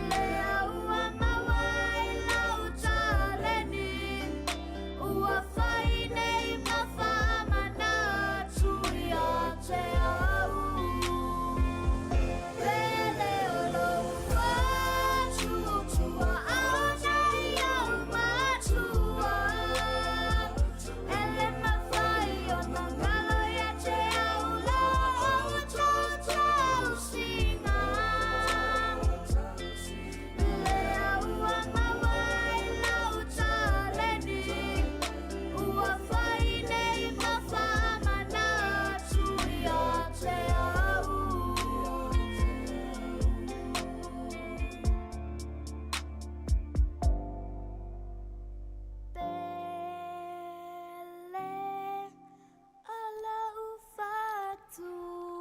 Lea ua maua i lau taleni ua fai nei ma faamanatu ia te au. Pele o lou fatutua ana i au matua e le mafai ona galo ia te au lo outou tausiga. Lea ua maua i lau taleni ua fai nei ma faamanatu ia te au. Pele o lou fatu.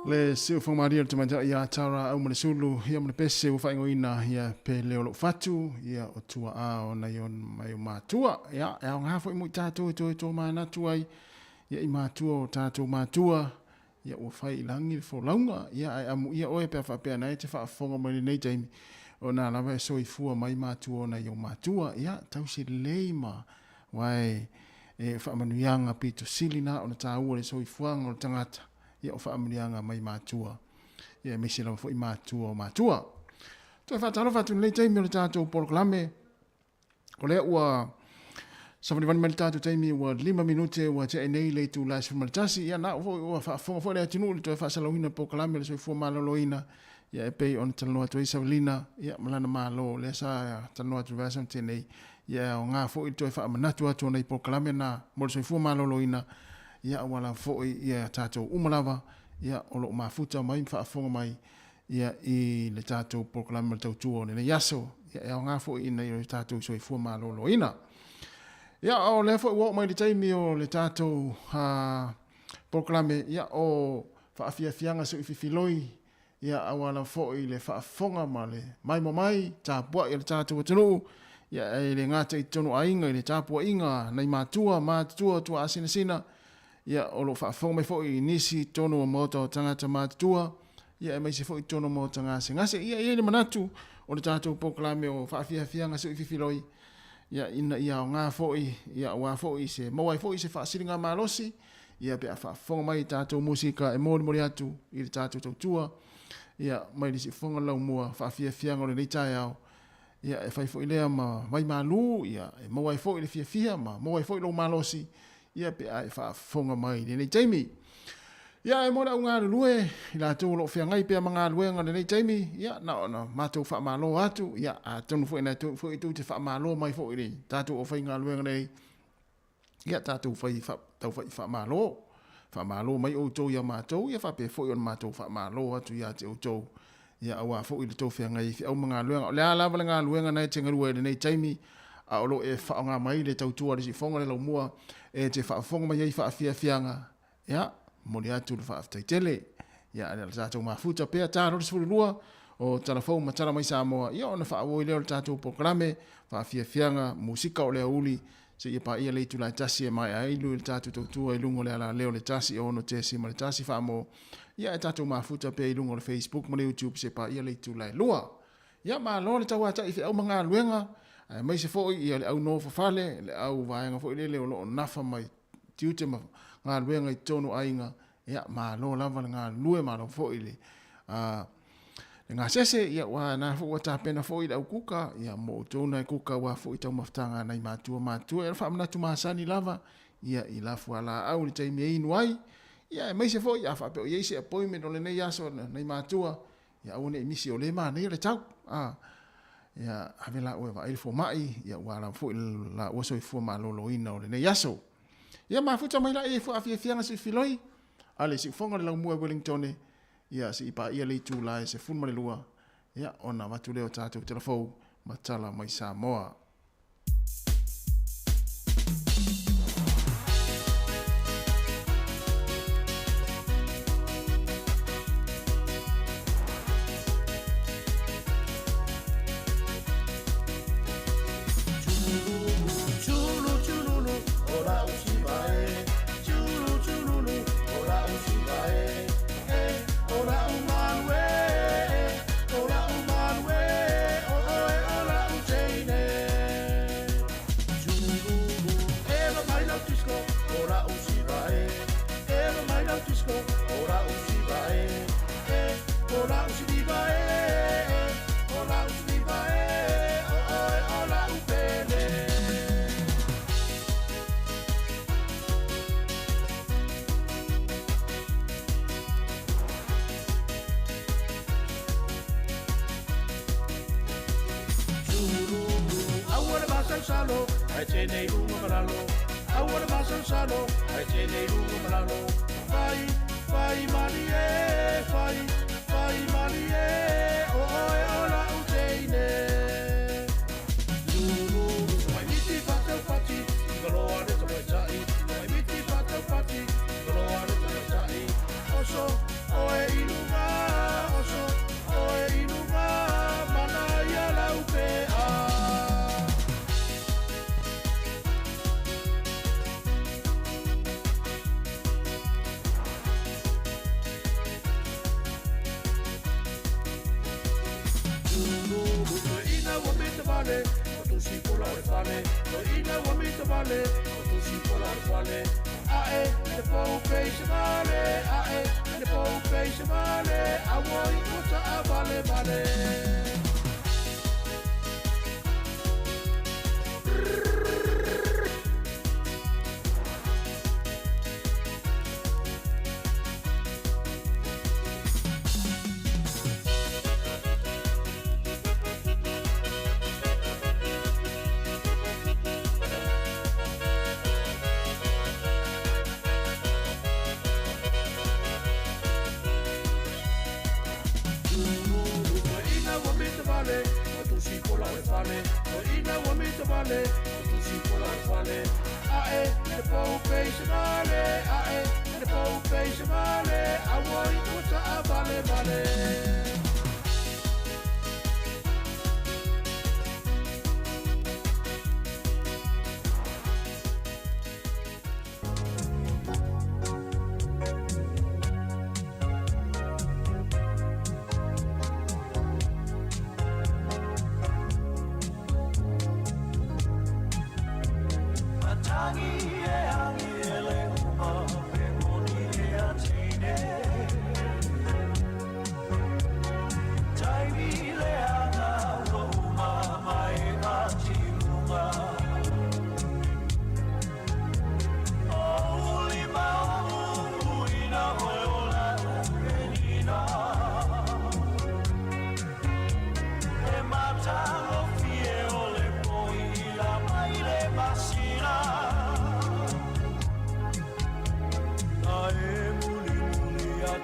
Le siufoga malie o le tamaitai ia Tara Aumalesulu ia ma le pese ua faaigoaina ia Pele o lou fatu ia o tuaa o nai o mai o matua ia e aoga foi mo i tatou e toe tomanatu ai ia i matua o tatou matua ia ua fai i lagi le folauga ia ae amuia oe pe a faapea na e te faafofoga mai lenei taimi ona lava e soifua mai matua o nai o matua ia tausi lelei ma wae e faamanuiaga pito sili na ona taua le soifuaga o le tagata ia o faamanuiaga mai matua ia aemaise lava foi matua o matua. Toe faatalofa atu i lenei taimi o le tatou polokalame o lea ua savalivali mai le tatou taimi ua 5 minute ua tea nei le itula e 11 ia na foi ua faafofoga foi le atunuu i le toe faasalauina polokalame o le soifua maloloina ia e pei ona talanoa atu ai Savalina ia ma lana malo lea sa talanoa atu i le vaiaso na tea nei ia e aoga foi le toe faamanatu atu o nei polokalame na mo le soifua maloloina ia aua lava foi ia tatou uma lava ia o lo o mafuta mai ma faafofoga mai ia i le tatou polokalame ma le tautua o lenei aso ia e aoga foi ina ia tatou soifua maloloina. Ia o lea foi ua oo mai le taimi o le tatou polokalame ia o faafiafiaga seuififiloi ia aua lava foi le faafofoga ma le maimoa mai tapuai a le tatou atunuu ia e le gata i totonu o aiga i le tapuaiga a nai matua matutua tuaasinasina ia o lo o faafofoga mai foi i nisi i totonu o maota o tagata matutua ia aemaise foi i totonu o maota gasegase. Ia e i ai le manatu o le tatou polokalame o faafiafiaga seuififiloi ia ina ia aoga foi ia aua foi se maua ai foi se faasiligamalosi ia pe a faafofoga mai i tatou musika e molimoli atu i le tatou tautua ia mai le siufofoga o le laumua faafiafiaga o lenei taeao. Ia, e fai foi lea ma vaimalu, ia, e maua ai foi le fiafia ma maua ai foi lou malosi, ia, pe a e faafofoga mai i lenei taimi. Ia, e mo le au galulue, i latou o lo o feagai pea ma galuega i lenei taimi, ia, na ona matou faamalo atu, ia, atonu foi na foi tou te faamalo mai foi i le tatou aufaigaluega nei, ia, tatou fai, taufai faamalo. Faamalo mai outou ia matou, ia faapea foi ona matou faamalo atu ia te outou, ia aua foi le tou feagai i feau ma galuega. O le a lava le galuega na e te galue ai i lenei taimi, a o lo o e faaaoga mai le tautua a le siufofoga le laumua e te faafofoga mai ai i faafiafiaga, ia, momoli atu le faafetai tele. Ia, a le tatou mafuta pea ta 22 o Tala Fou ma Tala Mai Samoa, ia ona faaauau lea o le tatou polokalame, faafiafiaga, musika o le aoauli, seia paia le itula e tasi e maea ai le tatou tautua i luga o le alaleo le 106.1 faamoa, ia e tatou mafuta pea i luga o le Facebook ma le YouTube se paia le itula e lua. Ia malo le tauatai feau ma galuega, aemaise foi ia le au nofofale, le au vaega foi lele o lo o nafa mai tiute ma galuega i totonu o aiga, ia malo lava le galulue, malo foi le le gasese, ia ua na foi ua tapena foi le au kuka, ia mo outou nai kuka aua foi taumafataga a nai matua matua. Ia faamanatu masani lava, ia i la fualaau i le taimi e inu ai, ia aemaise foi a faapea o i ai se appointment o lenei aso nai matua, ia aua ne i misi o lea e manaia le tau. A, ia ave la oe vaai le fomai, ia ua lava foi la ua soifua maloloina o lenei aso. Ia mafuta mai la i faafiafiaga se filoi, a le siufoga le laumua i Wellington, ia se i paia le itula e 12, ia ona avatu lea o tatou telefou ma tala mai Samoa.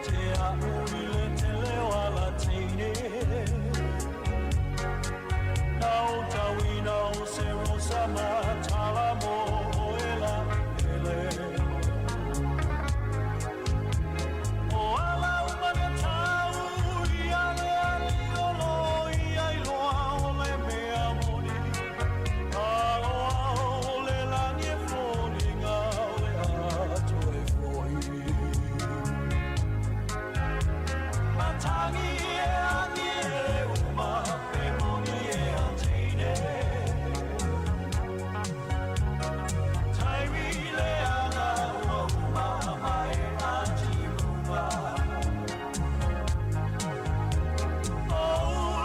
te a'u i le tele o ala teine Na ou tauina o se rosa matala mo oe la ele O ala uma na tau ia le ali o lo ia i loa o le mea moni Aloa o le lani e foliga o le ato e foi Matangi e agi e le uma pe moni e a teine Taimi le aga ua uma mai a tiluma O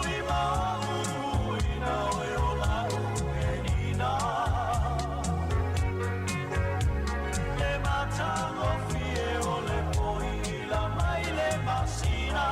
lima o ina oe o lau e nina Le matagofie o le poila mai le masina.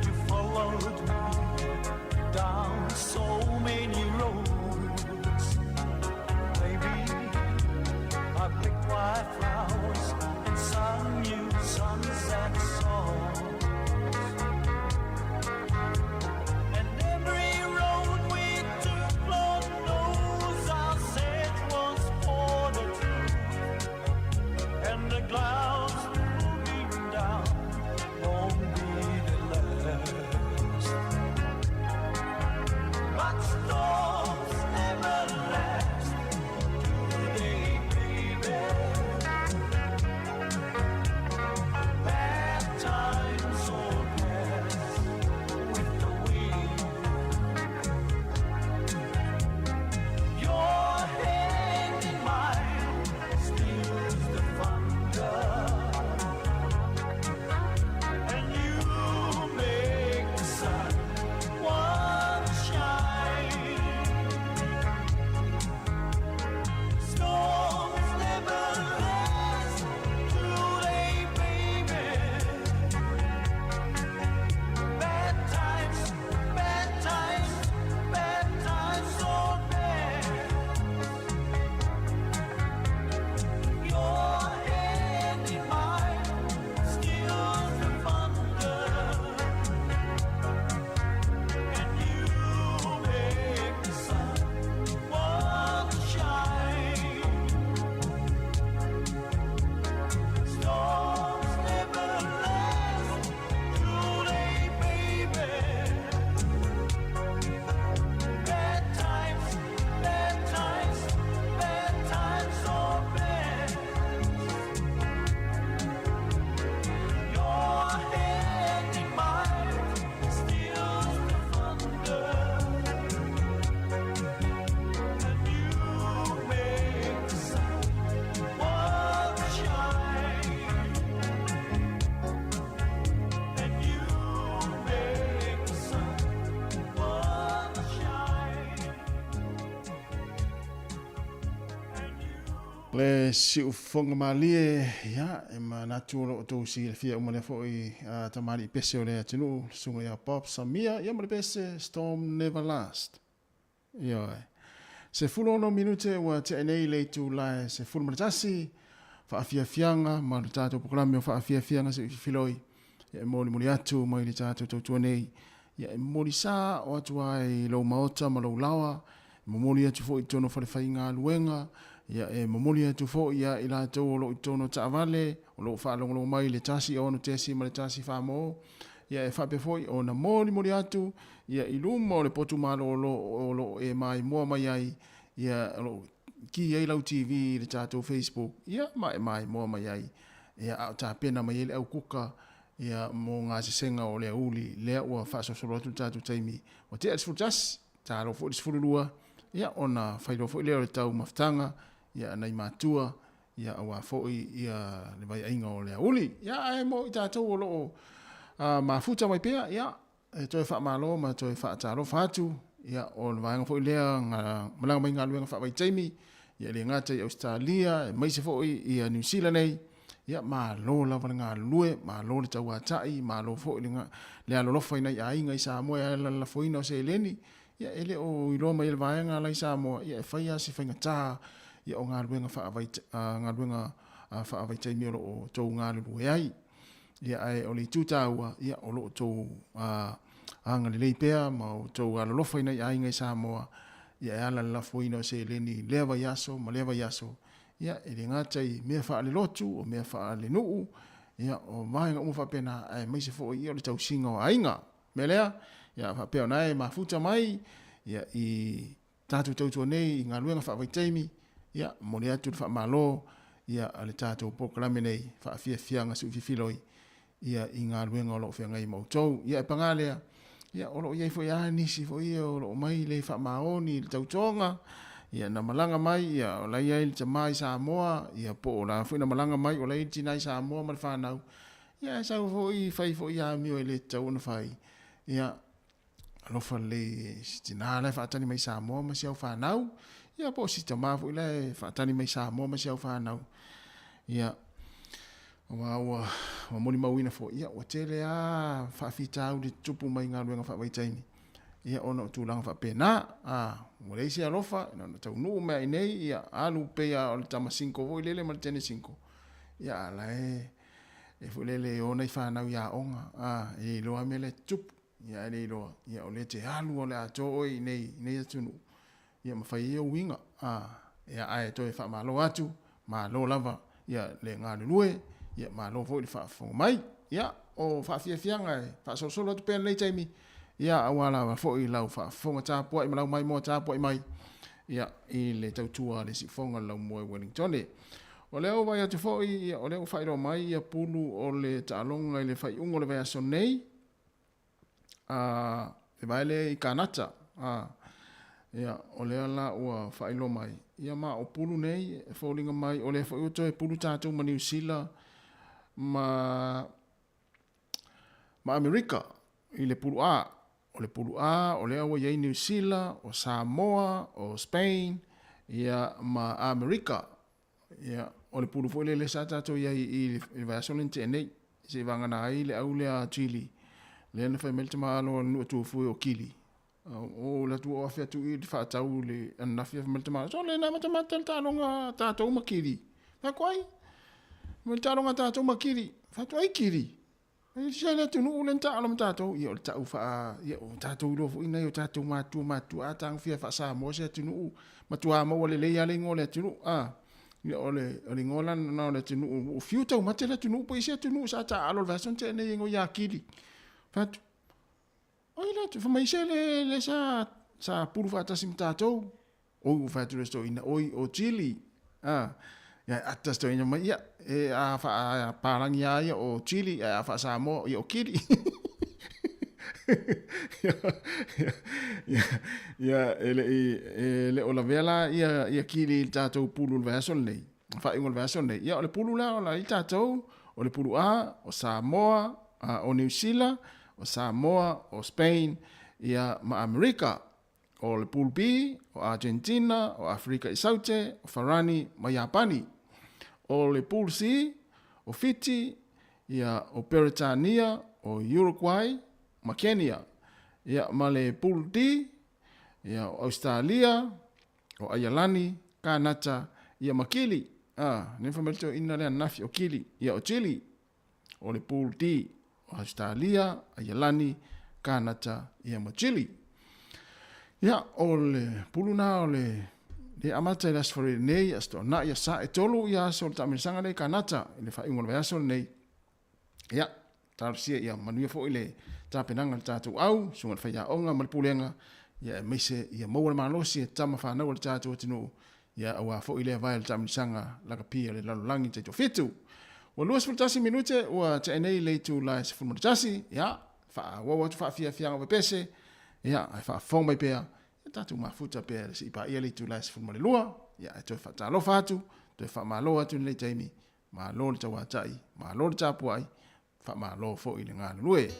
You followed me down so many roads, baby. I picked white flowers and sung you sunset songs. And every road we took, Lord knows I said was for the truth. And the clouds moving down won't be the last. But storms never last, do they, baby? Bad times all pass with the wind. Your hand in mine steals the thunder, and you make the sun wanna shine. Storms never last, do they, baby? Bad times, bad times, bad times all bad. Your hand in mine steals the thunder, and you make the sun wanna shine. Storms never last, do they, baby? Bad times, bad times, bad times all bad. Your hand in mine steals the thunder, and you make the sun wanna shine. And you make the sun wanna shine. Le siufofoga malie, ia, e manatu o lo o outou silafia uma lea foi a tamalii pese o le atunuu, le susuga ia Bob Samia, ia ma le pese Storm Never Last. Ioe. 16 minute ua tea nei le itula e 11, faafiafiaga ma le tatou polokalame o faafiafiaga se i filoi, ia e molimoli atu mai le tatou tautua nei, ia e momoli sa o atu ai i lou maota ma lou laoa, e momoli atu foi i totonu o falefaigaluega, ia e momoli atu foi ia i latou o lo o i totonu o taavale, o lo o faalogologo mai i le 1 6 ma le 1 4 mo, ia e faapea foi ona molimoli atu ia i luma o le potu malolo o lo o e maimoa mai ai, ia o lo o ki ai lau TV i le tatou Facebook, ia ma e maimoa mai ai, ia a o tapena mai ai le aukuka ia mo gasesega o le auli lea ua faasolosolo atu le tatou taimi ua tea le 11 talo foi le 12. ia, ona fai loa foi lea o le taumafataga, ia, a nai matua, ia, aua foi, ia, le vaiaiga o le aoauli. Ia, ae mo i tatou o lo o mafuta mai pea, ia, e toe faamalo ma toe faatalofa atu, ia, o le vaega foi lea na malaga mai i galuega faavaitaimi, ia, e le gata i Ausetalia, aemaise foi ia Niu Sila nei, ia, malo lava le galulue, malo le tauatai, malo foi le, le alolofa i nai aiga i Samoa e ala i le lafoina o seleni, ia, e le o iloa mai e le vaega la i Samoa, ia, e fai lava si faigata, ia, o galuega faavaita, galuega faavaitaimi o lo o outou galulue ai. Ia, ae o le itu taua, ia, o lo outou agalelei pea ma outou alolofa i nai aiga i Samoa, ia, e ala i le lafoina o seleni i lea vaiaso ma lea vaiaso, ia, e le gata i mea faalelotu, o mea faalenuu, ia, o vaega uma faapena, aemaise foi, ia, o le tausiga o aiga. O le mea lea, ia, faapea ona e mafuta mai, ia, i tatou tautua nei i galuega faavaitaimi, ia, momoli atu le faamalo, ia, a le tatou polokalame nei, Faafiafiaga Siufiafiloi, ia, i galuega o lo o feagai ma outou. Ia, e paga lea, ia, o lo o i ai foi lava nisi foi ia o lo o omai le faamaoni i le tautoga, ia, na malaga mai, ia, o la e i ai le tama i Samoa, ia, po o la foi na malaga mai, o la e i ai le tina i Samoa ma le fanau, ia, ae sau foi fai foi amio e le tatau ona fai, ia, Alofa lelei i si tina la e faatali mai i Samoa ma si au fanau, ia po o si tama foi la e faatali mai i Samoa ma si au fanau. Ia, aua ua, ua molimauina foi, ia ua tele lava faafitauli tutupu mai galuega faavaitaimi, ia ona o tulaga faapena. A, ua leai se alofa, na ona taunuu mai lava i inei, ia alu pei lava o le tama single foi lele ma le teine single, ia a o la e, e foi lele e o nai fanau i aoga, a, e le iloa lava mea la e tutupu. Ia ae le iloa, ia o lea e te alu o le atoa oe i nei, i nei atunuu, ia ma fai ai ou uiga. A, ia ae toe faamalo atu, malo lava ia le galulue, ia malo foi le faafofoga mai. Ia, o faafiafiaga e faasolosolo atu pea i lenei taimi, ia aua lava foi lau faafofoga tapuai ma lau maimoa tapuai mai, ia, i le tautua a le Siufofoga o le Laumua i Wellingtone. O lea ua vaai atu foi, ia, o lea ua faailoa mai ia pulu o le taaloga i le faaiuga o le vaiaso nei, a le vae lea i Kanata. A, ia, o lea la ua faailoa mai, ia ma o pulu nei e foliga mai, o lea foi ua toe pulu tatou ma Niu Sila ma, ma Amerika i le pulu A. O le pulu A, o lea ua i ai Niu Sila, o Samoa, o Spain, ia, ma Amerika. Ia, o le pulu foi lea sa tatou i ai i le vaiaso lea na tea nei, se i vagana ai le au lea a Chile, lea na fai mai le tama alo a le nuu atu o Kili. O le atu o afe atu i le faatau le ananafi, fai mai le tama alo, sole na matamata le taaloga a tatou ma Kili. Fai atu ai, fai mai le taaloga a tatou ma Kili. Fai atu ai Kili. E ese le atunuu lea na taalo ma tatou, ia o le tau faa, ia o tatou iloa foi nai o tatou matua matua a tagofia faa-Samoa se atunuu, matua maua lelei lava le igoa o le atunuu, a. Ia o le, o le igoa la lena o le atunuu, ua fiu taumate le atunuu po o i ai se atunuu sa taaalo i le vaiaso na tea nei e igoa ia Kili. Fai atu, Oi le atu, fai mai se le, le sa, sa pulu faatasi ma tatou. Oi, ua fai atu le toeaina, oi, o Chile. A, ia, e ata se toeaina mai, ia, e a faa-Palagi lava ia o Chile, ae a faa-Samoa, ia o Kili. Ia, ia, e le i, e le o lavea la ia, ia Kili i le tatou pulu i le vaiaso lenei, faaiuga o le vaiaso lenei. Ia, o le pulu la o la i tatou, o le pulu A, o Samoa, a, o Niu Sila, o Samoa, o Spain, ia, ma Amerika. O le Pool B, o Argentina, o Aferika i Saute, o Farani ma Iapani. O le Pool C, o Fiti, ia, o Peretania, o Uruguay ma Kenya. Ia, ma le Pool D, ia, o Ausetalia, o Aialani, Kanata, ia ma Kili. A, lea na fai mai le toeaina lea ananafi, o Kili, ia o Chile. O le Pool D, o Ausetalia, Aialani, Kanata, ia ma Chile. Ia, o le pulu na o le le amata i le Aso Faraile nei, Aso Toonai, Aso Sa, e tolu ia aso o le taamilosaga lea i Kanata, i le faaiuga o le vaiaso lenei. Ia, talosia ia manuia foi le tapenaga a le tatou au, susuga i le faiaoga ma le pulega, ia aemaise ia maua le malosi e tama fanau a le tatou atunuu, Ia, aua foi lea vae o le taamilosaga lakapi a le lalolagi taitoafitu. Ua 21 minute ua tea nei le itula e 11, ia, faaauau atu faafiafiaga o pepese, ia, ae faafofoga mai pea, Ia tatou mafuta pea seia paia le itula e 12, ia ae toe faatalofa atu, toe faamalo atu i lenei taimi, malo le tauatai, malo le tapuai, faamalo foi le galulue.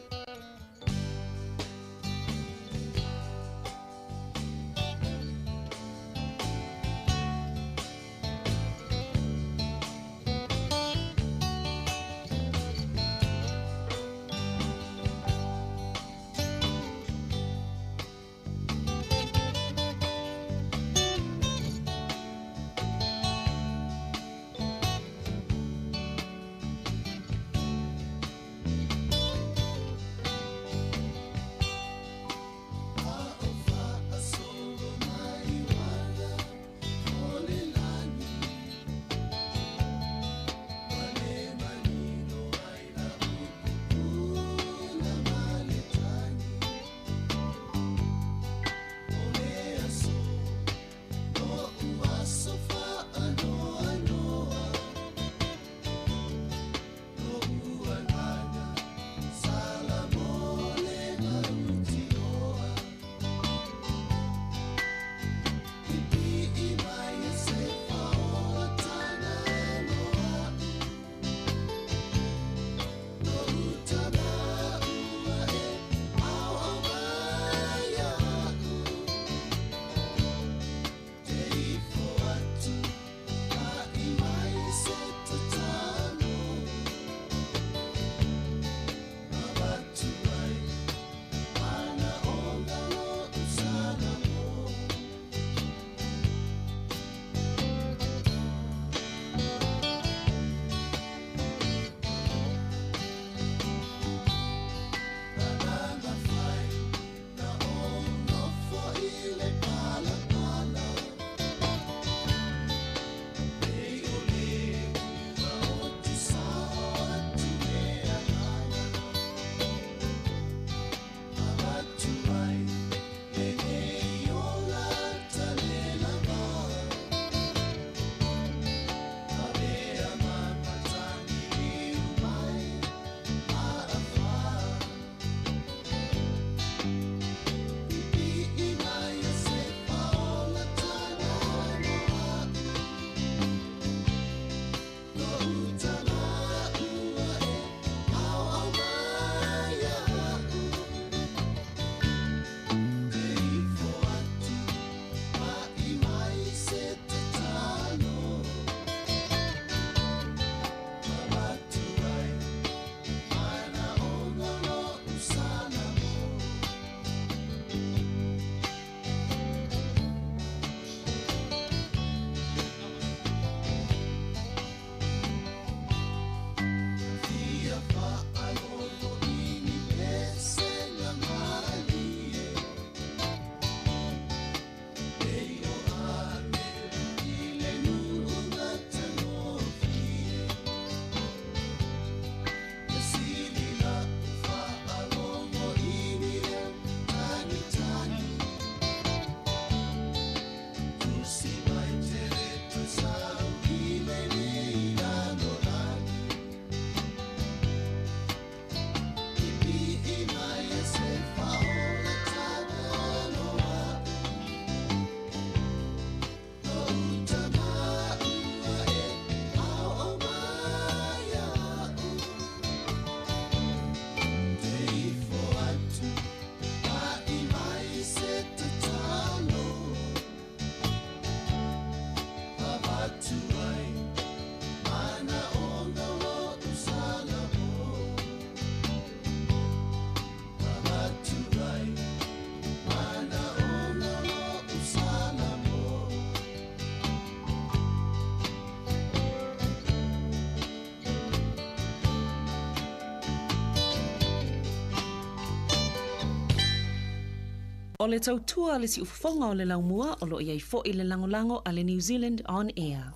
O le tautua a le siufofoga o le laumua o lo o i ai foi le lagolago a le New Zealand On Air.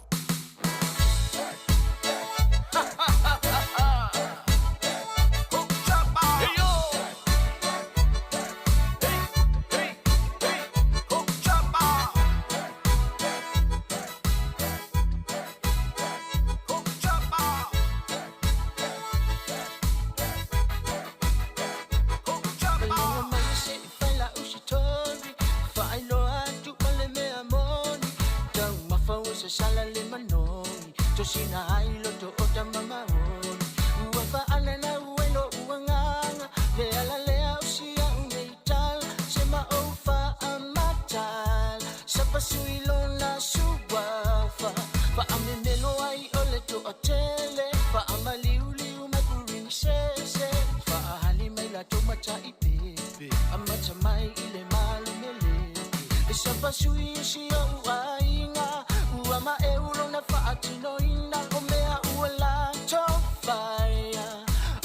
sala le manogi Tosina ai loto o tamamaoni Ua fa'anana ue lo'u agaga Le ala lea o sia'u nei tala Se ma ou fa'amatala Sapasui lona suafa Fa'amemelo ai o le to'atele Fa'amaliuliu mai purinisese Fa'ahali mai latou mata'ipepe Amata mai i le malumeleke Le sapasui o si o'u aiga Ua ma'eu lona fa'atinoina O mea ua latou faia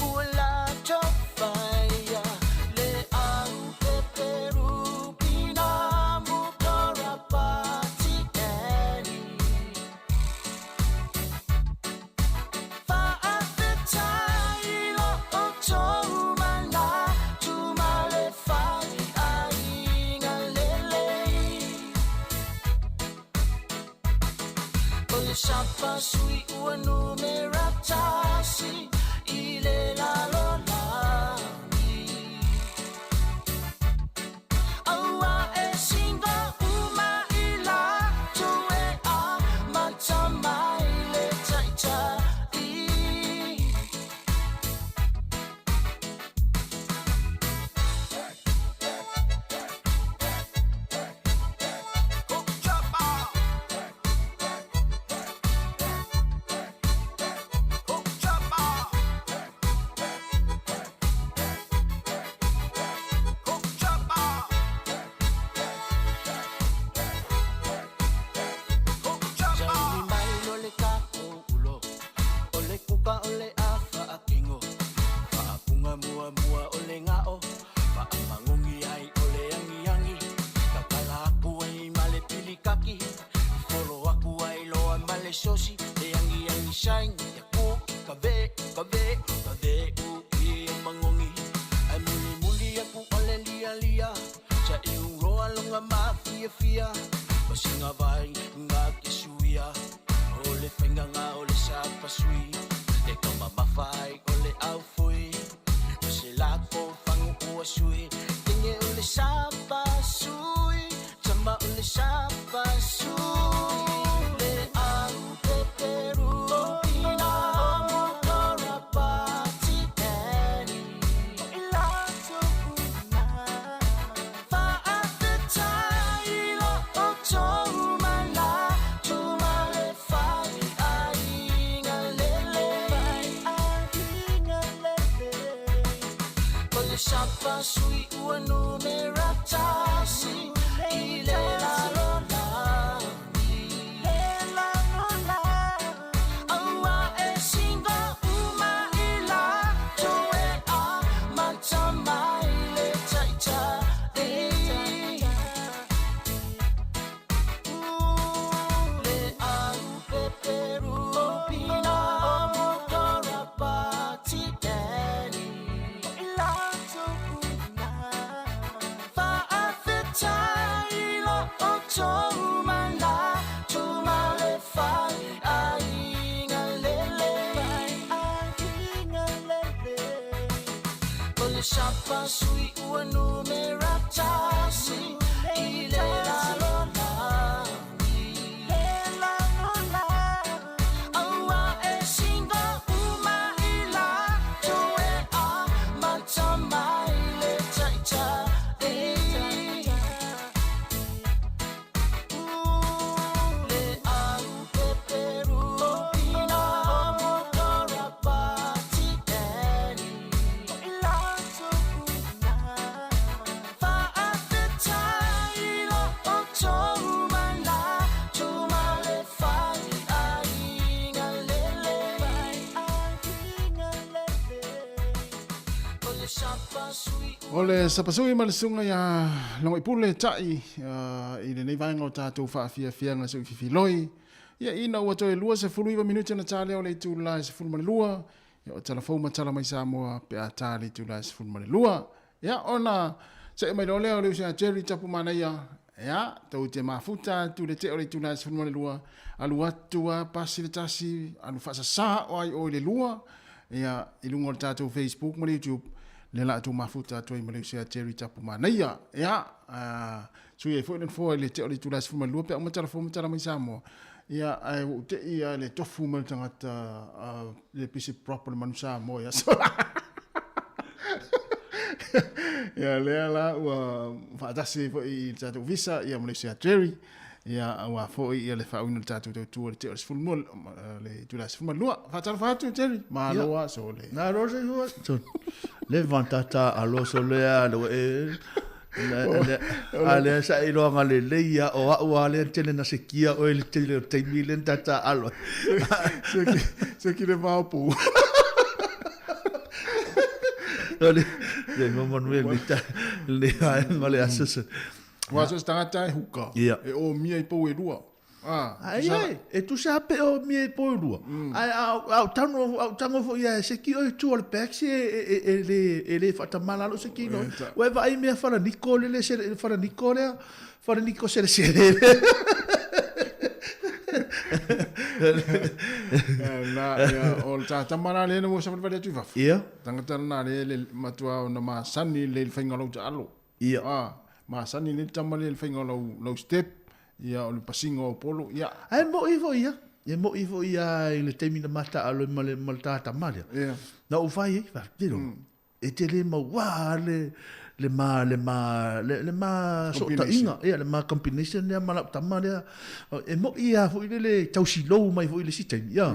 Ua latou faia Le au peperu pina mutora pati eni Fa'afetai lo outou manatu ma le faiaiga lelei O le sapasui ua numera tasi i le lalolagi Aua e singa uma i latou e amata mai le taitai. Saili mai lo le tatou ulo O le kuka o le afa akingo Faapuga muamua o le ga'o Faamagogi ai o le agiagi Tatala aku ai ma le pilikaki Folo aku ai loa ma le sosi Le agiagi saini aku i ka ve ka ve ka ve u i e magogi Ae mulimuli aku o le lialia Saʻiuloa loga mafiafia Masiga vai ga kesuia O le faigaga o le sapasui E kamamafa ai o le aufui O se lako faguʻu a sui Tege o le sapasui Tama o le sapasui Le au peperu Ina motora pati eni I latou uma Fa'afetai lo outou manatu ma le faiaiga lelei O le sapasui ua numera tasi i le lalolagi Aua e singa uma i latou e amata mai le taitai Le au peperu pina motora pati eni I latou uma Fa'afetai lo outou manatu ma le faiaiga lelei O le sapasui ua numera tasi i le lalolagi Aua e singa uma i latou e amata mai le taitai Le au peperu pina motora pati eni I latou uma Fa'afetai lo outou manatu ma le faiaiga lelei O le sapasui O le sapasui ma le susuga ia Logoipule Ta'i i lenei vaega o tatou faafiafiaga se i fifiloi. Ia ina ua toe 29 minute ona ta lea o le itula e 12, ia o tala fou ma tala mai Samoa pe a ta le itula e 12. Ia ona se'e mai loa lea o le uso ia Jerry Tapumanaia, ia tou te mafuta atu i le tea o le itula e 12, alu atu a pasi le tasi, alu faasasā o ai oe i le lua, ia i luga o le tatou Facebook ma le YouTube, lea la tou mafuta atu ai ma le uso ia Jerry Tapumanaia. Ia, sui ai foi le nofoa i le tea o le itula e 12 pe a uma tala fou ma tala mai Samoa. Ia, ae ua ou te'i lava i le tofu mai o le tagata le pisi prop o le manu Samoa i aso la. Ia, lea la ua faatasi ai foi i le tatou visa ia ma le uso ia Jerry, ia aua foi ia le faauiina o le tatou tautua i le tea o le 12, le itula 12. Faatalofa atu Jerry, malo lava sole. Malo soifua. Le vantata alo sole a le e A lea sa e iloaga lelei a o au a lea tele na sekia oe le tele o taimi lea na tata alo. Se ki le vaopu. O le le mamanuia le ta le vaega o le aso se. Ua so se tagata e huka. E omia i pou e lua. Ah, ai ai, e tusa pe o mie i pou e lua. Ai au tango au tango fo ia se ki o tu o le taxi e le e le whatamala lo se ki no. Ua e vaai mea whara niko le le se whara niko lea, whara niko se le se le. Na, ia, o le tātama rā le na mua sawali wale atu i fafo. Ia. Tangata na le le matua o na masani le le whainga lau taalo. Ia. Ah, masani le tama le le whainga lau, lau step. Ia, o le pasinga o Upolu, ia. Ae mo'i foi ia, e mo'i foi ia i le taimi na mataalo ai ma le, ma le tātama lea. Ia. Na ou fai ai, faapea, e te le mauā le, le ma, le ma, le, le ma sootaiga, ia, le ma combination lea ma lau tama lea. E mo'i lava foi lele tausilou mai foi i le isi taimi, ia.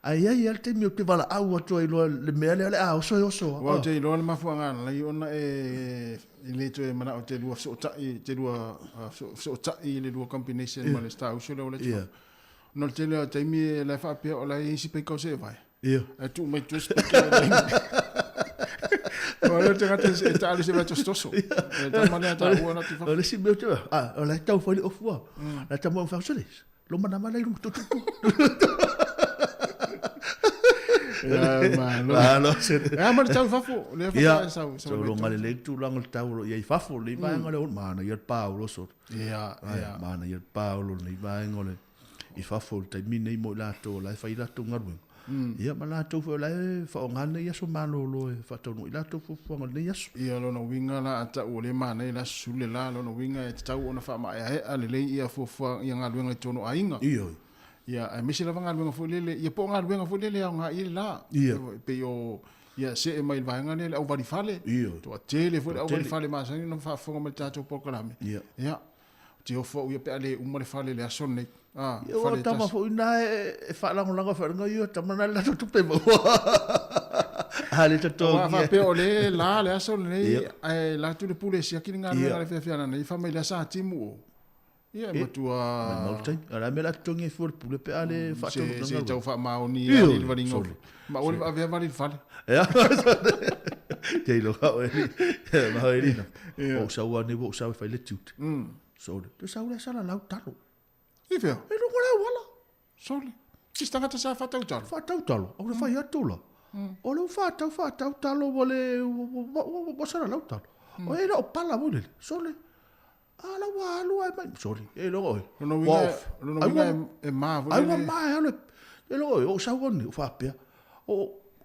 Ae i ai lava le taimi ou te valaau atu ai loa le mea lea o le a oso e oso. Aua ou te iloa le mafuaaga lelei ona e e le toe manao te lua fesootai, te lua fesootai i le lua combination ma le star uso lea o le Ia. Ona o le tele o taimi e la e faapea o la e i ai isi paikau se e vae. Ia. Ae tuu mai tua se paikau e O lea tagata e taalu se vae tosotoso. E tama lea taua na tu O le isi mea ou te vaai, ah, o la e tau fai le ofu a. La e tama o whausole. Lo mana mana i runga tutu. Ia, malo. Malo se. Ia, ma le tau i fafo. Lea Ia, faatoa e sau. so lo ngale le tulaga le tau lo ia i fafo le vaega le mana ia Paulo so. Ia, ia. Mana ia Paulo le vaega le i fafo le taimi nei mo i latou la e fai latou galuega. Ia ma latou foi o la e faaaoga nei aso malolo e faataunuu i latou fuafuaga o lenei aso. Ia lona uiga la a tau o lea manaia le aso Sule la, lona uiga e tatau ona faamaeaea lelei ia fuafuaga ia galuega i totonu o aiga. Ioe. Ia aemaise lava galuega foi lele, ia po o galuega foi lele e aoga i ai le la. Ia. E pei o ia see mai i le vaega lea le auvali fale. Ioe. Toatele foi le auvali fale masani ona faafofoga mai i le tatou polokalame. Ia. Ia. Ou te ofo au ia pe a le uma le fale i le aso lenei. Ah, Ia, fale o tama tasi. foi na e faalagolago faalogo ia tama na le latou tupe maua. A le totogi. Aua faapea o le la le aso lenei, Ia. ae la atu le pule e siaki le galuega Ia. le fiafia nei, fai mai le asa timu o. Ia, e matua... Mai mau le taimi. A le a mea la totogi ai fua le pule pe a le faataunuu Se, se galuega. tau faamaoni Ioe, a le valiga. sorry. Ma ua le avea vali i le fale. Ia. Te iloa au e li. Ma e li. Ia. O sau ane o sau e fai le tiute. Sole. Te sau le sala lau talo. I fea? E lunga le auala. Sole. Sisi tagata sa whātau talo. Whātau talo. Au le whai atu la. O le whātau, whātau talo wa le, wa sala lau talo. O e o pala mo lele. Sole. A la wa alu ai mai. Sole. E logo oe. Lona Wa uiga, off. lona Ai uiga wa- e mā foi Ai wa lele. mā e alo. E logo oe. O sau ane, o whāpea. O,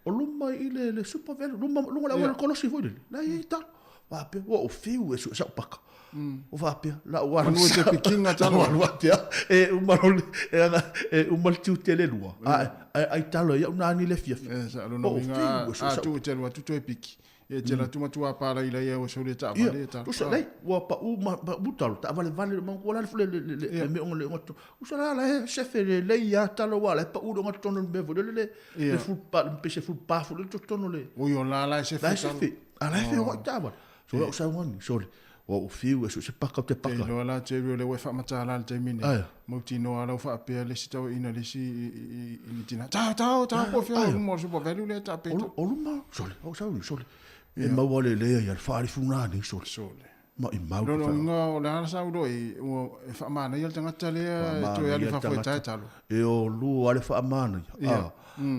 o luma i le, le super velo. Luma, lunga le auala kolosi foi lele. La i talo. Whāpea. Wa o whiu e su, sau paka. O whāpea. La o alu. Manu e te pikinga talo. La o alu apea. E uma lo, e anga, e uma le tiute le lua. Ai, ai, ai talo ia una ani le fiafi. E sa lona O uiga, whiu e su a sau. tu te alu atu toe piki. E te la tuma tua pala i lai e sau le Ia, taavale e talo. tusa lei, ua pa u ma pa u talo, ta vale vale ma ua la le le le le me onga le onga to. Usa la la e sefe le le ia talo wa la pa u onga tono le me le le le full pa le pese full pa fu le tono le. Ui o la la e sefe La e talo. sefe, a la e fe o ta va. So la usa ngani, sorry. Ua u fiu e su se paka te Te paka. iloa la te rio le ua e whaamatala le taimi nei. Aia. Mautinoa lau whaapea le si tau ina le si i le tina. Tau, tau, tau, po whia o luma o le super value le ta peta. O luma, sorry, o sau, sorry. E maua le lea ia le whaari funa nei, sorry. Sole. Ma i mau. Lona uiga o le ala sau loa i, ua e whaamana ia le tagata lea e toe alu fafo e tae talo. E o lua ale whaamana ia. Ia. Ah.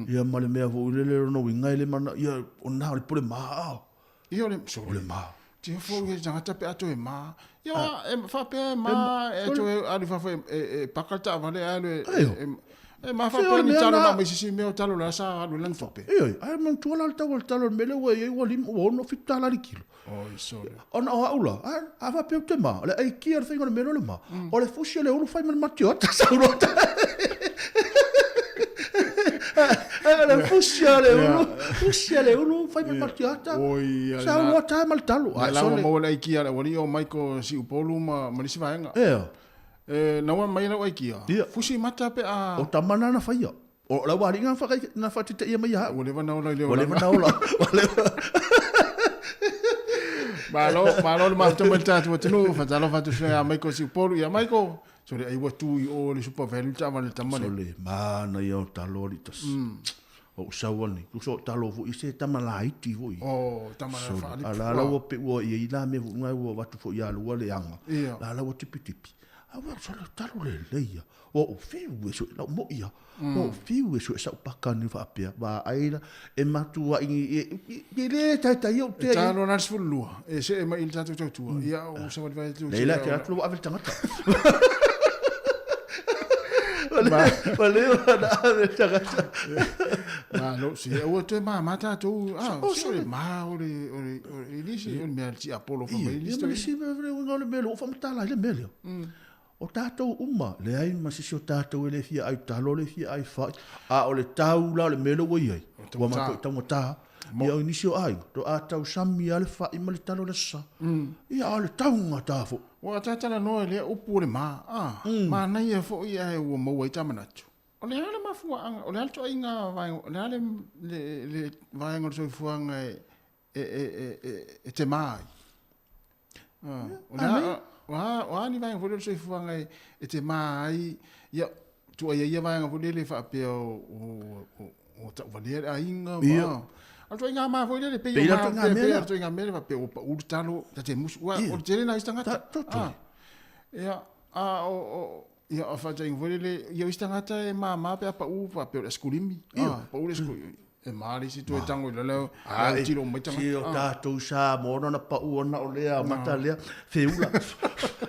Ia ma le mea fo i lele lona uiga e le mana, ia o nā o le pule mā ao. Ia o le, sole. O le mā. Te fo i le tagata pe a toe mā. Ia, e whaapea e mā, e toe alu fafo e paka le taavale alu e, Aio. e, E mafaapea ni talo na mai sisi mea o talo la sa alu lana tupe. Ioe, ae manatua la le tau o le talo o le mea lea ua i ai ua lima, ua ono fitu tala le kilo. Oi, sole. Ona o au la, a, a faapea ou te ma, o le aikia le faiga o le mea lea o le ma, o le fusi o le ulu fai ma le matiota sau loa. O le fusi o le ulu, fusi o le ulu fai ma le matiota. Oi, Sau loa tae ma le talo. Ai, sole. La ua maua le aikia le aualii o Michael Siupolu ma, ma le isi vaega. Ea. E, na ua mai lau aikia. Ia. Fusi mata pe a... O tama na na whaia. O lau alii na whakai, na whatiteia mai ia. Ua leva na ola i le Ua leva na ola. Ua leva. Malo, malo le mafuta mai le tatou atunuu, faatalofa atu ia Michael Siupolu. Ia Michael, sole ai ua tu i o le Super Value taavale tama lea. Sole, manaia o talo alii tasi. O ou sau ane, tusa o talo foi se tama laiti foi. Oh, tama Sole, whaalipu. a la la ua pe ua i ai la mea foi ngai ua avatu foi ia lua le aga. Ia. La la ua tipitipi. A ua sole talo lelei ia. Ua ou fiu e sue, lau moi ia. Ua ou fiu e sue sau paka ni faapea. Vaai la, e matuai i, i, i le taitai ou E tea i. talo la le 12, e see mai i le tatou tautua. Ia, ou savali vai atu. Nei la, te atu ua ave le tagata. Ua leva na ave le tagata. Malo, se aua toe māmā tātou. Ah, Oh, se o le mā, o le, o le, o le, le, o le mea tiapolo fa mai Ia, le ma le isi mea, le uiga o le mea lea, ua faamatala ai le mea lea. O tātou uma, leai ma se isi o tātou e le fia ai talo, le fia ai fai, a o le tau la o le mea lea ua i ai, ua matou taugata, ia o nisi o aiga, to a tausami lava le fai ma le talo i le aso Sa. Ia, a o le taugata foi. Ua tatalanoa i lea upu o le ma, a, manaia foi ae ua maua ai ta manatu. O le a le mafuaaga, o le a le ituaiga vaega, o le a le, le, le vaega o le soifuaga e, e, e, e, e, e te mā ai? O le a, o a, o a ni vaega foi lea o le soifuaga e, e te mā ai, ia, tuuaia ia vaega foi lele faapea o, o, o, o tauvalea le aiga, ma, a o le ituaiga mā foi lele, pei o Pei la mā, ituaiga pei, mea pei lea. o le ituaiga mea lea faapea ua pau le talo, ta te musu, ua, o le tele na isi tagata. Toto. Ia, a o, o, ia, o faatainga foi lele, ia o isi tagata e māmā pe a pau, faapea o le asikulimi. Pau le asikulimi. E mā le isi toe tango i lalo, Ai, tiro mai tagata. Si o tātou Samoa ona pau ona o lea, mata lea, feula.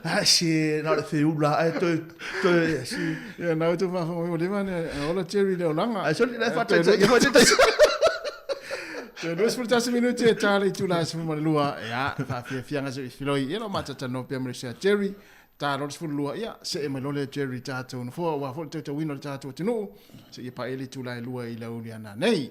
Ai, se, na o le feula, ai, toe, toe, si. Ia, nau tu whawha mai, leva ne, ola Jerry le olanga. Ai, soli, lai whātaitai, ia whātaitai. Toe 21 minuti e tā le itula e 12, ia, whaafiafianga se i filoi, ia lo matatano pea mo le sea Jerry, tā lo le 12, ia, se e mai lo le Jerry tātou nofoa, ua fo le tautauina o le tātou atunuu, se ia pae le itula e lua i lau ni ana nei.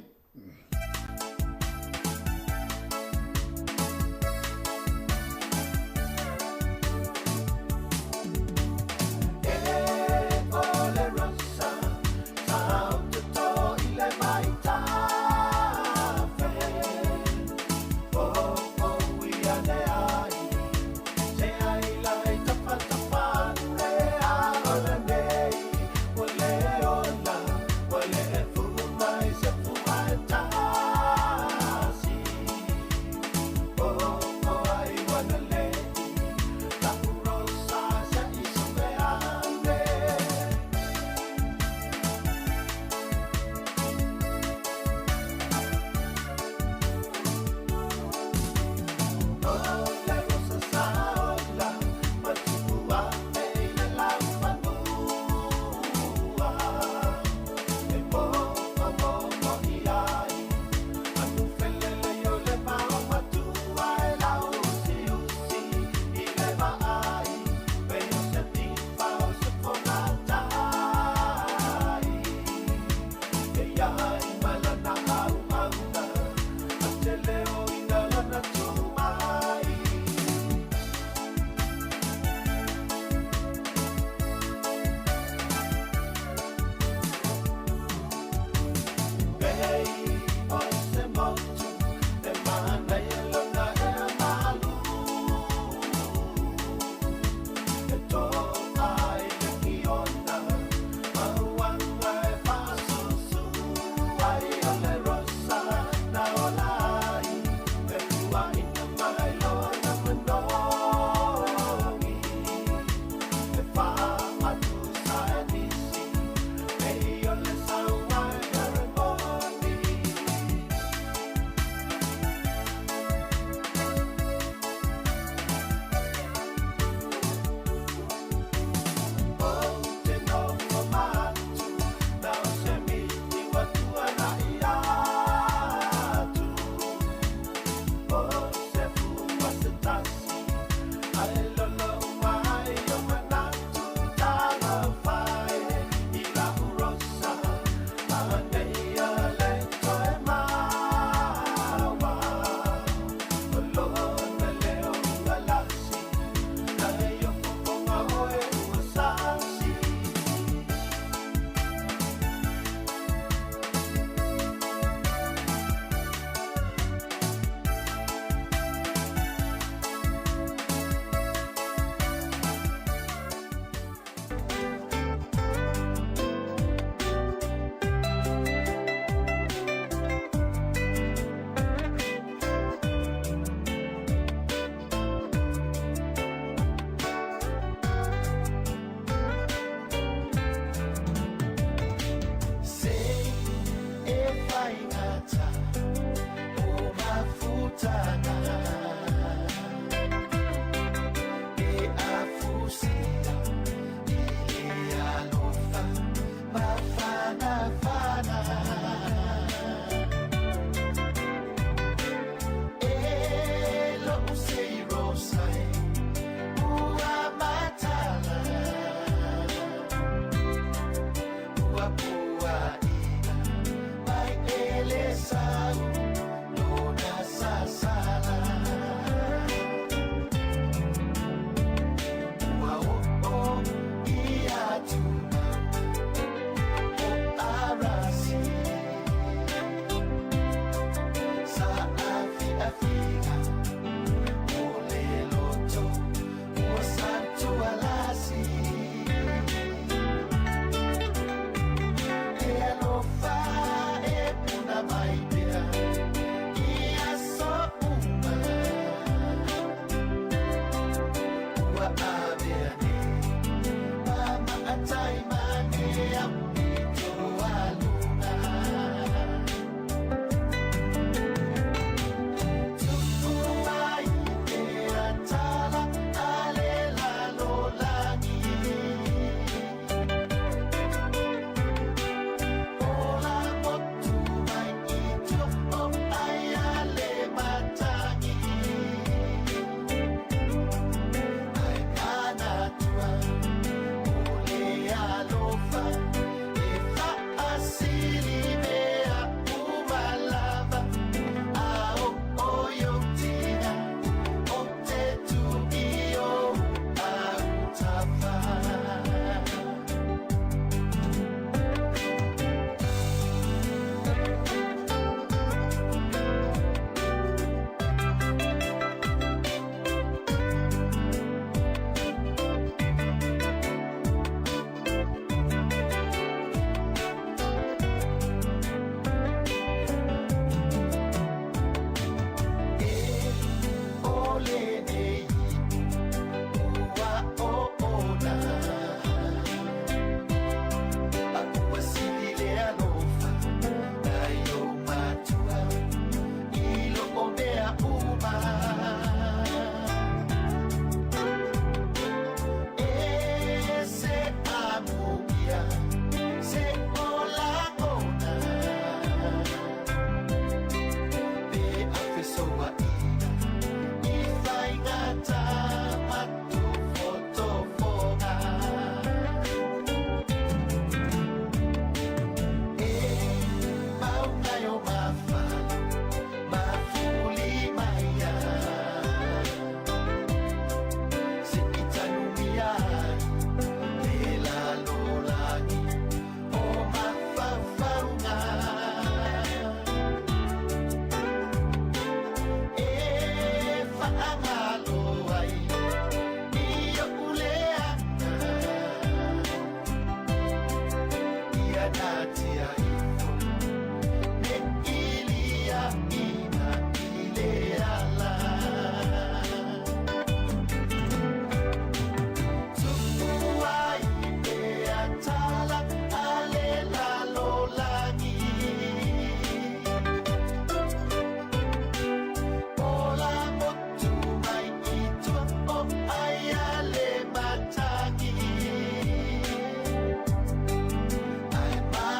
Ai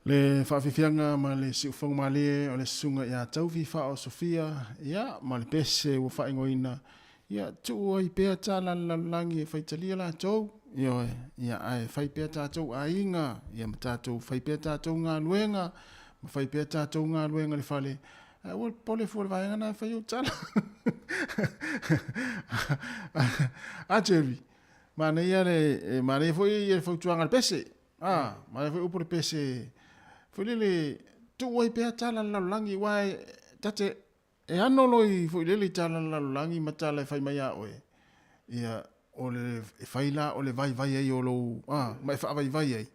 Le faafiafiaga ma le siufogo malie o le susuga ia Taufi Fao Sofia, ia, ma le pese ua faaigoaina, ia, tuu ai pea tala a le lalolagi e faitalia latou, ioe, ia, ae fai pea tatou aiga, ia, ma tatou fai pea tatou galuega, ma fai pea tatou galuega i le fale, ae aua le popole fua i le vaega lena e fai ou tala. A Jerry, manaia le, manaia foi le fautuaga a le pese. A, manaia foi upu le pese, foi lele, tuu ai pea tala a le lalolagi, aua e, ta te, e ano loa i, foi lele i tala a le lalolagi ma tala e fai mai ia oe, ia, o le, e fai la o le vaivai ai o lou, a, ma e faavaivai ai.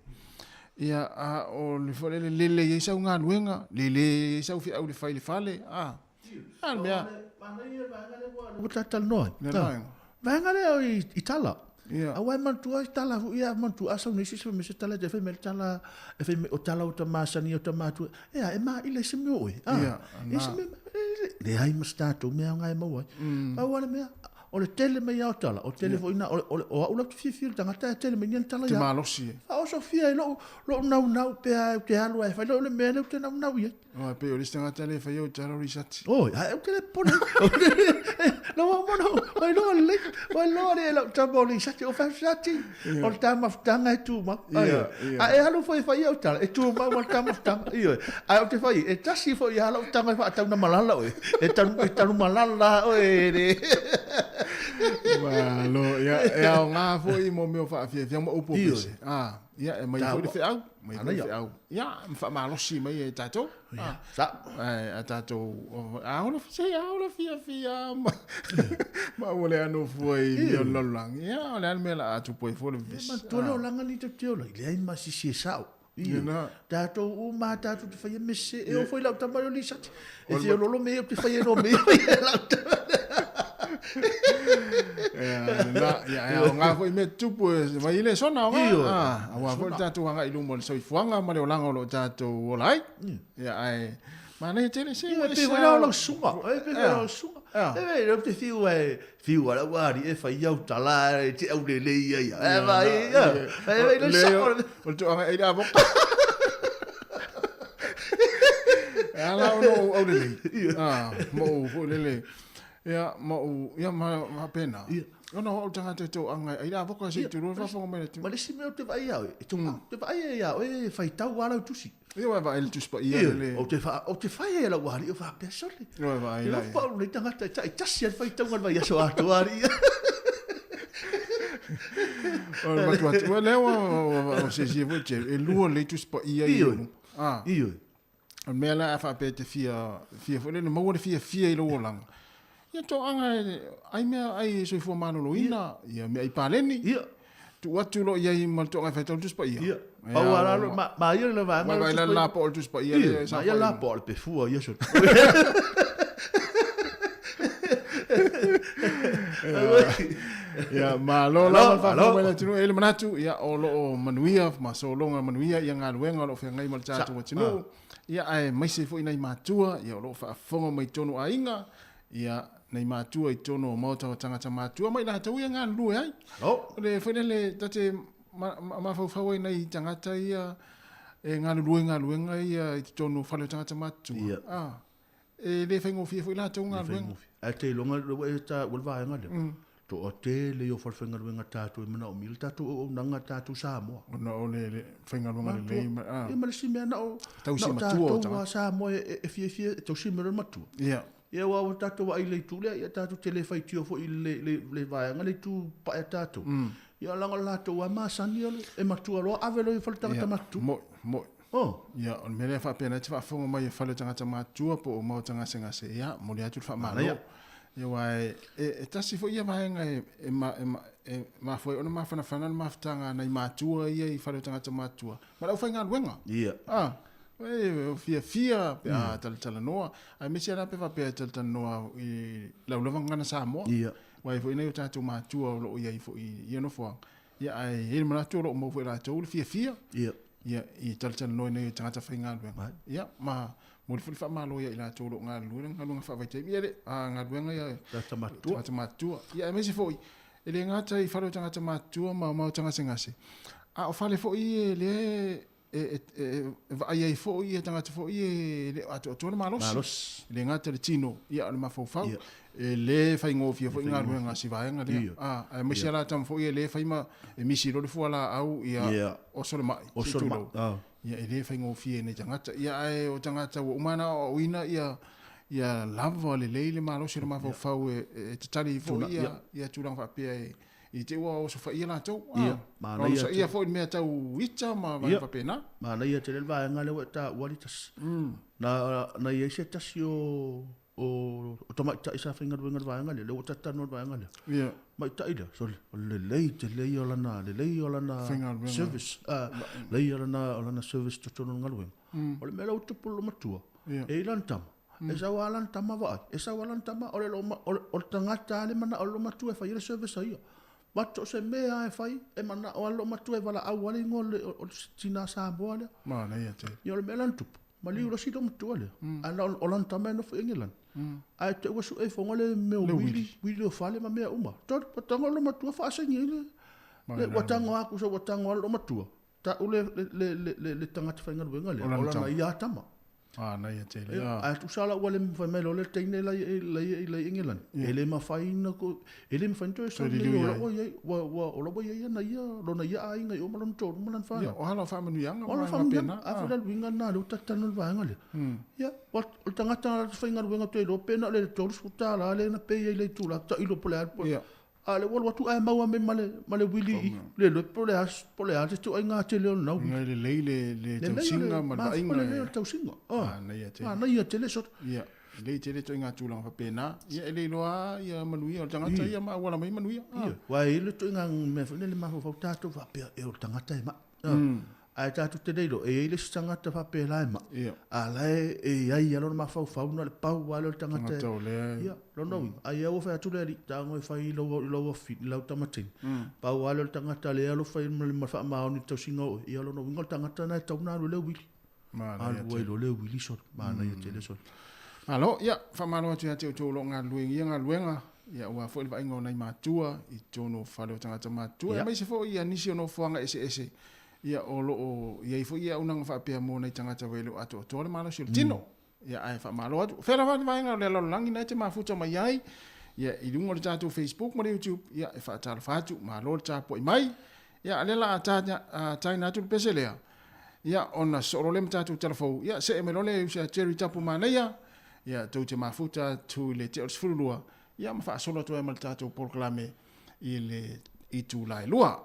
Ia, a o le foi lele, lelei ai sau galuega, lelei ai sau feau i le fai i le fale, a, a le mea. Ua talatalanoa ai. Le vaega. Vaega lea i tala. Ia. Aua e manatua ai tala foi ia, manatua a sau nei se isi fai mai se tala e fai mai le tala, e fai mai o tala o ta masani o ta matua. Ea, e maila i se mea o oe. A, Ia, e se mea, leai ma se tatou mea aoga e maua ai. Pau lava le mea, o le tele mai lava o tala, o le tele foi ina, o au la ou te fiafia i le tagata ae tele mai ni ana tala ia au. Te malosi e. Faaosofia ai lou, lou naunau pe a ou te alu ae fai loa le mea lea ou te naunau i ai. Aua e pei o le isi tagata lea e faia o tala o Lisati. Oi, ae ou te le popole. Lau au mono, ua iloa lelei, ua iloa lelei e lau tama o Lisati, o Fasati, o le ta mafutaga e tumau. A e alu foi e fai au tala, e tumau ma le ta mafutaga. Ioe. Ae ou te fai, e tasi foi lava lau taga e faataunamalala oe. E tanu, e tanumalala oe e le. Malo, ia, e aoga foi mo mea o faafiafia ma upu o pese. Ah, ia, e mai foi le feau. Mai foi le feau. Ia, ma faamalosi mai e tatou. Ia, sa. A tatou, a ola, se a ola fiafia ma, ma ua le ano fua i mea o le lalolagi. Ia, o le a le mea la a tupu ai fua le vevesi. Manatua le olaga nei tatou te ola ai, leai ma sisi e sao. Ia. Tatou uma tatou te faia mea sese. E oo foi lau tama i o Lisati. E fia lolo mea ou te faia no mea ia lau tama. Na, ia, ia, o ngā foi mea tupu e mai i le sona o ngā. Ah, aua foi le tātou hanga i luma o le soifuaga ma le olaga o lo tātou ola ai. Ia, ae, manaia tele se ua e sa. E pei lau suga, e pei lau suga. E pei te fiu e, fiu ala ua ari e fai au tala e te au lele ia ia. E vai, e vai le sa. O le toanga e le avoka. E ala ono ou au lelei. Ah, mo ou foi lele. Ia, ma ou, ia ma ma pena. Ona o au tangata e tau anga ai la avoka se tulu faafofoga mai le tu. Ma le isi mea ou te vaai ia oe, e tau, te vaai ia oe e faitau lava lau tusi. Ia ua vaai le Tusi Paia le. Ou te wha, ou te whai e lau wāri o whāpea sole. Ua vaai la. E whau nei tangata e tai tasi al whaitauga le vaiaso atoa ari. O le matua atu, lea ua o se sia foi te, e lua le Tusi Paia i o. Ah. Ioe. O le mea la a faapea te fia, fia foi lele, maua le fiafia i lou olaga. Ia toaga e, ai mea ai soifua maloloina, ia mea ai paleni. Ia. Tuu atu loa i ai ma le toaga e faitau le Tusi Paia. Ia. Pau a lalo, ma, ma ia le vaega. Vaai la la po o le Tusi Paia. Ia, ma ia la po o le pefua ia so. Ia, malo lava le faafofoga mai le atunuu. E i ai le manatu, ia, o lo o manuia ma sologa manuia ia galuega o lo o feagai ma le tatou atunuu. Ia, aemaise foi nai matua, ia, o lo o faafofoga mai totonu o aiga, ia, nai matua i totonu o maota o tagata matua ma i latou ia e galulue ai. O le foi lele, ta te mafaufau ai nai tagata ia e galulue i galuega ia i totonu o fale o tagata matutua. Ah. E le faigofie foi latou galuega. Ae te iloga ua e taua le vaega lea. Toatele ia o falefaigaluega tatou e manaomia le tatou auaunaga tatou Samoa. Ona o le faigaluega lelei ma a. Ia ma le isi mea na o tausi matua o tagata. Samoa e fiafia e tausi mai loa le matua. Ia. Ia aua ua tatou vaai i le itu lea, ia tatou te le faitio foi i le vaega le itu pae a tatou. Ia leaga o latou lava e masani o le e matua loa ave loa i fale tagata matutua. Moi, moi. Oh. Ia, o le mea lea faapena e te faafofoga mai e fale o tagata matutua po o maota gasegase, ia, momoli atu le faamalo. Ia, aua e, e, e tasi foi ia vaega e, e, ma, e, ma, e mafua ai ona mafanafana le mafutaga a nai matua ia i fale o tagata matutua, ma le aufaigaluega. Ia. Ah, e fiafia pe a talatalanoa, aemaise la pe faapea e talatalanoa i lau lava gagana Samoa. Ia. Aua e foi nai o tatou matua o lo o i ai foi i ia nofoaga. Ia, ae i ai le manatu o lo o maua foi e latou le fiafia. Ia. Ia, i talatalanoa i nai tagata faigaluega. Ia, ma momoli foi le faamalo ia i latou o lo o galulue le galuega faavaitaimi. Ia, le galuega ia tagata matutua. Tagata matutua. Ia, aemaise foi, e le gata i fale o tagata matutua ma maota gasegase, a o fale foi ia lea e. e e vaai ai foi ia tagata foi e le o atoatoa le malosi. Malosi. E le gata i le tino, ia, o le mafaufau. Ia. E le faigofie foi galuega a si vaega lea. Ia. A, aemaise Ia. la tama foi e le fai ma e misi loa le fualaau, ia, Ia. oso le mai, Oso le mai, tulou. ah. Ia, e le faigofie i nai tagata. Ia, ae o tagata ua uma ona aoaoina ia ia lava lelei le malosi o le mafaufau e e tatali ai foi Tula- ia ia. ia tulaga faapea e i te i ua osofaia latou. Ia, Ah, manaia onosaia tele. foi le mea tau ita ma vaega Ia, faapena. manaia tele le vaega lea ua e taua le tasi. Na, na i ai se tasi o, o, o tamaitai sa faigaluega i le vaega lea, lea ua tatano i le vaega lea. Ia. Maitai lea, sole, o le lelei tele ia o lana, lelei o lana Faigaluega. service, ah, lelei o lana, o lana service totonu o le galuega. O le mea lea ua tupu i lou matua, Ia. e i lana tama, e sau lava lana tama vaai, e sau lava lana tama, o le lou ma- o le, o le tagata lava le manao o le lou matua e fai ai le service a ia. Mato se mea lava e fai, e manao lava le lou matua e valaau lava le igoa o le- o le tina Samoa lea. Manaia tele. Ia o le mea la na tupu, maliu loa si lou matua lea. Ae na o lana tama e nofo i Engelani. Ae te ua sue ifoga le mea o Le wili, wili. wili o fale ma mea uma. Tolu, ua tago lou matua faasegi ai le, le, ua tago aku sa ua tago lava lou matua. Tau le, le, le, le, le, le tagata faigaluega lea, O lana o lana tama. ia tama. Manaia tele. Ia, Ah. ae tusa la ua le mafai mai loa le teine lai lai lai Engelani. Ia. E le mafai na ko e le mafai na toe sau Toe nei liliu o i la ai. ua iai ua ua o la ua iai ana ia lona ia aiga i o ma lona tolu ma lona Ia, fanau. o hala o faamanuiaga O ma la vaega faamanuiaga, faapena. a foi Ah. la le uiga lena lea ua tatano le vaega lea. Ia, o o le tagata na latou faigaluega toe iloa pe na o le $30 lea na pay ai le itula tailo po o le a po. Ia. A le ua alu atu ae maua mai ma le ma le wili i le iloa po o le a po o le a se ituaiga tele o lena wili. Ngai lelei le le Lelei o le tausiga ma le mafuta vaaiga lelei o e le tausiga. Ah. Manaia tele. Manaia tele sot. Ia, lelei tele ituaiga tulaga faapena. Ia, e le iloa lava ia manuia o le tagata Ia. ia ma auala mai manuia. Ah. Ia, aua e i ai le ituaiga mea foi lele mafaufau tatou faapea e o le tagata e mai. Ah. Ae tatou te le iloa, e i ai le isi tagata faapela e mai. Ia. A la e e i ai lava lona mafaufau na o le pau lava lea o le tagata. Tagata o lea e- Ia, lona uiga. Ai ia ua fai atu le alii, tago e fai i lau i lau afi, i lau tamateina. Pau lava lea o le tagata lea e alofa i ma le ma le faamaoni i le tausiga o oe. Ia lona uiga o le tagata lena e tatau ona alu ai le uili. Manaia Alu ai tele. loa le uili solo. Manaia tele solo. Malo, ia, faamalo atu ia te outou o lo o galulue i ia galuega, ia aua foi le vaaiga o nai matua i totonu o fale o tagata matutua, Ia. aemaise foi ia nisi o nofoaga eseese, ia o lo o i ai foi ia auaunaga faapea mo nai tagata ua e le o atoatoa le malosi o le tino. Ia ae faamalo atu. O fea lava le vaega o le lalolagi na e te mafuta mai ai, ia i luga o le tatou Facebook ma le YouTube, ia e faatalofa atu, malo le tapuai mai. Ia a lea la a taina atu le pese lea, ia ona soo loa lea ma tatou talafou, ia see mai loa le uso ia Jerry Tapu Manaia, ia tou te mafuta atu i le tea o le 12, ia ma faasolo atu ai ma le tatou polokalame i le itula e 2.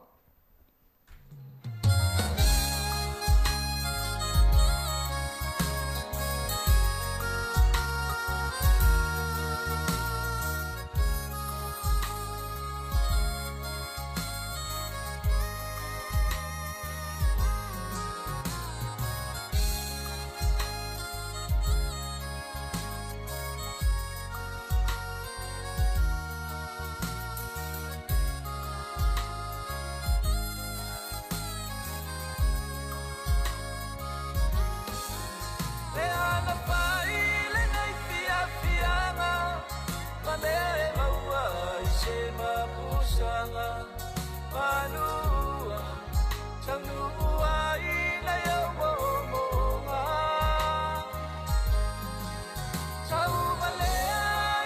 Le ana fai lenei fiafiaga ma mea e maua ai se mapusaga manua taunuu ai nai au moomooga tauvalea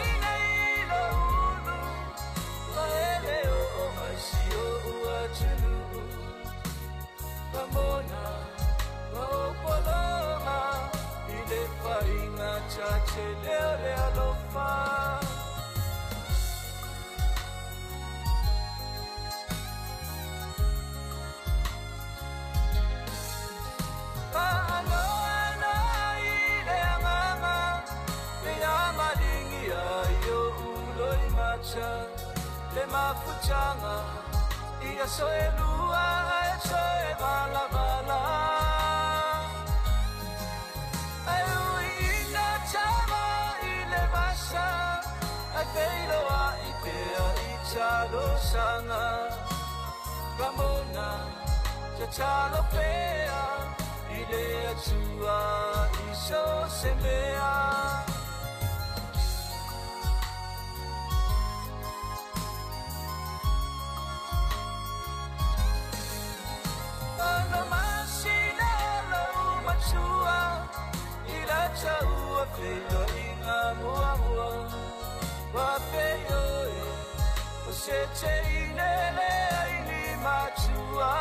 i nei loulu ma e le oo mai si o'u atunuu mamona ma opologa i le faiga tatele o le alofa. Faanoano i le agaga le amaligia i o'u loimata le mafutaga i aso e lua ae toe valavala. Ae uiina tama i le vasa ae feiloai pea i talosaga. Ramona tatalo pea i le Atua i so se mea. Ono masina se te i lele ai ni matua.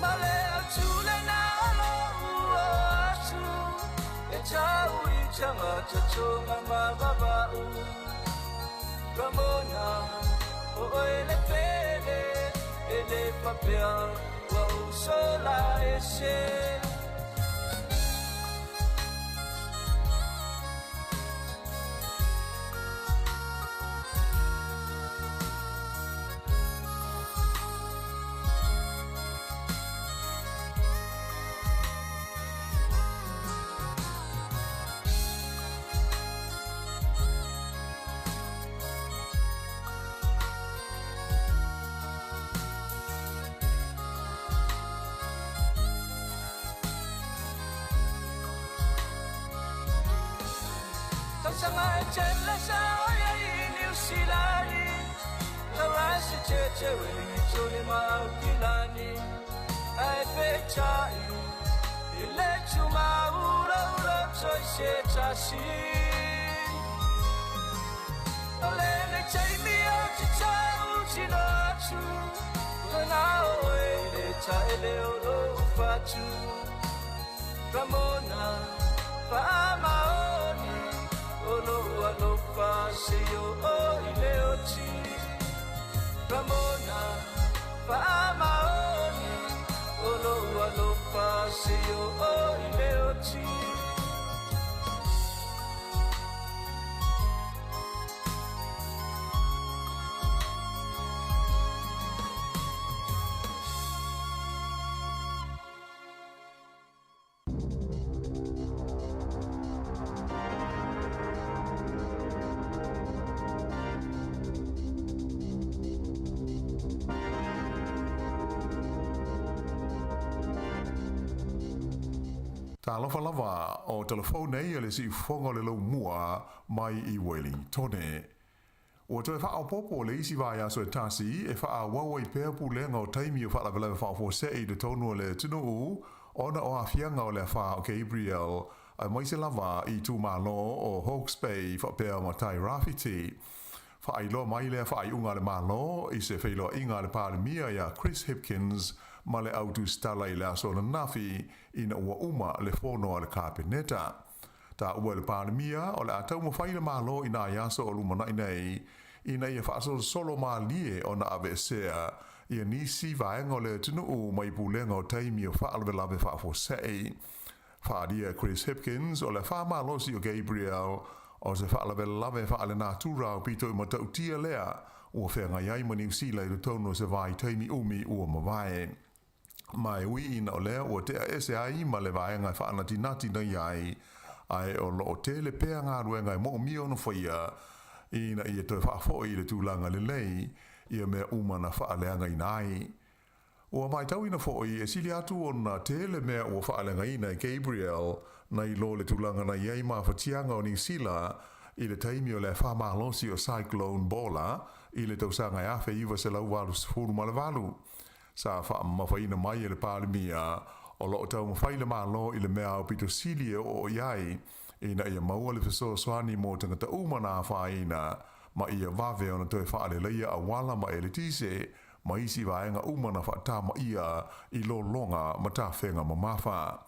Ma le au tule na alo ua atu, e tau i tangata tonga ma vava'u. Ramona, o oe le pele, e le papea, ua usola e se. Tausaga e tele sa oia i Niu Silani, Tauasi te te Wellington ma Aukilani. Ae peitai, i le tumaura ura toi se tasi. O le nei taimi au te tau tino atu, Tana oe le taele o lou fatu. Ramona, faamaoni, o lou alofa se o o i le oti. Ramona, faamaoni, o lou alofa se o o i le oti. Talofa lava o telefone nei e le siufofoga o le laumua mai i Wellingtone. Ua toe faaopoopo le isi vaiaso e tasi e faaauau ai pea pulega o taimi o faalavelave faafuasei i totonu o le atunuu ona o aafiaga o le afa o Gabriel aemaise lava i itumalo o Hawke's Bay faapea ma Tairāwhiti. Faailoa mai lea faaiuga a le Malo i se feiloaiga a le Palemia iā Chris Hipkins ma le au tusitala i le aso ananafi ina ua uma le fono a le Kapeneta. Taua e le Palemia o le a taumafai le Malo i nai aso o lumanai nei ina ia faasolosolo malie ona aveesea ia nisi vaega o le atunuu mai pulega o taimi o faalavelave faafuasei. Faaalia e Chris Hipkins o le afa malosi o Gabriel o se faalavelave faalenatura aupito i matautia lea ua feagai ai ma Niu Sila i totonu o se vaitaimi umi ua mavae. Ma e ui ina o lea ua tea ese ai ma le vaega e faanatinati nei ai, ae o lo o tele pea galuega e moomia ona faia ina ia toe faafoi i le tulaga lelei ia mea uma na faaleagaina ai. Ua matauina foi e sili atu ona tele mea ua faaleagaina e Gabriel nai lo le tulaga na i ai mafatiaga o Niu Sila i le taimi o le afa malosi o Cyclone Bola i le tausaga e 1988. Sa faamamafaina mai e le Palemia o lo o taumafai le Malo i le mea aupito sili e oo i ai ina ia maua le fesoasoani mo tagata uma na afaina ma ia vave ona toe faaleleia auala ma eletise ma isi vaega uma na faatamaia i lologa ma tafega mamafa.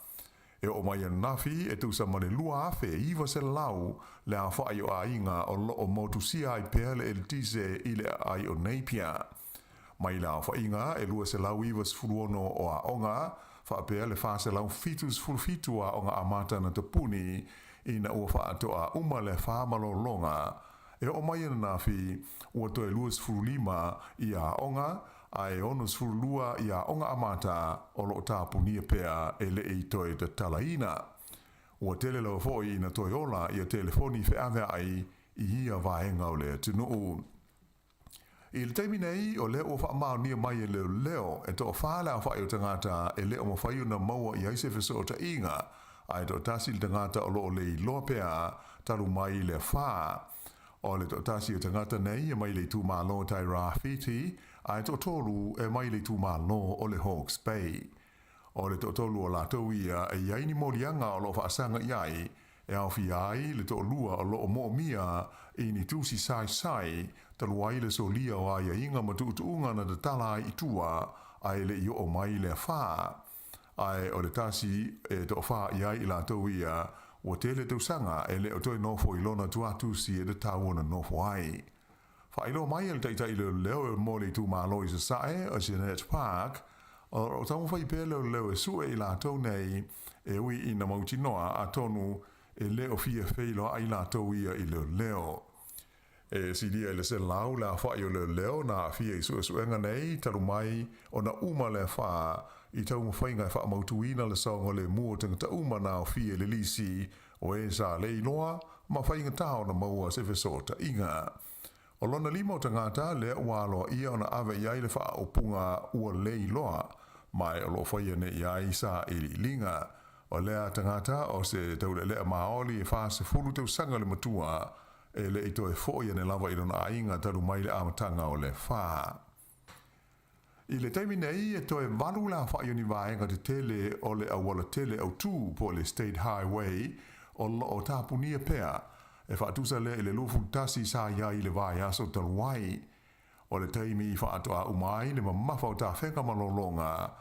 E oo mai ananafi e tusa ma le 2900 le aofai o aiga o lo o motusia ai pea le eletise i le aai o Napier. Mai le aofaiga e 296 o aoga, faapea le 477 o aoga amata na tapuni ina ua faatoa uma le afa malologa. E oo mai ananafi, ua toe 25 i aoga, ae 62 i aoga amata o lo o tapunia pea e le i toe tatalaina. Ua tele lava foi ina toe ola ia telefoni feaveai i ia vaega o le atunuu. I le taimi nei, o lea ua faamaonia mai e leoleo e toafa le aofai o tagata e le o mafai ona maua i ai se fesootaiga, a e toatasi le tagata o lo o le iloa pea talu mai le afa. O le toatasi o tagata nei e mai le itumalo o Tairāwhiti, a e toatolu e mai le itumalo o le Hawke's Bay. O le toatolu o latou ia e i ai ni moliaga o lo o faasaga i ai, e aofia ai le toalua o lo o moomia i ni tusi saisai talu ai le solia o aiaiga ma tuutuuga na tatala ai i tua ae le i oo mai le afa. Ae o le tasi e toafa i ai i latou ia, ua tele tausaga e le o toe nofo i lona tuatusi e tatau ona nofo ai. Faailoa mai e le Taitai Leoleo mo le itumalo i Sasae, o Jeanette Park, o lo o taumafai pea leoleo e sue i latou nei e ui ina mautinoa atonu e le o fia feiloai latou ia i leoleo. E silia i le selau le afa'i o leoleo na aafia i suesuega nei talu mai ona uma le afa i taumafaiga e faamautuina le saogalemu o tagata uma na aofia i le lisi o e sa le iloa ma faigata ona maua se fesootaiga. O lona lima o tagata lea ua aloaia ona ave i ai le faaupuga ua le iloa, ma e o lo o faia nei i ai sailiiliga. O lea tagata o se taulealea maoli e 40 tausaga le matua, e le i toe foi ane lava i lona aiga talu mai le amataga o le fa. I le taimi nei, e toe valu le afa'i o ni vaega tetele o le auala tele autū po o le State Highway o lo o tapunia pea, e faatusa lea i le 21 sa i ai i le vaiaso talu ai. O le taimi i faatoa uma ai le mamafa o tafega malologa,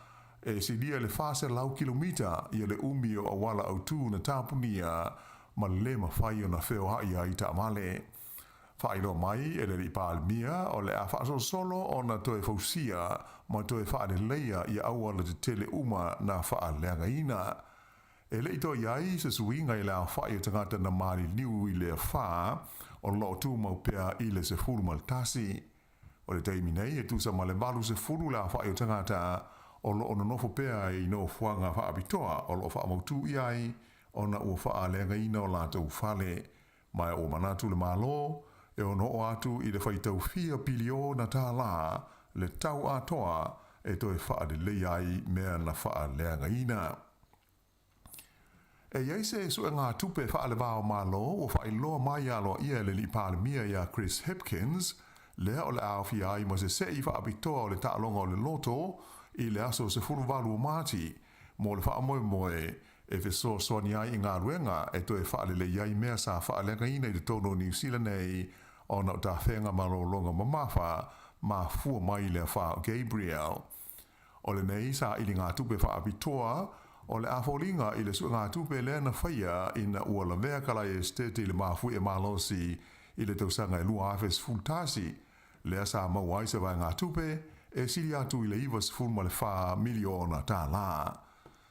e silia i le 400 kilomita ia le umi o auala autū na tapunia ma le mafai ona feoa'i ai taavale. Faailoa mai e le Alii Palemia o le a faasolosolo ona toe fausia ma toe faaleleia ia auala tetele uma na faaleagaina. E le i toe i ai se suiga i le aofai o tagata na maliliu i le afa o lo o tumau pea i le 11. O le taimi nei e tusa ma le 80 le aofai o tagata o lo o nonofo pea i nofoaga faapitoa o lo o faamautū i ai ona ua faaleagaina o latou fale. Ma ua manatu le Malo e ono oo atu i le faitau fia piliona tālā le tau atoa e toe faaleleia ai mea na faaleagaina. E i ai se suegatupe faale-va-o-Malo ua faailoa mai aloaia e le Alii Palemia ia Chris Hipkins, lea o le a aofia ai ma se se'i faapitoa o le taaloga o le loto i le aso 18 o Mati mo le faamoemoe e fesoasoani ai i galuega e toe faalelei ai mea sa faaleagaina i totonu o Niu Sila nei ona o tafega malologa mamafa mafua mai i le afa o Gabrielle. O lenei sailigatupe faapitoa o le a foliga i le suegatupe lea na faia ina ua lavea Kalae Esitete i le mafuie malosi i le tausaga e 2011, lea sa maua ai se vaegatupe e sili atu i le $94 miliona tālā.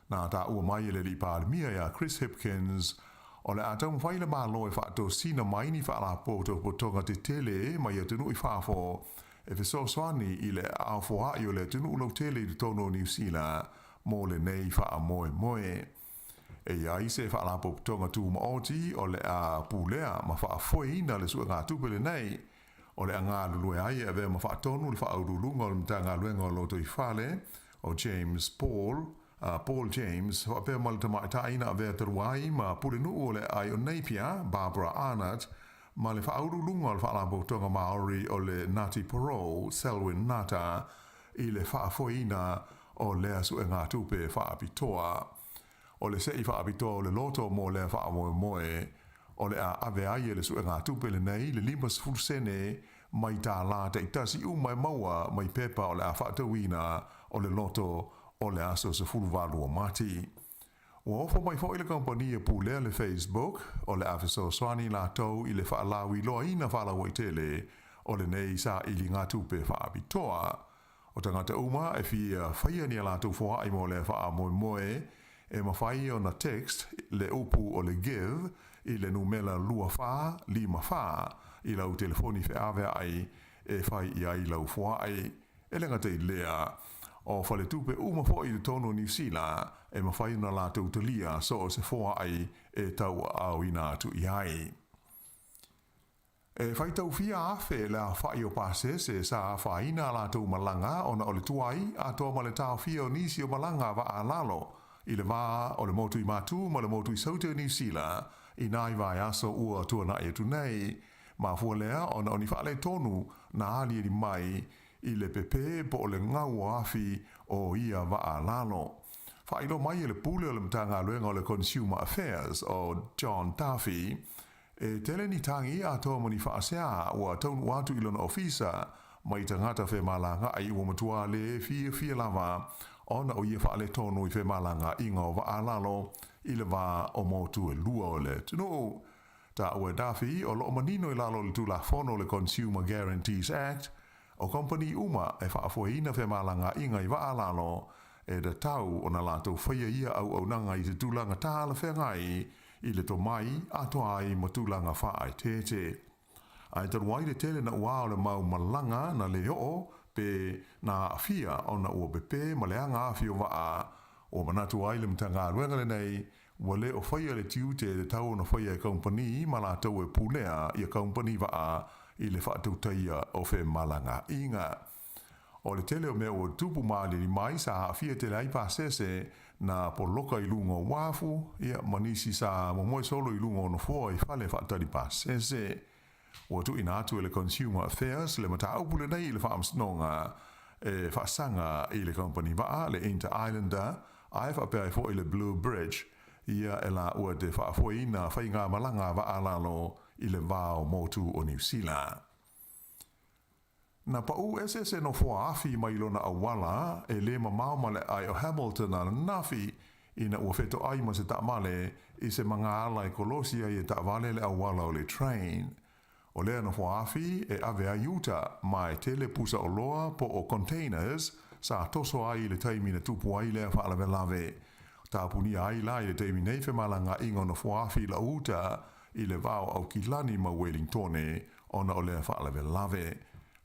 Na taua mai e le Alii Palemia ia Chris Hipkins, o le a taumafai le Malo e faatosina mai ni faalapotopotoga tetele mai atunuu i fafo e fesoasoani i le aafoa'i o le atunuu lautele i totonu o Niu Sila mo lenei faamoemoe. E i ai se faalapotopotoga tumaoti o le a pulea ma faafoeina le suegatupe lenei, o le a galulue ai e avea ma faatonu le Faauluuluga o le Matagaluega o Lotoifale, o James Paul, Paul James, faapea ma le tamaitai na avea talu ai ma Pulenuu o le Aai o Napier, Barbara Arnott, ma le Faauluuluga o le Faalapotopotoga Maori o le Ngāti Porou, Selwyn Ngata, i le faafoeina o lea suegatupe faapitoa. O le se'i faapitoa o le loto mo lea faamoemoe, o le a ave ai e le suegatupe lenei le 50 sene mai tālā taitasi uma e maua mai pepa o le a faatauina o le loto o le aso 18 o Mati. Ua ofo mai foi le kamupani e pulea le Facebook o le a fesoasoani latou i le faalauiloaina faalauaitele o lenei sailigatupe faapitoa. O tagata uma e fia faia ni a latou foa'i mo lea faamoemoe, e mafai ona text le upu o le give i le numela 2454 i lau telefoni feavea'i e fai i ai lau foa'i. E le gata i lea, o faletupe uma foi i totonu o Niu Sila e mafai ona latou talia so o se foa'i e tauaaoina atu i ai. E faitau fia afe le afa'i o pasese sa afaina a latou malaga ona o le tuai atoa ma le taofia o nisi o malaga vaa lalo i le va o le motu i Matū ma le motu i Saute o Niu Sila i nai vaiaso ua tuana'i atu nei. Mafua lea ona o ni faaletonu na aliali mai i le pepē po o le gau o afi o ia vaa lalo. Faailoa mai e le Pule o le Matagaluega o le Consumer Affairs o John Duffy, e tele ni tagi atoa ma ni faasea ua taunuu atu i lona ofisa mai tagata femalagaai ua matua le fiafia lava ona o ia faaletonu i femalagaaiga o vaa lalo i le va o motu e lua o le atunuu. Taua e Duffy o loo manino i lalo o le Tulafono o le Consumer Guarantees Act, O kamupani uma e faafoeina femalagaaiga i vaa lalo, e tatau ona latou faia ia auaunaga i se tulaga talafeagai i le tomai atoa ai ma tulaga faaeteete. Ae talu ai le tele naua o le mau malaga na le oo pe na aafia ona ua pepe ma leaga afi o vaa, ua manatu ai le Matagaluega lenei ua le o faia le tiute e tatau ona faia e kamupani ma latou e pulea ia kamupani vaa i le faatautaia o femalagaaiga. O le tele o mea ua tupu maalili mai sa aafia tele ai pasese na poloka i luga o uafu, ia, ma nisi sa momoe solo i luga o nofoa i fale faatali pasese. Ua tuuina atu e le Consumer Affairs le mataupu lenei i le Faamasinoga e faasaga i le kamupani vaa, le Inter Islander, ae faapea ai foi le Blue Bridge, ia e laua te faafoeina faigamalaga vaa lalo i le va o motu o Niu Sila. Na pau ese se nofoa afi mai lona auala e le mamao ma le ae o Hamilton ananafi ina ua fetoai ma se taavale i se magaala e kolosi ai e taavale le auala o le train. O lea nofoa afi e ave ai i uta ma e tele pusa oloa po o containers sa toso ai i le taimi na tupu ai lea faalavelave. Tapunia ai la i le taimi nei femalagaaiga o nofoa afi i lau uta i le va o Aukilani ma Welingtone ona o lea faalavelave.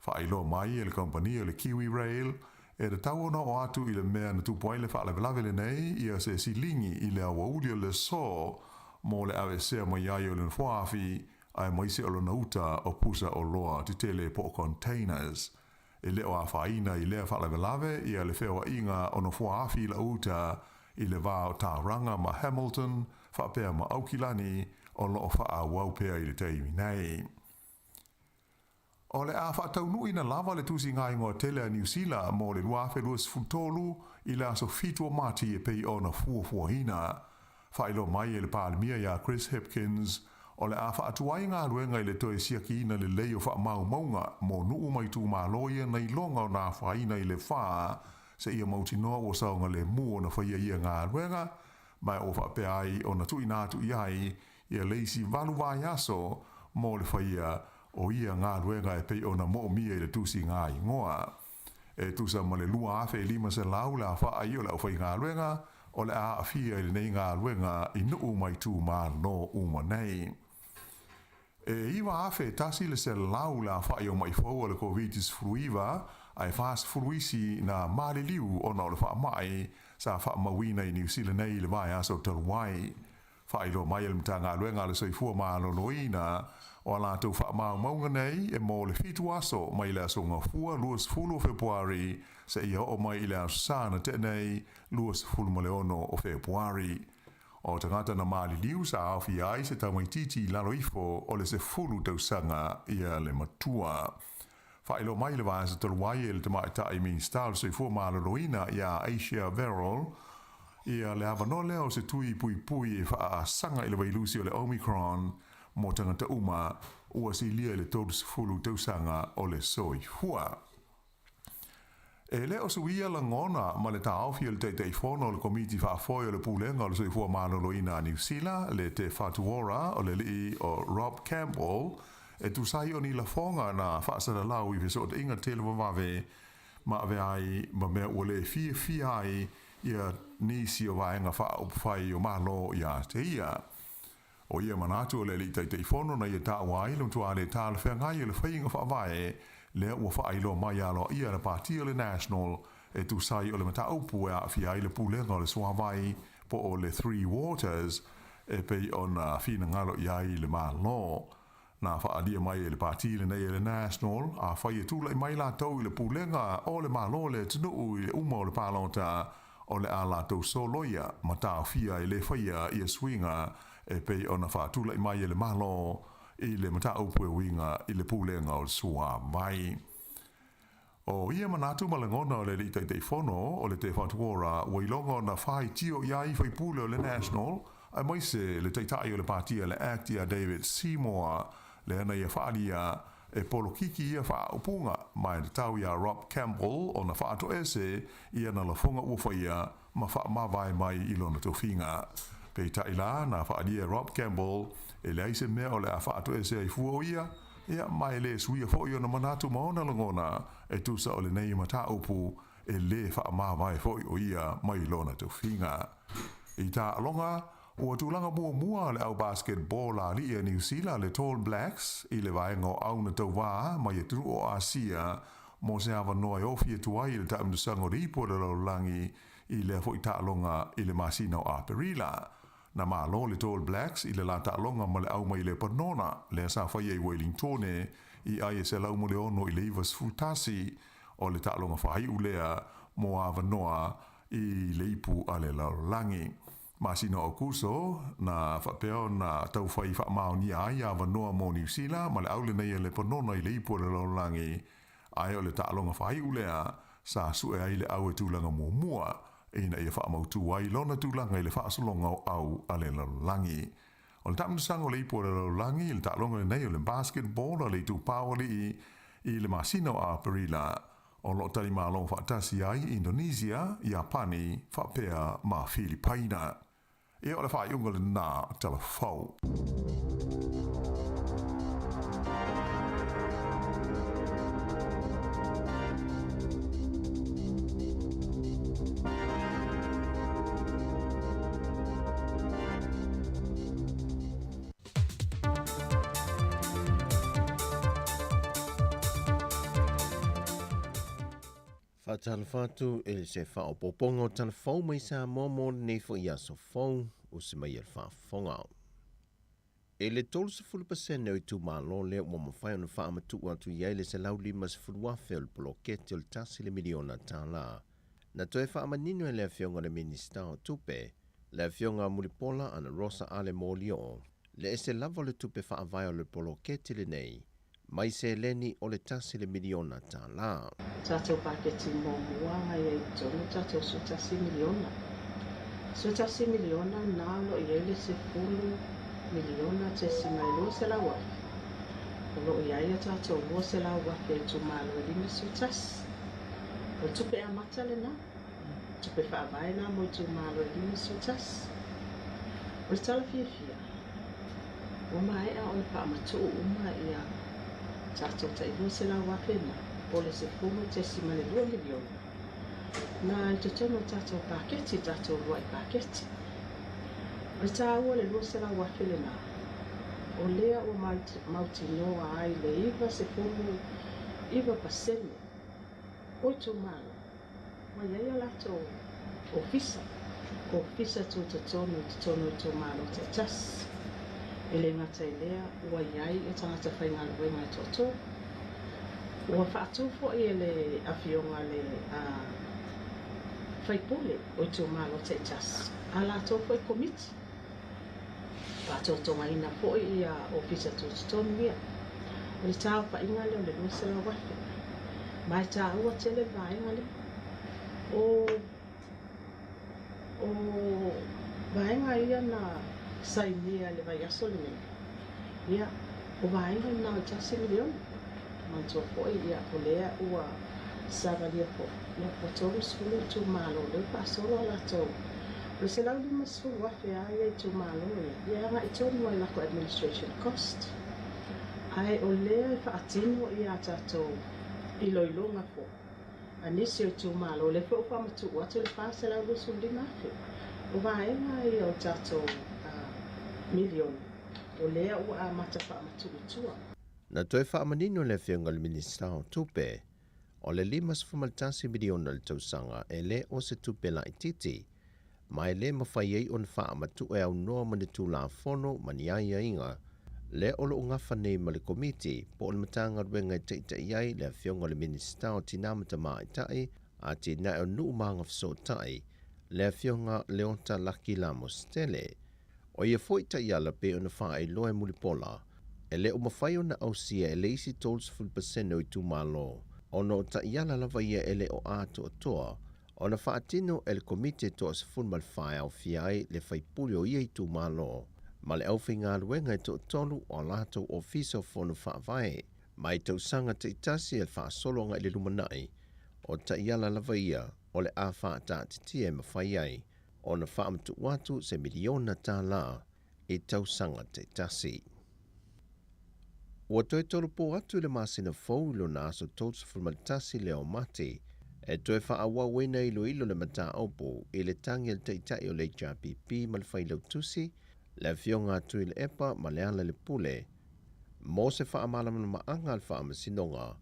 Faailoa mai e le kamupani o le Kiwi Rail, e tatau ona oo atu i le mea na tupu ai le faalavelave lenei ia se silingi i le aoauli o le aso mo le aveesea mai ai o le nofoaafi aemaise o lona uta o pusa oloa tetele po o containers. E le o afaina i lea faalavelave ia le feoaiga o nofoaafi i lau uta i le va o Tauranga ma Hamilton faapea ma Aukilani o lo o faaauau pea i le taimi nei. O le a faataunuuina lava le tusiga igoa tele a Niu Sila mo le 2023 i le aso 7 o Mati e pei ona fuafuaina. Faailoa mai e le Palemia ia Chris Hipkins, o le a faatuai galuega i le toe siakiina lelei o faamaumauga mo nuu ma itumalo ia na iloga ona afaina i le fa seia mautinoa ua saogalemu ona faia ia galuega, ma ua faapea ai ona tuuina atu i ai ia le isi valu vaiaso mo le faia o ia galuega e pei ona moomia i le tusiga igoa. E tusa ma le 2,500 le afaai o le aufaigaluega o le a aafia i lenei galuega i nuu ma itumalo uma nei. E 9,100 le afaai o ma'i fou a le Koviti-19 ae 40 isi na maliliu ona o le faamai sa faamauina i Niu Sila nei i le vaiaso talu ai. Faailoa mai e le Matagaluega a le Soifua Maloloina, o a latou faamaumauga nei e mo le fitu aso mai le aso Gafua 20 o Fepuari seia oo mai i le Aso Sa na tea nei 26 o Fepuari. O tagata na maliliu sa aofia ai se tamaitiiti i lalo ifo o le 10 tausaga ia le matua. Faailoa mai le vaiaso talu ai e le Tamaitai Minisita o le Soifua Maloloina ia Asia Verrall ia le avanoa lea o se tui puipui e faaasaga i le vailusi o le Omicron mo tagata uma ua silia i le 30 tausaga o le soifua. E le o suia lagona ma le taofi o le Taitaifono o le Komiti Faafoe o le Pulega o le Soifua Maloloina a Niu Sila, le Te Whatu Ora o le alii o Rob Campbell, e tusa ai o ni lafoga na faasalalau i fesootaiga tele vavave ma avea ai ma mea ua le fiafia ai ia nisi o vaega faaupufai o Malo ia te ia. O ia manatu o le Alii Taitaifono na ia taua ai le matua le talafeagai o le faiga faavae lea ua faailoa mai aloaia e le Pati o le National e tusa ai o le mataupu e aafia ai le Pulega o le Suavai po o le Three Waters e pei ona finagalo i ai le Malo. Na faaalia mai e le Pati lenei e le National, afai e tulai mai latou i le Pulega o le Malo o le atunuu i le uma o le palota, o le a latou soloia ma taofia e le faia ia suiga e pei ona faatulai mai e le Malo i le mataupu e uiga i le Pulega o le Suavai. O ia manatu ma lagona o le Alii Taitaifono o le Te Whatu Ora ua iloga ona faitio i ai faipule o le National aemaise le Taitai o le Pāti a le Act ia David Seymour lea na ia faaalia e polokiki ia faaupuga ma e tatau iā Rob Campbell ona faatoese i ana lafoga ua faia ma faamavae mai i lona tofiga. Peitai la, na faaalia e Rob Campbell e leai se mea o le a faatoese ai fua o ia, ia, ma e lē suia foi ona manatu ma ona lagona e tusa o lenei mataupu e lē faamavae foi o ia mai lona tofiga. I taaloga, ua tulaga muamua le au basketball a alii a Niu Sila le Tall Blacks i le vaega o au na tauvā mai atunuu o Asia mo se avanoa e ofi atu ai i le taamilosaga o le ipu o le lalolagi i lea foi taaloga i le masina o Aperila. Na malo le Tall Blacks i le la taaloga ma le au mai Lepanona lea sa faia i Welingtone i ai e 106 i le 91 o le taaloga faaiu lea mo avanoa i le ipu a le lalolagi. Masina o Aokuso, na faapea ona taufai faamaonia ai avanoa mo Niu Sila ma le au lenei a Lepanona i le ipu o le lalolagi, ae o le taaloga faaiu lea sa sue ai le au e tulaga muamua ina ia faamautū ai lona tulaga i le faasologa o au a le lalolagi. O le taamilosaga o le ipu o le lalolagi i le taaloga lenei o le basketball a le Itupa o Alii i le masina o Aperila, o lo o talimalo faatasi ai Indonesia, Iapani faapea ma Filipaina. Ia o le faaiuga lenā tala fou. Faatalofa atu i se faaopoopoga o tala fou mai Samoa mo lenei foi aso fou usi mai e le faafofoga. I le 30% o itumalo lea ua mafai ona faamatuu atu i ai le $150,000 o le poloketi o le $1 miliona. Na toe faamanino e le Afioga i le Minisita o Tupe, le Afioga Mulipola Anarosa Ale Molioo, le ese lava o le tupe faavae o le poloketi lenei mai seleni o le $1 miliona. Tatou paketi muamua na i ai i totonu tatou $11 miliona. $11 miliona na o lo o i ai le 10 miliona tesima e 200,000. O lo o i ai a tatou 200,000 i itumalo e 51. O le tupe amata lenā. Tupe faavae na mo itumalo e 51. O le tala fiafia, ua maea ona faamatuu uma ia tatou tai 200,000 na, po o le 10.2 miliona na i totonu o tatou paketi, tatou luai paketi. O le taua o le 200,000 lenā, o lea ua mautinoa ai le 99% o itumalo ua i ai a latou ofisa, ofisa tutotonu i totonu o itumalo taitasi. E le gata i lea, ua i ai ia tagata faigaluega e toatolu. Ua faatu foi e le afioga le faipule o itumalo taitasi a latou foi komiti. Faatotogaina foi ia ofisa tutotonu ia. O le taofaiga lea o le 200,000. Ma e taua tele le vaega lea. O vaega ia na sainia i le vaiaso lenei, ia, o vaega na o le $1 miliona. Manatua foi ia, o lea ua savalia foi, ia, ua 30 itumalo o lea ua faasolo a latou. O le $150,000 lava ia itumalo ia, ia e agai tonu lava i latou administration cost. Ae o lea e faatino ia a tatou iloiloga foi a nisi o itumalo, o lea foi ua faamatuu atu le $425,000. O vaega ia o tatou miliona, o lea ua amata faamatuu i tua. Na toe faamanino e le Afioga i le Minisita o Tupe, o le $51 miliona i le tausaga e le o se tupe laitiiti, ma e le mafai ai ona faamatuu e aunoa ma ni Tulafono ma ni aiaiga lea o lo o gafa nei ma le Komiti po o le Matagaluega e taita'i ai le Afioga i le Minisita o Tinā ma Tamaitai, Atinae o Nuu ma Agafesootai, le Afioga Leota Laki Lamositele. O ia foi taiala pei ona faailoa e Mulipola, e le o mafai ona ausia e le isi 30% o itumalo ona o taiala lava ia e le o atoatoa ona faatino e le Komiti e toa-14 e aofia ai le faipule o ia itumalo ma le aufaigaluega e toatolu o a latou Ofisa o Fono Faavae. Mai tausaga taitasi e faasolo agai i le lumanai, o taiala lava ia o le a faataatitia e mafai ai ona faamatuu atu se miliona tālā i tausaga taitasi. Ua toe tolopo atu i le masina fou i lona aso 31 lea o Mati e toe faaauauina iloilo le mataupu i le tagi a le Taitai o le HRPP ma le Failautusi, le Afioga a Tuilaepa ma Lealailepule mo se faamalamalamaga a le Faamasinoga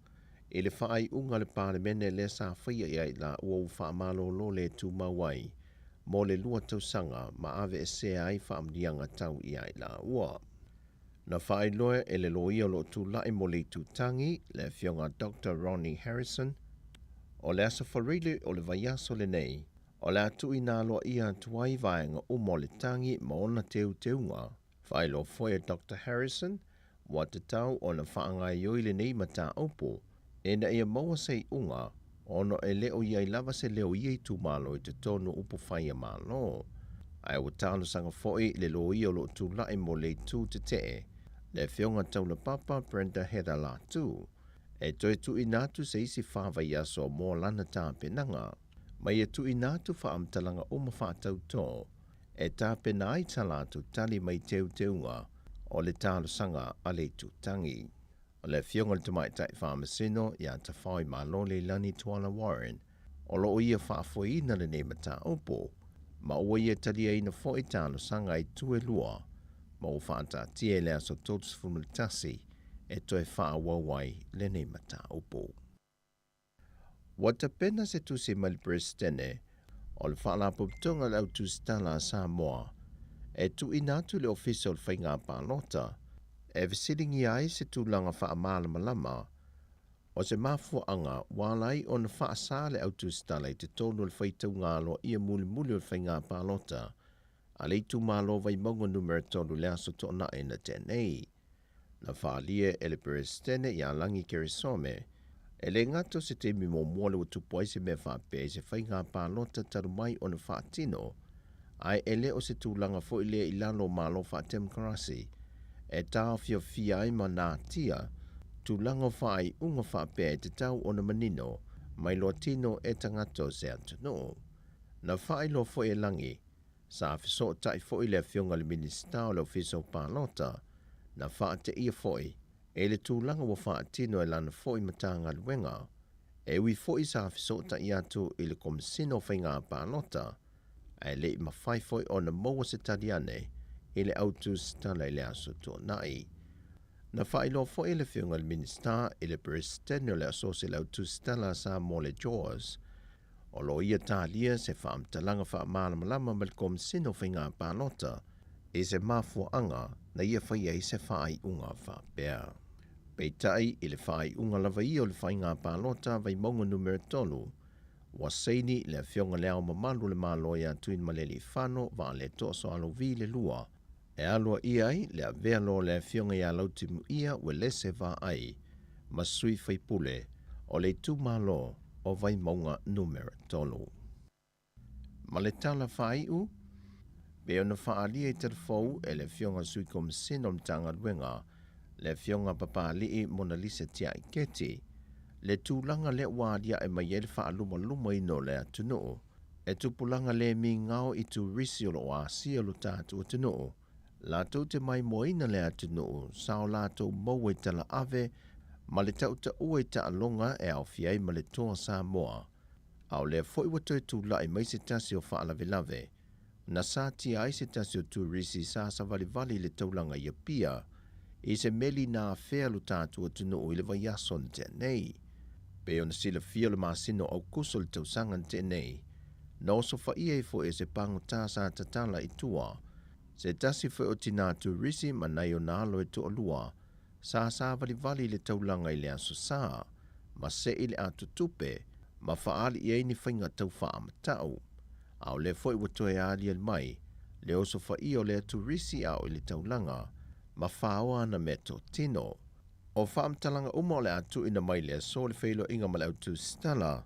i le faaiuga a le Palemene lea sa faia ia i laua ua faamalolo le tumau ai mo le lua tausaga ma aveesea ai faamanuiaga tau ia i laua. Na faailoa e le loia o lo o tulai mo le itutagi, le Afioga Doctor Ronnie Harrison, o le aso Faraile o le vaiaso lenei, o le a tuuina aloaia atu ai vaega uma o le tagi ma ona teuteuga. Faailoa foi e Doctor Harrison, ua tatau ona faagaoioi lenei mataupu ina ia maua se iuga ona e le o i ai lava se leo o ia itumalo i totonu o upufai a Malo. Ae ua talosaga foi le loia o lo o tulai mo le itu tetee, le Afioga Taulapapa Brenda Heather Latu, e toe tuuina atu se isi fa vaiaso mo lana tapenaga, ma ia tuuina atu faamatalaga uma faatautō e tapena ai sa latou tali mai teuteuga o le talosaga a le itutagi. O le Afioga i le Tamaitai Faamasino ia Tafaoimalo Leilani Tuala Warren o lo o ia faafoeina lenei mataupu, ma ua ia taliaina foi talosaga a itu e lua, ma ua faataatia i le aso 31 e toe faaauau ai lenei mataupu. Ua tapena se tusi mai le Peresetene o le Faalapotopotoga o le Au Tusitala a Samoa e tuuina atu i le Ofisa o le Faiga Palota e fesiligia ai se tulaga faamalamalama o se mafuaaga ua ala ai ona faasa le au tusitala i totonu o le faitauga aloaia mulimuli o le faiga palota a le itumalo Vaimauga Numera 3 i le Aso Toonai na tea nei. Na faaalia e le Peresetene ia Lagi Keresome, e le gata o se taimi muamua lea ua tupu ai se mea faapea i se faiga palota talu mai ona faatino, ae e le o se tulaga foi lea i lalo o Malo faatemokarasi e taofiofia ai ma natia tulaga o faaiuga faapea e tatau ona manino mai loa tino e tagata o se atunuu. Na faailoa foi e Lagi Sa fesootai foi le Afioga i le Minisita o le Ofisa o Palota, na faateia foi e le tulaga ua faatino e lana foi Matagaluega, e ui foi sa fesootai atu i le Komesina o Faiga Palota, ae le i mafai foi ona maua se tali ane i le au tusitala i le Aso Toonai. Na faailoa foi e le Afioga i le Minisita i le Peresetene o le Asosi o le Au Tusitala a Samoa le JAWS, O lo o ia talia se faamatalaga faamalamalama ma le Komesina o Faiga Palota i se mafuaaga na ia fai ai se faaiuga faapea. Peitai, i le faaiuga lava ia o le Faiga Palota Vaimauga Numera 3, ua saini le Afioga Le Ao Mamalu o le Malo ia Tuimaleleifano Vaaletoa Soalovi le Lua e aloaia ai le avea loa o le Afioga ia Lautimuia Uelese Vaai ma sui faipule o le itumalo o Vaimauga Numera 3. Ma le tala faaiu, pei ona faaalia i Talafou e le Afioga i le Sui Komesina o le Matagaluega, le Afioga Papalii Monalisa Tiai Keti, le tulaga lea ua aliae mai ai le faalumalumaina o le atunuu e tupulaga le migao i turisi o lo o asia lo tatou atunuu, latou te maimoaina le atunuu sa o latou maua i talaave ma le tautaua i taaloga e aofia ai ma le Toa Samoa. A o lea foi ua toe tulai mai se tasi o faalavelave na satia ai se tasi o turisi sa savalivali i le taulaga i Apia i se meli na afea lo tatou atunuu i le vaiaso na tea nei. Pei ona silafia o le masina o Aukuso le tausaga na tea nei, na osofaia ai foi e se pagota sa tatala i tua se tasi foi o tinā turisi ma nai ona alo e toalua sa savalivali i le taulaga i le Aso Sa ma sei le atotupe ma faaali i ai ni faiga tau faamatau. A o lea foi ua toe aliali mai le osofaia o lea turisi a o i le taulaga ma faoa ana meatotino. O faamatalaga uma o le a tuuina mai i le aso o le feiloaiga ma le au tusitala,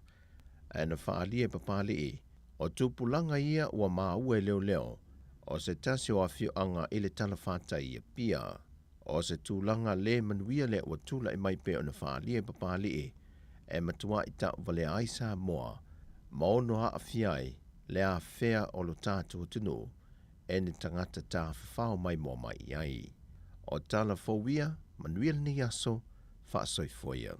ae na faaalia e Papalii, o tupulaga ia ua maua e leoleo o se tasi o afioaga i le talafatai i Apia. O se tulaga le manuia lea ua tulai mai pei ona faaalia e Papalii e matuai tauvalea ai Samoa ma ono aafia ai le afea o lo tatou atunuu e ni tagata tafafao maimoa mai i ai. O tala fou ia, manuia lenei aso, faasoifua ia.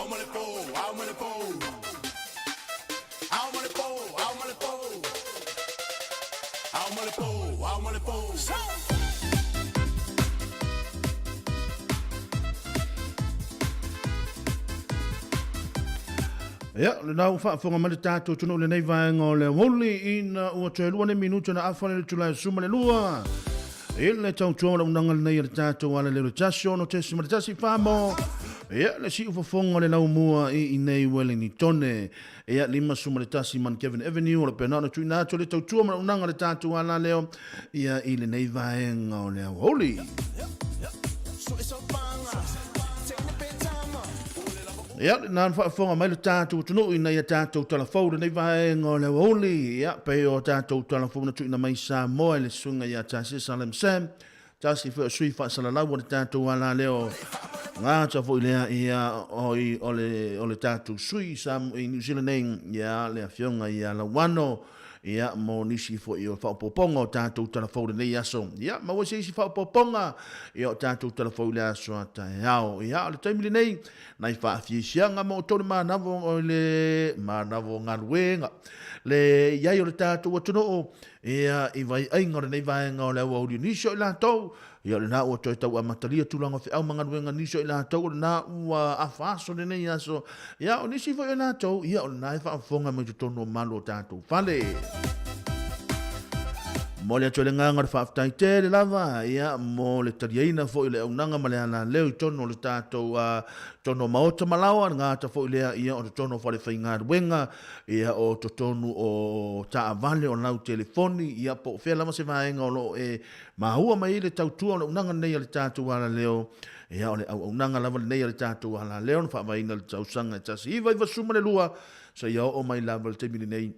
Ao ma le po, ao ma le po. Ao ma le po, ao ma le po. Ao ma le po, ao ma le po. Ia, lena ua faafofoga mai le tatou atunuu i lenei vaega o le aoauli ina ua toe lua nei minute ona afa le itula e 12 i le tautua o le auaunaga lenei a le tatou alaleo le 1 6.1 famo. Ia, le siufofoga o le laumua i inei Wellingtone. Ia, 51 Mount Kevin Avenue, o le pena ona tuuina atu le tautua ma le auaunaga a le tatou alaleo ia i lenei vaega o le aoauli. Ia, na na faafofoga mai le tatou atunuu ina ia tatou talafou lenei vaega o le aoauli. Ia, pei o tatou talafou na tuuina mai Samoa i le suiga ia Tasi Salem Sam, tasi foi o sui faasalalau o le tatou alaleo gata foi lea ia o, i, o, le, o le tatou sui Sam, i New Zealand nei, ia le afioga ia Lauano, Ia, mo nisi foi o faaopoopoga o tatou talafou i lenei aso. Ia, maua se isi faaopoopoga, ia, o tatou talafou i le aso a taeao. Ia, o le taimi lenei, nai faafiasiaga ma outou le manavo o le manavo o galuega. Le iai o le tatou atunuu, ia, i vaiaiga o lenei vaega o le aoauli o nisi o i latou, Ia o lena ua toe tau amatalia tulaga o feau ma galuega nisi o i latou, o lena ua afa aso lenei aso. Ia o nisi foi o i latou, ia o lena e faafofoga mai totonu o malu o tatou fale. Momoli atu ai le agaga o le faafetai tele lava, ia, mo le taliaina foi o le auaunaga ma le alaleo i totonu o le tatou, totonu o maota ma laoa, le gata foi lea, ia, o totonu o falefaigaluega, ia, o totonu o taavale, o lau telefoni, ia, po o fea lava se vaega o lo o e Maua mai ai le tautua o le auaunaga lenei a le tatou alaleo, ia o le auaunaga lava lenei a le tatou alaleo na faavaeina i le tausaga e 1992 seia oo mai lava i le taimi lenei,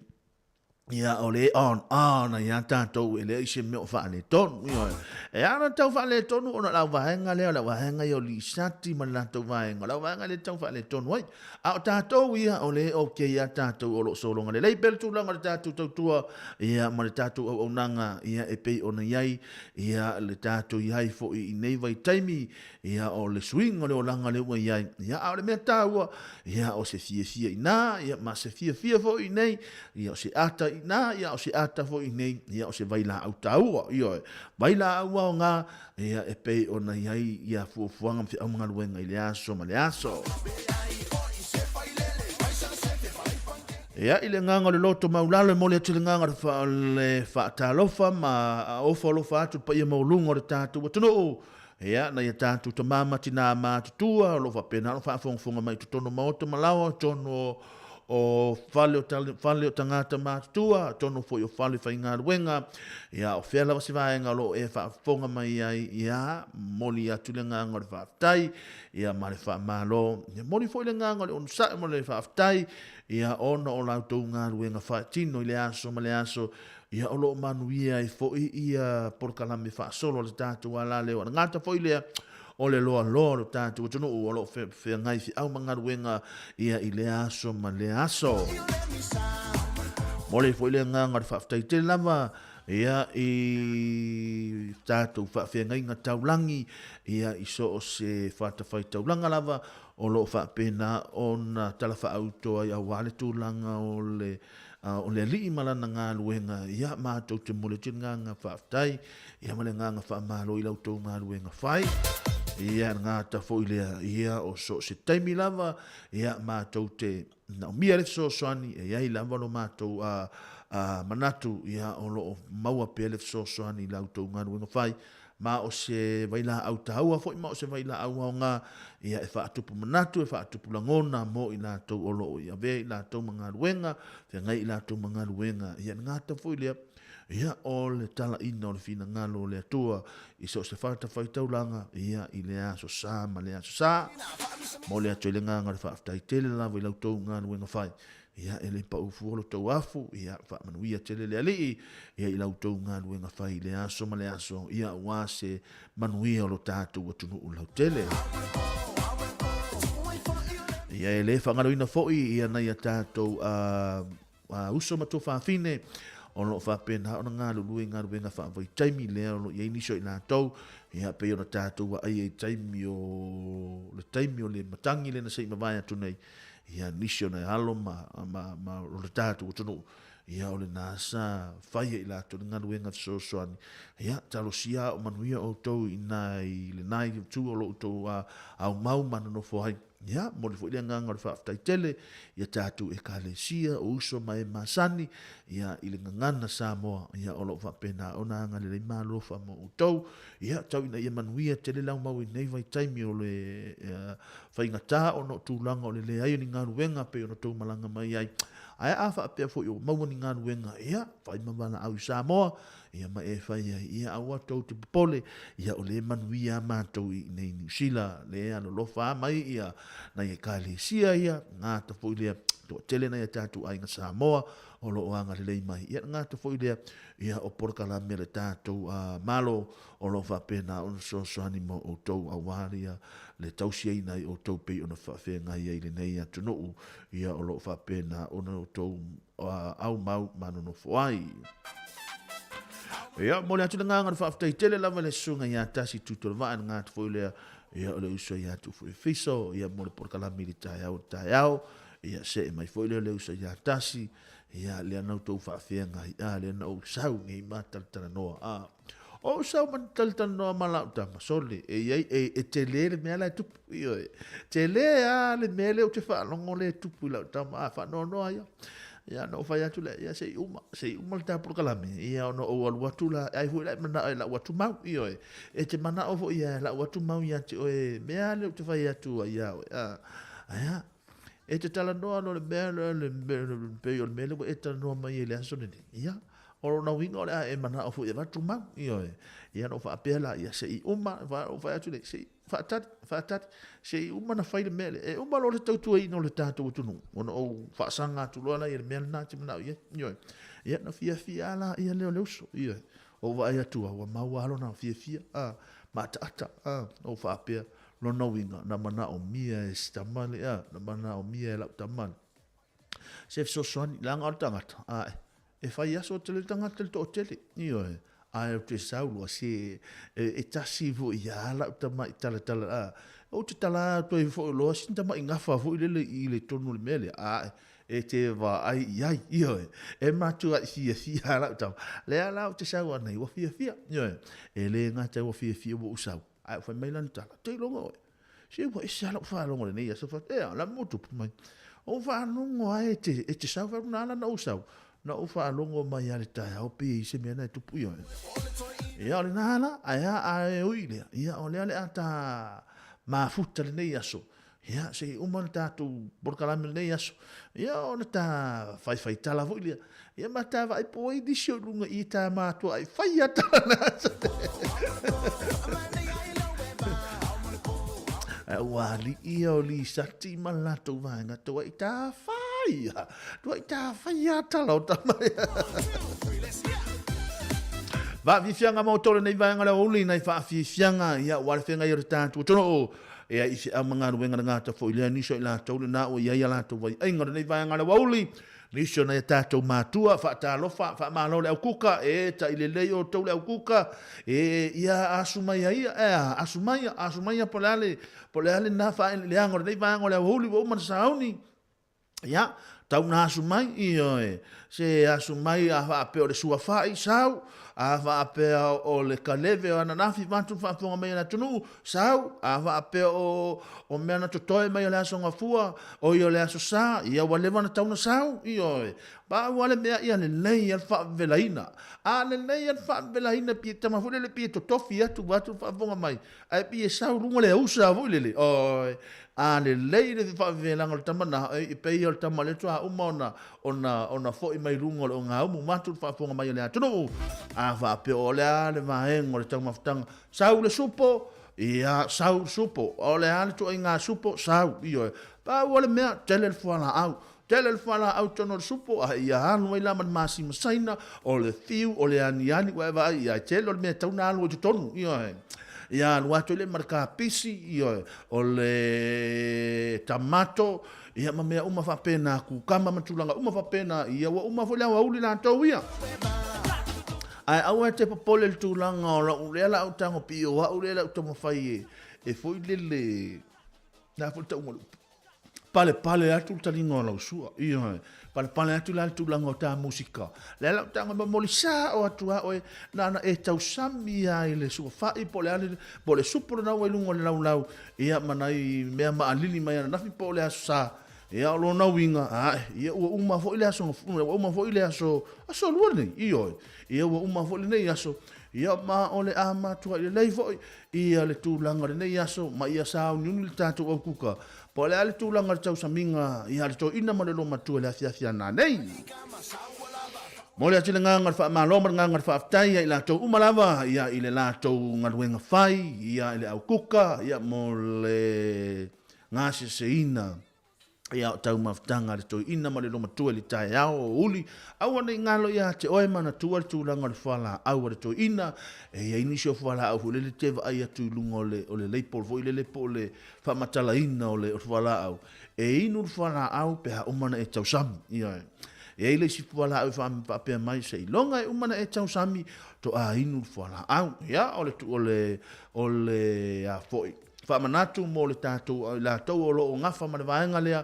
ia o le on on ai a tatou e leai se mea o faaletonu. Ioe. E ala ona tau faaletonu ona o le auvaega lea, o le auvaega ia o Lisati ma le latou vaega, o le auvaega lea e tau faaletonu ai. A o tatou ia, o le okay ia tatou o lo o sologa lelei pea le tulaga o le tatou tautua ia ma le tatou auaunaga ia e pei ona i ai ia le tatou i ai foi i nei vaitaimi ia o le suiga o le olaga lea ua i ai. Ia a o le mea taua ia o se fiafia i ina ia ma se fiafia foi i nei ia o se ata i ina ia o se ata foi i nei ia o se vailaau taua. Ioe, vailaau aoga Ia, e pei ona i ai ia fuafuaga ma feau ma galuega i le aso ma le aso. Ia, i le agaga o le loto maulalo e momoli atu le agaga o le faatalofa ma ofo alofa atu le paia maualuga o le tatou atunuu. Ia, nai a tatou tama ma tinā matutua o lo o faapena ona faafogafoga mai i totonu o maota ma laoa, totonu o o fale o, fale o tagata matutua, atonu foi o fale faigaluega, ia, o fea lava se vaega o lo o e faafofoga mai ai, ia, momoli atu le agaga o le faafetai, ia, ma le faamalo. Ia, momoli foi le agaga o le onosai ma le faafetai, ia, ona o la outou galuega faatino i le aso ma le aso, ia, o lo o manuia ai foi ia polokalame faasolo a le tatou alaleo. A gata foi lea, o le loaloa o lo tatou atunuu o lo o feagai feau ma galuega ia i lea aso ma lea aso. Momoli foi le agaga o le faafetai tele lava ia i tatou faafeagaiga taulagi ia i so o se fatafaitaulaga lava o lo o faapena ona talafaauto ai aua le tulaga o le o le Alii ma lana galuega, ia matou te momoli atu le agaga faafetai, ia ma le agaga faamalo i la outou galuega fai. Ia le gata foi lea, ia o so o se taimi lava, ia matou te naomia le fesoasoani, e i ai lava lo matou a, a manatu, ia o lo o maua pea le fesoasoani i la outou galuega fai, ma o se vailaau taua foi ma o se vailaau aoga ia e faatupu manatu, e faatupu lagona mo i latou o lo o i avea i latou ma galuega, feagai i latou ma galuega. Ia le gata foi lea, ia o le talaina o le finagalo o le Atua i so o se fatafaitaulaga, ia i le aso sa ma le aso sa. Momoli atu ai le agaga o le faafetai tele lava i la outou galuega fai. Ia, e le pau fua lo tou afu, ia, faamanuia tele le Alii, ia, i la outou galuega fai i le aso ma le aso, ia, aua se manuia o lo tatou atunuu lautele. Ia, e le faagaloina foi, ia, nai a tatou, uso ma tuafafine, o lo o faapena ona galulue i galuega faavaitaimi lea o lo o i ai nisi o i latou, ia pei ona tatou vaaia i taimi o le taimi o le matagi lea na se i mavae atu nei, ia nisi o nai alo ma, ma, ma o le tatou atunuu, ia o lena sa fai e i latou le galuega fesoasoani. Ia talosia a o manuia outou i ina i lena itu o lo outou aumau ma nonofo ai. Ia, momoli foi le agaga o le faafetai tele i a tatou Ekalesia, o uso ma e masani, ia, i le gagana Samoa, ia, o lo o faapena ona agalelei ma alofa mo outou. Ia, tau ina ia manuia tele lau mau i lenei vaitaimi o le faigata ona o tulaga o le leai o ni galuega pei ona outou malaga mai ai. Ae a faapea foi o maua ni galuega, ia, fai ma valaau i Samoa, Ia ma e fai ai, ia aua tou te popole, ia o lea e manuia a matou i inei i Niu Sila, lea e alolofa a mai ia nai ekalesia ia, gata foi lea, toatele nai a tatou aiga Samoa o lo o agalelei mai, ia gata foi lea, ia o polokalame a le tatou Malo o lo o faapena ona fesoasoani mo outou aua ia le tausiaina ai outou pei ona faafeagai ai i lenei atunuu, ia o lo o faapena ona outou aumau ma nonofo ai. Ia, momoli atu le agaga o le faafetai tele lava i le susuga ia Tasi Tuitolovaa i le gata foi lea, ia o le uso ia Tuufuefiso, ia mo le polokalame i le taeao o le taeao, ia see mai foi lea o le uso ia Tasi, ia lea na outou faafeagai, a lea na ou sau nei ma talatalanoa, a. O ou sau ma talatalanoa ma lau tama, sole, e iai, e, e tele le mea la e tupu, ioe. Tele a le mea lea ou te faalogo lea e tupu i lau tama, a faanoanoa ia. Ia, na ou fai atu lea, ia se i uma, se i uma le ta polokalame, ia ona ou alu atu la, ai foi la e manao e lau atu mau, ioe. E te manao foi ia e lau atu mau ia te oe, mea lea ou te fai atu ai ia oe, a. Ae a, e te talanoa loa le mea lea, le, pei o le mea lea ua e talanoa mai ai i le aso lenei, ia, O lona uiga o le a e manao foi e avatu mau, ioe. Ia ona ou faapea la, ia se i uma, ou fai atu lea, se i faatali, faatali, se i uma ona fai le mea lea. E uma loa le tautuaina o le tatou atunuu, ona ou faasaga atu loa lea i le mea lena e te manao i ai, ioe. Ia ona fiafia lava la lea o le uso, ioe. Ou vaai atu lava, ua maua lava lona fiafia, a, maataata, a, ou faapea, lona uiga, na manaomia e si tama lea, a, na manaomia e lau tama lea. Se fesoasoani, leaga o le tagata, ae, e fai aso tele le tagata i le toatele, ioe, ae ou te sau loa, se, e, e tasi foi ia lau tamai talatala, a, ou te tala atu ai foi loa sina tamai gafa foi lele i le tonu o le mea lea, ae, e te vaai i ai, ioe, e matuai fiafia lau tama, lea la ou te sau anei, ua fiafia, ioe, e le gata ua fiafia ua ou sau, ae ua fai mai lana tala, te iloga oe, Se ua ese lava lau faalogo i lenei aso. Fai atu, ea, o le a mo tupu mai? Ou faalogo lava e te, e te sau, fai atu, na ala ona ou sau, na ou faalogo mai lava i le taeao pei e i ai se mea na e tupu i oe. Ia, o lena la, ae a, ae ui i lea, ia, o lea o le a ta mafuta lenei aso, ia, se i uma le tatou polokalame lenei aso, ia, ona ta faifaitala foi lea, Ia ma ta vaai po ai nisi o luga i ta matua ai fai a tala na aso. Ua alii ia o Lisati ma le latou vaega tuai ta whaia. Tuai ta whaia tala o tama ia. Vaafiafiaga ma outou lenei vaega o le aoauli nai faafiafiaga ia ua le feagai o le tatou atunuu ia i feau ma galuega le gata foi lea nisi o i latou lena ua i ai a latou vaiaiga o lenei vaega o le aoauli Nisi o nai a tatou matua, faatalofa, faamalo le aukuka, e tailelei outou le aukuka, e ia asu mai a ia, e a, asu mai, asu mai po le a le, po le a lena faaeleeleaga o lenei vaega o le aoauli ua uma ona sauni. Ia, tau na asu mai, ioe, se asu mai a faapea o le suafa'i, sau, a faapea o le kaleve o ananafi vaeatu le faafofoga mai a le atunuu, Sau, a faapea o, o mea na totoe mai o le Aso Gafua, o ia o le Aso Sa, ia ua leva ona tau na sau, ioe. Pau lava le mea ia lelei a le faavelaina. A lelei a le faavelaina pei e tama foi lele pei e totofi atu vaeatu le faafofoga mai, ae pei e sau luga le ausa foi lele, oi. A lelei le faavelaga o le tama na, e pei o le tama lea faatoa uma ona, ona, ona foi mai luga o le ogaumu vaeatu le faafofoga mai a le atunuu. A faapea o le a le vaega o le taumafataga, Sau le supo, ia, sau le supo. O le a le ituaiga supo? Sau, ioe. Pau o le mea, tele le fualaau. Tele le fualaau i totonu o le supo, a ia alu ai la ma le masima Saina, o le fiu, o le aniani, ua e vaai i ai, tele o le mea e tatau ona alu ai i totonu, ioe. Ia, alu atu ai lea ma le kapisi, ioe, o le tamato, ia ma mea uma faapena, kukama ma tulaga uma faapena, ia ua uma foi le aoauli latou ia. Ae aua e te popole i le tulaga o lau lea la au tago pio au lea la au taumafai e, e foi lele, le a foi le tauga o le upu. Palepale atu le taliga o lau sua. Ioe. Palepale atu la le tulaga o ta musika. Lea la au tago e momoli sao atu a oe, na ona e tausami lava i le suafa'i po o le a le, po o le supo lena ua i luga o le laulau, ia ma nai mea maalili mai ananafi po o le Aso Sa. Ia o lona uiga, ae, ia ua uma foi le aso, ua uma foi le aso, aso lua lenei, ioe. Ia ua uma foi lenei aso, ia ma o le a matuai lelei foi ia le tulaga o lenei aso ma ia sauniuni le tatou aukuka po o le a le tulaga o le tausamiga ia le toeaina ma le loomatua i le afiafi a nanei. Momoli atu le agaga o le faamalo ma le agaga o le faafetai ia i latou uma lava ia i le latou galuega fai ia i le aukuka ia mo le gaseseina ia o taumafataga a le toeaina ma le loomatua i le taeao o uli. Aua ne i galo ia te oe manatua le tulaga o le fualaau a le toeaina. E i ai nisi o fualaau foi lele te vaai atu i luga o le, o le label foi lele po o le faamatalaina o le fualaau. E inu le fualaau pe a uma ona e tausami. Ioe. E i ai le isi fualaau e faapea mai, seiloga e uma ona e tausami toa inu le fualaau. Ia, o le, o le, o le a foi, faamanatu mo le tatou, i latou o lo o gafa ma le vaega lea,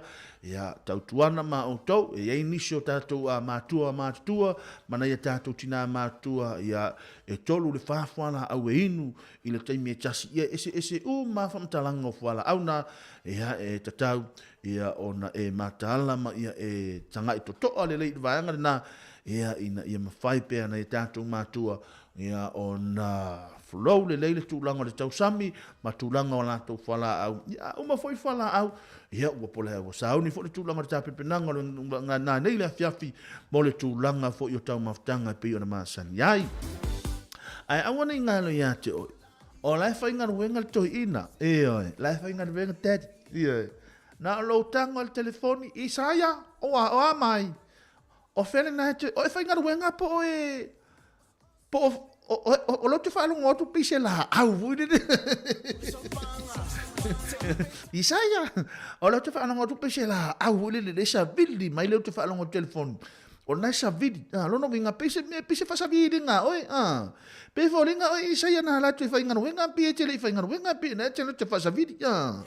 ia, tautuana ma outou, e i ai nisi o tatou matua matutua ma nai a tatou tina matutua, ia, e 3 i le 4 fualaau e inu i le taimi e tasi, ia, e eseese uma lava faamatalaga o fualaau na, ia, e tatau, ia, ona e mataala ma ia e tagai totoa lelei i le vaega lena, ia, ina ia mafai pea nai a tatou matua Ia ona flow lelei le tulaga o le tausami ma tulaga o latou fualaau. Ia a uma foi fualaau, ia ua pole ua sauni foi le tulaga o le tapenapenaga o le nanei le afiafi mo le tulaga foi o taumafataga e pei ona masani ai. Ae aua ne i galo ia te oe, o la e faigaluega le toeaina, ioe, la e faigaluega daddy, ioe. Na o lou tago i le telefoni, Isaia, o a, o a mai? O fea lena e te, o e faigaluega po o e, Po o, o, o, o lea ou te faalogo atu pei se laau foi lele. Isaia, o lea ou te faalogo atu pei se laau foi lele, le savili mai lea ou te faalogo i le telefoni. O lena e savili, ah, lona uiga pei se mea, pei se faasaviliga oe, ah. Pei foliga oe Isaia na ala atu e faigaluega, pei e te le i faigaluega, pei na e te te faasavili, ah.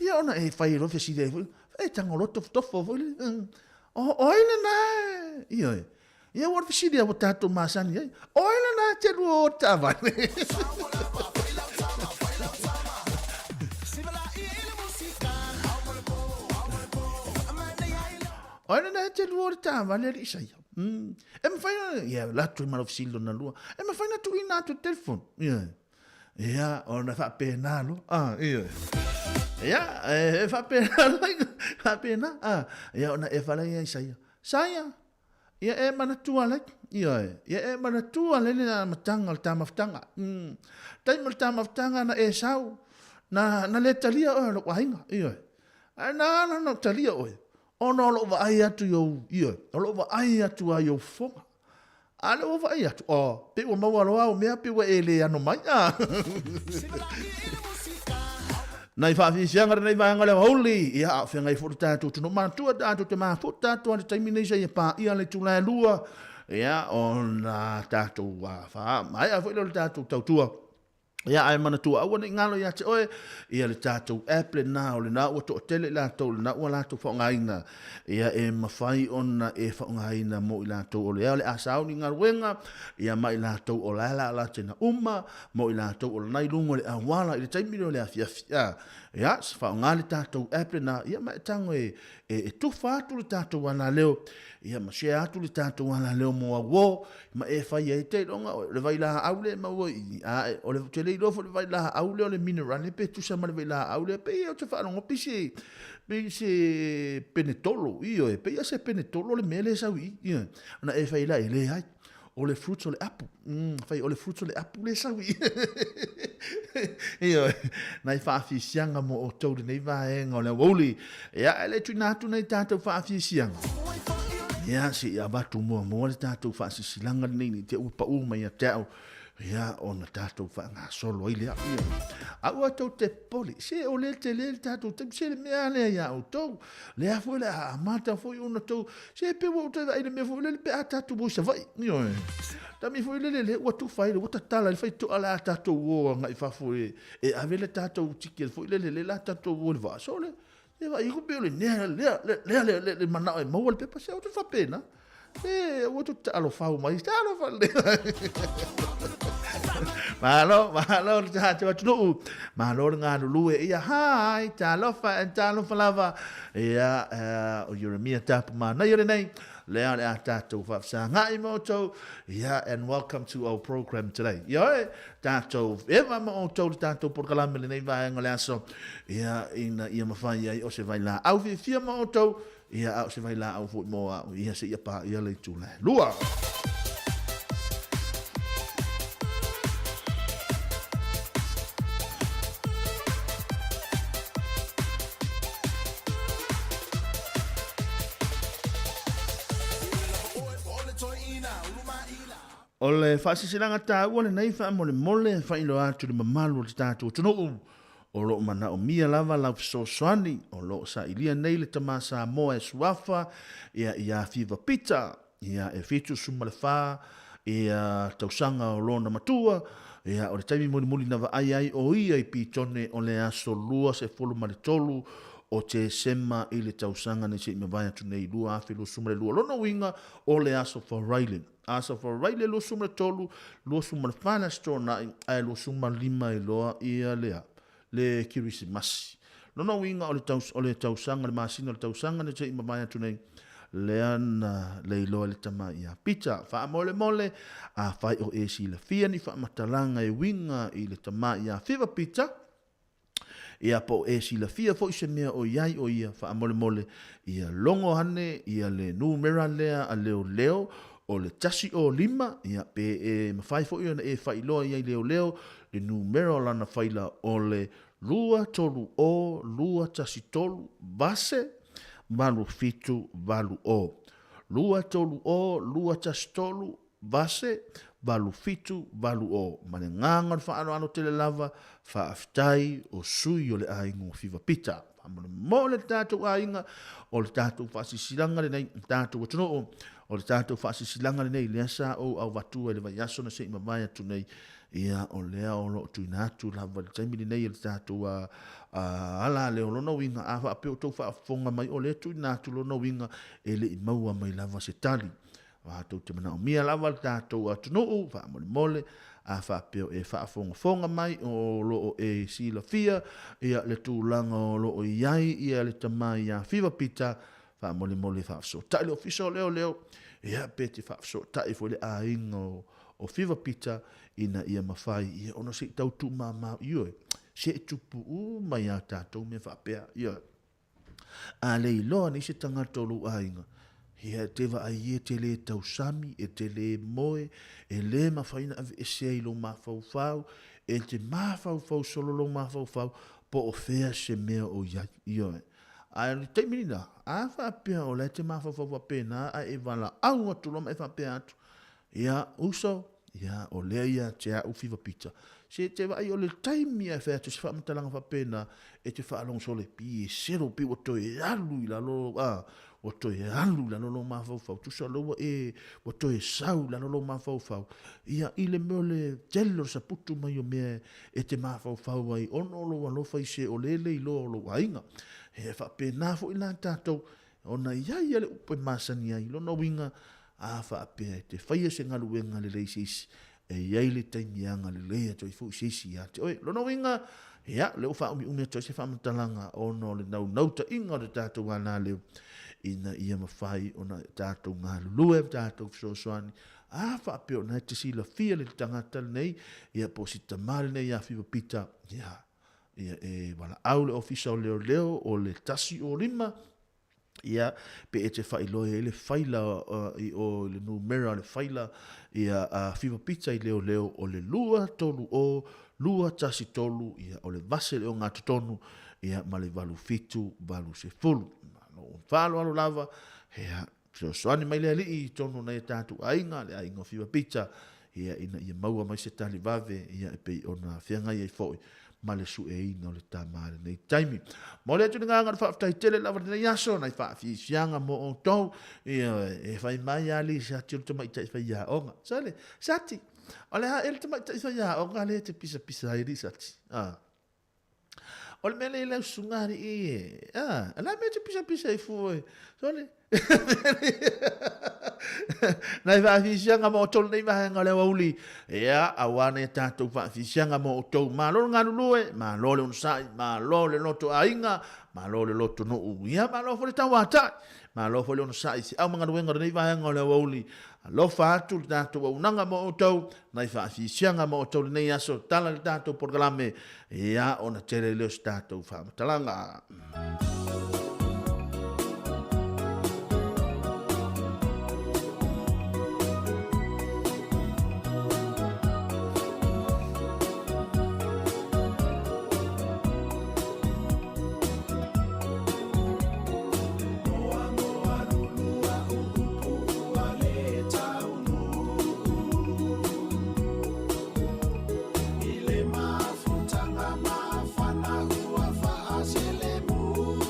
Ia ona e fai loa fesili ai foi, e tagoloto tofo foi lele, ah. O, o ai lena, ioe. Ia ua fesili ua tatou masani ai. O ai lena e te lua o taavale? O ai lena e te lua o le taavale alii Isaia? E mafai ona, ia la atu ai ma lau fesili lona lua. E mafai ona tuuina atu i le telefoni? Ia. Ia, ona faapena loa. Ah, ia. Ia, e faapena loa, faapena. Ah, ia ona e fala ia Isaia. Saia, Ia e manatua lai, ioe, ia e manatua lai le amataga o le tamafutaga. Taimi o le tamafutaga na e sau, na, na le talia oe o lou aiga, ioe. Ae na ala ona ou talia oe, ona o lou vaai atu i ou, ioe, o lou vaai atu lava i ou fofoga. A lea ua vaai atu, oh, pei ua maua loa au mea, pei ua e le ano mai. Ah. Nai faafiafiaga lenei vaega o le aoauli, ia a o feagai foi le tatou atunuu matua, tatou te mafuta atu lava i le taimi nei seia paia le itula e 2, ia ona tatou faamaea foi lea o le tatou tautua. Ia ae manatua aua ne i galo ia te oe ia le tatou app lena, o lena ua toatele i latou, o lena ua latou faaaogaina, ia e mafai ona e faaaogaina mo i latou o lea o le a sauni galuega, ia ma i latou o la e la latou uma, mo i latou o lena i luga o le auala i le taimi lea o le afiafi. A, ia, faaaoga le tatou app lena, ia ma e tago e, e, e tufa atu le tatou alaleo, ia ma share atu le tatou alaleo mo auō, ma e fai ai te iloga o le vailaau lea e maua i i, a, e, o le, te le iloa foi le vailaau lea o le minerale pe tusa ma le vailaau lea, pei ou te faalogo pei se, pei se penetolo, ioe, pei a se penetolo le mea lea e sau i i, ioe, ona e fai la e leai. O le fruits o le apu. Fai o le fruits o le apu le sau i. Ioe, nai faafiasiaga mo outou lenei vaega o le aoauli. Ia, e le tuina atu nei tatou faafiasiaga. Ia, se i avatu muamua le tatou faasisilaga lenei, nei te ua pau mai ia te au. Ia, ona tatou faagasolo ai lea. Ia. A ua tou te popole, se o lea tele le tatou taimi, se le mea lea ia outou. Lea foi le a amata foi ona tou, se pe ua outou vaai le mea foi lele pe a tatou o i Savaii. Ioe. Tami foi lele le ua tufa ai le ua tatala le faitoa le a tatou o agai fafo e, e ave le tatou ticket foi lele le la tatou o le vaa. So le, e vaai ku pe o le nea lea lea lea le, le manao e maua le pepa se o te faapena. E, ua tu taalo fau mai, taalo fau le. Malo, malo le tatou atunuu. Malo le galulue. Ia, hai, talofa and talofa lava. Ia, o Jeremia tapu manaia lenei. Lea o le a tatou faafesagai ma outou. Ia, and welcome to our program today. Ia oe, tatou eva ma outou le tatou polokalame lenei vaega o le aso. Ia, ina ia mafai ai o se vailaau fiafia ma outou. Ia, a o se vailaau foi mo au, ia seia paia le itula e lua. O le faasilasilaga taua lenei faamolemole e faailoa atu i le mamalu o le tatou atunuu O lo o manaomia lava lau fesoasoani, o lo o sailia nei le tama Samoa e suafa ia ia Fiva Pita, ia e 74 ia tausaga o lona matua, ia o le taimi mulimuli na vaai ai o ia i Pitone o le aso 23 o Tesema i le tausaga nei se i mavae atu nei 2022. Lona uiga o le aso Faraile. Aso Faraile 23, 24 le Aso Toonai, ae 25 i loa ia lea, le Kirisimasi. Lona uiga o le taus, o le tausaga, le masina o le tausaga na te i mavae atu nei, lea na leiloa le tama ia Pita. Faamolemole, afai o e silafia ni faamatalaga e uiga i le tama ia Fiva Pita, Ia, po o e silafia foi se mea o i ai o ia, faamolemole, ia logo ane ia le numera lea a leoleo o le 105, ia, pe e mafai foi ona e faailoa i ai leoleo le numera o lana faila o le 2 3 0 2 1 3 vase 8 7 8 0. 2 3 0 2 1 3 Vase, 8 7 8 o, ma le agaga o le faaaloalo tele lava, faafetai o sui o le aiga o Fiva Pita. Faamolemole le tatou aiga, o le tatou faasilasilaga lenei, le tatou atunuu, o le tatou faasilasilaga lenei, lea sa ou auvatua i le vaiaso na se i mavae atu nei, ia, o lea o lo o tuuina atu lava i le taimi lenei e le tatou a, a, ala lea o lona uiga, a faapea o outou faafofoga mai, o lea e tuuina atu lona uiga, e le i maua mai lava se tali. Matou te manaomia lava le tatou atunuu, faamolemole, a faapea o e faafogafoga mai o lo o e silafia ia le tulaga o lo o i ai ia le tama ia Fiva Pita, faamolemole faafesootai le Ofisa o Leoleo, ia pe te faafesootai foi le aiga o Fiva Pita ina ia mafai ia ona se i tau tuumamao, ioe, se i tupu uma ia tatou mea faapea, ioe. A le iloa nei se tagata o lou aiga, ia e te vaai e te le tausami, e te le moe, e le mafai ona aveesea i lou mafaufau, e te mafaufau solo lou mafaufau, po o fea se mea o i ai. Ioe. Ae o le taimi lena, a faapea o la e te mafaufau faapena, ae e valaau atu loa ma e faapea atu, Ia, uso, ia, o lea ia te au Fiva Pita. Se te vaai o le taimi e fai atu se faamatalaga faapena, e te faalogo sole pi e selo pi ua toe alu i lalo, a, ua toe alu i lalo lou mafaufau. Tusa o lea ua e, ua toe sau i lalo lou mafaufau. Ia, i le mea o le tele o le saputu mai o mea e te mafaufau ai, ona o lou alofa i se o lele iloa o lou aiga. E faapena foi la tatou, ona i ai ia le upu e masani ai, lona uiga, A faapea e te faia se galuega lelei se isi, e i ai le taimi e agalelei atu ai foi se isi ia te oe. Lona uiga, ia, o lea ua faaumiumi atu ai se faamatalaga ona o le naunautaiga o le tatou alaleu ina ia mafai ona tatou galulue ma tatou fesoasoani. A faapea o lena e te silafia le tagata lenei, ia po o si tama lenei ia Fiva Pita, ia, ia e valaau le Ofisa o Leoleo o le 105, Ia, pe e te faailoa ai le faila i o i le numera o le faila, ia, a Fiva Pita i leoleo o le 2 3 o 2 1 3, ia, o le vase le ogatotonu, ia, ma le 8 7 8 10. Malo faaaloalo lava, ia, fesoasoani mai le Alii i totonu o nai a tatou aiga, le aiga o Fiva Pita, ia, ina ia maua mai se tali vave, ia, e pei ona feagai ai foi ma le sueina o le tama i lenei taimi. Momoli atu le agaga o le faafetai tele lava i lenei aso, nai faafiafiaga mo outou, ia, e fai mai alii Sati o le tamaitai faiaoga. Sole, Sati, o le a ea le tamaitai faiaoga lea e te pisapisa ai alii Sati? Ah. O le mea lea i lau susuga alii e, ah, o le a mea e te pisapisa ai fua e? Sole, Nai faafisiaga mo outou lenei vaega o le aoauli. Ia, aua nai a tatou faafisiaga mo outou. Malo le galulue, malo le onosai, malo le loto aiga, malo le loto nuu. Ia, malo foi le tauatai, malo foi le onosai i feau ma galuega o lenei vaega o le aoauli. Alofa atu le tatou auaunaga mo outou, nai faafisiaga mo outou lenei aso, tala le tatou polokalame, ia, ona tele lea o se tatou faamatalaga. I le mafutaga mafana ua faaselemu.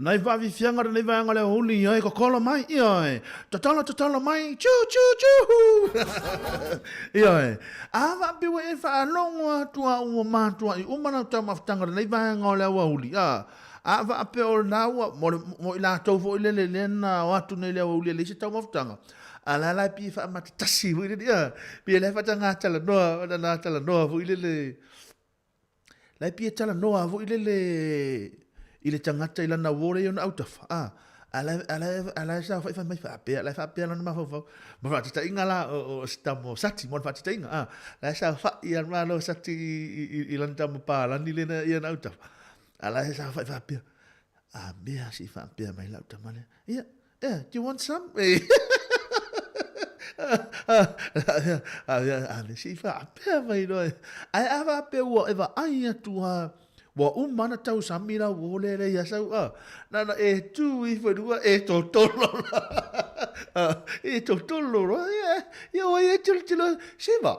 Nei vaafiafiaga lenei vaega o le aoauli, ioe, kokolo mai, ioe, tatalo, tatalo mai, tchu, tchu, tchu, ioe. A faapea ua e faalogo atu a ua matuai uma lau taumafataga lenei vaega o le aoauli, a, a faapea o lena ua, mo, le, mo i latou foi lele lea na o atu nei i le aoauli e leai se taumafataga, a la la e pei e faamatatasi foi lele, ia, pei o la e faatagatalanoa, faatagatalanoa foi lele, La e pei e talanoa foi lele i le tagata i lana uo lea i ona autafa, a, a la, a la, a la e saofai fai mai faapea, la e faapea lona mafaufau. Ma faataitaiga la, o, o se tama o Sati, mo le faataitaiga, a, la e saofai a le Malo o Sati i, i, i, i lana tama palani lea i ona autafa. A la e saofai faapea, a mea se i faapea mai lau tama lea. Ia, Yeah, do you want some? A se i faapea mai loa. Ae a faapea ua e vaai atu a ua uma ana tausami lau uo lea lea ia sau a na na e tu ifo i luga e totolo la e totolo loa ia ia ua ia tilotilo siva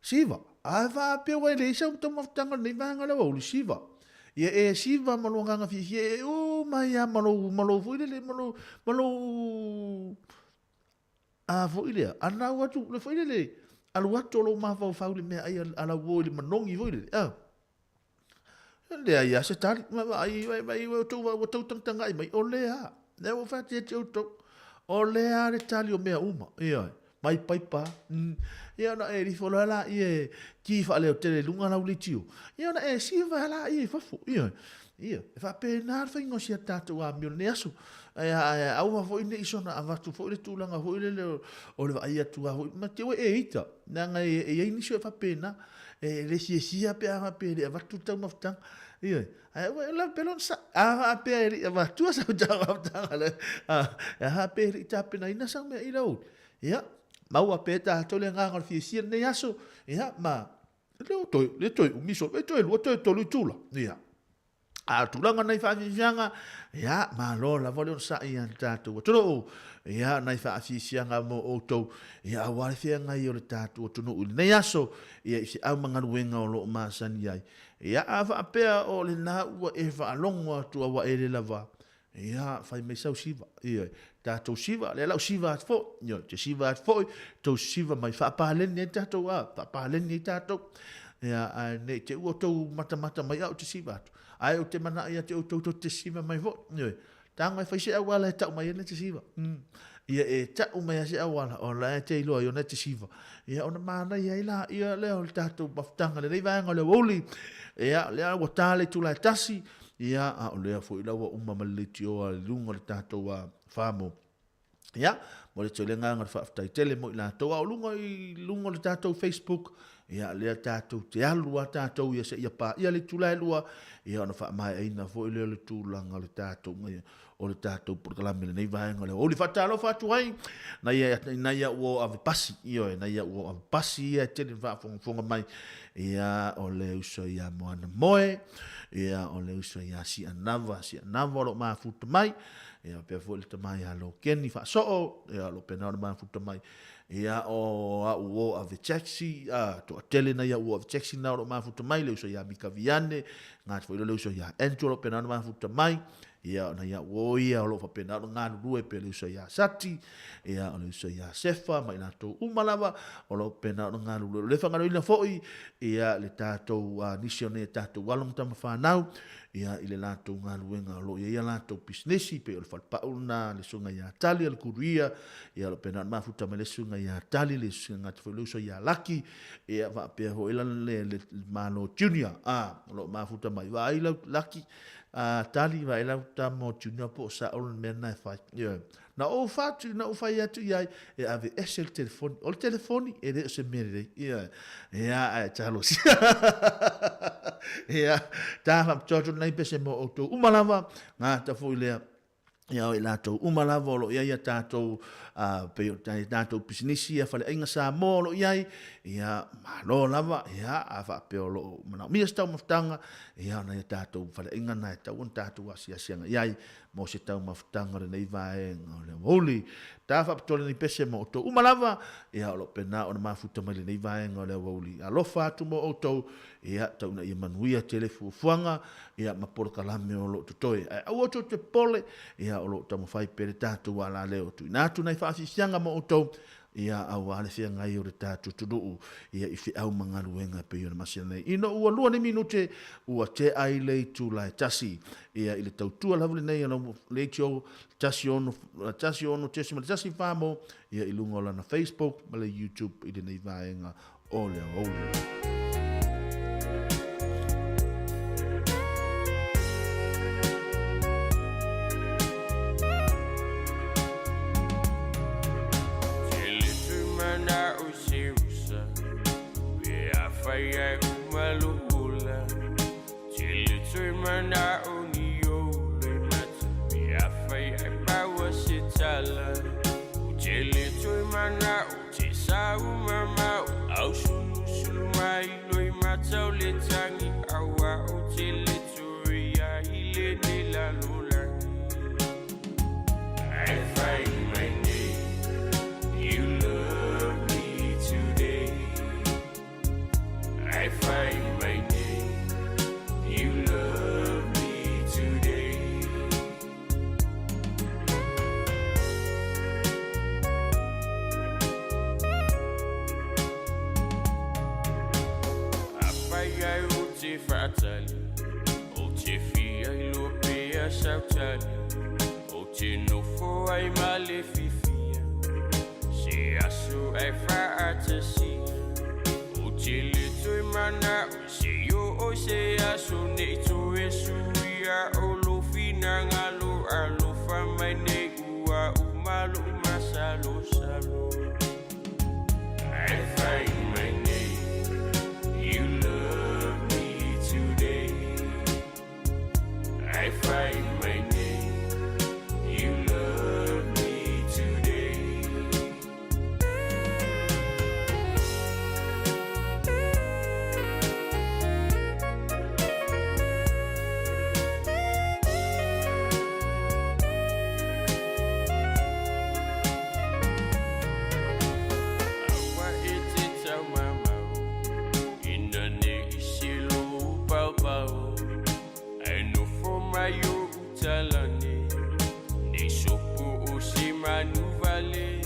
Siva, A faapea ua e leai sau taumafataga o lenei vaega lea ua ulu, Siva, Ia e siva ma lou agaga fiafia e uma ai lava ma lou, ma lou foi lele, ma lou, ma lou, a foi lea, anau atu, le foi lele, alu atu o lou mafaufau i le meaai a lau uo i le manogi foi lele, a. Leai lava se tali, vaai, vaai, vaai, ua outou, ua outou tagatagai mai, o lea, lea ua fai atu ia te outou, o lea le tali o mea uma, ioe, mai paipa, mm. Ia ona e lifo loa laia e ki faaleotele i luga lau leitio, ia ona e siva laia i fafo, ioe. Ia, e faapena le faiga o si a tatou amio i lenei aso. Ae, ae aua foi ne i soona avatu foi le tulaga foi lele o le vaai atu lava foi, ma te ua e ita, leaga e i ai nisi o e faapena. E le fiafia pe a faapea e le avatu le taumafataga. Ioe. Ae ua lava pea lona saʻi. A faapea e le i avatua sau taumafataga le, a, a faapea e le i tapenaina sau mea i lau, ia, maua pea tatou le agaga o le fiafia lenei aso, ia, ma. Le o toe, le toe umi so, e toe lua, toe tolu itula. Ia. A o tulaga nai faafiafiaga, ia, malo lava le onosai ia le tatou atunuu. Ia, nai faafiafiaga mo outou, ia, aua le feagai o le tatou atunuu i lenei aso, ia, i feau ma galuega o lo o masani ai. Ia, a faapea o lena ua e faalogo atu a ua e le lava, ia, fai mai sau siva, ia, tatou siva, lea lau siva atu foi, ia, te siva atu foi, tou siva mai faapaleni ai tatou, a, faapaleni ai tatou. Ia, ae nei te ua tou matamata mai au te siva atu. Ae ou te manao ia te outou tou te siva mai foi. Ia, tago e fai se auala e tau mai ai te siva. Ia e tau mai se auala, o la e te iloa i ona te siva. Ia ona manaia ai la, ia lea o le tatou mafutaga lenei vaega o le aoauli. Ia, lea ua ta le itula e tasi, Ia, a o lea foi la ua uma ma le leitioa i luga o le tatou famo. Ia, mo le tele agaga o le faafetai tele mo i latou. A o luga i luga o le tatou Facebook, ia lea tatou te alu a tatou ia seia paia le itula e lua, ia ona faamaeaina foi lea o le tulaga o le tatou o le tatou polokalame lenei vaega o le aoauli. Faatalofa atu ai nai ia, nai ia ua ave pasi, ioe, nai ia ua ave pasi ia e tele na faafogafoga mai. Ia, o le uso ia Moana Moe, ia, o le uso ia Sianava, Sianava o lo o mafuta mai, ia, pea foi le tama ia Lokeni Faasoo, ia, o lo o pena ona mafuta mai. Ia, o au o ave taxi, a, toatele nai au o ave taxi na o lo o mafuta mai, le uso ia Mika Viane, ngati foi le uso ia Andrew o lo o pena ona mafuta mai, Ia, o nai au o ia o lo o faapena ona galulue pea le uso ia Sati, ia, o le uso ia Sefa ma i latou uma lava o lo o faapena ona galulue. O le faagaloina foi, ia, le tatou, nisi o nei tatou alo ma tama fanau, ia, i le latou galuega o lo o i ai a latou pisinisi, pei o le falepau lena a le susuga ia Tali a le Kuruia, ia, o lo o faapena ona mafuta mai le susuga ia Tali, le susuga foi le uso ia Laki, ia, faapea foi la le Malo Junior, a, o lo o mafuta mai. Vaai lau Laki, A tali vaai lau tama o Junior po o sao le mea na e fai. Ioe. Na ou fatu, na ou fai atu i ai, e ave ese le telefoni. O le telefoni, e le o se mea lelei. Ioe. Ia, ae talosia. Ia, ta faapitoa atu lenei pese mo outou uma lava, gata foi lea ia o i latou uma lava o lo o i ai a tatou pei o tatou pisinisi ia faleaiga Samoa o lo o i ai, ia malo lava, ia a faapea o lo o manaomia se taumafataga, ia ona ia tatou faleaiga na e tatau ona tatou asiasi agai i ai mo se taumafataga o lenei vaega o le aoauli. Ta faapitoa lenei pese mo outou uma lava, ia o lo o pena ona mafuta mai lenei vaega o le aoauli. Alofa atu mo outou, ia tau ina ia manuia tele fuafuaga, ia ma polokalame o lo o totoe. Ae aua tou te popole, ia o lo o taumafai pea le tatou alaleo e tuuina atu nai faafiafiaga mo outou, ia aua le feagai o le tatou atunuu, ia i feau ma galuega e pei ona masina nei. Ina ua lua ni minute, ua tea i le itula e tasi, ia i le tautua lava lenei a lau leitio 16 16.14 mo, ia i luga o lana Facebook ma le YouTube i lenei vaega o le aoauli. mai o utalane Nei sopo o se manu vale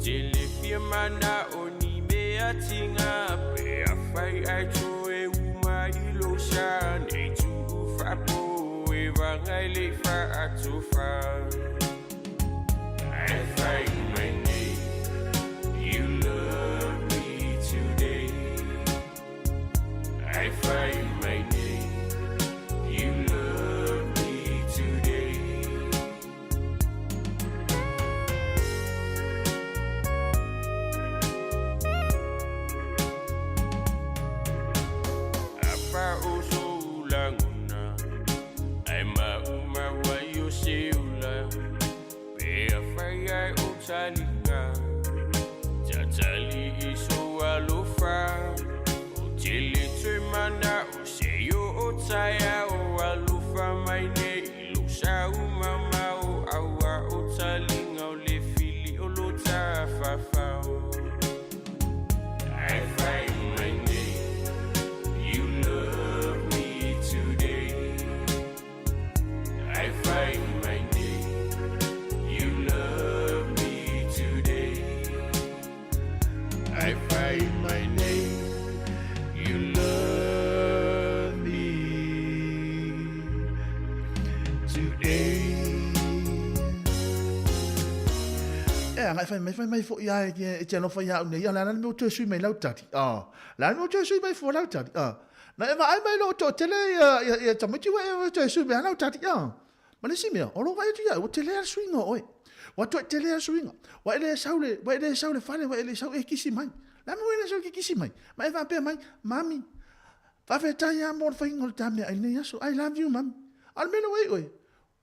Te le fia mana o ni mea tinga Pe a fai ai to e uma i lo sa Nei tu ufapo e vangai le fa atofa I find my name. You love me today. I find my name. You love me today. Apa o so ulanguna Ai ma uma wai o se ula Pe a fai ai o talinga Tatali i so alofa O tele toe mana o se yo o taia o alofa mai nei i lo sa umama o aua o talinga o le fili o lo tafafao I find my name. You love me today. I find my name. You love me today. I find my name. You love me today. E agai fai mai fai mai foʻi a e te alofa iā au nei, ia le a le mea ua toe sui mai lau tali, a. Le a le mea ua toe sui mai fua lau tali, a. Na e vaai mai lou toatele ia, ia, ia tamaiti ua e toe sui mai a lau tali, a. Ma le isi mea, o lou vaai atu ia, ua tele a le suiga o oe. Ua toe tele a le suiga. Ua e le sau le, ua e le sau le fale, ua e le sau e kisi mai. Le a mea ua e le sau e kisi mai? Ma e faapea mai, mami, faafetai a mo le faiga o le ta meaai i lenei aso. I love you, mami. A o le mea lea ua i oe,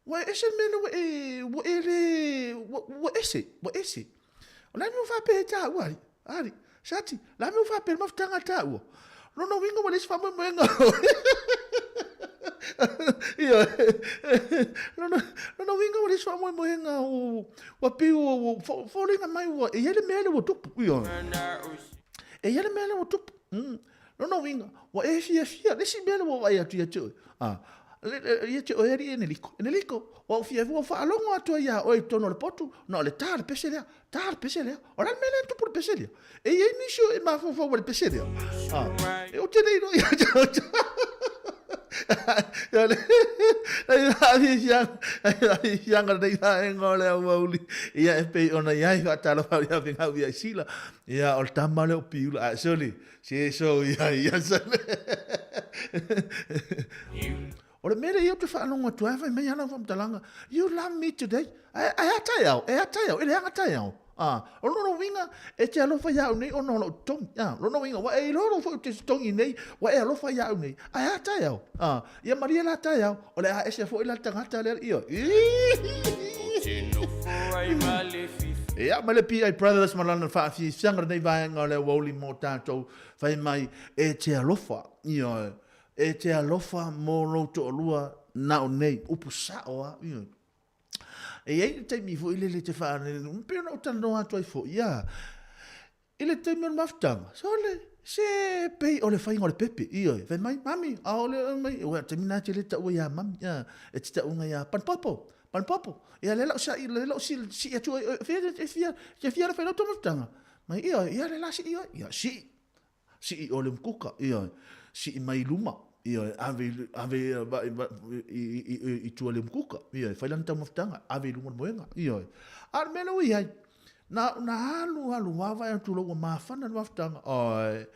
Ua ese le mea lea ua e, ua e le, ua, ua ese, ua ese. O le a le mea ua faapea ai tāua, alii? Alii, Sati, le a le mea ua faapea i le mafutaga a tāua? Lona uiga ua leai se faamoemoega. Ioe. Lona, lona uiga ua leai se faamoemoega, ua pei ua, ua foliga mai ua, e i ai le mea lea ua tupu. Ioe. E i ai le mea lea ua tupu. Lona uiga, ua e fiafia, le isi mea lea ua vaai atu ia te oe, a, ia te oe alii Eneliko, Eneliko, ua ou fiafia, ua faalogo atu ai iā oe i totonu o le potu, na o le ta le pese lea, ta le pese lea. O le a le mea lea e tupu i le pese lea? E i ai nisi o e mafaufau i le pese lea. A, e ou te le iloa ia te oe. Ia lenei vaega o le aoauli, ia e pei ona i ai faatalofa ia Fegau ia Sila, ia o le tama lea o Piula, ae soli, Se so ia ia sole. O le mea lea ou te faalogo atu ai, fai mai ana faamatalaga, you love me today. Ae ae a taeao, e a taeao, e leaga taeao. Ah, o lona uiga, e te alofa ia au nei ona o lou totogi. Ah, lona uiga, ua e iloa lou foi ou te totogi nei, ua e alofa ia au nei. Ae a taeao. Ah, ia malie la taeao, o le a ese foi la le tagata lea, ioe. Ia, ma le PA Brothers ma lana faafiafiaga lenei vaega o le aoauli mo tatou, fai mai, e te alofa, ioe, e te alofa mo lou toalua na o nei, upu sao lava, ioe. E i ai le taimi foi lele e te faa, pei ona ou talanoa atu ai foi, ia, I le taimi o le mafutaga, sole, se pei o le faiga o le pepe, ioe, fai mai, mami, a o le mai, ua taimi na te le taua ia mami, ia, e te taunga ia Panipopo, Panipopo, ia le lau sa'i, le lau si, si atu, e fia, e fia, e fia le fai lau mafutaga, mai, ioe, ia le la si, ioe, ia, si, si i o le mkuka, ioe, si i mai luma, ioe, ave, ave i, i, i, i tua le mkuka, ioe, fai lana tau mafutaga, ave i luga o le moega, ioe, a o le mea lea ua i ai, Na ona alu alu vaavaai atu loa ua mafana le mafutaga, oi,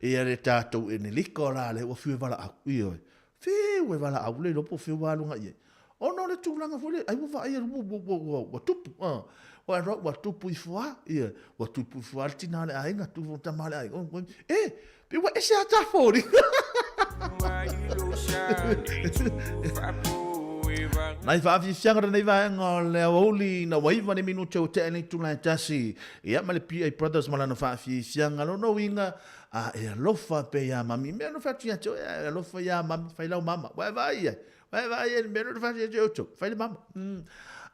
ia le tatou Eneliko la lea ua fiu e valaau, ioe, fiu e valaau, le iloa po o fea ua alu agai i ai. Ona o le tulaga foi lea, ai ua vaai atu ua, ua, ua, ua tupu, a, ua alu ua tupu ifo lava, ioe, ua tupu ifo lava le tina o le aiga, tupu le tama o le aiga, e, pei ua ese lava ta foliga. Nai faafiafiaga lenei vaega o le aoauli ina ua 9 le minute ua tea i le itula e tasi. Ia ma le PA Brothers ma lana faafiafiaga. Lona uiga, a e alofa pea iā mami. Mea no fai atu ia te oe, a e alofa iā mami, fai lau mama. Ua e vaai i ai, ua e vaai i ai i le mea no fai atu ia te outou, fai le mama. Mm.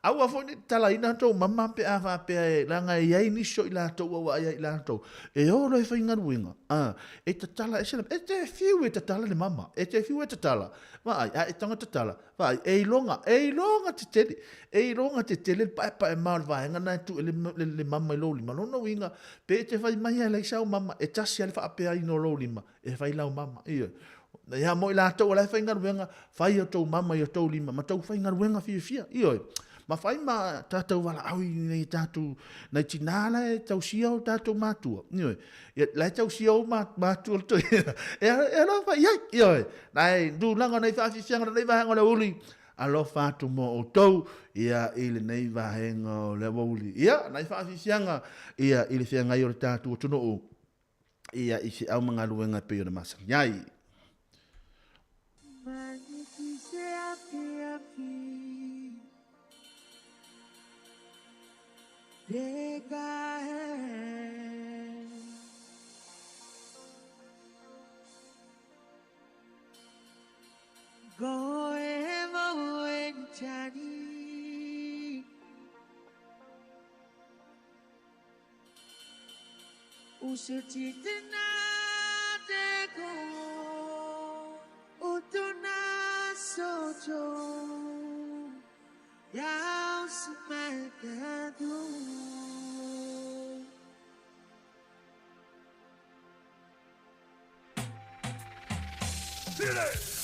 Aua foi ne i tatalaina tou mama pe a faapea e, leaga e i ai nisi o i latou ua vaai ai i latou, e o loa e faigaluega, a, e tatala ese le, e te fiu e tatala le mama, e te fiu e tatala, vaai, a e tago e tatala, vaai, e iloga, e iloga tetele, e iloga tetele le paepae ma o le vaega lena e tuu ai le, le, le mama i lou lima. Lona uiga, pe e te fai mai lava e leai sau mama, e tasi lava le faapeaina o lou lima, e fai lau mama. Ioe. Ia mo i latou o la e faigaluega, fai o tou mama i o tou lima, ma tou faigaluega fiafia. Ioe. Ma fai ma tatou valaau i nei tatou, nai tinā la e tausia o tatou matua. Ioe. Ia, la e tausia o matua le toi. E, e alofa i ai. Ioe. Nai tulaga nei faafiafiaga nei vaega o le uli, alofa atu mo outou, ia, i lenei vaega o le aoauli. Ia, nai faafiafiaga, ia, i le feagai o le tatou atunuu. Ia i feau ma galuega e pei ona masani ai. उस जितना देखो उतना सोचो या उसमें कह दूं Finish!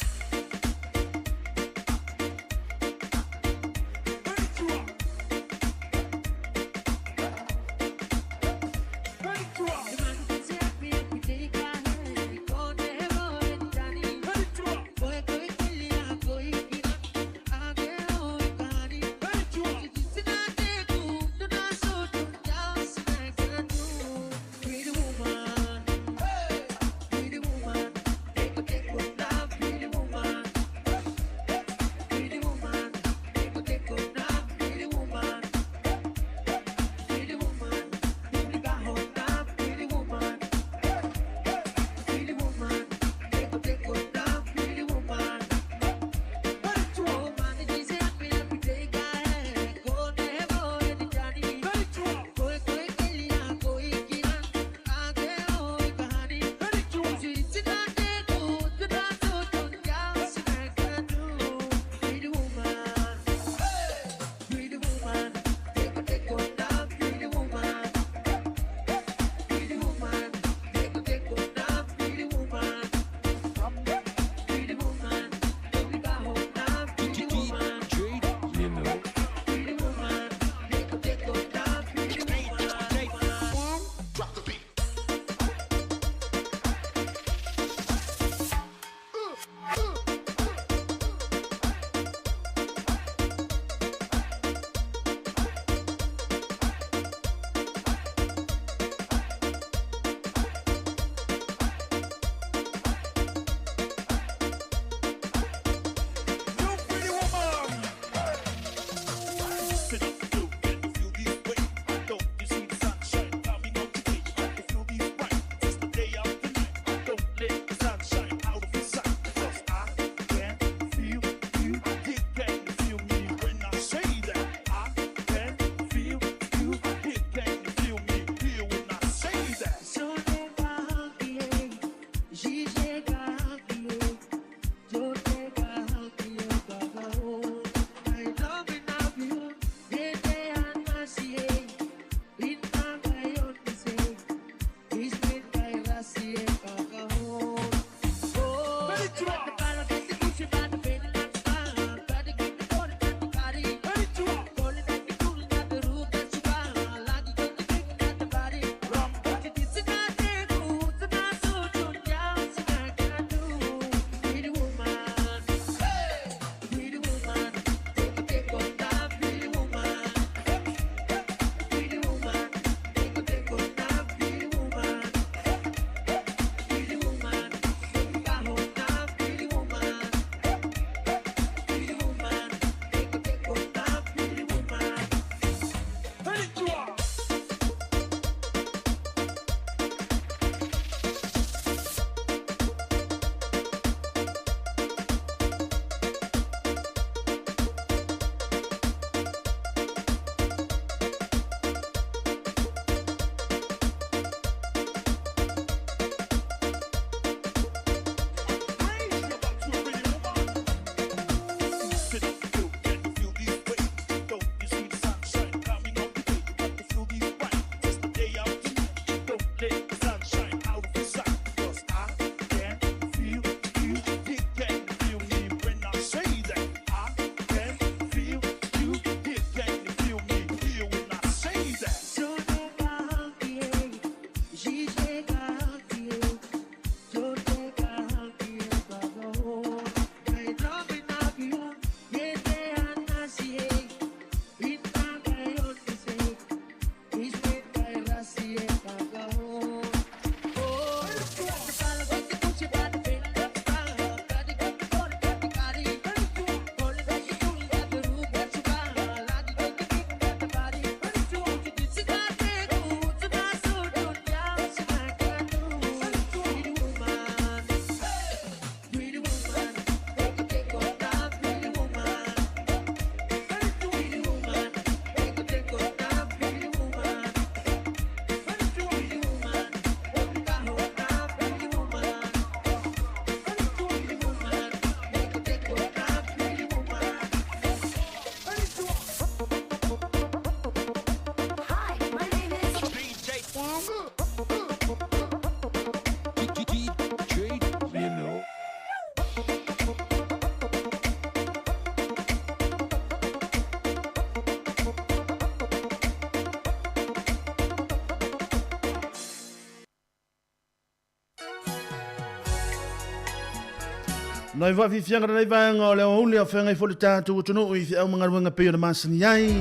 Nai faafiafiaga lenei vaega o le aoauli a feagai foi le tatou atunuu i feau ma galuega pei ona masani ai.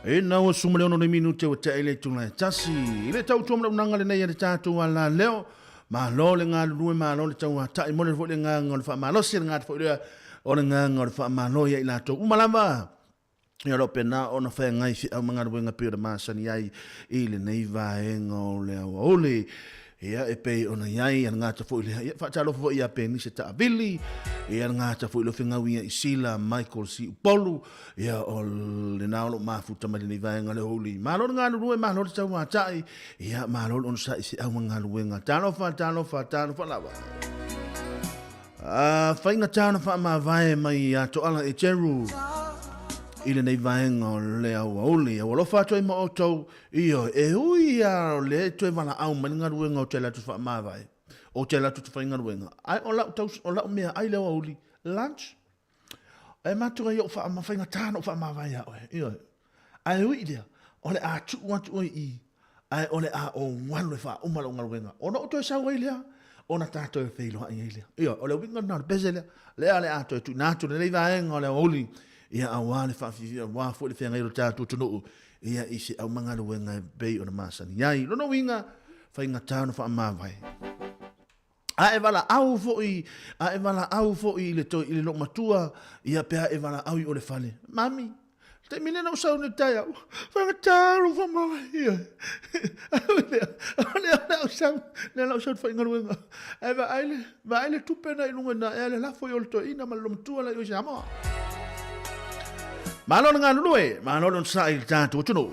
Ina ua 16 ni minute ua tea i le itula e tasi. I le tautua ma le auaunaga lenei a le tatou alaleo, malo le galulue, malo le tauatai, momoli foi le agaga o le faamalosi, le agaga foi lea o le agaga o le faamalo ia i latou uma lava. Ia o lo o pena ona feagai feau ma galuega pei ona masani ai i lenei vaega o le aoauli. Ia e pei ona i ai le gata foi lea. Ia faatalofa foi ia Penise Taavili, ia le gata foi le fegau ia i Sila Michael Siupolu, ia o lena o lo o mafuta mai lenei vaega o le aoauli. Malo le galulue, malo le tauatai, ia malo le onosai i feau ma galuega. Talofa, talofa, talofa lava. A faigata ona faamavae mai ia Toala e Jeru i lenei vaega o le aoauli. Ua alofa atu ai ma outou, ioe, e ui lava o lea e toe valaau mai le galuega ou te alu atu faamavae, ou te alu atu ou te faigaluega, ae o lau, taus, o lau meaai le aoauli, lunch, e matua ai ou faa, faigata ona ou faamavae ia oe, ioe. Ae ui i lea, o le a tuu atu oe i i, ae o le a ou alu e faauma lau galuega, ona ou toe sau ai lea, ona ta toe feiloai ai lea. Ioe, o le uiga lena o le pese lea, lea o le a toe tuuina atu lenei vaega o le aoauli, ia aua le faafiafia, aua foi le feagai o le tatou atunuu, ia i se aumagaluega e pei ona masani ai. Lona uiga, faigata ona faamavae. A e valaau foi, a e valaau foi i le toi, i le loomatua, ia pe a e valaau i o le fale. Mami, le taimi lea na ou sau nei i le taeao, faigata lou faamavae. Ioe. O lea o le a ou sau, lea o le a ou sau i le faigaluega. Ae vaai le, vaai le tupe na i luga i ina, ea le lafo i o le toeaina ma le loomatua la i o i Samoa. Malo le galulue, malo le onosai i le tatou atunuu.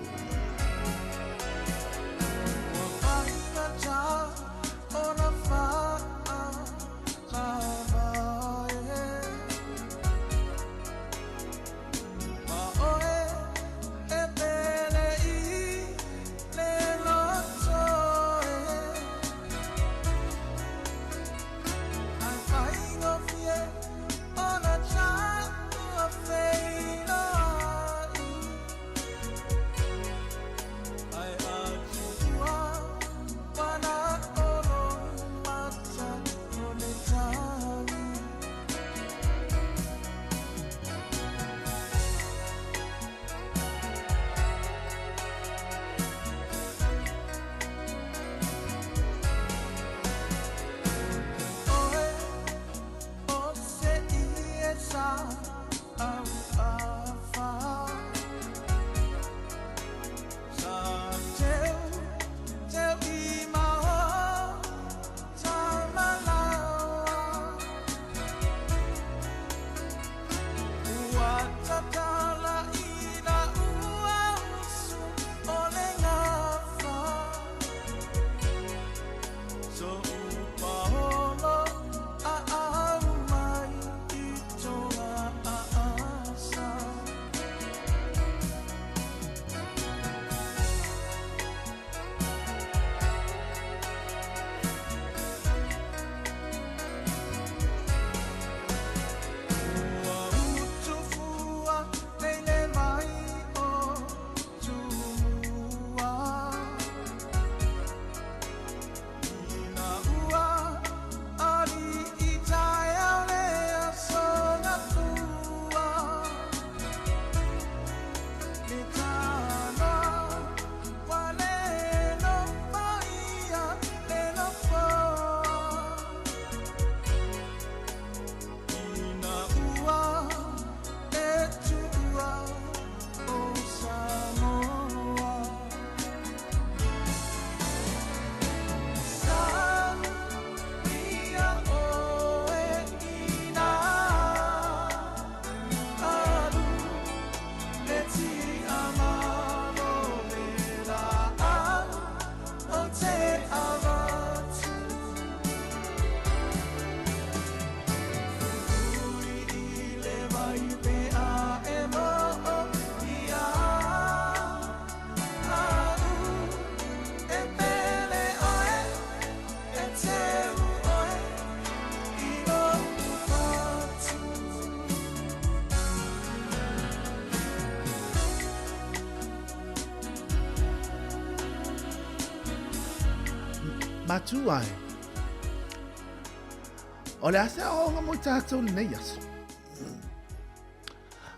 Matu ai. O le a se aoaoga mo i tatou lenei aso?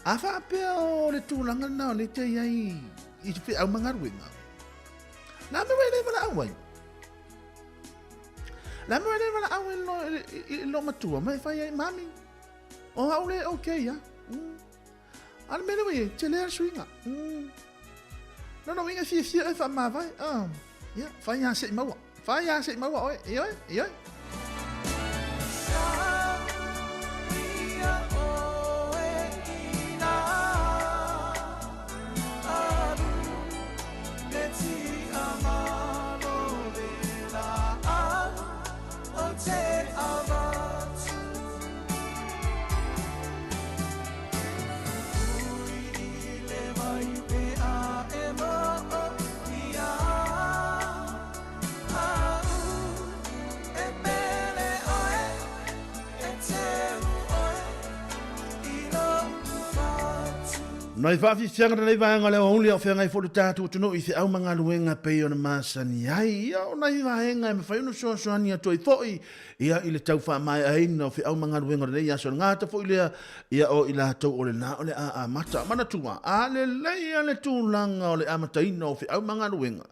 A faapea o le tulaga lena o lea e te i ai i te feau ma galuega, la me ua e le valaau ai. La me ua e le valaau ai i lo matua, ma e fai ai, mami, o au le okay ia. A le mea lea ua i ai, tele le suiga. Lona uiga e fiafia oe faamavae. Ah, ia, fai lava se i maua. Fai lava se i maua oe. Ioe, ioe. Nai faafiafiaga lenei vaega o le aoauli a o feagai foi le tatou atunuu i feau ma galuega e pei ona masani ai. Ia o nai vaega e mafai ona fesoasoani atu ai foi ia i le tau faamaeaina o feau ma galuega o lenei aso. Le gata foi lea ia o i latou o lena o le a amata. Manatua, a lelei lava le tulaga o le amataina o feau ma galuega,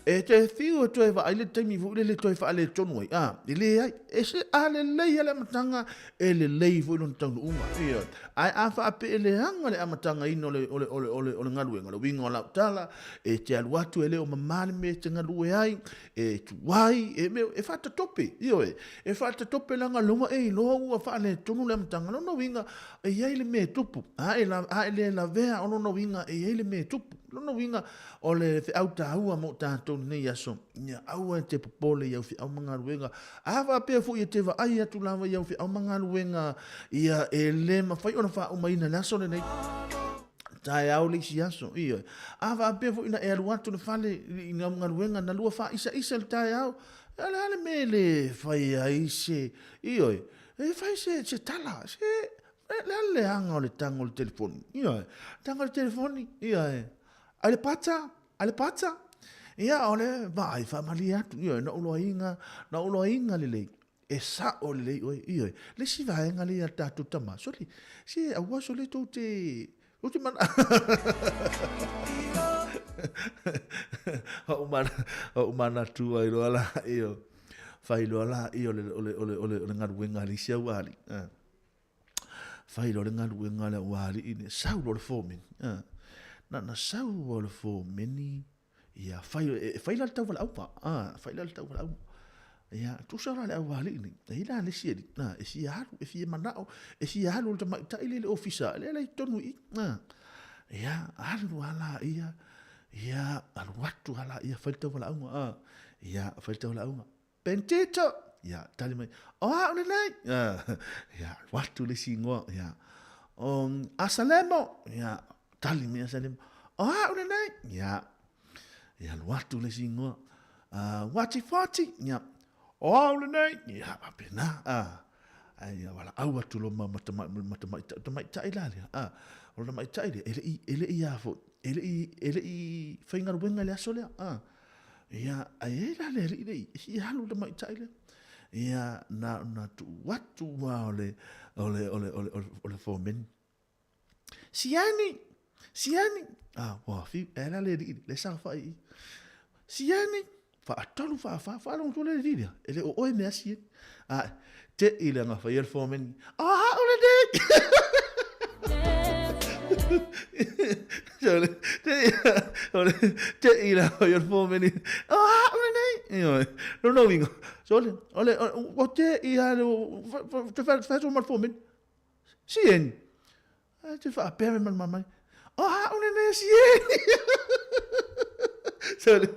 e te fiu e toe vaai le taimi foi lele e toe faaletonu ai, a, e leai. E se, a lelei lava le amataga, e lelei foi lona taunuuga. Ioe. Ae a faapea e leaga le amatagaina o le, o le, o le, o le, o le galuega, o le uiga o lau tala, e te alu atu e le o mama le mea e te galue ai, e tuai, e mea, e faatatope, ioe, e faatatope leaga lea ua e iloa ua faaletonu le amataga. Lona uiga, e i ai le mea e tupu, a e, a e le lavea, o lona uiga, e i ai le mea e tupu. Lona uiga, o le feau taua mo tatou lenei aso, ia aua e te popole i au feau ma galuega. A faapea foi e te vaai atu lava i au feau ma galuega, ia e le mafai ona faaumaina i le aso lenei. Taeao le isi aso, ioe. A faapea foi na e alu atu i le fale i lau galuega na lua faaisaisa i le taeao, o le a le mea e le fai ai se, ioe, e fai se, se tala, se, le a le leaga o le tago o le telefoni, ioe, tago o le telefoni, ioe, ai le pata, ai le pata, ia o le vaai faamalie atu, ioe, na ou loaina, na ou loaina lelei, E sao lelei oe, ioe. Le isi vaega lea ia tatou tama, sole, se aua sole tou te, tou te mana. Ou mana, ou manatu ai loa la, io, fai loa la, io, le, o le, o le, o le, o le galuega a le isi au alii. Fai loa le galuega a le au alii, ne, sau loa le fomeni. Na na sau loa le fomeni, Ia, fai, e fai la le tauvalaau, a, fai la le tauvalaau. Ia, tusa la le aualii nei, e i la le isi alii, a, e fia alu, e fia manao, e fia alu le tamaitai lea i le ofisa, lea la i totonu i i, a. Ia, alu lava laia, ia, alu atu lava laia fai le tauvalaauga, a. Ia, fai le tauvalaauga. Pentito! Ia, tali mai, o au lenei! Ia, alu atu le isi igoa, ia, o Asalemo! Ia, tali mai Asalemo, o au lenei! Ia, ia, alu atu le isi igoa, uh, Watifati! Ia, o au lenei! Ia, faapena, ah. Ai, ia, walaau atu lo ma matamaitai, tamaitai la lea, ah, o le tamaitai lea, e le i, e le i a foi, e le i, e le i faigaluega i le aso lea, ah. Ia, ai ai la le alii lea, i alu le tamaitai lea. Ia, na ona tuu atu lava o le, o le, o le, o le, o le fomeni. Siani! Siani! Ah, ua fiu, e la le alii, le saofai i. Siani! Faatolu, faafa, faalogo atu le alii lea, e le o oe mea Siani. Ah, te i le gafa ia le fomeni. Ah, o le nei! Te i la o le fomeni. Ah, o le nei! Ioe, lona uiga, sole, o le, o te i a le, te whae ma le fomeni. Sieni. Ai te whaapea me mana mai. O ha o le nei sieni. Sole,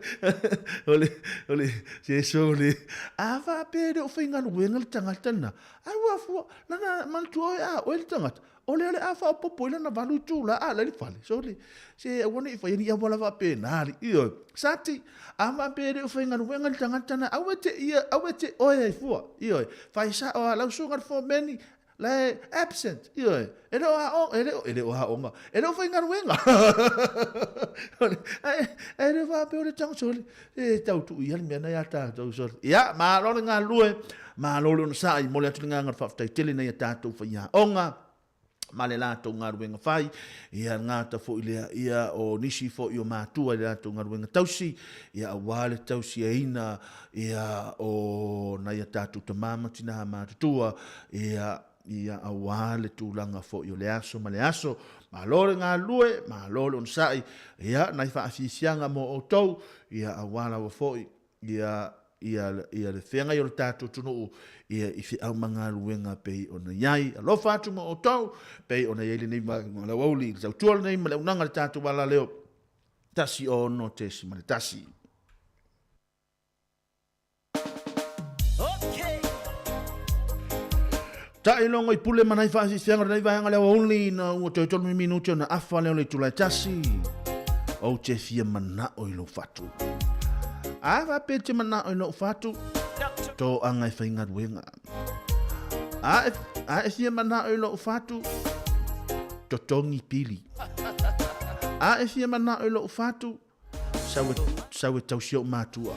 ole, ole, se sole. A whaapea le o whaingaluenga le tangata na. Ai ua fua, lana manatua oe a oe le tagata. O le o le a faaopoopo i lana valu itula a la i le fale. Sole, se aua ne i faia ni auala faapena alii. Ioe. Sati, a faapea e le o faigaluega le tagata na, aua e te ia, aua e te oe ai fua. Ioe. Fai sao a lau susuga le fomeni, la e absent. Ioe. E le o aoga, e le o, e le o aoga, e le o faigaluega. Ae, e le o faapea o le tago, sole, e tau tuu ia le mea na ia tatou, sole. Ia, malo le galulue. Malo le onosai, momoli atu le agaga o le faafetai tele i nai a tatou faiaoga ma le latou galuega fai, ia le gata foi lea, ia o nisi foi o matua i le latou galuega tausi, ia aua le tausiaina ia o nai a tatou tama ma tina matutua, ia ia aua le tulaga foi o le aso ma le aso. Malo le galulue, malo le onosai, ia nai faafiafiaga mo outou, ia aua lava foi ia ia ia le feagai o le tatou atunuu ia i feau ma galuega pei ona i ai. Alofa atu ma outou pei ona i ai lenei vaega o le aoauli i le tautua lenei ma le auaunaga i le tatou alaleo 16.1. Taʻilogo i pule ma nai faafiafiaga o lenei vaega o le aoauli ina ua toe tolu minute ona afa lea o le itula e tasi. Ou te fia manao i lou fatu. A faapea e te manao i lou fatu, toaga e faigaluega. A e, a e fia manao i lou fatu, totogi pili. A e fia manao i lou fatu, Sau e, sau e tausi ou matua.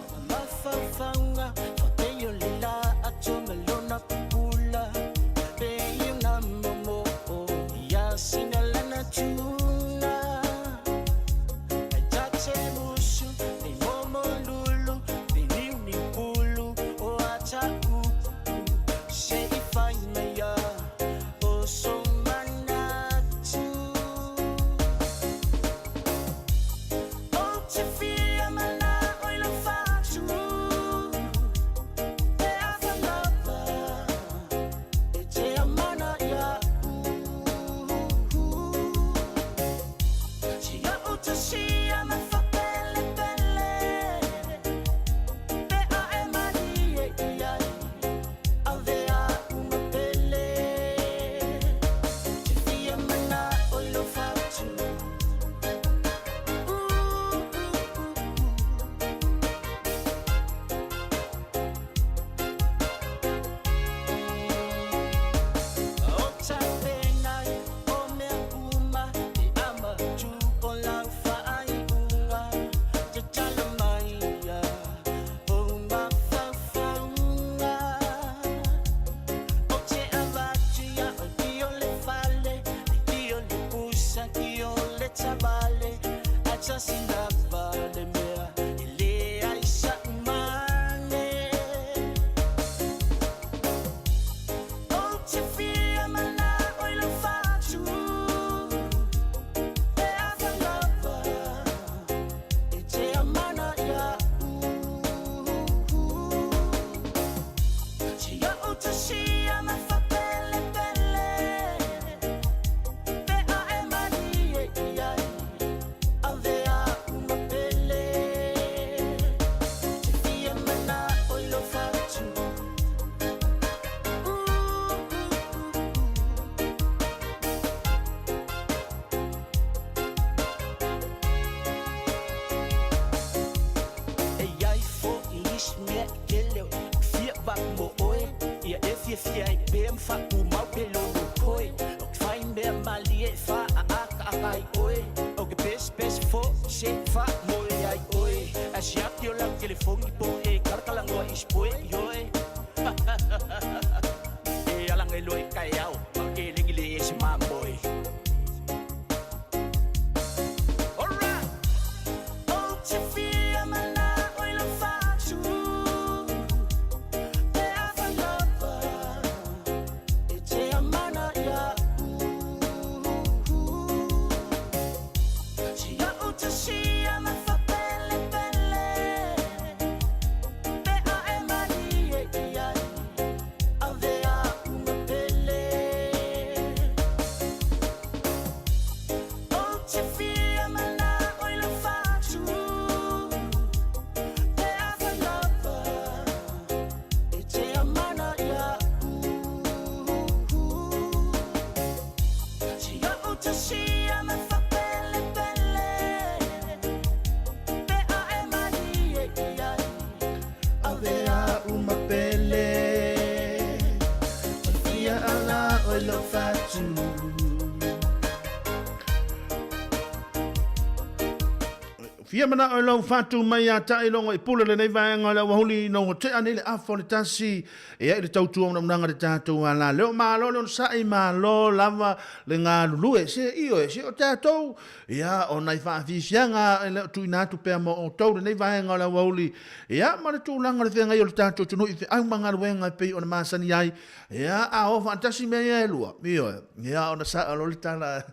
Fia manao i lou fatu mai ia Taailogo i pule lenei vaega o le aoauli ina ua tea nei le afa o le tasi e ai le tautua unaunaga le tatou ala leo malo le onosai malo lava le galulue se ioe se o tatou ia o nai faafiafiaga e le o tuuina atu pea mo outou lenei vaega o le aoauli ia ma le tulaga o le feagai o le tatou atunuu i feau ma galuega e pei ona masani ai ia a o faatasi mea ia e lua ioe ia ona sao loa le tala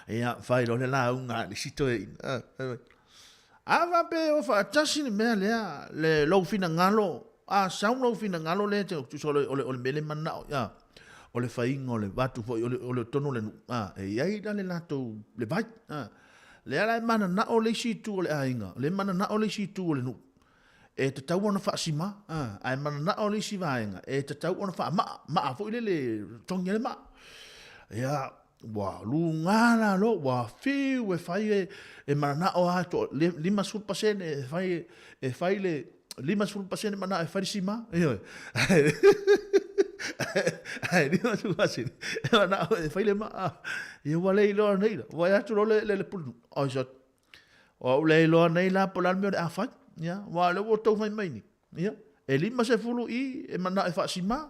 Ia, fai loa le lauga a le isi toeaina. A faapea e o faatasi le mea lea, le lou finagalo, a sau lou finagalo lea e te tusa o le, o le, o le mea lea e mananao, a, o le faiga o le vaeatu foi o le, o le totonu o le nuu, a, e i ai la le latou, le vai, a. Lea la e mananao le isi itu o le aiga, lea e mananao le isi itu o le nuu, e tatau ona faasima, a, ae mananao le isi vaega, e tatau ona faamaa, maa foi lele, togi ai le maa. Ia, Ua luga la lo, ua fiu e fai e, e mananao a to 50% e fai e fai le 50% manao e fai le sima. Ioe. Ai 50% e manao e fai le maa. Ia ua le iloa nei la. Ua atu lo le le, le pulu. Ai sa o au le iloa nei la po o le a le mea o le a fai. Ia, ua le ua tou fai mai nei. Ia, e 50 i e manao e faasima,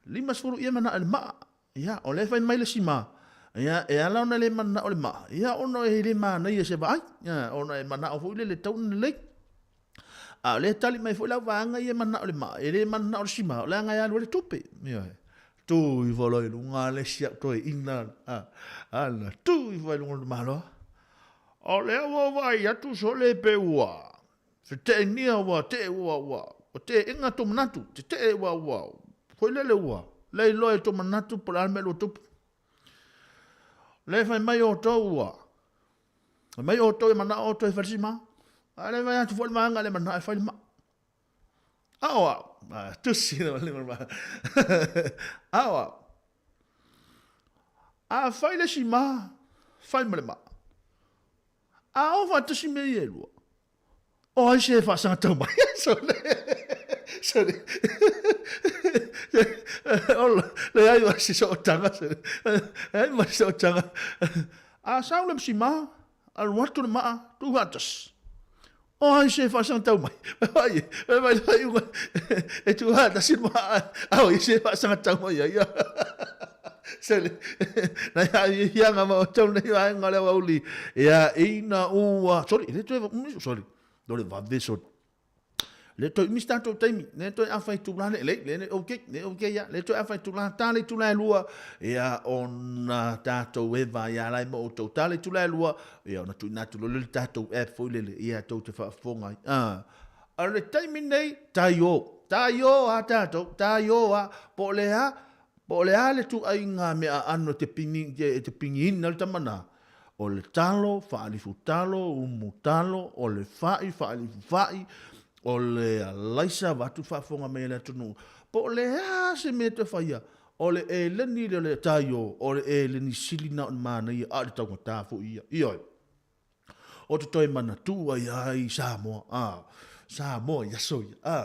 50 i e manao e le maa. Ia, o lea e fai mai le sima, ia, e ala ona le mananao le maa, ia, ona e le manaia i se vaai, ia, ona e manao foi lele e tatau ona lelei. A o lea e tali mai foi lau vaega ia e mananao le maa, e le mananao le sima, o leaga e alu ai le tupe. Ioe. Tu ifo loa i luga le isi au toeaina, a, a na tu ifo ai i luga o le tamaloa. O lea ua ou vaai atu sole pe ua Fete'egia ua te'e ua ua ua te'e'ega to manatu tete'e ua ua foi lele ua le iloa e to manatu po o le a le mea ua tupu. Le fai mai outou ua fai mai outou e mana'o outou e fai le sima a le fai atu foi le vaega le mana'o e fai le ma'a. A o a'u a tusi le a o a'u a fai le sima fai ma le ma'a. A o faatasi mea ia e lua, o ai se e faasagatau mai? Sole, sole, ola, leai ma se sootaga, sole, leai ma se sootaga. A sau le msima, alu atu le maa, tuu faatasi. O ai se e faasagatau mai? Vai, vai, vai, vai, vai, e tuu faatasi le maa, a o ai se e faasagatau mai ai? Sele, na ia hianga ma o tau nei vaega o le aoauli. Ia, ina ua, sorry, le toe, sorry, no le vave, sorry. Le toe umi se tatou taimi, le toe afa itula le, le, le, le, okay, le, okay, ia, le toe afa itula, tā le itula e lua, ia, ona tatou eva ia lai ma outou, tā le itula e lua, ia, ona tuuina atu loa lea le tatou app foi lele, ia, tou te faafofoga ai. Ah, a o le taimi nei, taio, taio a tatou, taio a, po o le a, Po o le a le tuaiga mea aano e te pigi, e te pigiina le tama na? O le talo, faalifu talo, umu talo, o le fa'i, faalifu fa'i, o le alaisa, vaeatu faafofoga mai a le atunuu. Po o le a se mea e toe faia? O le eleni lea o le taio, o le eleni sili na o le manaia, a o le taugata foi ia. Ioe. O te toe manatu ai a i Samoa, a, Samoa i aso ia, a.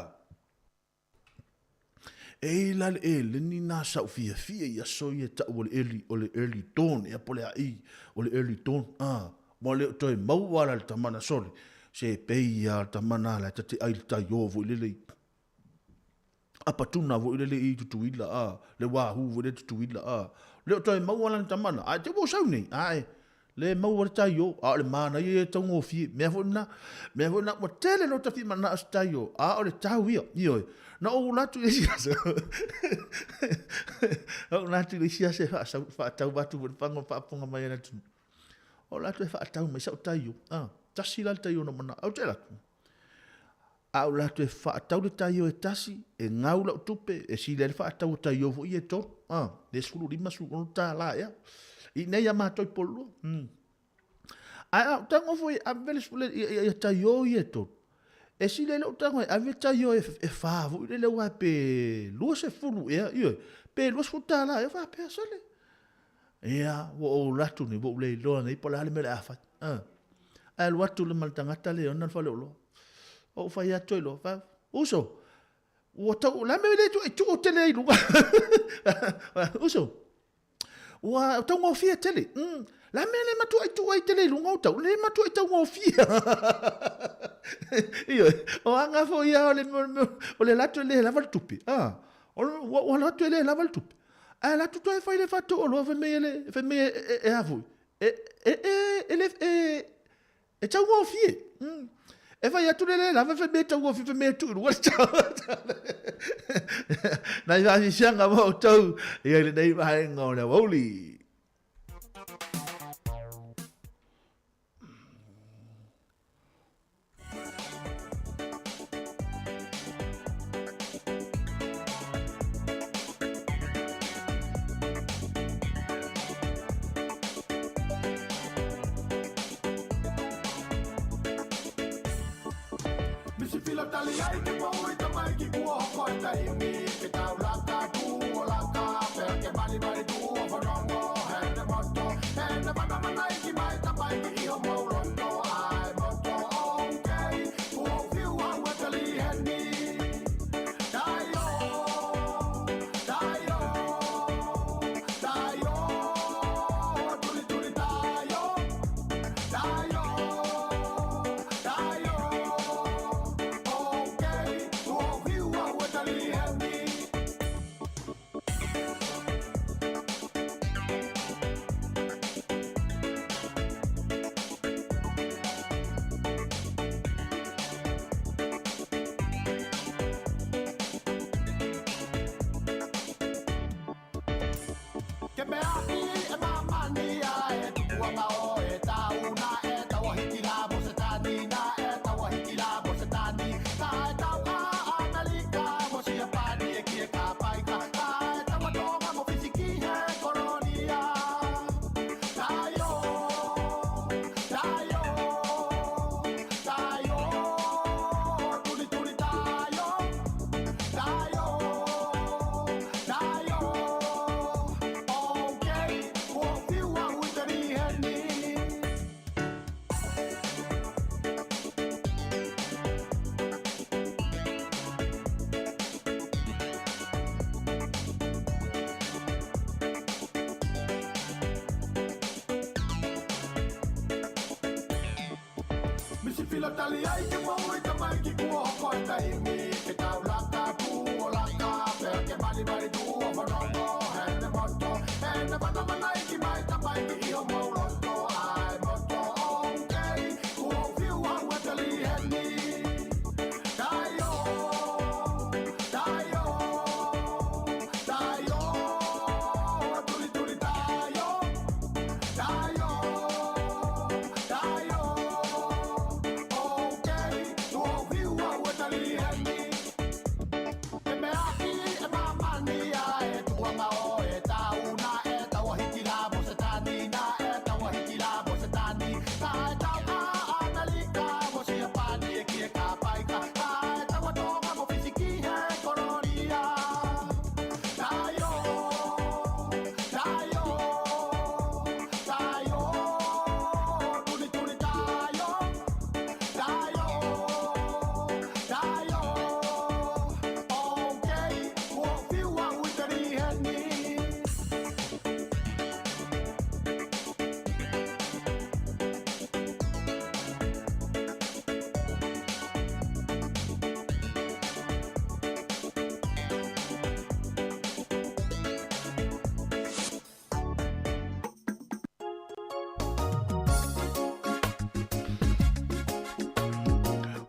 E i la le eleni na sa ou fiafia i aso ia e tau o le early, o le early dawn, ea po o le a i, o le early dawn, a, ua le o toe maua la le tama na sole, se pei a le tama na la e ta te ai le tai o foi lele i Apatuna foi lele i Tutuila, a, le wahoo foi lele i Tutuila, a, le o toe maua la le tama na, ae te ua ou sau nei, ae, Le maua le taio, a o le manaia ia e taugofie. Mea foi lena, mea foi lena, ua tele lota fimanao i se taio, a o le tau ia, ioe. Na ou ula atu i le isi aso, na ou ula atu i le isi aso e faasau, faatau atu foi le faga o faafofoga mai a le atunuu. O ula atu e faatau mai sau taio, a, tasi la le taio na manao, ou te alu atu, a ou alu atu e faatau le taio e tasi, e gau lau tupe, e sili ai le faatau o taio foi ia e tolu, a, le 15, $16 ea. I inei ia matou i Pololua. Ae a ou tago foi e ave le, ia, ia taio ia e tolu, e sili ai lou tago e ave taio e, e fa foi lele aua pe 20 ea, ioe, pe $20 ea, faapea sole. Ia, ua ou alu atu nei, ua ou le iloa nei po o le a le mea o le a fai. Ae alu atu ma le tagata lea e ona le faleoloa. Ou fai atu ai loa, fai, uso, ua tau, o le a le mea e le tuu, tuu tele ai i luga. Uso, ua taugofie tele. Le a mea le matuai tuu ai tele i luga o tau, le matuai taugofie. Ioe, o aga foi ia o le, o le lato e le lava le tupe. Ah, o ua lato e le lava le tupe. Ae lato toe fai le fato o loa fai mai e le, fai mai e, e, e a foi. E, e, e, e, le, e, e taugofie. E fai atu le le lava fai mai e taugofie, fai mai e tuu i luga le tau. Nai faafisiaga mo outou ia i lenei vaega o le aoauli.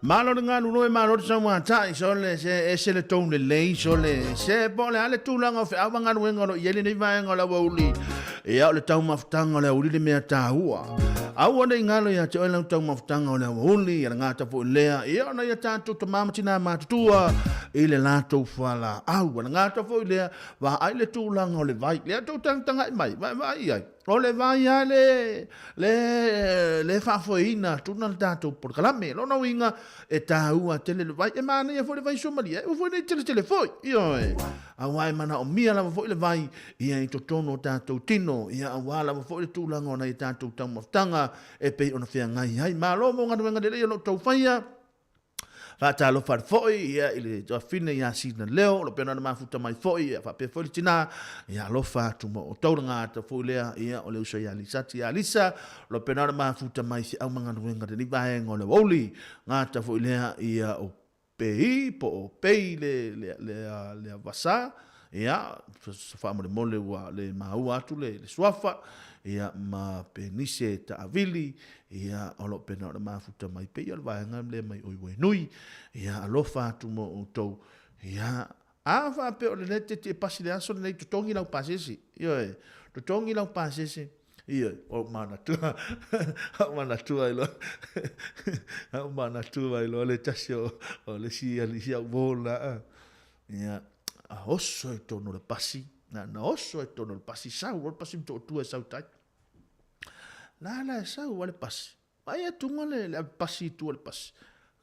Malo le galulue, malo le taumatai, sole se ese le tou lelei, sole se po o le a le tulaga o feau ma galuega o lo o i ai lenei vaega o le aoauli. Ia, o le taumafataga o le aoauli le mea taua. Aua ne i galo ia te oe lau taumafataga o le aoauli, ia le gata foi lea, ia ona ia tatou tama ma tinā matutua i le latou fualaau. Ia le gata foi lea, vaai le tulaga o le vai, lea tou tagatagai mai, vaevaai i ai. O le vai lava le, le, le faafoeina atuna le tatou polokalame. Lona uiga, e taua tele le vai. E manaia foi le vai suamalie, aua foi ne i teletele foi. Ioe. Aua e manaomia lava foi le vai ia i totonu o tatou tino, ia aua lava foi le tulaga o nai a tatou taumafataga e pei ona feagai ai. Malo mo galuega lelei o lo o tau faia. Faatalofa atu foi ia i le tuafafine ia Sina Leo, o lo o pea ona mafuta mai foi, ia faapea foi le tina, ia alofa atu ma outou le gata foi lea, ia o le uso ia Lisati ia Lisa, o lo o pea ona mafuta mai se au magaluega lenei vaega o le aoauli, gata foi lea ia o Pei po o Pei le le le le Vasa, ia faamolemole ua le maua atu le le suafa, ia ma Penise Taavili, ia o lo o pena ona mafuta mai pei o le vaega lea mai Oiwainui, ia alofa atu mo outou, ia a faapea o lenei teti e pasi le aso lenei totogi lau pasese, ioe, totogi lau pasese, Ioe, o ou manatua, o ou manatua ai loa, o ou manatua ai loa le tasi o, o le isi alii si au uo la, ia, a oso i totonu o le pasi, na, na oso i totonu o le pasi, sau loa le pasi ma toatua e sau i tai. La la e sau a le pasi, Vaai atu nga le, le pasi i tua le pasi.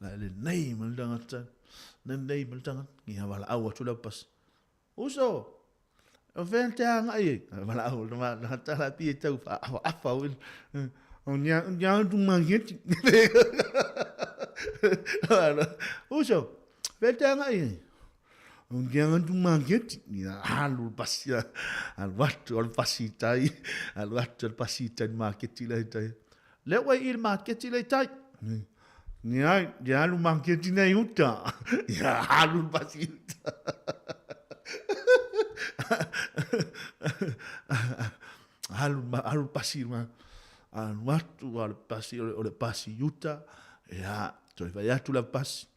La le nei ma le tagata, le nei ma le tagata, ia valaau atu le pasi. Uso, o fea te agai ai? Valaau le tagata la pi e tau whaafa ui. O nia, nia tu maketi. Uso, fea te agai ai? O nia tu maketi. Ia alu le pasi, alu atu o le pasi i tai, alu atu o le pasi i tai maketi la i tai. Lea ua i le maketi lea i tai. Ni ai, ia alu maketi nei uta. Ia alu le pasi uta. Alu, alu pasi ma. Alu atu alu pasi o le pasi uta. Ia, toe fai atu la pasi.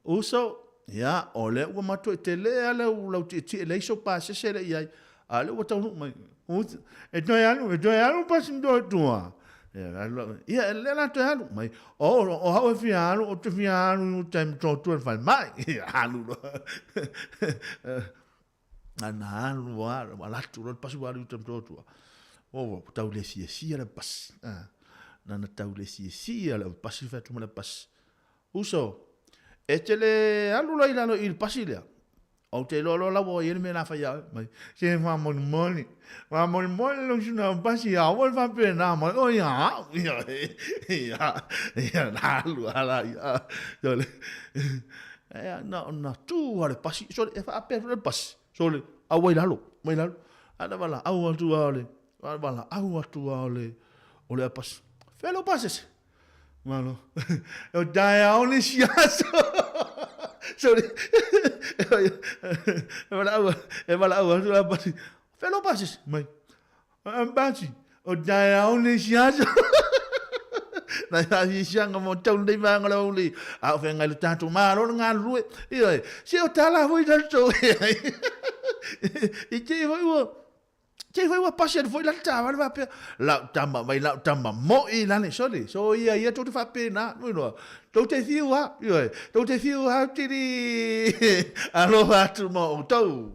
Uso, ia, o lea ua matua tele lava lau, lau tietie, e leai sou pasese lea i ai, a o lea ua taunuu mai. Uso, e toe alu, e toe alu pasi ma tua. Ia, lea la toe alu mai. O, o au e fia alu, ou te fia alu i uta i Motootua i le falemai. Ia, alu loa. Na alu lava, alu atu loa le pasi ua alu i uta i Motootua. Oh, ua tau le fiafia le pasi. Na na tau le fiafia le pasi, fai atu ma le pasi. Uso, e te le alu loa i lalo i le pasi lea, ou te iloa loa la ua i ai le mea la fai ia oe. Mai, se faamolemole, faamolemole lou suna o pasi, aua le faapena mai, o ia au, ia, ia, ia, na alu lava la, ia, sole, ia, na, na tu lava le pasi, sole, e faapea atu le pasi, sole, auai i lalo, auai i lalo, a na valaau atu lava o le, valaau atu lava o le, o le pasi, fea lou pasese? Malo. O taeao le isi aso. Sorry. E valaau, e valaau atu la pasi. Fea lou pasi? Mai. Pasi. O taeao le isi aso. Nai faasiasiaga mo tau lenei vaega o le aoauli. A o feagai lo tatou Malo le galulue. Ioe. Se o tala foi tatou. I te i foi ua Te foi ua pasi atu foi la le taavale faapea, lau tama mai lau tama moi lale, sole, so ia ia tou te faapena, nui loa, tou te fiu lava, ioe, tou te fiu lava tili, alofa atu ma outou.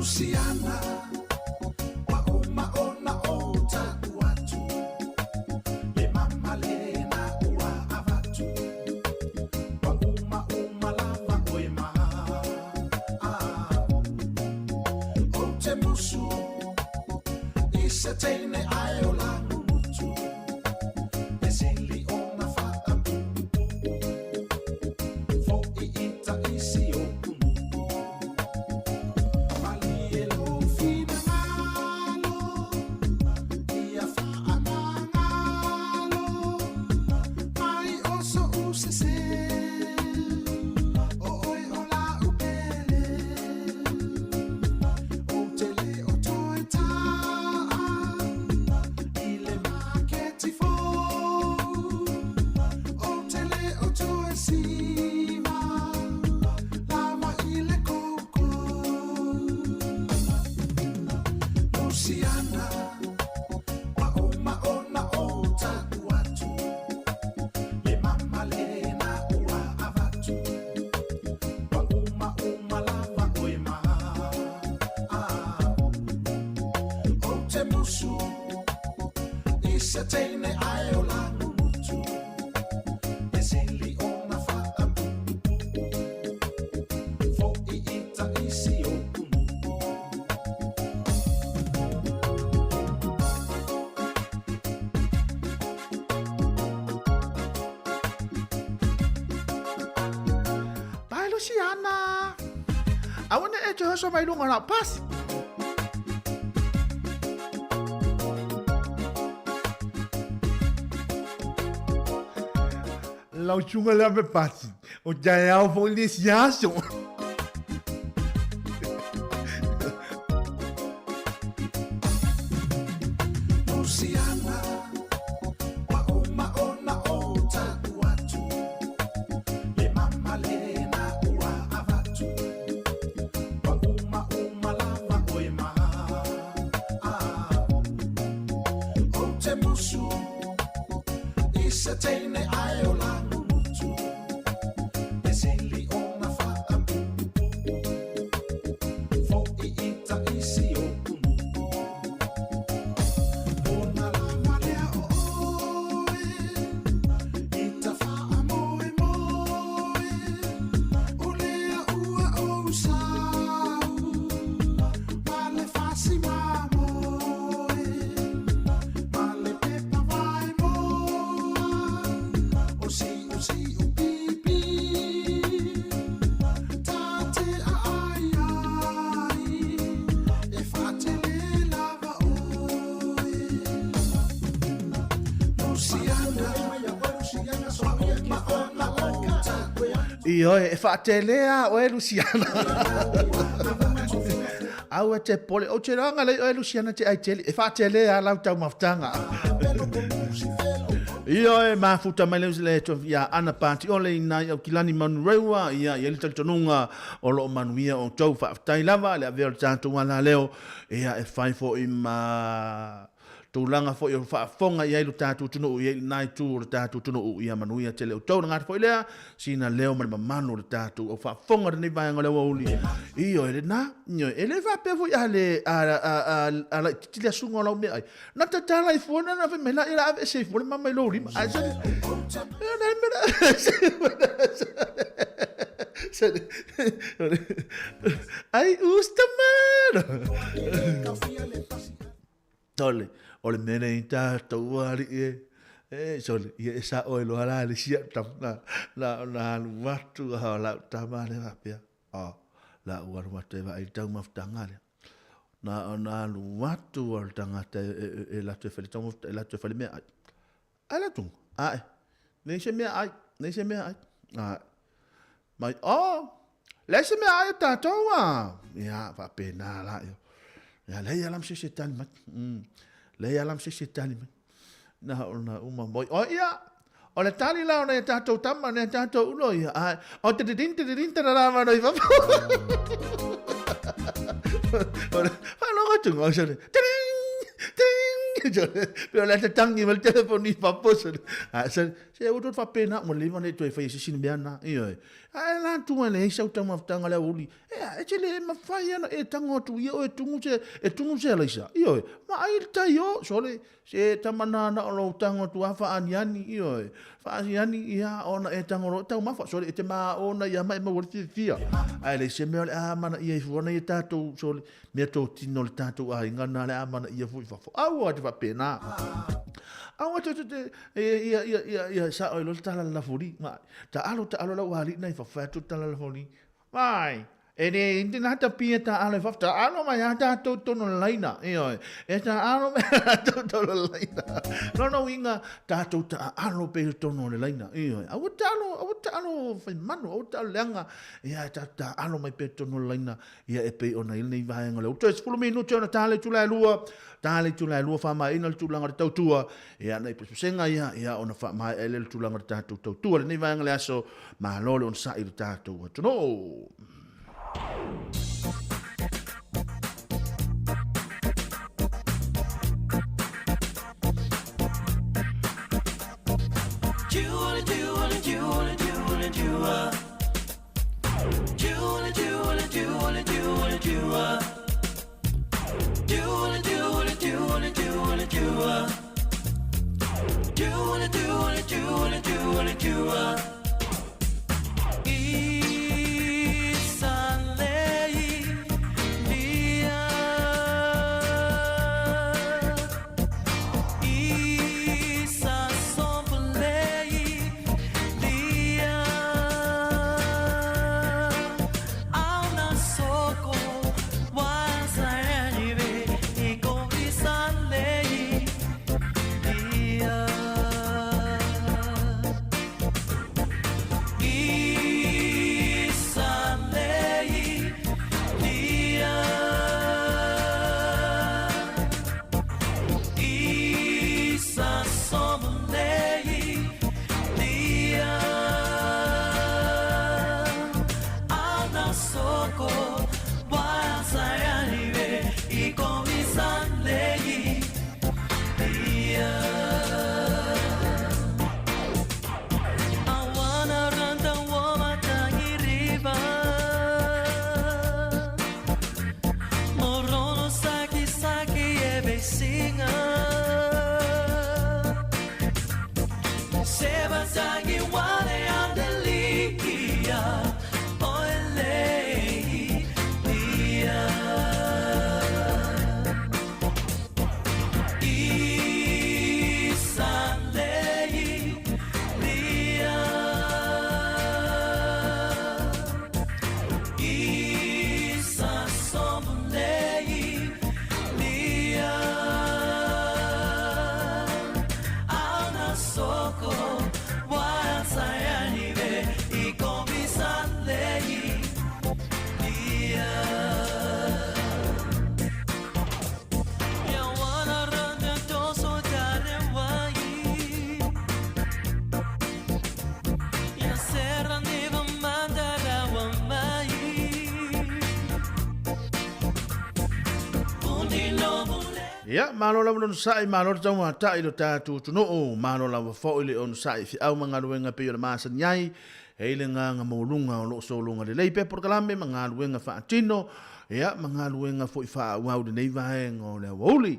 Luciana, ua uma ona ou taʻu atu, le mama lena ua avatu, ua uma uma lava oe ma au. Ou te musu i se teine ae o Langumutu, e sili ona faapuupuu, foʻi i taisi o Kumuku. Malie lou finagalo, ia faamagalo, mai o soʻu sese, o oe o la'u pele. Ou te le o toe ta'a i le maketi fou, ou te le o toe siva lava i le koukou. Luciana, ua uma ona ou taʻu atu, le mama. se teine ae o Langumutu, e sili ona faapuupuu, fo'i i taisi o kunuu. Pai Luciana! Aua ne e te oso mai luga o lau pasi. Lau susuga lea me pasi, o taeao foi le isi aso. Luciana, ua uma ona ou ta'u atu, le mama lena ua avatu, ua uma uma lava oe ma a'u. Ou te musu i se teine ae o Langumutu, e sili ona faapuupuu, fo'i i taisi o kunuu. Ona lava lea o oe, i ta faamoemoe, o lea ua ou sau, ma le fasi mamoe, ma le pepa vaemoa, o siusiu pipi, ta te aai ai, e faatele lava oe. Luciana, ua uma ona ou ta'u Ioe, e faatelea oe Luciana. Aua e te pole, ou te iloa agalei oe Luciana te aiteli, e faatelea lau taumafataga. Ioe, mafuta mai le le ia Ana Patiole i nai Aukilani Manurewa, ia i ai le talitonuga o lo o manuia outou. Faafetai lava le avea o le tatou alaleo, ia e fai foi ma tulaga foi o faafofoga i ai lo tatou atunuu, i ai lena itu o le tatou atunuu, ia manuia tele outou. Na gata foi lea, sina leo ma le mamalu o le tatou au faafofoga i lenei vaega o le aoauli. Ioe lena, ioe, e le faapea foi a le, a, a, a, a laitiiti le asuga o lau meaai, na tatala ai fua, na na fai mai la, ia la aveese ai fua le mama i lou lima. Ae sali, ai usta mano. Sole, o le mea nei tatou alii e, e, sole, ia e sa'o ai loa la le sia tam, na, na, na alu atu a o lau tama lea faapea, o, la ua alu atu e vaai i le taumafataga lea. Na ona alu atu o le tagata e, e, e, e alu atu e fai le taumafataga, e alu atu e fai le meaai. Ae la tunga, ae, nei se meaai, nei se meaai, ae. Mai, oh, leai se meaai a tatou a. Ia, faapena la ia. Ia, leai lava ma se isi e tali mai. Leai lava ma se isi e tali mai. Na ona uma moi. Oh, ia, o le tali la o nai a tatou tama, nai a tatou ulo, ia, ae, o te didin, te didin, te rara ma noi fafo. O le, whaalogo tunga, o sone, tiding, tiding, pe o le ata tangi ma le telefoni fafo, sone. Ae, sone, Se ua toe faapena ua leva ona e toe faia se isi mea na, ioe. Ae la atu ai leai sau taumafataga le aoauli, e, e te le mafai ana e tago atu ia oe e tumu se, e tumu se alaisa, ioe. Vaai le tai o, sole, se tama nana o lou tago atu a faaniani, ioe. Faaniani, ia, ona e tago loa taumafa, sole, e te maona ia ma e maua le fiafia. Ae leai se mea o le a amanaia ifo ana ia tatou, sole, mea totino o le tatou aiga na le amanaia foi i fafo. Aua te faapena. Aua te, te, te, E, ia, ia, ia, ia, sa'o ai loa le tala le lafoli, ma, taalo, taalo lau alii na i fafo, fai atu le tala lafoli, Vai, e le i te gata pia taalo i fafo, taalo mai a tatou tonu o le laina, ioe, e taalo mai a tatou tonu o le laina. Lona uiga, tatou taaalo pea i totonu o le laina, ioe, aua taalo, aua taalo fai manu, aua taalo leaga, ia, tatou taaalo mai pea i totonu o le laina, ia e pei ona i lenei vaega o le toe 10 minute ona ta le itula e lua, ta le itula e lua faamaeaina le tulaga o le tautua, ia nai pesepesega ia, ia ona faamaea ai lea le tulaga o le tatou tautua lenei vaega le aso, malo le onosai i le tatou atunuu. Ia, malo lava le onosai, malo le taumatai i lo tatou atunuu, malo lava foi le onosai i feau ma galuega pei o le masani ai, e i le agaga maualuga o lo o sologa lelei pea polokalame ma galuega faatino, ia, ma galuega foi faaauau i lenei vaega o le aoauli.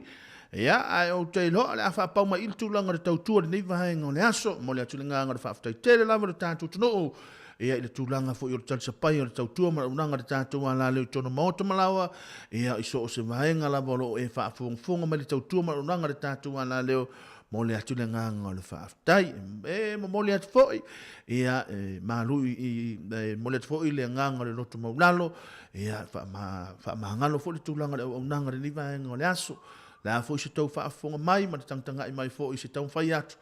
Ia, ae ou te iloa o le a faapau mai i le tulaga o le tautua i lenei vaega o le aso. Momoli atu le agaga o le faafetai tele lava i lo tatou atunuu, ia, i le tulaga foi o le talisapaia o le tautua ma le auaunaga a le tatou alaleo i totonu o maota ma laoa, ia, i so o se vaega lava o lo o e faafogafoga mai i le tautua ma le auaunaga a le tatou alaleo, Momoli atu le agaga o le faafetai. E momoli atu foi, ia, e malu i, e momoli atu foi le agaga o le loto maulalo, ia, faamagalo foi le tulaga o le auaunaga i lenei vaega o le aso. O le a foi se tou faafofoga mai ma le tagatagai mai foi i se taumafai atu,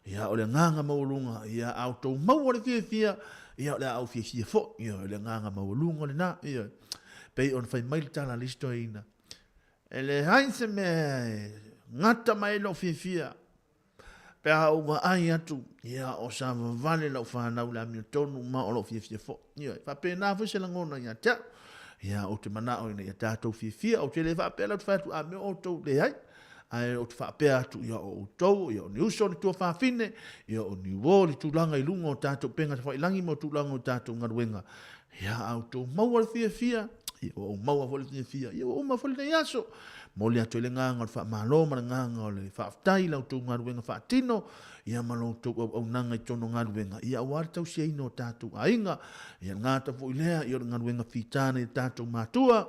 ia, o le agaga maualuga, ia, a outou maua le fiafia, ia, o le a ou fiafia foi, ia, o le agaga maualuga lena, ia. Pei ona fai mai le tala a le isi toeaina, E leai se mea e gata mai ai lou fiafia pe a ou vaai atu, ia, o savavale lau fanau i le amiotonu ma o lou fiafia foi. Ioe, e faapena foi se lagona ia te au. Ia, ou te manao ina ia tatou fiafia, ou te le faapea la ou te fai atu, a mea outou, leai. Ae ou te faapea atu, ia, o outou, ia, o ni uso, o ni tuafafine, ia, o ni uo, le tulaga i luga o tatou upega tafailagi ma tulaga o tatou galuega. Ia, a outou maua le fiafia, ia, ua ou maua foi le fiafia, ia, ua uma foi lenei aso. Momoli atu ai le agaga o le faamalo ma le agaga o le faafetai i la outou galuega faatino, ia, ma la outou auaunaga i totonu o galuega, ia, aua le tausiaina o tatou aiga. Ia, le gata foi lea, ia, o le galuega fita a nai o tatou matua,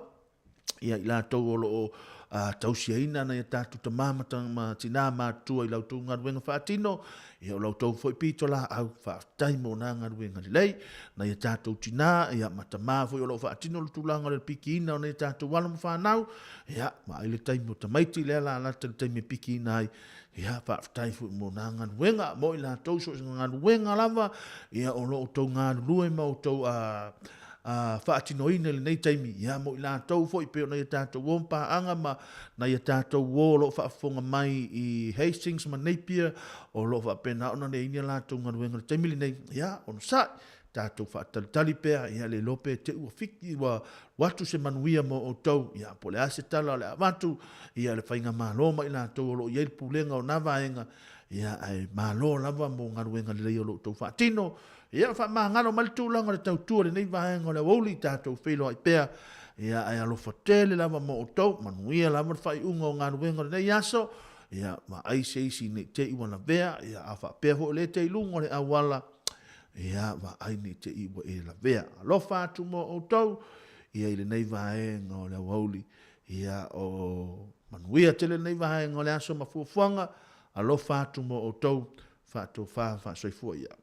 ia i latou o lo o tausiaina nai a tatou tama ma tinā matutua i la outou galuega faatino, ia o la outou foi pitolaau, faafetai mo na galuega lelei. Nai a tatou tinā, ia ma tama foi o lo o faatino le tulaga o le pikiina o nai a tatou alo ma fanau, ia vaai le taimi o tamaiti lea la lata le taimi e pikiina ai, ia faafetai foi mo na galuega, mo i latou so o se galuega lava, ia o lo o outou galulue ma outou faatinoina i lenei taimi, ia mo i latou foi pei o nai a tatou uo ma paaga ma nai a tatou uo o lo o faafofoga mai i Hastings ma Napier o lo o faapena ona leai ni a latou galuega i le taimi lenei, ia onosai, tatou faatalitali pea, ia le iloa pe te i ua fiki, ua atu se manuia mo outou, ia po o le a se tala o le a avatu, ia le faigamalo ma i latou o lo o i ai le pulega o na vaega, ia ae malo lava mo galuega lelei o lo o outou faatino. Ia, faamagalo mai le tulaga o le tautua i lenei vaega o le aoauli, tatou feiloai pea, ia, ae alofa tele lava mo outou, manuia lava le faaiuga o galuega o lenei aso, ia, vaai se isi ne i te i ua lavea, ia, a faapea foi o lea e te i luga o le auala, ia, vaai ne i te i ua e lavea. Alofa atu mo outou, ia, i lenei vaega o le aoauli, ia, o manuia tele lenei vaega o le aso ma fuafuaga, alofa atu mo outou, Faatofa faasoifua ia.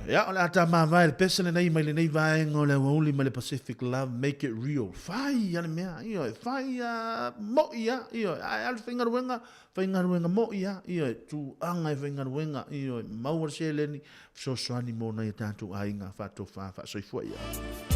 Ia, o le a ta mavae le pese lenei mai lenei vaega o le aoauli mai le Pacific Love, Make It Real. Fai a le mea, ioe, fai a mo'i a, ioe, ae alu faigaluega, faigaluega mo'i a, ioe, tuaga e faigaluega, ioe, maua le seleni, fesoasoani mo nai a tatou aiga, faatofa faasoifua ia.